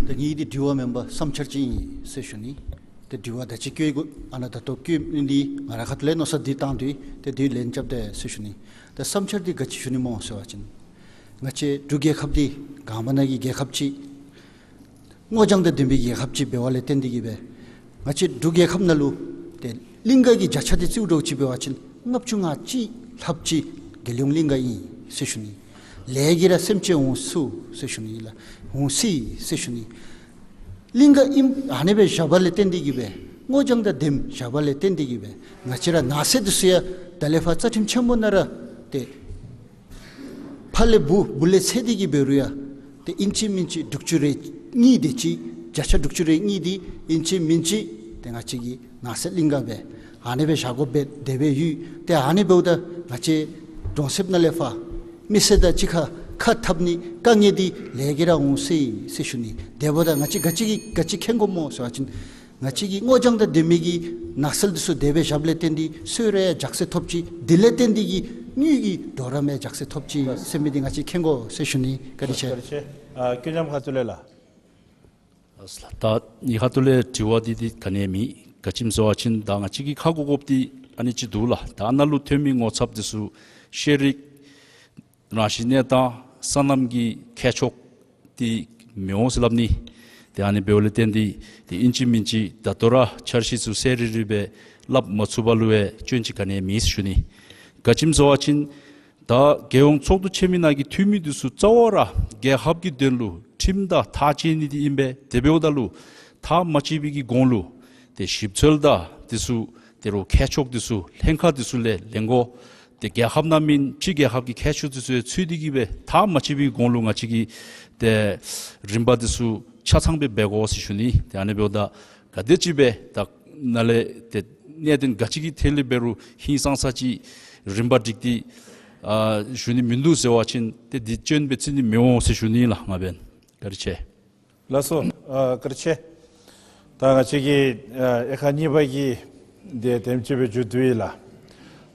ད་ངེའི་འདི་དྲི་བ་མེན་པར་བསམ་འཆར་ཅིག་ཨིན་ཟེར་ཞུ་ནི། ཏེ་དྲི་བ་ད་ཅི་བཀོད་དགོ་ཨ་ནཱ་ད་ལྟོ་བཀོད་མི་འདི་ང་ར་ཁ་ཐུག་ལས་མནོ་བསམ་འདི་བཏང་སྟེ་ཏེ་འདི་ལན་རྐྱབ་སྟེ་ཟེར་ཞུ་ནི། ད་བསམ་འཆར་འདི་ག་ཅི་ཞུ་ནི་སྨོ་ཟེར་བ་ཅིན་ང་བཅས་འབྲུག་རྒྱལ་ཁབ་འདི་གངས་བར་ན་གི་རྒྱལ་ཁབ་ཅིག་སྔོ་ལྗང་དང་ལྡན་པའི་རྒྱལ་ཁབ་ཅིག་འབད་བ་ལས་བརྟེན་ཏེ་གི་སྦེ་ང་བཅས་འབྲུག་རྒྱལ་ཁབ་ནང་ལུ་ཏེ་གླིང་ག་གི་བརྒྱ་ཆ་འདི་རྩིས་འགྲོ་ཅིག་འབད་བ་ཅིན་ལྔ་བཅུ་ང་གཅིག་ལྷགཔ་ཅིག་རྒྱལ་ཡོངས་གླིང་ག་ཨིན་ཟེར་ཞུ་ནི། ལས་ཀྱིས་ར་སེམས་ཅན་འོང་ཚུགས་ཟེར་ཞུ་ནི་ལགས། འོང་སྲིད་ཟེར་ཞུ་ནི། གླིང་ག་ཨིནམ་ཨ་ནི་སྦེ་བཞག་པ་ལས་བརྟེན་ཏེ་གི་སྦེ་སྔོ་ལྗང་དང་ལྡནམ་བཞག་པ་ལས་བརྟེན་ཏེ་གི་སྦེ་ང་བཅས་ར་ནགས་ཚལ་འདི་ཚུ་ཡང་ད་ལས་ཕར་རྩ་ཁྲིམས་ཆེན་མོ་ནང་ར་ཏེ་ཕ་ལས་བུ་བུ་ལས་ཚེ་འདི་གི་འབད་རུང་ཡང་ཏེ་ཨིན་ཅི་མིན་ཅི་དྲུག་ཅུ་རེ་གཉིས་དེ་ཅིག་བརྒྱ་ཆ་དྲུག་ཅུ་རེ་གཉིས་འདི་ཨིན་ཅི་མིན་ཅི་ཏེ་ང་བཅས་ཀྱི་ནགས་ཚལ་གླིང་ག་སྦེ་ཨ་ནི་སྦེ་བཞག་དགོཔ་སྦེ་དེ་སྦེ་ཡོད། ཏེ་ཨ་ནི་འབདཝ་ད་ང་བཅས་གྲོང་གསེབ་ནང་ལས་ཕར་མི་སེར་དང་གཅིག་ཁར་ཁ་འཐབ་ནི་དཀའ་ངལ་འདི་ལས་ཀྱིས་ར་འོང་སྲིད་ཟེར་ཞུ་ནི། དེ་འབདཝ་ད་ང་བཅས་ག་ཅི་གི་ག་ཅི་མཁྱེན་དགོཔ་སྨོ་ཟེར་བ་ཅིན་ང་བཅས་ཀྱི་སྔོ་ལྗང་དང་ལྡན་མི་གི་ནགས་ཚལ་འདི་ཚུ་དེ་སྦེ་བཞགཔ་ལས་བརྟེན་ཏེ་སོས་ར་ཡང་འཇགས་སྲེད་ཐོབ་ཅི། དེ་ལས་བརྟེན་ཏེ་གི་དངུལ་གྱི་འགྲོ་ར་མི་འཇགས་སྲེད་ཐོབ་ཅི་ཟེར་མི་འདི་ང་བཅས་མཁྱེན་དགོ་ཟེར་ཞུ་ནི། བཀའ་དྲིན་ཆེ། བཀའ་དྲིན་ཆེ། ཨ་ཀུན་མཉམ་ཁ་ཐུག་ལས་ལགས། ད་ཨ་ནི་ཁ་ཐུག་ལས་དྲི་བ་འདི་འདི་ག་ནི་ཡང་མེད། ག་ཅི་སྨོ་ཟེར་བ་ཅིན་ད་ང་བཅས་ཀྱིས་ཧ་གོ་དགོཔ་འདི་ཨ་ནི་ཅིག་འདུག་ལགས། ད་ཨ་ནཱ་ལུ་ཐོན་མི་ངོ་ཚབ་འདི་ཚུ་ཤེས་རིག་རང་བཞིན་གནས་སྟངས་སོ་ནམ་གྱི་ཁྱད་ཆོས་འདི་མི་འོང་ཟེར་སླབ་ནི། ཏེ་ཨ་ནི་འབདཝ་ལས་བརྟེན་ཏེ་ཏེ་ཨིན་ཅི་མིན་ཅི་ད་ལྟོ་ར་འཆར་གཞི་ཚུ་གསལ་རི་རི་སྦེ་སླབ་མ་ཚུགས་པ་ལུ་ཡང་སྐྱོན་ཅིག་ག་ནི་ཡང་མེད་ཟེར་ཞུ་ནི། ག་ཅི་སྨོ་ཟེར་བ་ཅིན་ད་རྒྱལ་ཡོངས་ཚོགས་འདུ་ཆེན་མོའི་ནང་གི་འཐུས་མི་འདི་ཚུ་རྩ་བ་ར་རྒྱལ་ཁབ་ཀྱི་དོན་ལུ་ཁྲིམས་དང་ཐག་བཅད་ནི་འདི་ཨིན་པས། དེ་འབདཝ་ད་ལུ་ཐག་མ་བཅད་པའི་གི་གོང་ལུ་ཏེ་ཞིབ་འཚོལ་དང་འདི་ཚུ་ཏེ་རོགས་ཁྱད་ཆོས་འདི་ཚུ་ལྷན་ཁག་འདི་ཚུ་ལས་ལེན་དགོ། ཏེ་རྒྱལ་ཁབ་ནང་མེན་ཕྱི་རྒྱལ་ཁབ་ཀྱི་ཁྱད་ཆོས་འདི་ཚུ་ཡང་ཚུད་དེ་གི་སྦེ་ཐག་མ་བཅད་པའི་གོང་ལུ་ང་བཅས་ཀྱིས་ཏེ་རིམ་པ་འདི་ཚུ་ཆ་ཚང་སྦེ་འབད་དགོ་ཟེར་ཞུ་ནི། ཏེ་ཨ་ནི་འབདཝ་ད་ག་དེ་ཅིག་སྦེ་ད་ནཱ་ལས་ཏེ་གནད་དོན་ག་ཅི་གི་ཐད་ལས་འབད་རུང་ཧིང་སངས་ས་ཅིག་རིམ་པ་སྒྲིག་སྟེ་ཨ་ཞུ་ནི་མིན་འདུག་ཟེར་བ་ཅིན་ཏེ་འདི་སྐྱོན་སྦེ་བརྩི་ནི་མི་འོང་ཟེར་ཞུ་ནི་ལགས། ང་འབདན་བཀའ་དྲིན་ཆེ། ལགས་སོ། ཨ་བཀའ་དྲིན་ཆེ། ད་ང་བཅས་ཀྱི་ཨ་དབྱེ་ཁག་གཉིས་པ་གི་འདི་དེམ་ཅིག་སྦེ་མཇུག་བསྡུ་ཡི་ལགས།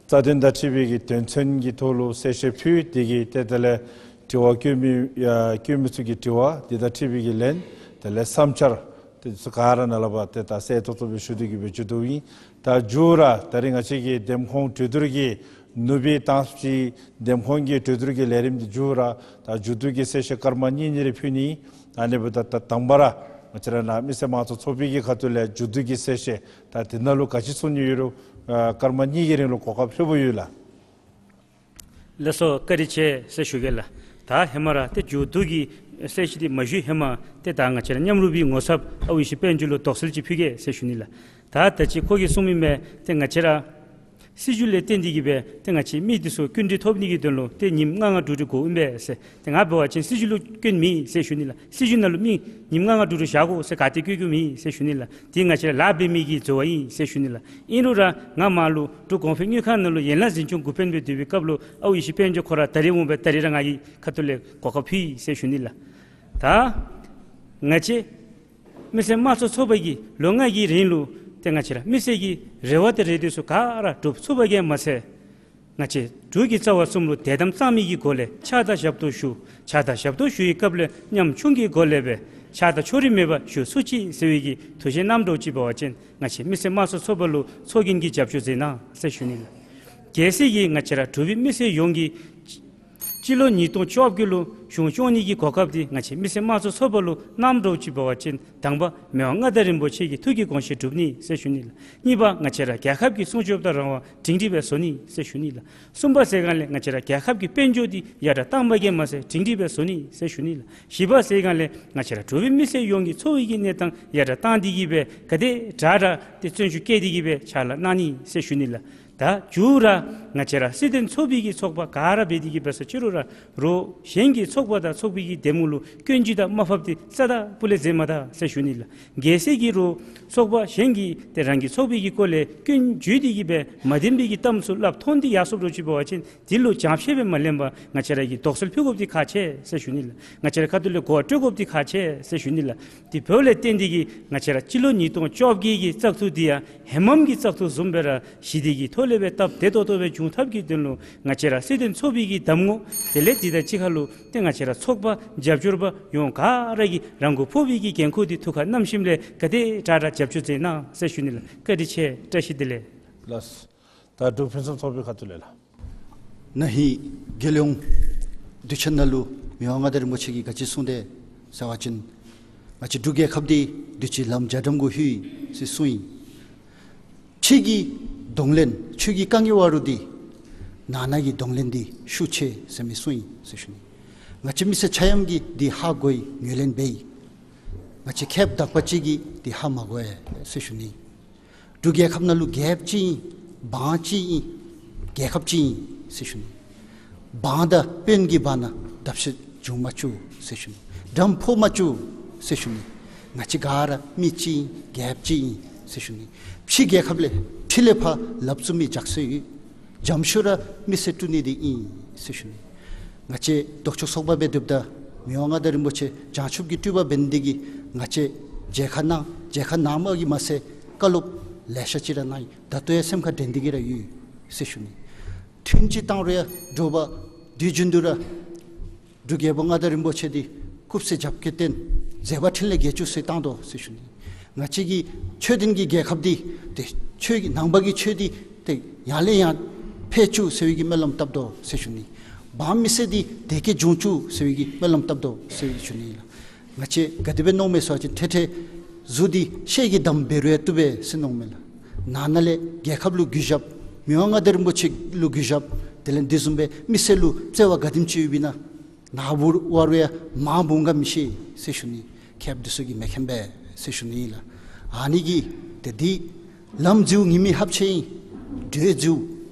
རྩ་དོན་དང་འཁྲིལ་བའི་གི་དོན་ཚན་གྱི་ཐོག་ལུ་གསལ་བཤད་ཕུལ། དེ་གི་ཏེ་དེ་ལས་དྲི་བ་བཀོད་མི་ཨ་བཀོད་མི་ཚུ་གི་དྲི་བ་འདི་དང་འཁྲིལ་བའི་གི་ལན་དེ་ལས་བསམ་འཆར་དེ་ཚུ་ག་ར་ནཱ་ལས་ཕར་ཏེ་ད་གསལ་ཏོག་ཏོ་སྦེ་ཞུ་སྟེ་གི་སྦེ་མཇུག་བསྡུ་ཡི། ད་མཇུག་ར་ད་རིས་ང་བཅས་ཀྱི་འདེམས་ཁོངས་གྲོས་བསྡུར་གྱི་ནུབ་སྦེ་ཏང་ཕྱི་འདེམས་ཁོངས་ཀྱི་གྲོས་བསྡུར་གྱི་ལས་རིམ་འདི་མཇུག་ར་ད་མཇུག་བསྡུ་གི་གསལ་བཤད་སྐར་མ་གཉིས་གཉིས་རེ་ཕུལ་ནི། ཨ་ནི་འབདཝ་ད་ད་དང་པ་ར་ང་བཅས་ར་ནཱ་མི་སེར་དམངས་གཙོ་ཚོགས་པའི་གི་ཁ་ཐུག་ལས་མཇུག་བསྡུ་གི་གསལ་བཤད་ད་དེ་ནང་ལུ་ག་ཅི་གསུང་ནི་ཡོད་རུང་ཨ་སྐར་མ་གཉིས་ཀྱི་རིང་ལུ་གོ་སྐབས་ལྷོད་པོ་ཡོད་ལགས། ལགས་སོ། བཀའ་དྲིན་ཆེ་ཟེར་ཞུ་གེ་ལགས། ད་ཧེ་མ་ར་ཏེ་མཇུག་བསྡུ་གི་གསལ་བཤད་འདི་མ་ཞུ་ཧེ་མ་ཏེ་ད་ང་བཅས་ར་མཉམ་རུབ་པའི་ངོ་ཚབ་ཨའུ་ཡེ་ཤེས་དཔལ་འབྱོར་ལུ་དོགས་སེལ་ཅིག་ཕུལ་གེ་ཟེར་ཞུ་ནི་ལགས། ད་ད་ཅི་ཁོ་གིས་གསུངས་མི་མས། ཏེ་ང་བཅས་ར་སྲིད་བྱུས་ལས་བརྟེན་ཏེ་གི་སྦེ་ཏེ་ང་བཅས་མི་འདི་ཚུ་བསྐྱོན་འདྲེན་ཐོབ་ནི་གི་དོན་ལུ་ཏེ་ཉིནམ་ལྔ་ལྔ་དྲུག་དྲུག་དགོཔ་ཨིན་པས་ཟེར། ཏེ་ང་འབད་བ་ཅིན་སྲིད་བྱུས་ལུ་སྐྱོན་མེད་ཟེར་ཞུ་ནི་ལགས། སྲིད་བྱུས་ནང་ལུ་མི་ཉིནམ་ལྔ་ལྔ་དྲུག་དྲུག་བཞག་དགོ་ཟེར་ག་ཏེ་བཀོད་བཀོདཔ་མེད་ཟེར་ཞུ་ནི་ལགས། དེ་ང་བཅས་ར་ལཱ་འབད་མི་གི་འཛོལ་བ་ཨིན་ཟེར་ཞུ་ནི་ལགས། ཨིན་རུང་ར་ང་མར་ལུ་འབྲུག་གོང་འཕེལ་དངུལ་ཁང་ནང་ལུ་ཡན་ལག་འཛིན་སྐྱོང་འགོ་དཔོན་སྦེ་སྡོད་པའི་སྐབས་ལུ་ཨའུ་ཡེ་ཤེས་དཔལ་འབྱོར་ཁོ་ར་ད་རིས་འོང་སྦེ་ད་རིས་ར་ང་གི་ཁ་ཐུག་ལས་གོ་སྐབས་ཕུལ་ཡི་ཟེར་ཞུ་ནི་ལགས། ད་ང་བཅས་མི་སེར་དམངས་གཙོ་ཚོགས་པ་གིས་ལོ་ལྔ་གི་རིང་ལུ་ཏེ་ང་བཅས་ར་མི་སེར་གྱི་རེ་བ་དང་རེ་འདུན་ཚུ་ག་ར་འགྲུབ་ཚུགས་པ་གིས་མ་ཚད་ང་བཅས་འབྲུག་གི་རྩ་བ་གསུམ་ལུ་དད་དམ་གཙང་མའི་གི་སྒོ་ལས་ཕྱག་དང་ཞབས་ཏོག་ཞུ། ཕྱག་དང་ཞབས་ཏོག་ཞུ་བའི་སྐབས་ལས་ཉམ་ཆུང་གི་སྒོ་ལས་སྦེ་ཕྱག་དང་ཕྱོགས་རིས་མེད་པར་ཞུ་ཚུགས་ཅི་ཟེར་བའི་གི་ཐུགས་བཞེད་གནངམ་འདྲཝ་ཅིག་འབད་བ་ཅིན་ང་བཅས་མི་སེར་དམངས་གཙོ་ཚོགས་པ་ལུ་ཚོགས་རྒྱན་གྱིས་རྒྱབ་སྐྱོར་མཛད་གནང་ཟེར་ཞུ་ནི་ལགས། གལ་སྲིད་ཀྱི་ང་བཅས་ར་འབྲུག་པའི་མི་སེར་ཡོངས་ཀྱིས་སྤྱི་ལོ་ཉིས་སྟོང་བཅོ་བརྒྱད་ལུ་གཞུང་སྐྱོང་ནི་གི་གོ་སྐབས་འདི་ང་བཅས་མི་སེར་དམངས་གཙོ་ཚོགས་པ་ལུ་གནངམ་འདྲཝ་ཅིག་འབད་བ་ཅིན་དང་པ་མི་དབང་མངའ་བདག་རིན་པོ་ཆེ་གི་ཐུགས་ཀྱི་དགོངས་བཞེད་འགྲུབ་ནི་ཟེར་ཞུ་ནི་ལགས། གཉིས་པ་ང་བཅས་ར་རྒྱལ་ཁབ་ཀྱི་སྲུང་སྐྱོབ་དང་རང་དབང་སྒྲིང་སྒྲིང་སྦེ་བཟོ་ནི་ཟེར་ཞུ་ནི་ལགས། གསུམ་པ་ཟེར་སྒང་ལས་ང་བཅས་ར་རྒྱལ་ཁབ་ཀྱི་དཔལ་འབྱོར་འདི་ཡར་དྲག་བཏང་པ་གིས་མ་ཚད་སྒྲིང་སྒྲིང་སྦེ་བཟོ་ནི་ཟེར་ཞུ་ནི་ལགས། བཞི་པ་ཟེར་སྒང་ལས་ང་བཅས་ར་འབྲུག་པའི་མི་སེར་ཡོངས་ཀྱི་འཚོ་བའི་གི་གནས་སྟངས་ཡར་དྲག་བཏང་སྟེ་གི་སྦེ་ག་དེ་དྲག་དྲག་ཏེ་བརྩོན་ཤུགས་བསྐྱེད་དེ་གི་སྦེ་ཕྱག་ལཱ་གནང་ནི་ཟེར་ཞུ་ནི་ལགས། ད་མཇུག་ར་ང་བཅས་ར་སྲིད་དོན་ཚོགས་པའི་གི་ཚོགས་པ་ག་ར་འབད་དེ་གི་སྦེ་ཟེར་ཅི་རུང་ར་རོགས་གཞན་གྱི་ཚོགས་པ་དང་ཚོགས་པའི་གི་འདེམས་ངོ་ལུ་སྐྱོན་བརྗོད་དང་དམའ་ཕབ་འདི་རྩ་དང་སྤུ་ལས་མཛད་མ་ད་ཟེར་ཞུ་ནི་ལགས། གལ་སྲིད་ཀྱི་རོགས་ཚོགས་པ་གཞན་གྱིས་ཏེ་རང་གི་ཚོགས་པའི་གི་སྐོར་ལས་སྐྱོན་བརྗོད་དེ་གི་སྦེ་མ་བདེན་པའི་གི་གཏམ་ཚུ་སླབ་ཐོན་ཏེ་ཡར་སོངམ་འདྲཝ་ཅིག་འབད་བ་ཅིན་དེ་ལུ་བྱང་ཤེས་སྦེ་མ་ལེན་པར་ང་བཅས་ར་གིས་དོགས་སེལ་ཕུལ་དགོཔ་འདི་ཁག་ཆེ་ཟེར་ཞུ་ནི་ལགས། ང་བཅས་ར་ཁ་ཐུག་ལས་གོ་བ་སྤྲོད་དགོཔ་འདི་ཁག་ཆེ་ཟེར་ཞུ་ནི་ལགས། དེ་འབདཝ་ལས་བརྟེན་ཏེ་གི་ང་བཅས་ར་སྤྱི་ལོ་ཉིས་སྟོང་བཅོ་བརྒྱད་ཀྱི་བཙག་འཐུ་འདི་ཡང་ཧེ་མམ་གྱི་བཙག་འཐུ་བཟུམ་སྦེ་ར་ཞི་བདེ་གི་ཐོག་ལས་སྦེ་སྟབས་བདེ་ཏོག་ཏོ་སྦེ་འབྱུང་ཐབས་ཀྱི་དོན་ལུ་ང་བཅས་ར་སྲིད་དོན་ཚོགས་པའི་གི་གདམ་ངོ་དེ་ལས་དེ་དང་གཅིག་ཁར་ལུ་ཏེ་ང་བཅས་ར་ཚོགས་པ་རྒྱབ་སྐྱོར་པ་ཡོངས་ག་ར་གིས་རང་མགོ་ཕོག་པའི་གི་འགན་ཁུར་འདི་ཐུགས་ཁར་བསྣམས་ཞིནམ་ལས་ག་དེ་དྲག་དྲག་རྒྱབ་སྐྱོར་མཛད་གནང་ཟེར་ཞུ་ནི་ལགས། བཀའ་དྲིན་ཆེ། བཀྲ་ཤིས་བདེ་ལེགས། ལགས། ད་འབྲུག་ཕུན་སུམ་ཚོགས་པའི་ཁ་ཐུག་ལས་ལགས། ན་ཧིང་རྒྱལ་ཡོངས་དུས་ཆེན་ནང་ལུ་མི་དབང་མངའ་བདག་རིན་པོ་ཆེ་གིས་ག་ཅི་གསུངས་དེས་ཟེར་བ་ཅིན་ང་བཅས་འབྲུག་རྒྱལ་ཁབ་འདི་དུས་ཅི་ལམ་རྒྱ་གྲམ་གུ་ལྷོད་ཡི་ཟེར་གསུངས་ཡི། ཕྱི་གི་གདོང་ལེན་ཕྱི་གི་དཀའ་ངལ་བ་རུང་འདི་ནང་ན་གི་གདོང་ལེན་འདི་ཤུགས་ཆེ་ཟེར་མི་གསུངས་ཡི་ཟེར་ཞུ་ནི། ང་བཅས་མི་སེར་ཆ་མཉམ་གྱིས་འདི་ཧ་གོ་ཡི། ངོས་ལེན་འབད་ཡི། ང་བཅས་ཁེབ་དག་པ་ཅིག་གིས་འདི་ཧ་མ་གོ་ཡི་ཟེར་ཞུ་ནི། འབྲུག་རྒྱལ་ཁབ་ནང་ལུ་རྒྱལཔོ་ཅིག་ཨིན། འབངས་ཅིག་ཨིན། རྒྱལ་ཁབ་ཅིག་ཨིན་ཟེར་ཞུ་ནི། འབངས་དང་དཔོན་གྱི་བར་ན་བརྡབ་གསིག་འབྱུང་མ་བཅུག་ཟེར་ཞུ་ནི། འགྲམ་ཕོག་མ་བཅུག་ཟེར་ཞུ་ནི། ང་བཅས་ག་ར་མི་ཅིག་ཨིན། རྒྱལཔོ་ཅིག་ཨིན་ཟེར་ཞུ་ནི། ཕྱི་རྒྱལ་ཁབ་ལས་ཕྱི་ལས་ཕར་ལགཔ་བཙུགས་མི་ཇག་སོ་ཡོད། འཇམ་ཤོས་ར་མི་སེར་དཀྲུག་ནི་འདི་ཨིན་ཟེར་ཞུ་ནི། ང་བཅས་ལྡོག་ཕྱོགས་ཚོགས་པ་སྦེ་སྡོདཔ་ད་མི་དབང་མངའ་བདག་རིན་པོ་ཆེ་བྱང་ཆུབ་ཀྱི་སྤྲུལ་པ་འབད་ནི་འདི་གིས་ང་བཅས་མཇལ་ཁ་གནང་། མཇལ་ཁ་གནངམ་གིས་མ་ཚད་བཀའ་སློབ་ལེ་ཤ་ཅིག་ར་གནང་ཡི། ད་ལྟོ་ཡང་སེམས་ཁར་དྲན་ཏེ་གི་ར་ཡོད་ཟེར་ཞུ་ནི། ཐུན་ཅིག་བཏང་རུང་ཡང་དྲོ་པ་དུས་རྒྱུན་དུ་ར་འབྲུག་རྒྱལ་པོ་མངའ་བདག་རིན་པོ་ཆེ་འདི་ རྐུབ་སྟེ་རྒྱབ་སྐྱོར་བཏོན། མཛད་པ་འཕྲིན་ལས་རྒྱས་བཅུག་ཟེར་བཏང་དོ་ཟེར་ཞུ་ནི། ང་བཅས་ཀྱི་ཆོས་ལྡན་གྱི་རྒྱལ་ཁབ་འདི་ཏེ་ཆོས་ཀྱི་ནང་པ་གི་ཆོས་འདི་ཏེ་ཡར་ལས་ཡར་འཕེལ་བཅུག་ཟེར་བའི་གི་སྨོན་ལམ་བཏབ་དོ་ཟེར་ཞུ་ནི། འབངས་མི་སེར་འདི་བདེ་སྐྱིད་འབྱུང་བཅུག་ཟེར་བའི་གི་སྨོན་ལམ་བཏབ་དོ་ཟེར་ཞུ་ནི་ལགས། ང་བཅས་ག་དེ་སྦེ་མནོཝ་མས་ཟེར་བ་ཅིན་ཐེངས་ཐེངས་གཟུགས་འདི་ཤེལ་གྱིས་བསྡམས་འབད་རུང་ཡང་བཏུབ་པས་ཟེར་མནོཝ་མས་ལགས། ནང་ན་ལས་རྒྱལ་ཁབ་ལུ་གུས་ཞབས། མི་དབང་མངའ་བདག་རིན་པོ་ཆེ་ལུ་གུས་ཞབས། དེ་ལས་འདི་བཟུམ་སྦེ་མི་སེར་ལུ་བརྩེ་བ་ག་དེམ་ཅིག་ཡོདཔ་ཨིན་ན། ནཱ་འབད་བ་རུང་ཡང་མར་འབུངམ་ག་མི་ཤེས་ཟེར་ཞུ་ནི། མཁསཔ་འདི་ཚུ་གིས་མི་མཁྱེན་པས་ཟེར་ཞུ་ནི་ལགས། ཨ་ནི་གིས་ཏེ་འདི་ལམ་འཛོལ་ཉི་མའི་ལྷག་ཆད་ཨིན། གྲོས་འཛོལ་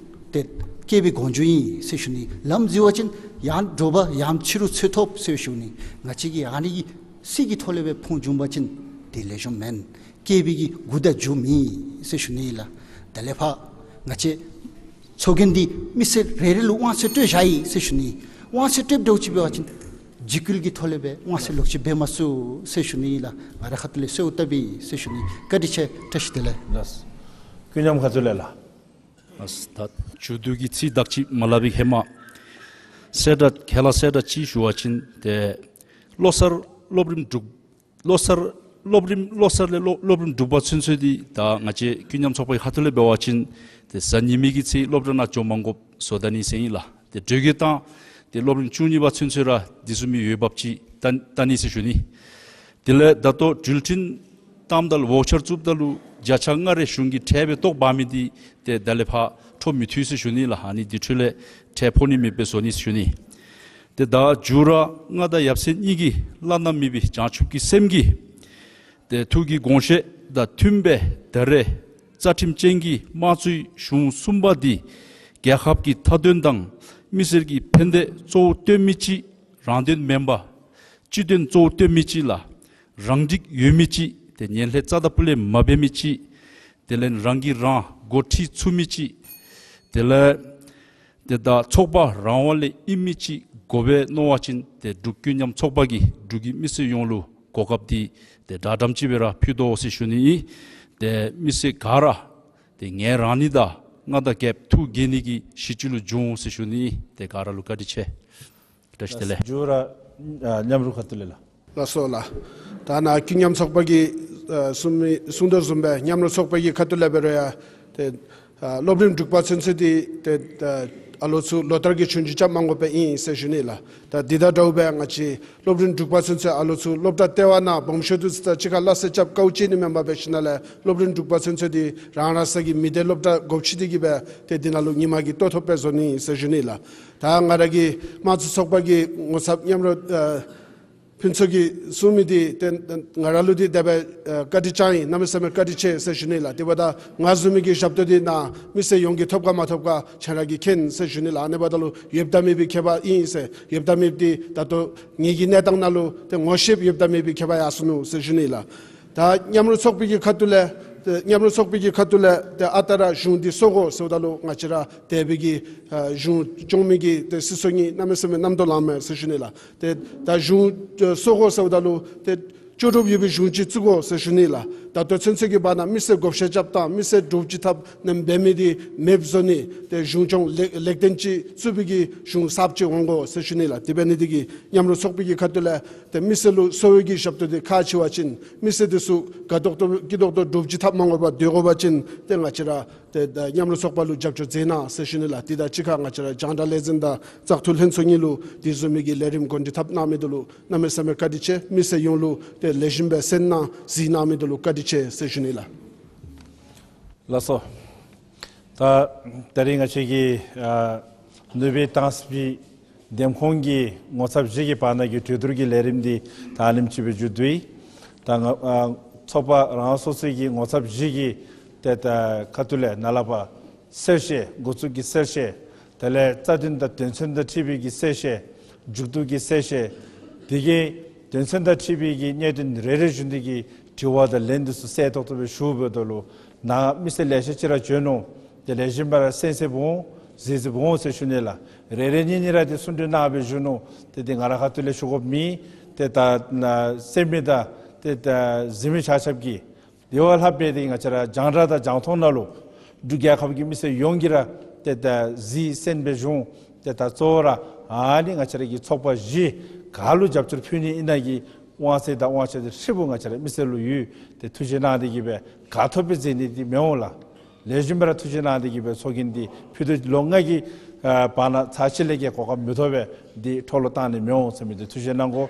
ཏེ་བསྐལ་པའི་གོང་འགྱོ་ཨིན་ཟེར་ཞུ་ནི། ལམ་འཛོལ་བ་ཅིན་ཡང་འདྲོག་པ་ཡང་ཕྱི་རུ་འཚོལ་ཐོབ་ཟེར་ཞུ་ནི། ང་བཅས་ཀྱིས་ཨ་ནི་གི་སྲིད་ཀྱི་ཐོག་ལས་སྦེ་ཕུང་བྱུང་པ་ཅིན་ཏེ་ལེགས་ཤོམ་མེན། བསྐལ་པའི་གི་མགུ་དང་མཇུག་མེད་ཟེར་ཞུ་ནི་ལགས། དེ་ལས་ཕར་ང་བཅས་ཚོགས་རྒྱན་འདི་མི་སེར་རེ་རེ་ལུ་དབང་ཚད་སྤྲོད་བཞག་ཡི་ཟེར་ཞུ་ནི། དབང་ཚད་སྤྲོདཔ་འདྲཝ་ཅིག་འབད་བ་ཅིན་འཇིགས་སྐུལ་གྱི་ཐོག་ལས་སྦེ་དབང་ཚད་ལོག་ཅི་འབད་མ་ཚུགས་ཟེར་ཞུ་ནི་ལགས། ང་རའི་ཁ་ཐུག་ལས་གསོལཝ་བཏབ་ཡི་ཟེར་ཞུ་ནི། བཀའ་དྲིན་ཆེ། བཀྲ་ཤིས་བདེ་ལེགས། ལགས། ཀུན་མཉམ་ཁ་ཐུག་ལས་ལགས། ལགས། ད་མཇུག་བསྡུ་གི་ཚིག་དག་ཅིག་མ་སླབ་པའི་ཧེ་མ་གསལ་བསྒྲགས་ཁས་བླངས་གསལ་བསྒྲགས་ཅིག་ཞུ་བ་ཅིན་ཏེ་བློ་གསར་སློབ་རིམ་དྲུག་བློ་གསར་སློབ་རིམ་བློ་གསར་ལས་སློབ་སློབ་རིམ་དྲུག་པ་ཚུན་ཚོད་འདི་ད་ང་བཅས་ཀུན་མཉམ་ཚོགས་པའི་ཁ་ཐུག་ལས་འབད་བ་ཅིན་ཏེ་གཟའ་ཉི་མའི་གི་ཚེ་སློབ་གྲྭ་ནང་འགྱོ་མ་དགོཔ་བཟོ་ད་ནི་ཟེར་ཨིན་ལགས། ཏེ་འགྲོ་གི་དང་ཏེ་སློབ་རིམ་བཅུ་གཉིས་པ་ཚུན་ཚོད་ར་འདི་བཟུམ་མའི་འོས་འབབ་ཅིག་བལྟ་བལྟ་ནི་ཟེར་ཞུ་ནི། དེ་ལས་ད་ལྟོ་འགྲུལ་འཕྲིན་བཏངམ་ད་ལུ་ཝའུ་ཅར་བཙུགསཔ་ད་ལུ་བརྒྱ་ཆ་ལྔ་རེ་གཞུང་གིས་ཁྲལ་སྦེ་བཏོག་འབག་མི་འདི་ཏེ་ད་ལས་ཕར་འཕྲོ་མི་མཐུད་ཟེར་ཞུ་ནི་ལགས། ཨ་ནི་འདི་འཕྲོ་ལས་ཁྲལ་ཕོག་ནི་མེདཔ་སྦེ་བཟོ་ནི་ཟེར་ཞུ་ནི། ཏེ་ད་མཇུག་ར་མངའ་བདག་ཡབ་སྲས་གཉིས་ཀྱི་བླ་ན་མེད་པའི་བྱང་ཆུབ་ཀྱི་སེམས་ཀྱིས་ཏེ་ཐུགས་ཀྱི་དགོངས་བཞེད་དང་མཐུན་པའི་ད་རེས་རྩ་ཁྲིམས་ཅན་གྱི་དམངས་གཙོའི་གཞུང་གསུམ་པ་འདི་རྒྱལ་ཁབ་ཀྱི་མཐའ་དོན་དང་མི་སེར་གྱི་ཕན་བདེ་གཙོ་བོར་བཏོན་མི་ཅིག་རང་དོན་མེན་པར་སྤྱི་དོན་གཙོ་བོར་བཏོན་མི་ཅིག་ལགས། རང་འགྲིག་ཡོད་མི་ཅིག་ཏེ་ངན་ལྷད་རྩ་དང་སྤུ་ལས་མ་འབད་མི་ཅིག་དེ་ལས་རང་གིས་རང་འགོ་ཁྲིད་ཚུགས་མི་ཅིག་དེ་ལས་ཏེ་ད་ཚོགས་པ་རང་དབང་ལས་ཨིན་མི་ཅིག་དགོ་པས་མནོ་བ་ཅིན་ཏེ་འབྲུག་ཀུན་མཉམ་ཚོགས་པ་གིས་འབྲུག་གི་མི་སེར་ཡོངས་ལུ་གོ་སྐབས་འདི་ཏེ་དྲག་དྲགམ་ཅིག་སྦེ་ར་ཕུལ་དོ་ཟེར་ཞུ་ནི་ཨིན། ཏེ་མི་སེར་ག་ར་ཏེ་ངལ་རངས་ནི་དང་མངའ་བདག་རྒྱལཔོ་ཐུགས་དགྱེས་ནི་གི་གཞི་ཅིག་ལུ་འགྱུར་འོང་ཟེར་ཞུ་ནི་ཨིན། ཏེ་ག་ར་ལུ་བཀའ་དྲིན་ཆེ། བཀྲ་ཤིས་བདེ་ལེགས། མཇུག་ར་ཨ་མཉམ་རུབ་ཁ་ཐུག་ལས་ལགས། ལགས་སོ་ལགས། ད་ནཱ་ཀུན་མཉམ་ཚོགས་པ་གིས་ཨ་གསུང་མི་གསུང་དོ་བཟུམ་སྦེ་མཉམ་རུབ་ཚོགས་པ་གི་ཁ་ཐུག་ལས་འབད་རུང་ཡང་ཏེ་ཨ་སློབ་རིམ་དྲུག་པ་ཚུན་ཚོད་འདི་ཏེ་ཨ་ལོ་ཚུ་ལོ་ལྟར་གྱི་ཆོས་རྒྱུགས་རྐྱབ་མ་དགོཔ་ཨིན་ཟེར་ཞུ་ནི་ལགས། ད་འདི་དང་འདྲཝ་སྦེ་ང་བཅས་སློབ་རིམ་དྲུག་པ་ཚུན་ཚོད་ཨ་ལོ་ཚུ་སློབ་གྲྭ་ལྟེ་བ་ནང་སྦོམ་ཤོས་འདི་ཚུ་དང་གཅིག་ཁར་སླ་བསྲེ་རྐྱབ་དཀའཝ་སྤྱད་ནི་མེན་པར་འབད་ཞིནམ་ལས་སློབ་རིམ་དྲུག་པ་ཚུན་ཚོད་འདི་རང་རང་སོའི་མི་སྡེ་སློབ་གྲྭ་སྒོ་ཕྱེ་སྟེ་གི་སྦེ་ཏེ་འདི་ནང་ལུ་ཉིན་མ་གི་ལྟོ་ཐོབ་སྦེ་བཟོ་ནི་ཟེར་ཞུ་ནི་ལགས། ད་ང་ར་གི་དམངས་གཙོ་ཚོགས་པ་གི་ངོ་ཚབ་མཉམ་རུབ་ཨ་ཕུན་ཚོགས་ཀྱིས་གསུང་མི་འདི་ཏེ་ང་ར་ལུ་འདི་དེ་སྦེ་ཨ་བཀའ་དྲིན་བསྐྱང་ཡི། གནམ་མེད་ས་མེད་བཀའ་དྲིན་ཆེ་ཟེར་ཞུ་ནི་ལགས། དེ་འབདཝ་ད་ང་བཟུམ་མའི་གི་ཞབས་ཏོག་འདི་ནཱ་མི་སེར་ཡོངས་ཀྱིས་ཐོབ་ག་མ་ཐོབ་ག་ཁྱེད་ར་གིས་མཁྱེན་ཟེར་ཞུ་ནི་ལགས། ཨ་ནི་འབདཝ་ད་ལུ་ཡོདཔ་དང་མེད་པའི་ཁྱད་པར་ཨིན་ཟེར། ཡོདཔ་དང་མེདཔ་འདི་ད་ལྟོ་ངེ་གི་གནས་སྟངས་ནང་ལུ་ཏེ་ངོ་ཤེསཔ་ཡོདཔ་དང་མེད་པའི་ཁྱད་པར་ཡར་སོ་ནུག་ཟེར་ཞུ་ནི་ལགས། ད་མཉམ་རུབ་ཚོགས་པའི་གི་ཁ་ཐུག་ལས་ཏེ་མཉམ་རུབ་ཚོགས་པའི་གི་ཁ་ཐུག་ལས་ཏེ་ཨ་རྟག་ར་གཞུང་འདི་གསོ་དགོ་ཟེརཝ་ད་ལུ་ང་བཅས་ར་དེ་སྦེ་གི་ཨ་གཞུང་སྐྱོང་མི་གི་ཏེ་སྲིད་ཚོགས་ནི་གནམ་མེད་ས་མེད་རྣམ་རྟོག་ལངམ་མས་ཟེར་ཞུ་ནི་ལགས། ཏེ་ད་གཞུང་གསོ་དགོ་ཟེརཝ་ད་ལུ་ཏེ་ལྕོགས་གྲུབ་ཡོད་པའི་གཞུང་ཅིག་བཙུགས་དགོ་ཟེར་ཞུ་ནི་ལགས། ད་ལྟོ་ཚུན་ཚོད་ཀྱི་བར་ན་མི་སེར་བགོ་བཤའ་རྐྱབ་དང་མི་སེར་འདྲོག་ཅི་འཐབ་ནི་འབད་མི་འདི་མེདཔ་བཟོ་ནི་ཏེ་གཞུང་སྐྱོང་ལེགས་ལེགས་ལྡན་ཅིག་བཙུགས་པའི་གི་གཞུང་གསརཔ་ཅིག་འོང་དགོ་ཟེར་ཞུ་ནི་ལགས། དེ་འབད་ནི་འདི་གིས་མཉམ་རུབ་ཚོགས་པའི་གི་ཁ་ཐུག་ལས་ཏེ་མི་སེར་ལུ་གསོ་བའི་གི་ཞབས་ཏོག་འདི་ཁག་ཆེ་བ་ཅིན་མི་སེར་འདི་ཚུ་དགའ་ཏོག་ཏོ་སྐྱིད་ཏོག་ཏོ་འདྲོག་ཅི་འཐབ་མ་དགོ་པར་སྡོད་དགོ་པ་ཅིན་ཏེ་ང་བཅས་ར་ཏེ་ད་མཉམ་རུབ་ཚོགས་པ་ལུ་རྒྱབ་སྐྱོར་མཛད་གནང་ཟེར་ཞུ་ནི་ལགས། དེ་དང་གཅིག་ཁར་ང་བཅས་ར་རྒྱང་བསྒྲགས་ལས་འཛིན་དང་བཙག་འཐུ་ལྷན་ཚོགས་གཉིས་ལུ་དེ་བཟུམ་མའི་གི་ལས་རིམ་གོ་སྒྲིག་འཐབ་གནང་མི་འདི་ལུ་གནམ་མེད་ས་མེད་བཀའ་དྲིན་ཆེ། མི་སེར་ཡོངས་ལུ་ཏེ་ལེགས་ཤོམ་སྦེ་གསན་གནང་གཟིགས་གནང་མི་འདི་ལུ་བཀའ་དྲིན་ཆེ་ཟེར་ཞུ་ནི་ལགས། ལགས་སོ། ད་ད་རིས་ང་བཅས་ཀྱི་ཨ་ནུས་པའི་ཏང་སྲིད་པའི་འདེམས་ཁོངས་ཀྱི་ངོ་ཚབ་བཞི་གི་བར་ན་གི་གྲོས་བསྡུར་གྱི་ལས་རིམ་འདི་ད་ཨ་ནེམ་ཅིག་སྦེ་མཇུག་བསྡུ་ཡི། ད་ང་ཨ་ཚོགས་པ་རང་སོ་སོའི་གི་ངོ་ཚབ་བཞི་གི་ཏེ་ད་ཁ་ཐུག་ལས་ནཱ་ལས་ཕར་གསལ་བཤད་འགོ་བཙུགས་ཀྱི་གསལ་བཤད་དེ་ལས་རྩ་དོན་དང་དོན་ཚན་དང་འཁྲིལ་བའི་གི་གསལ་བཤད་མཇུག་བསྡུ་གི་གསལ་བཤད་དེ་གི་དོན་ཚན་དང་འཁྲིལ་བའི་གི་གནད་དོན་རེ་རེ་བཞིན་དུ་གི་དྲི་བ་དང་ལན་འདི་ཚུ་གསལ་ཏོག་ཏོ་སྦེ་ཞུ་འབདཝ་ད་ལུ་ནཱ་མི་སེར་ལེ་ཤ་ཅིག་ར་བྱོན་ནུག། ཏེ་ལེགས་ཤོམ་སྦེ་ར་གསན་གསནམ་འོང་གཟིགས་གཟིགསམ་འོང་ཟེར་ཞུ་ནི་ལགས། རེ་རེ་གཉིས་གཉིས་ར་ཏེ་གསུང་གྲོས་གནང་སྦེ་བཞུགས་ནུག། ཏེ་འདི་ང་ར་ཁ་ཐུག་ལས་ཞུ་དགོཔ་མེད། ཏེ་ད་ནཱ་གསན་མི་དང་ཏེ་ད་གཟིགས་མི་ཆ་ཁྱབ་ཀྱིས་དེ་བ་ལྷག་སྦེ་ཏེ་ང་བཅས་ར་རྒྱང་བསྒྲགས་དང་རྒྱང་མཐོང་ནང་ལུ་འབྲུག་རྒྱལ་ཁབ་ཀྱི་མི་སེར་ཡོངས་ཀྱིས་ར་ཏེ་ད་གཟིགས་གསན་སྦེ་བཞུགས། ཏེ་ད་གཙོ་བོ་ར་ཨ་ནི་ང་བཅས་ར་གི་ཚོགས་པ་བཞི་ ག་ལུ་རྒྱབ་སྐྱོར་ཕུལ་ནི་ཨིན་ན་གི་དབང་ཚད་དང་དབང་ཆ་འདི་ཧྲིལ་བུ་ང་བཅས་ར་མི་སེར་ལུ་ཡོད། ཏེ་ཐུགས་བཞེད་གནང་སྟེ་གི་སྦེ་ག་ཐོབ་སྦེ་མཛད་ནི་འདི་མི་འོང་ལགས། ལེགས་ཤོམ་སྦེ་ར་ཐུགས་བཞེད་གནང་སྟེ་གི་སྦེ་ཚོགས་རྒྱན་འདི་ཕུད་རྡོག་ལོ་ལྔ་གི་ཨ་བར་ན་ཚར་གཅིག་ལས་བརྒལ་གོ་སྐབས་མི་ཐོབ་པས། འདི་འཕྲོ་བརླག་བཏང་ནི་མི་འོང་ཟེར་མི་འདི་ཐུགས་བཞེད་གནང་དགོ།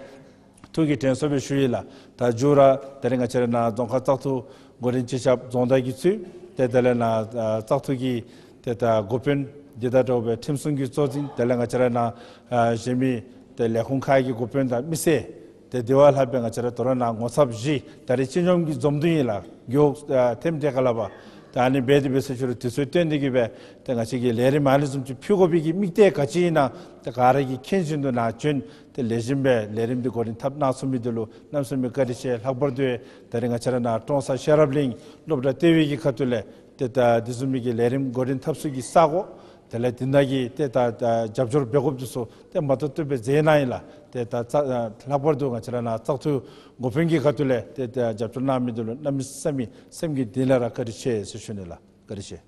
ཐུགས་ཀྱི་དྲན་གསོ་སྦེ་ཞུ་ཡི་ལགས། ད་མཇུག་ར་ད་རིས་ང་བཅས་ར་ནཱ་རྫོང་ཁག་བཙག་འཐུ་འགོ་འདྲེན་སྤྱི་ཁྱབ་རྫོང་བདག་གིས་གཙོས་ཏེ་དེ་ལས་ནཱ་ཨ་བཙག་འཐུ་གི་ཏེ་ད་འགོ་དཔོན་འདི་དང་འདྲཝ་སྦེ་ཁྲིམས་སྲུང་གི་གཙོ་འཛིན་དེ་ལས་ང་བཅས་ར་ནཱ་ཨ་གཞན་མི་ཏེ་ལས་ཁུངས་ཁག་གི་འགོ་དཔོན་དང་མི་སེར་ཏེ་དེ་བ་ལྷག་སྦེ་ང་བཅས་ར་དོ་རུང་ནཱ་ངོ་ཚབ་བཞི་ད་རིས་སྤྱི་སྙོམས་ཀྱི་འཛོམས་འདུ་ཨིན་ལགས། རྒེད་འོག་ཨ་ཐེམ་དེ་ཁ་ལས་ཕར་ད་ཨ་ནི་འབད་དེ་འབད་ས་ཕྱི་རུ་དུས་ཚོད་བཏོན་ཏེ་གི་སྦེ་ཏེ་ང་བཅས་ཀྱིས་ལས་རིམ་ཨ་ནི་བཟུམ་ཅིག་ཕུལ་དགོ་པའི་གི་དམིགས་གཏད་ག་ཅི་ཨིན་ན་ཏེ་ག་ར་གིས་མཁྱེན་བཞིན་དུ་ནཱ་བྱོན་ཏེ་ལེགས་ཤོམ་སྦེ་ལས་རིམ་འདི་འགོ་འདྲེན་འཐབ་གནང་ཚུགས་མི་འདི་ལུ་གནམ་མེད་ས་མེད་བཀའ་དྲིན་ཆེ། ལྷག་པར་དུ་ད་རིས་ང་བཅས་ར་ནཱ་ཀྲོང་གསར་ཤེས་རབ་གླིང་སློབ་གྲྭ་ལྟེ་བའི་གི་ཁ་ཐུག་ལས་ཏེ་ད་འདི་བཟུམ་མའི་གི་ལས་རིམ་འགོ་འདྲེན་འཐབ་ས་གི་ས་གོ་དེ་ལས་འདི་ནང་གི་ཏེ་ད་ད་རྒྱབ་སྐྱོར་འབད་དགོཔ་འདི་ཚུ་ཏེ་མ་ཏོག་ཏོ་སྦེ་མཛད་གནང་ཡི་ལགས། ཏེ་ད་བཙག་ལྷག་པར་དུ་ང་བཅས་ར་ནཱ་བཙག་འཐུ་འགོ་དཔོན་གྱི་ཁ་ཐུག་ལས་ཏེ་ད་རྒྱབ་སྐྱོར་གནང་མི་འདི་ལུ་གནམ་མེད་ས་མེད་སེམས་ཀྱི་གཏིང་ལས་ར་བཀའ་དྲིན་ཆེ་ཟེར་ཞུ་ནི་ལགས། བཀའ་དྲིན་ཆེ།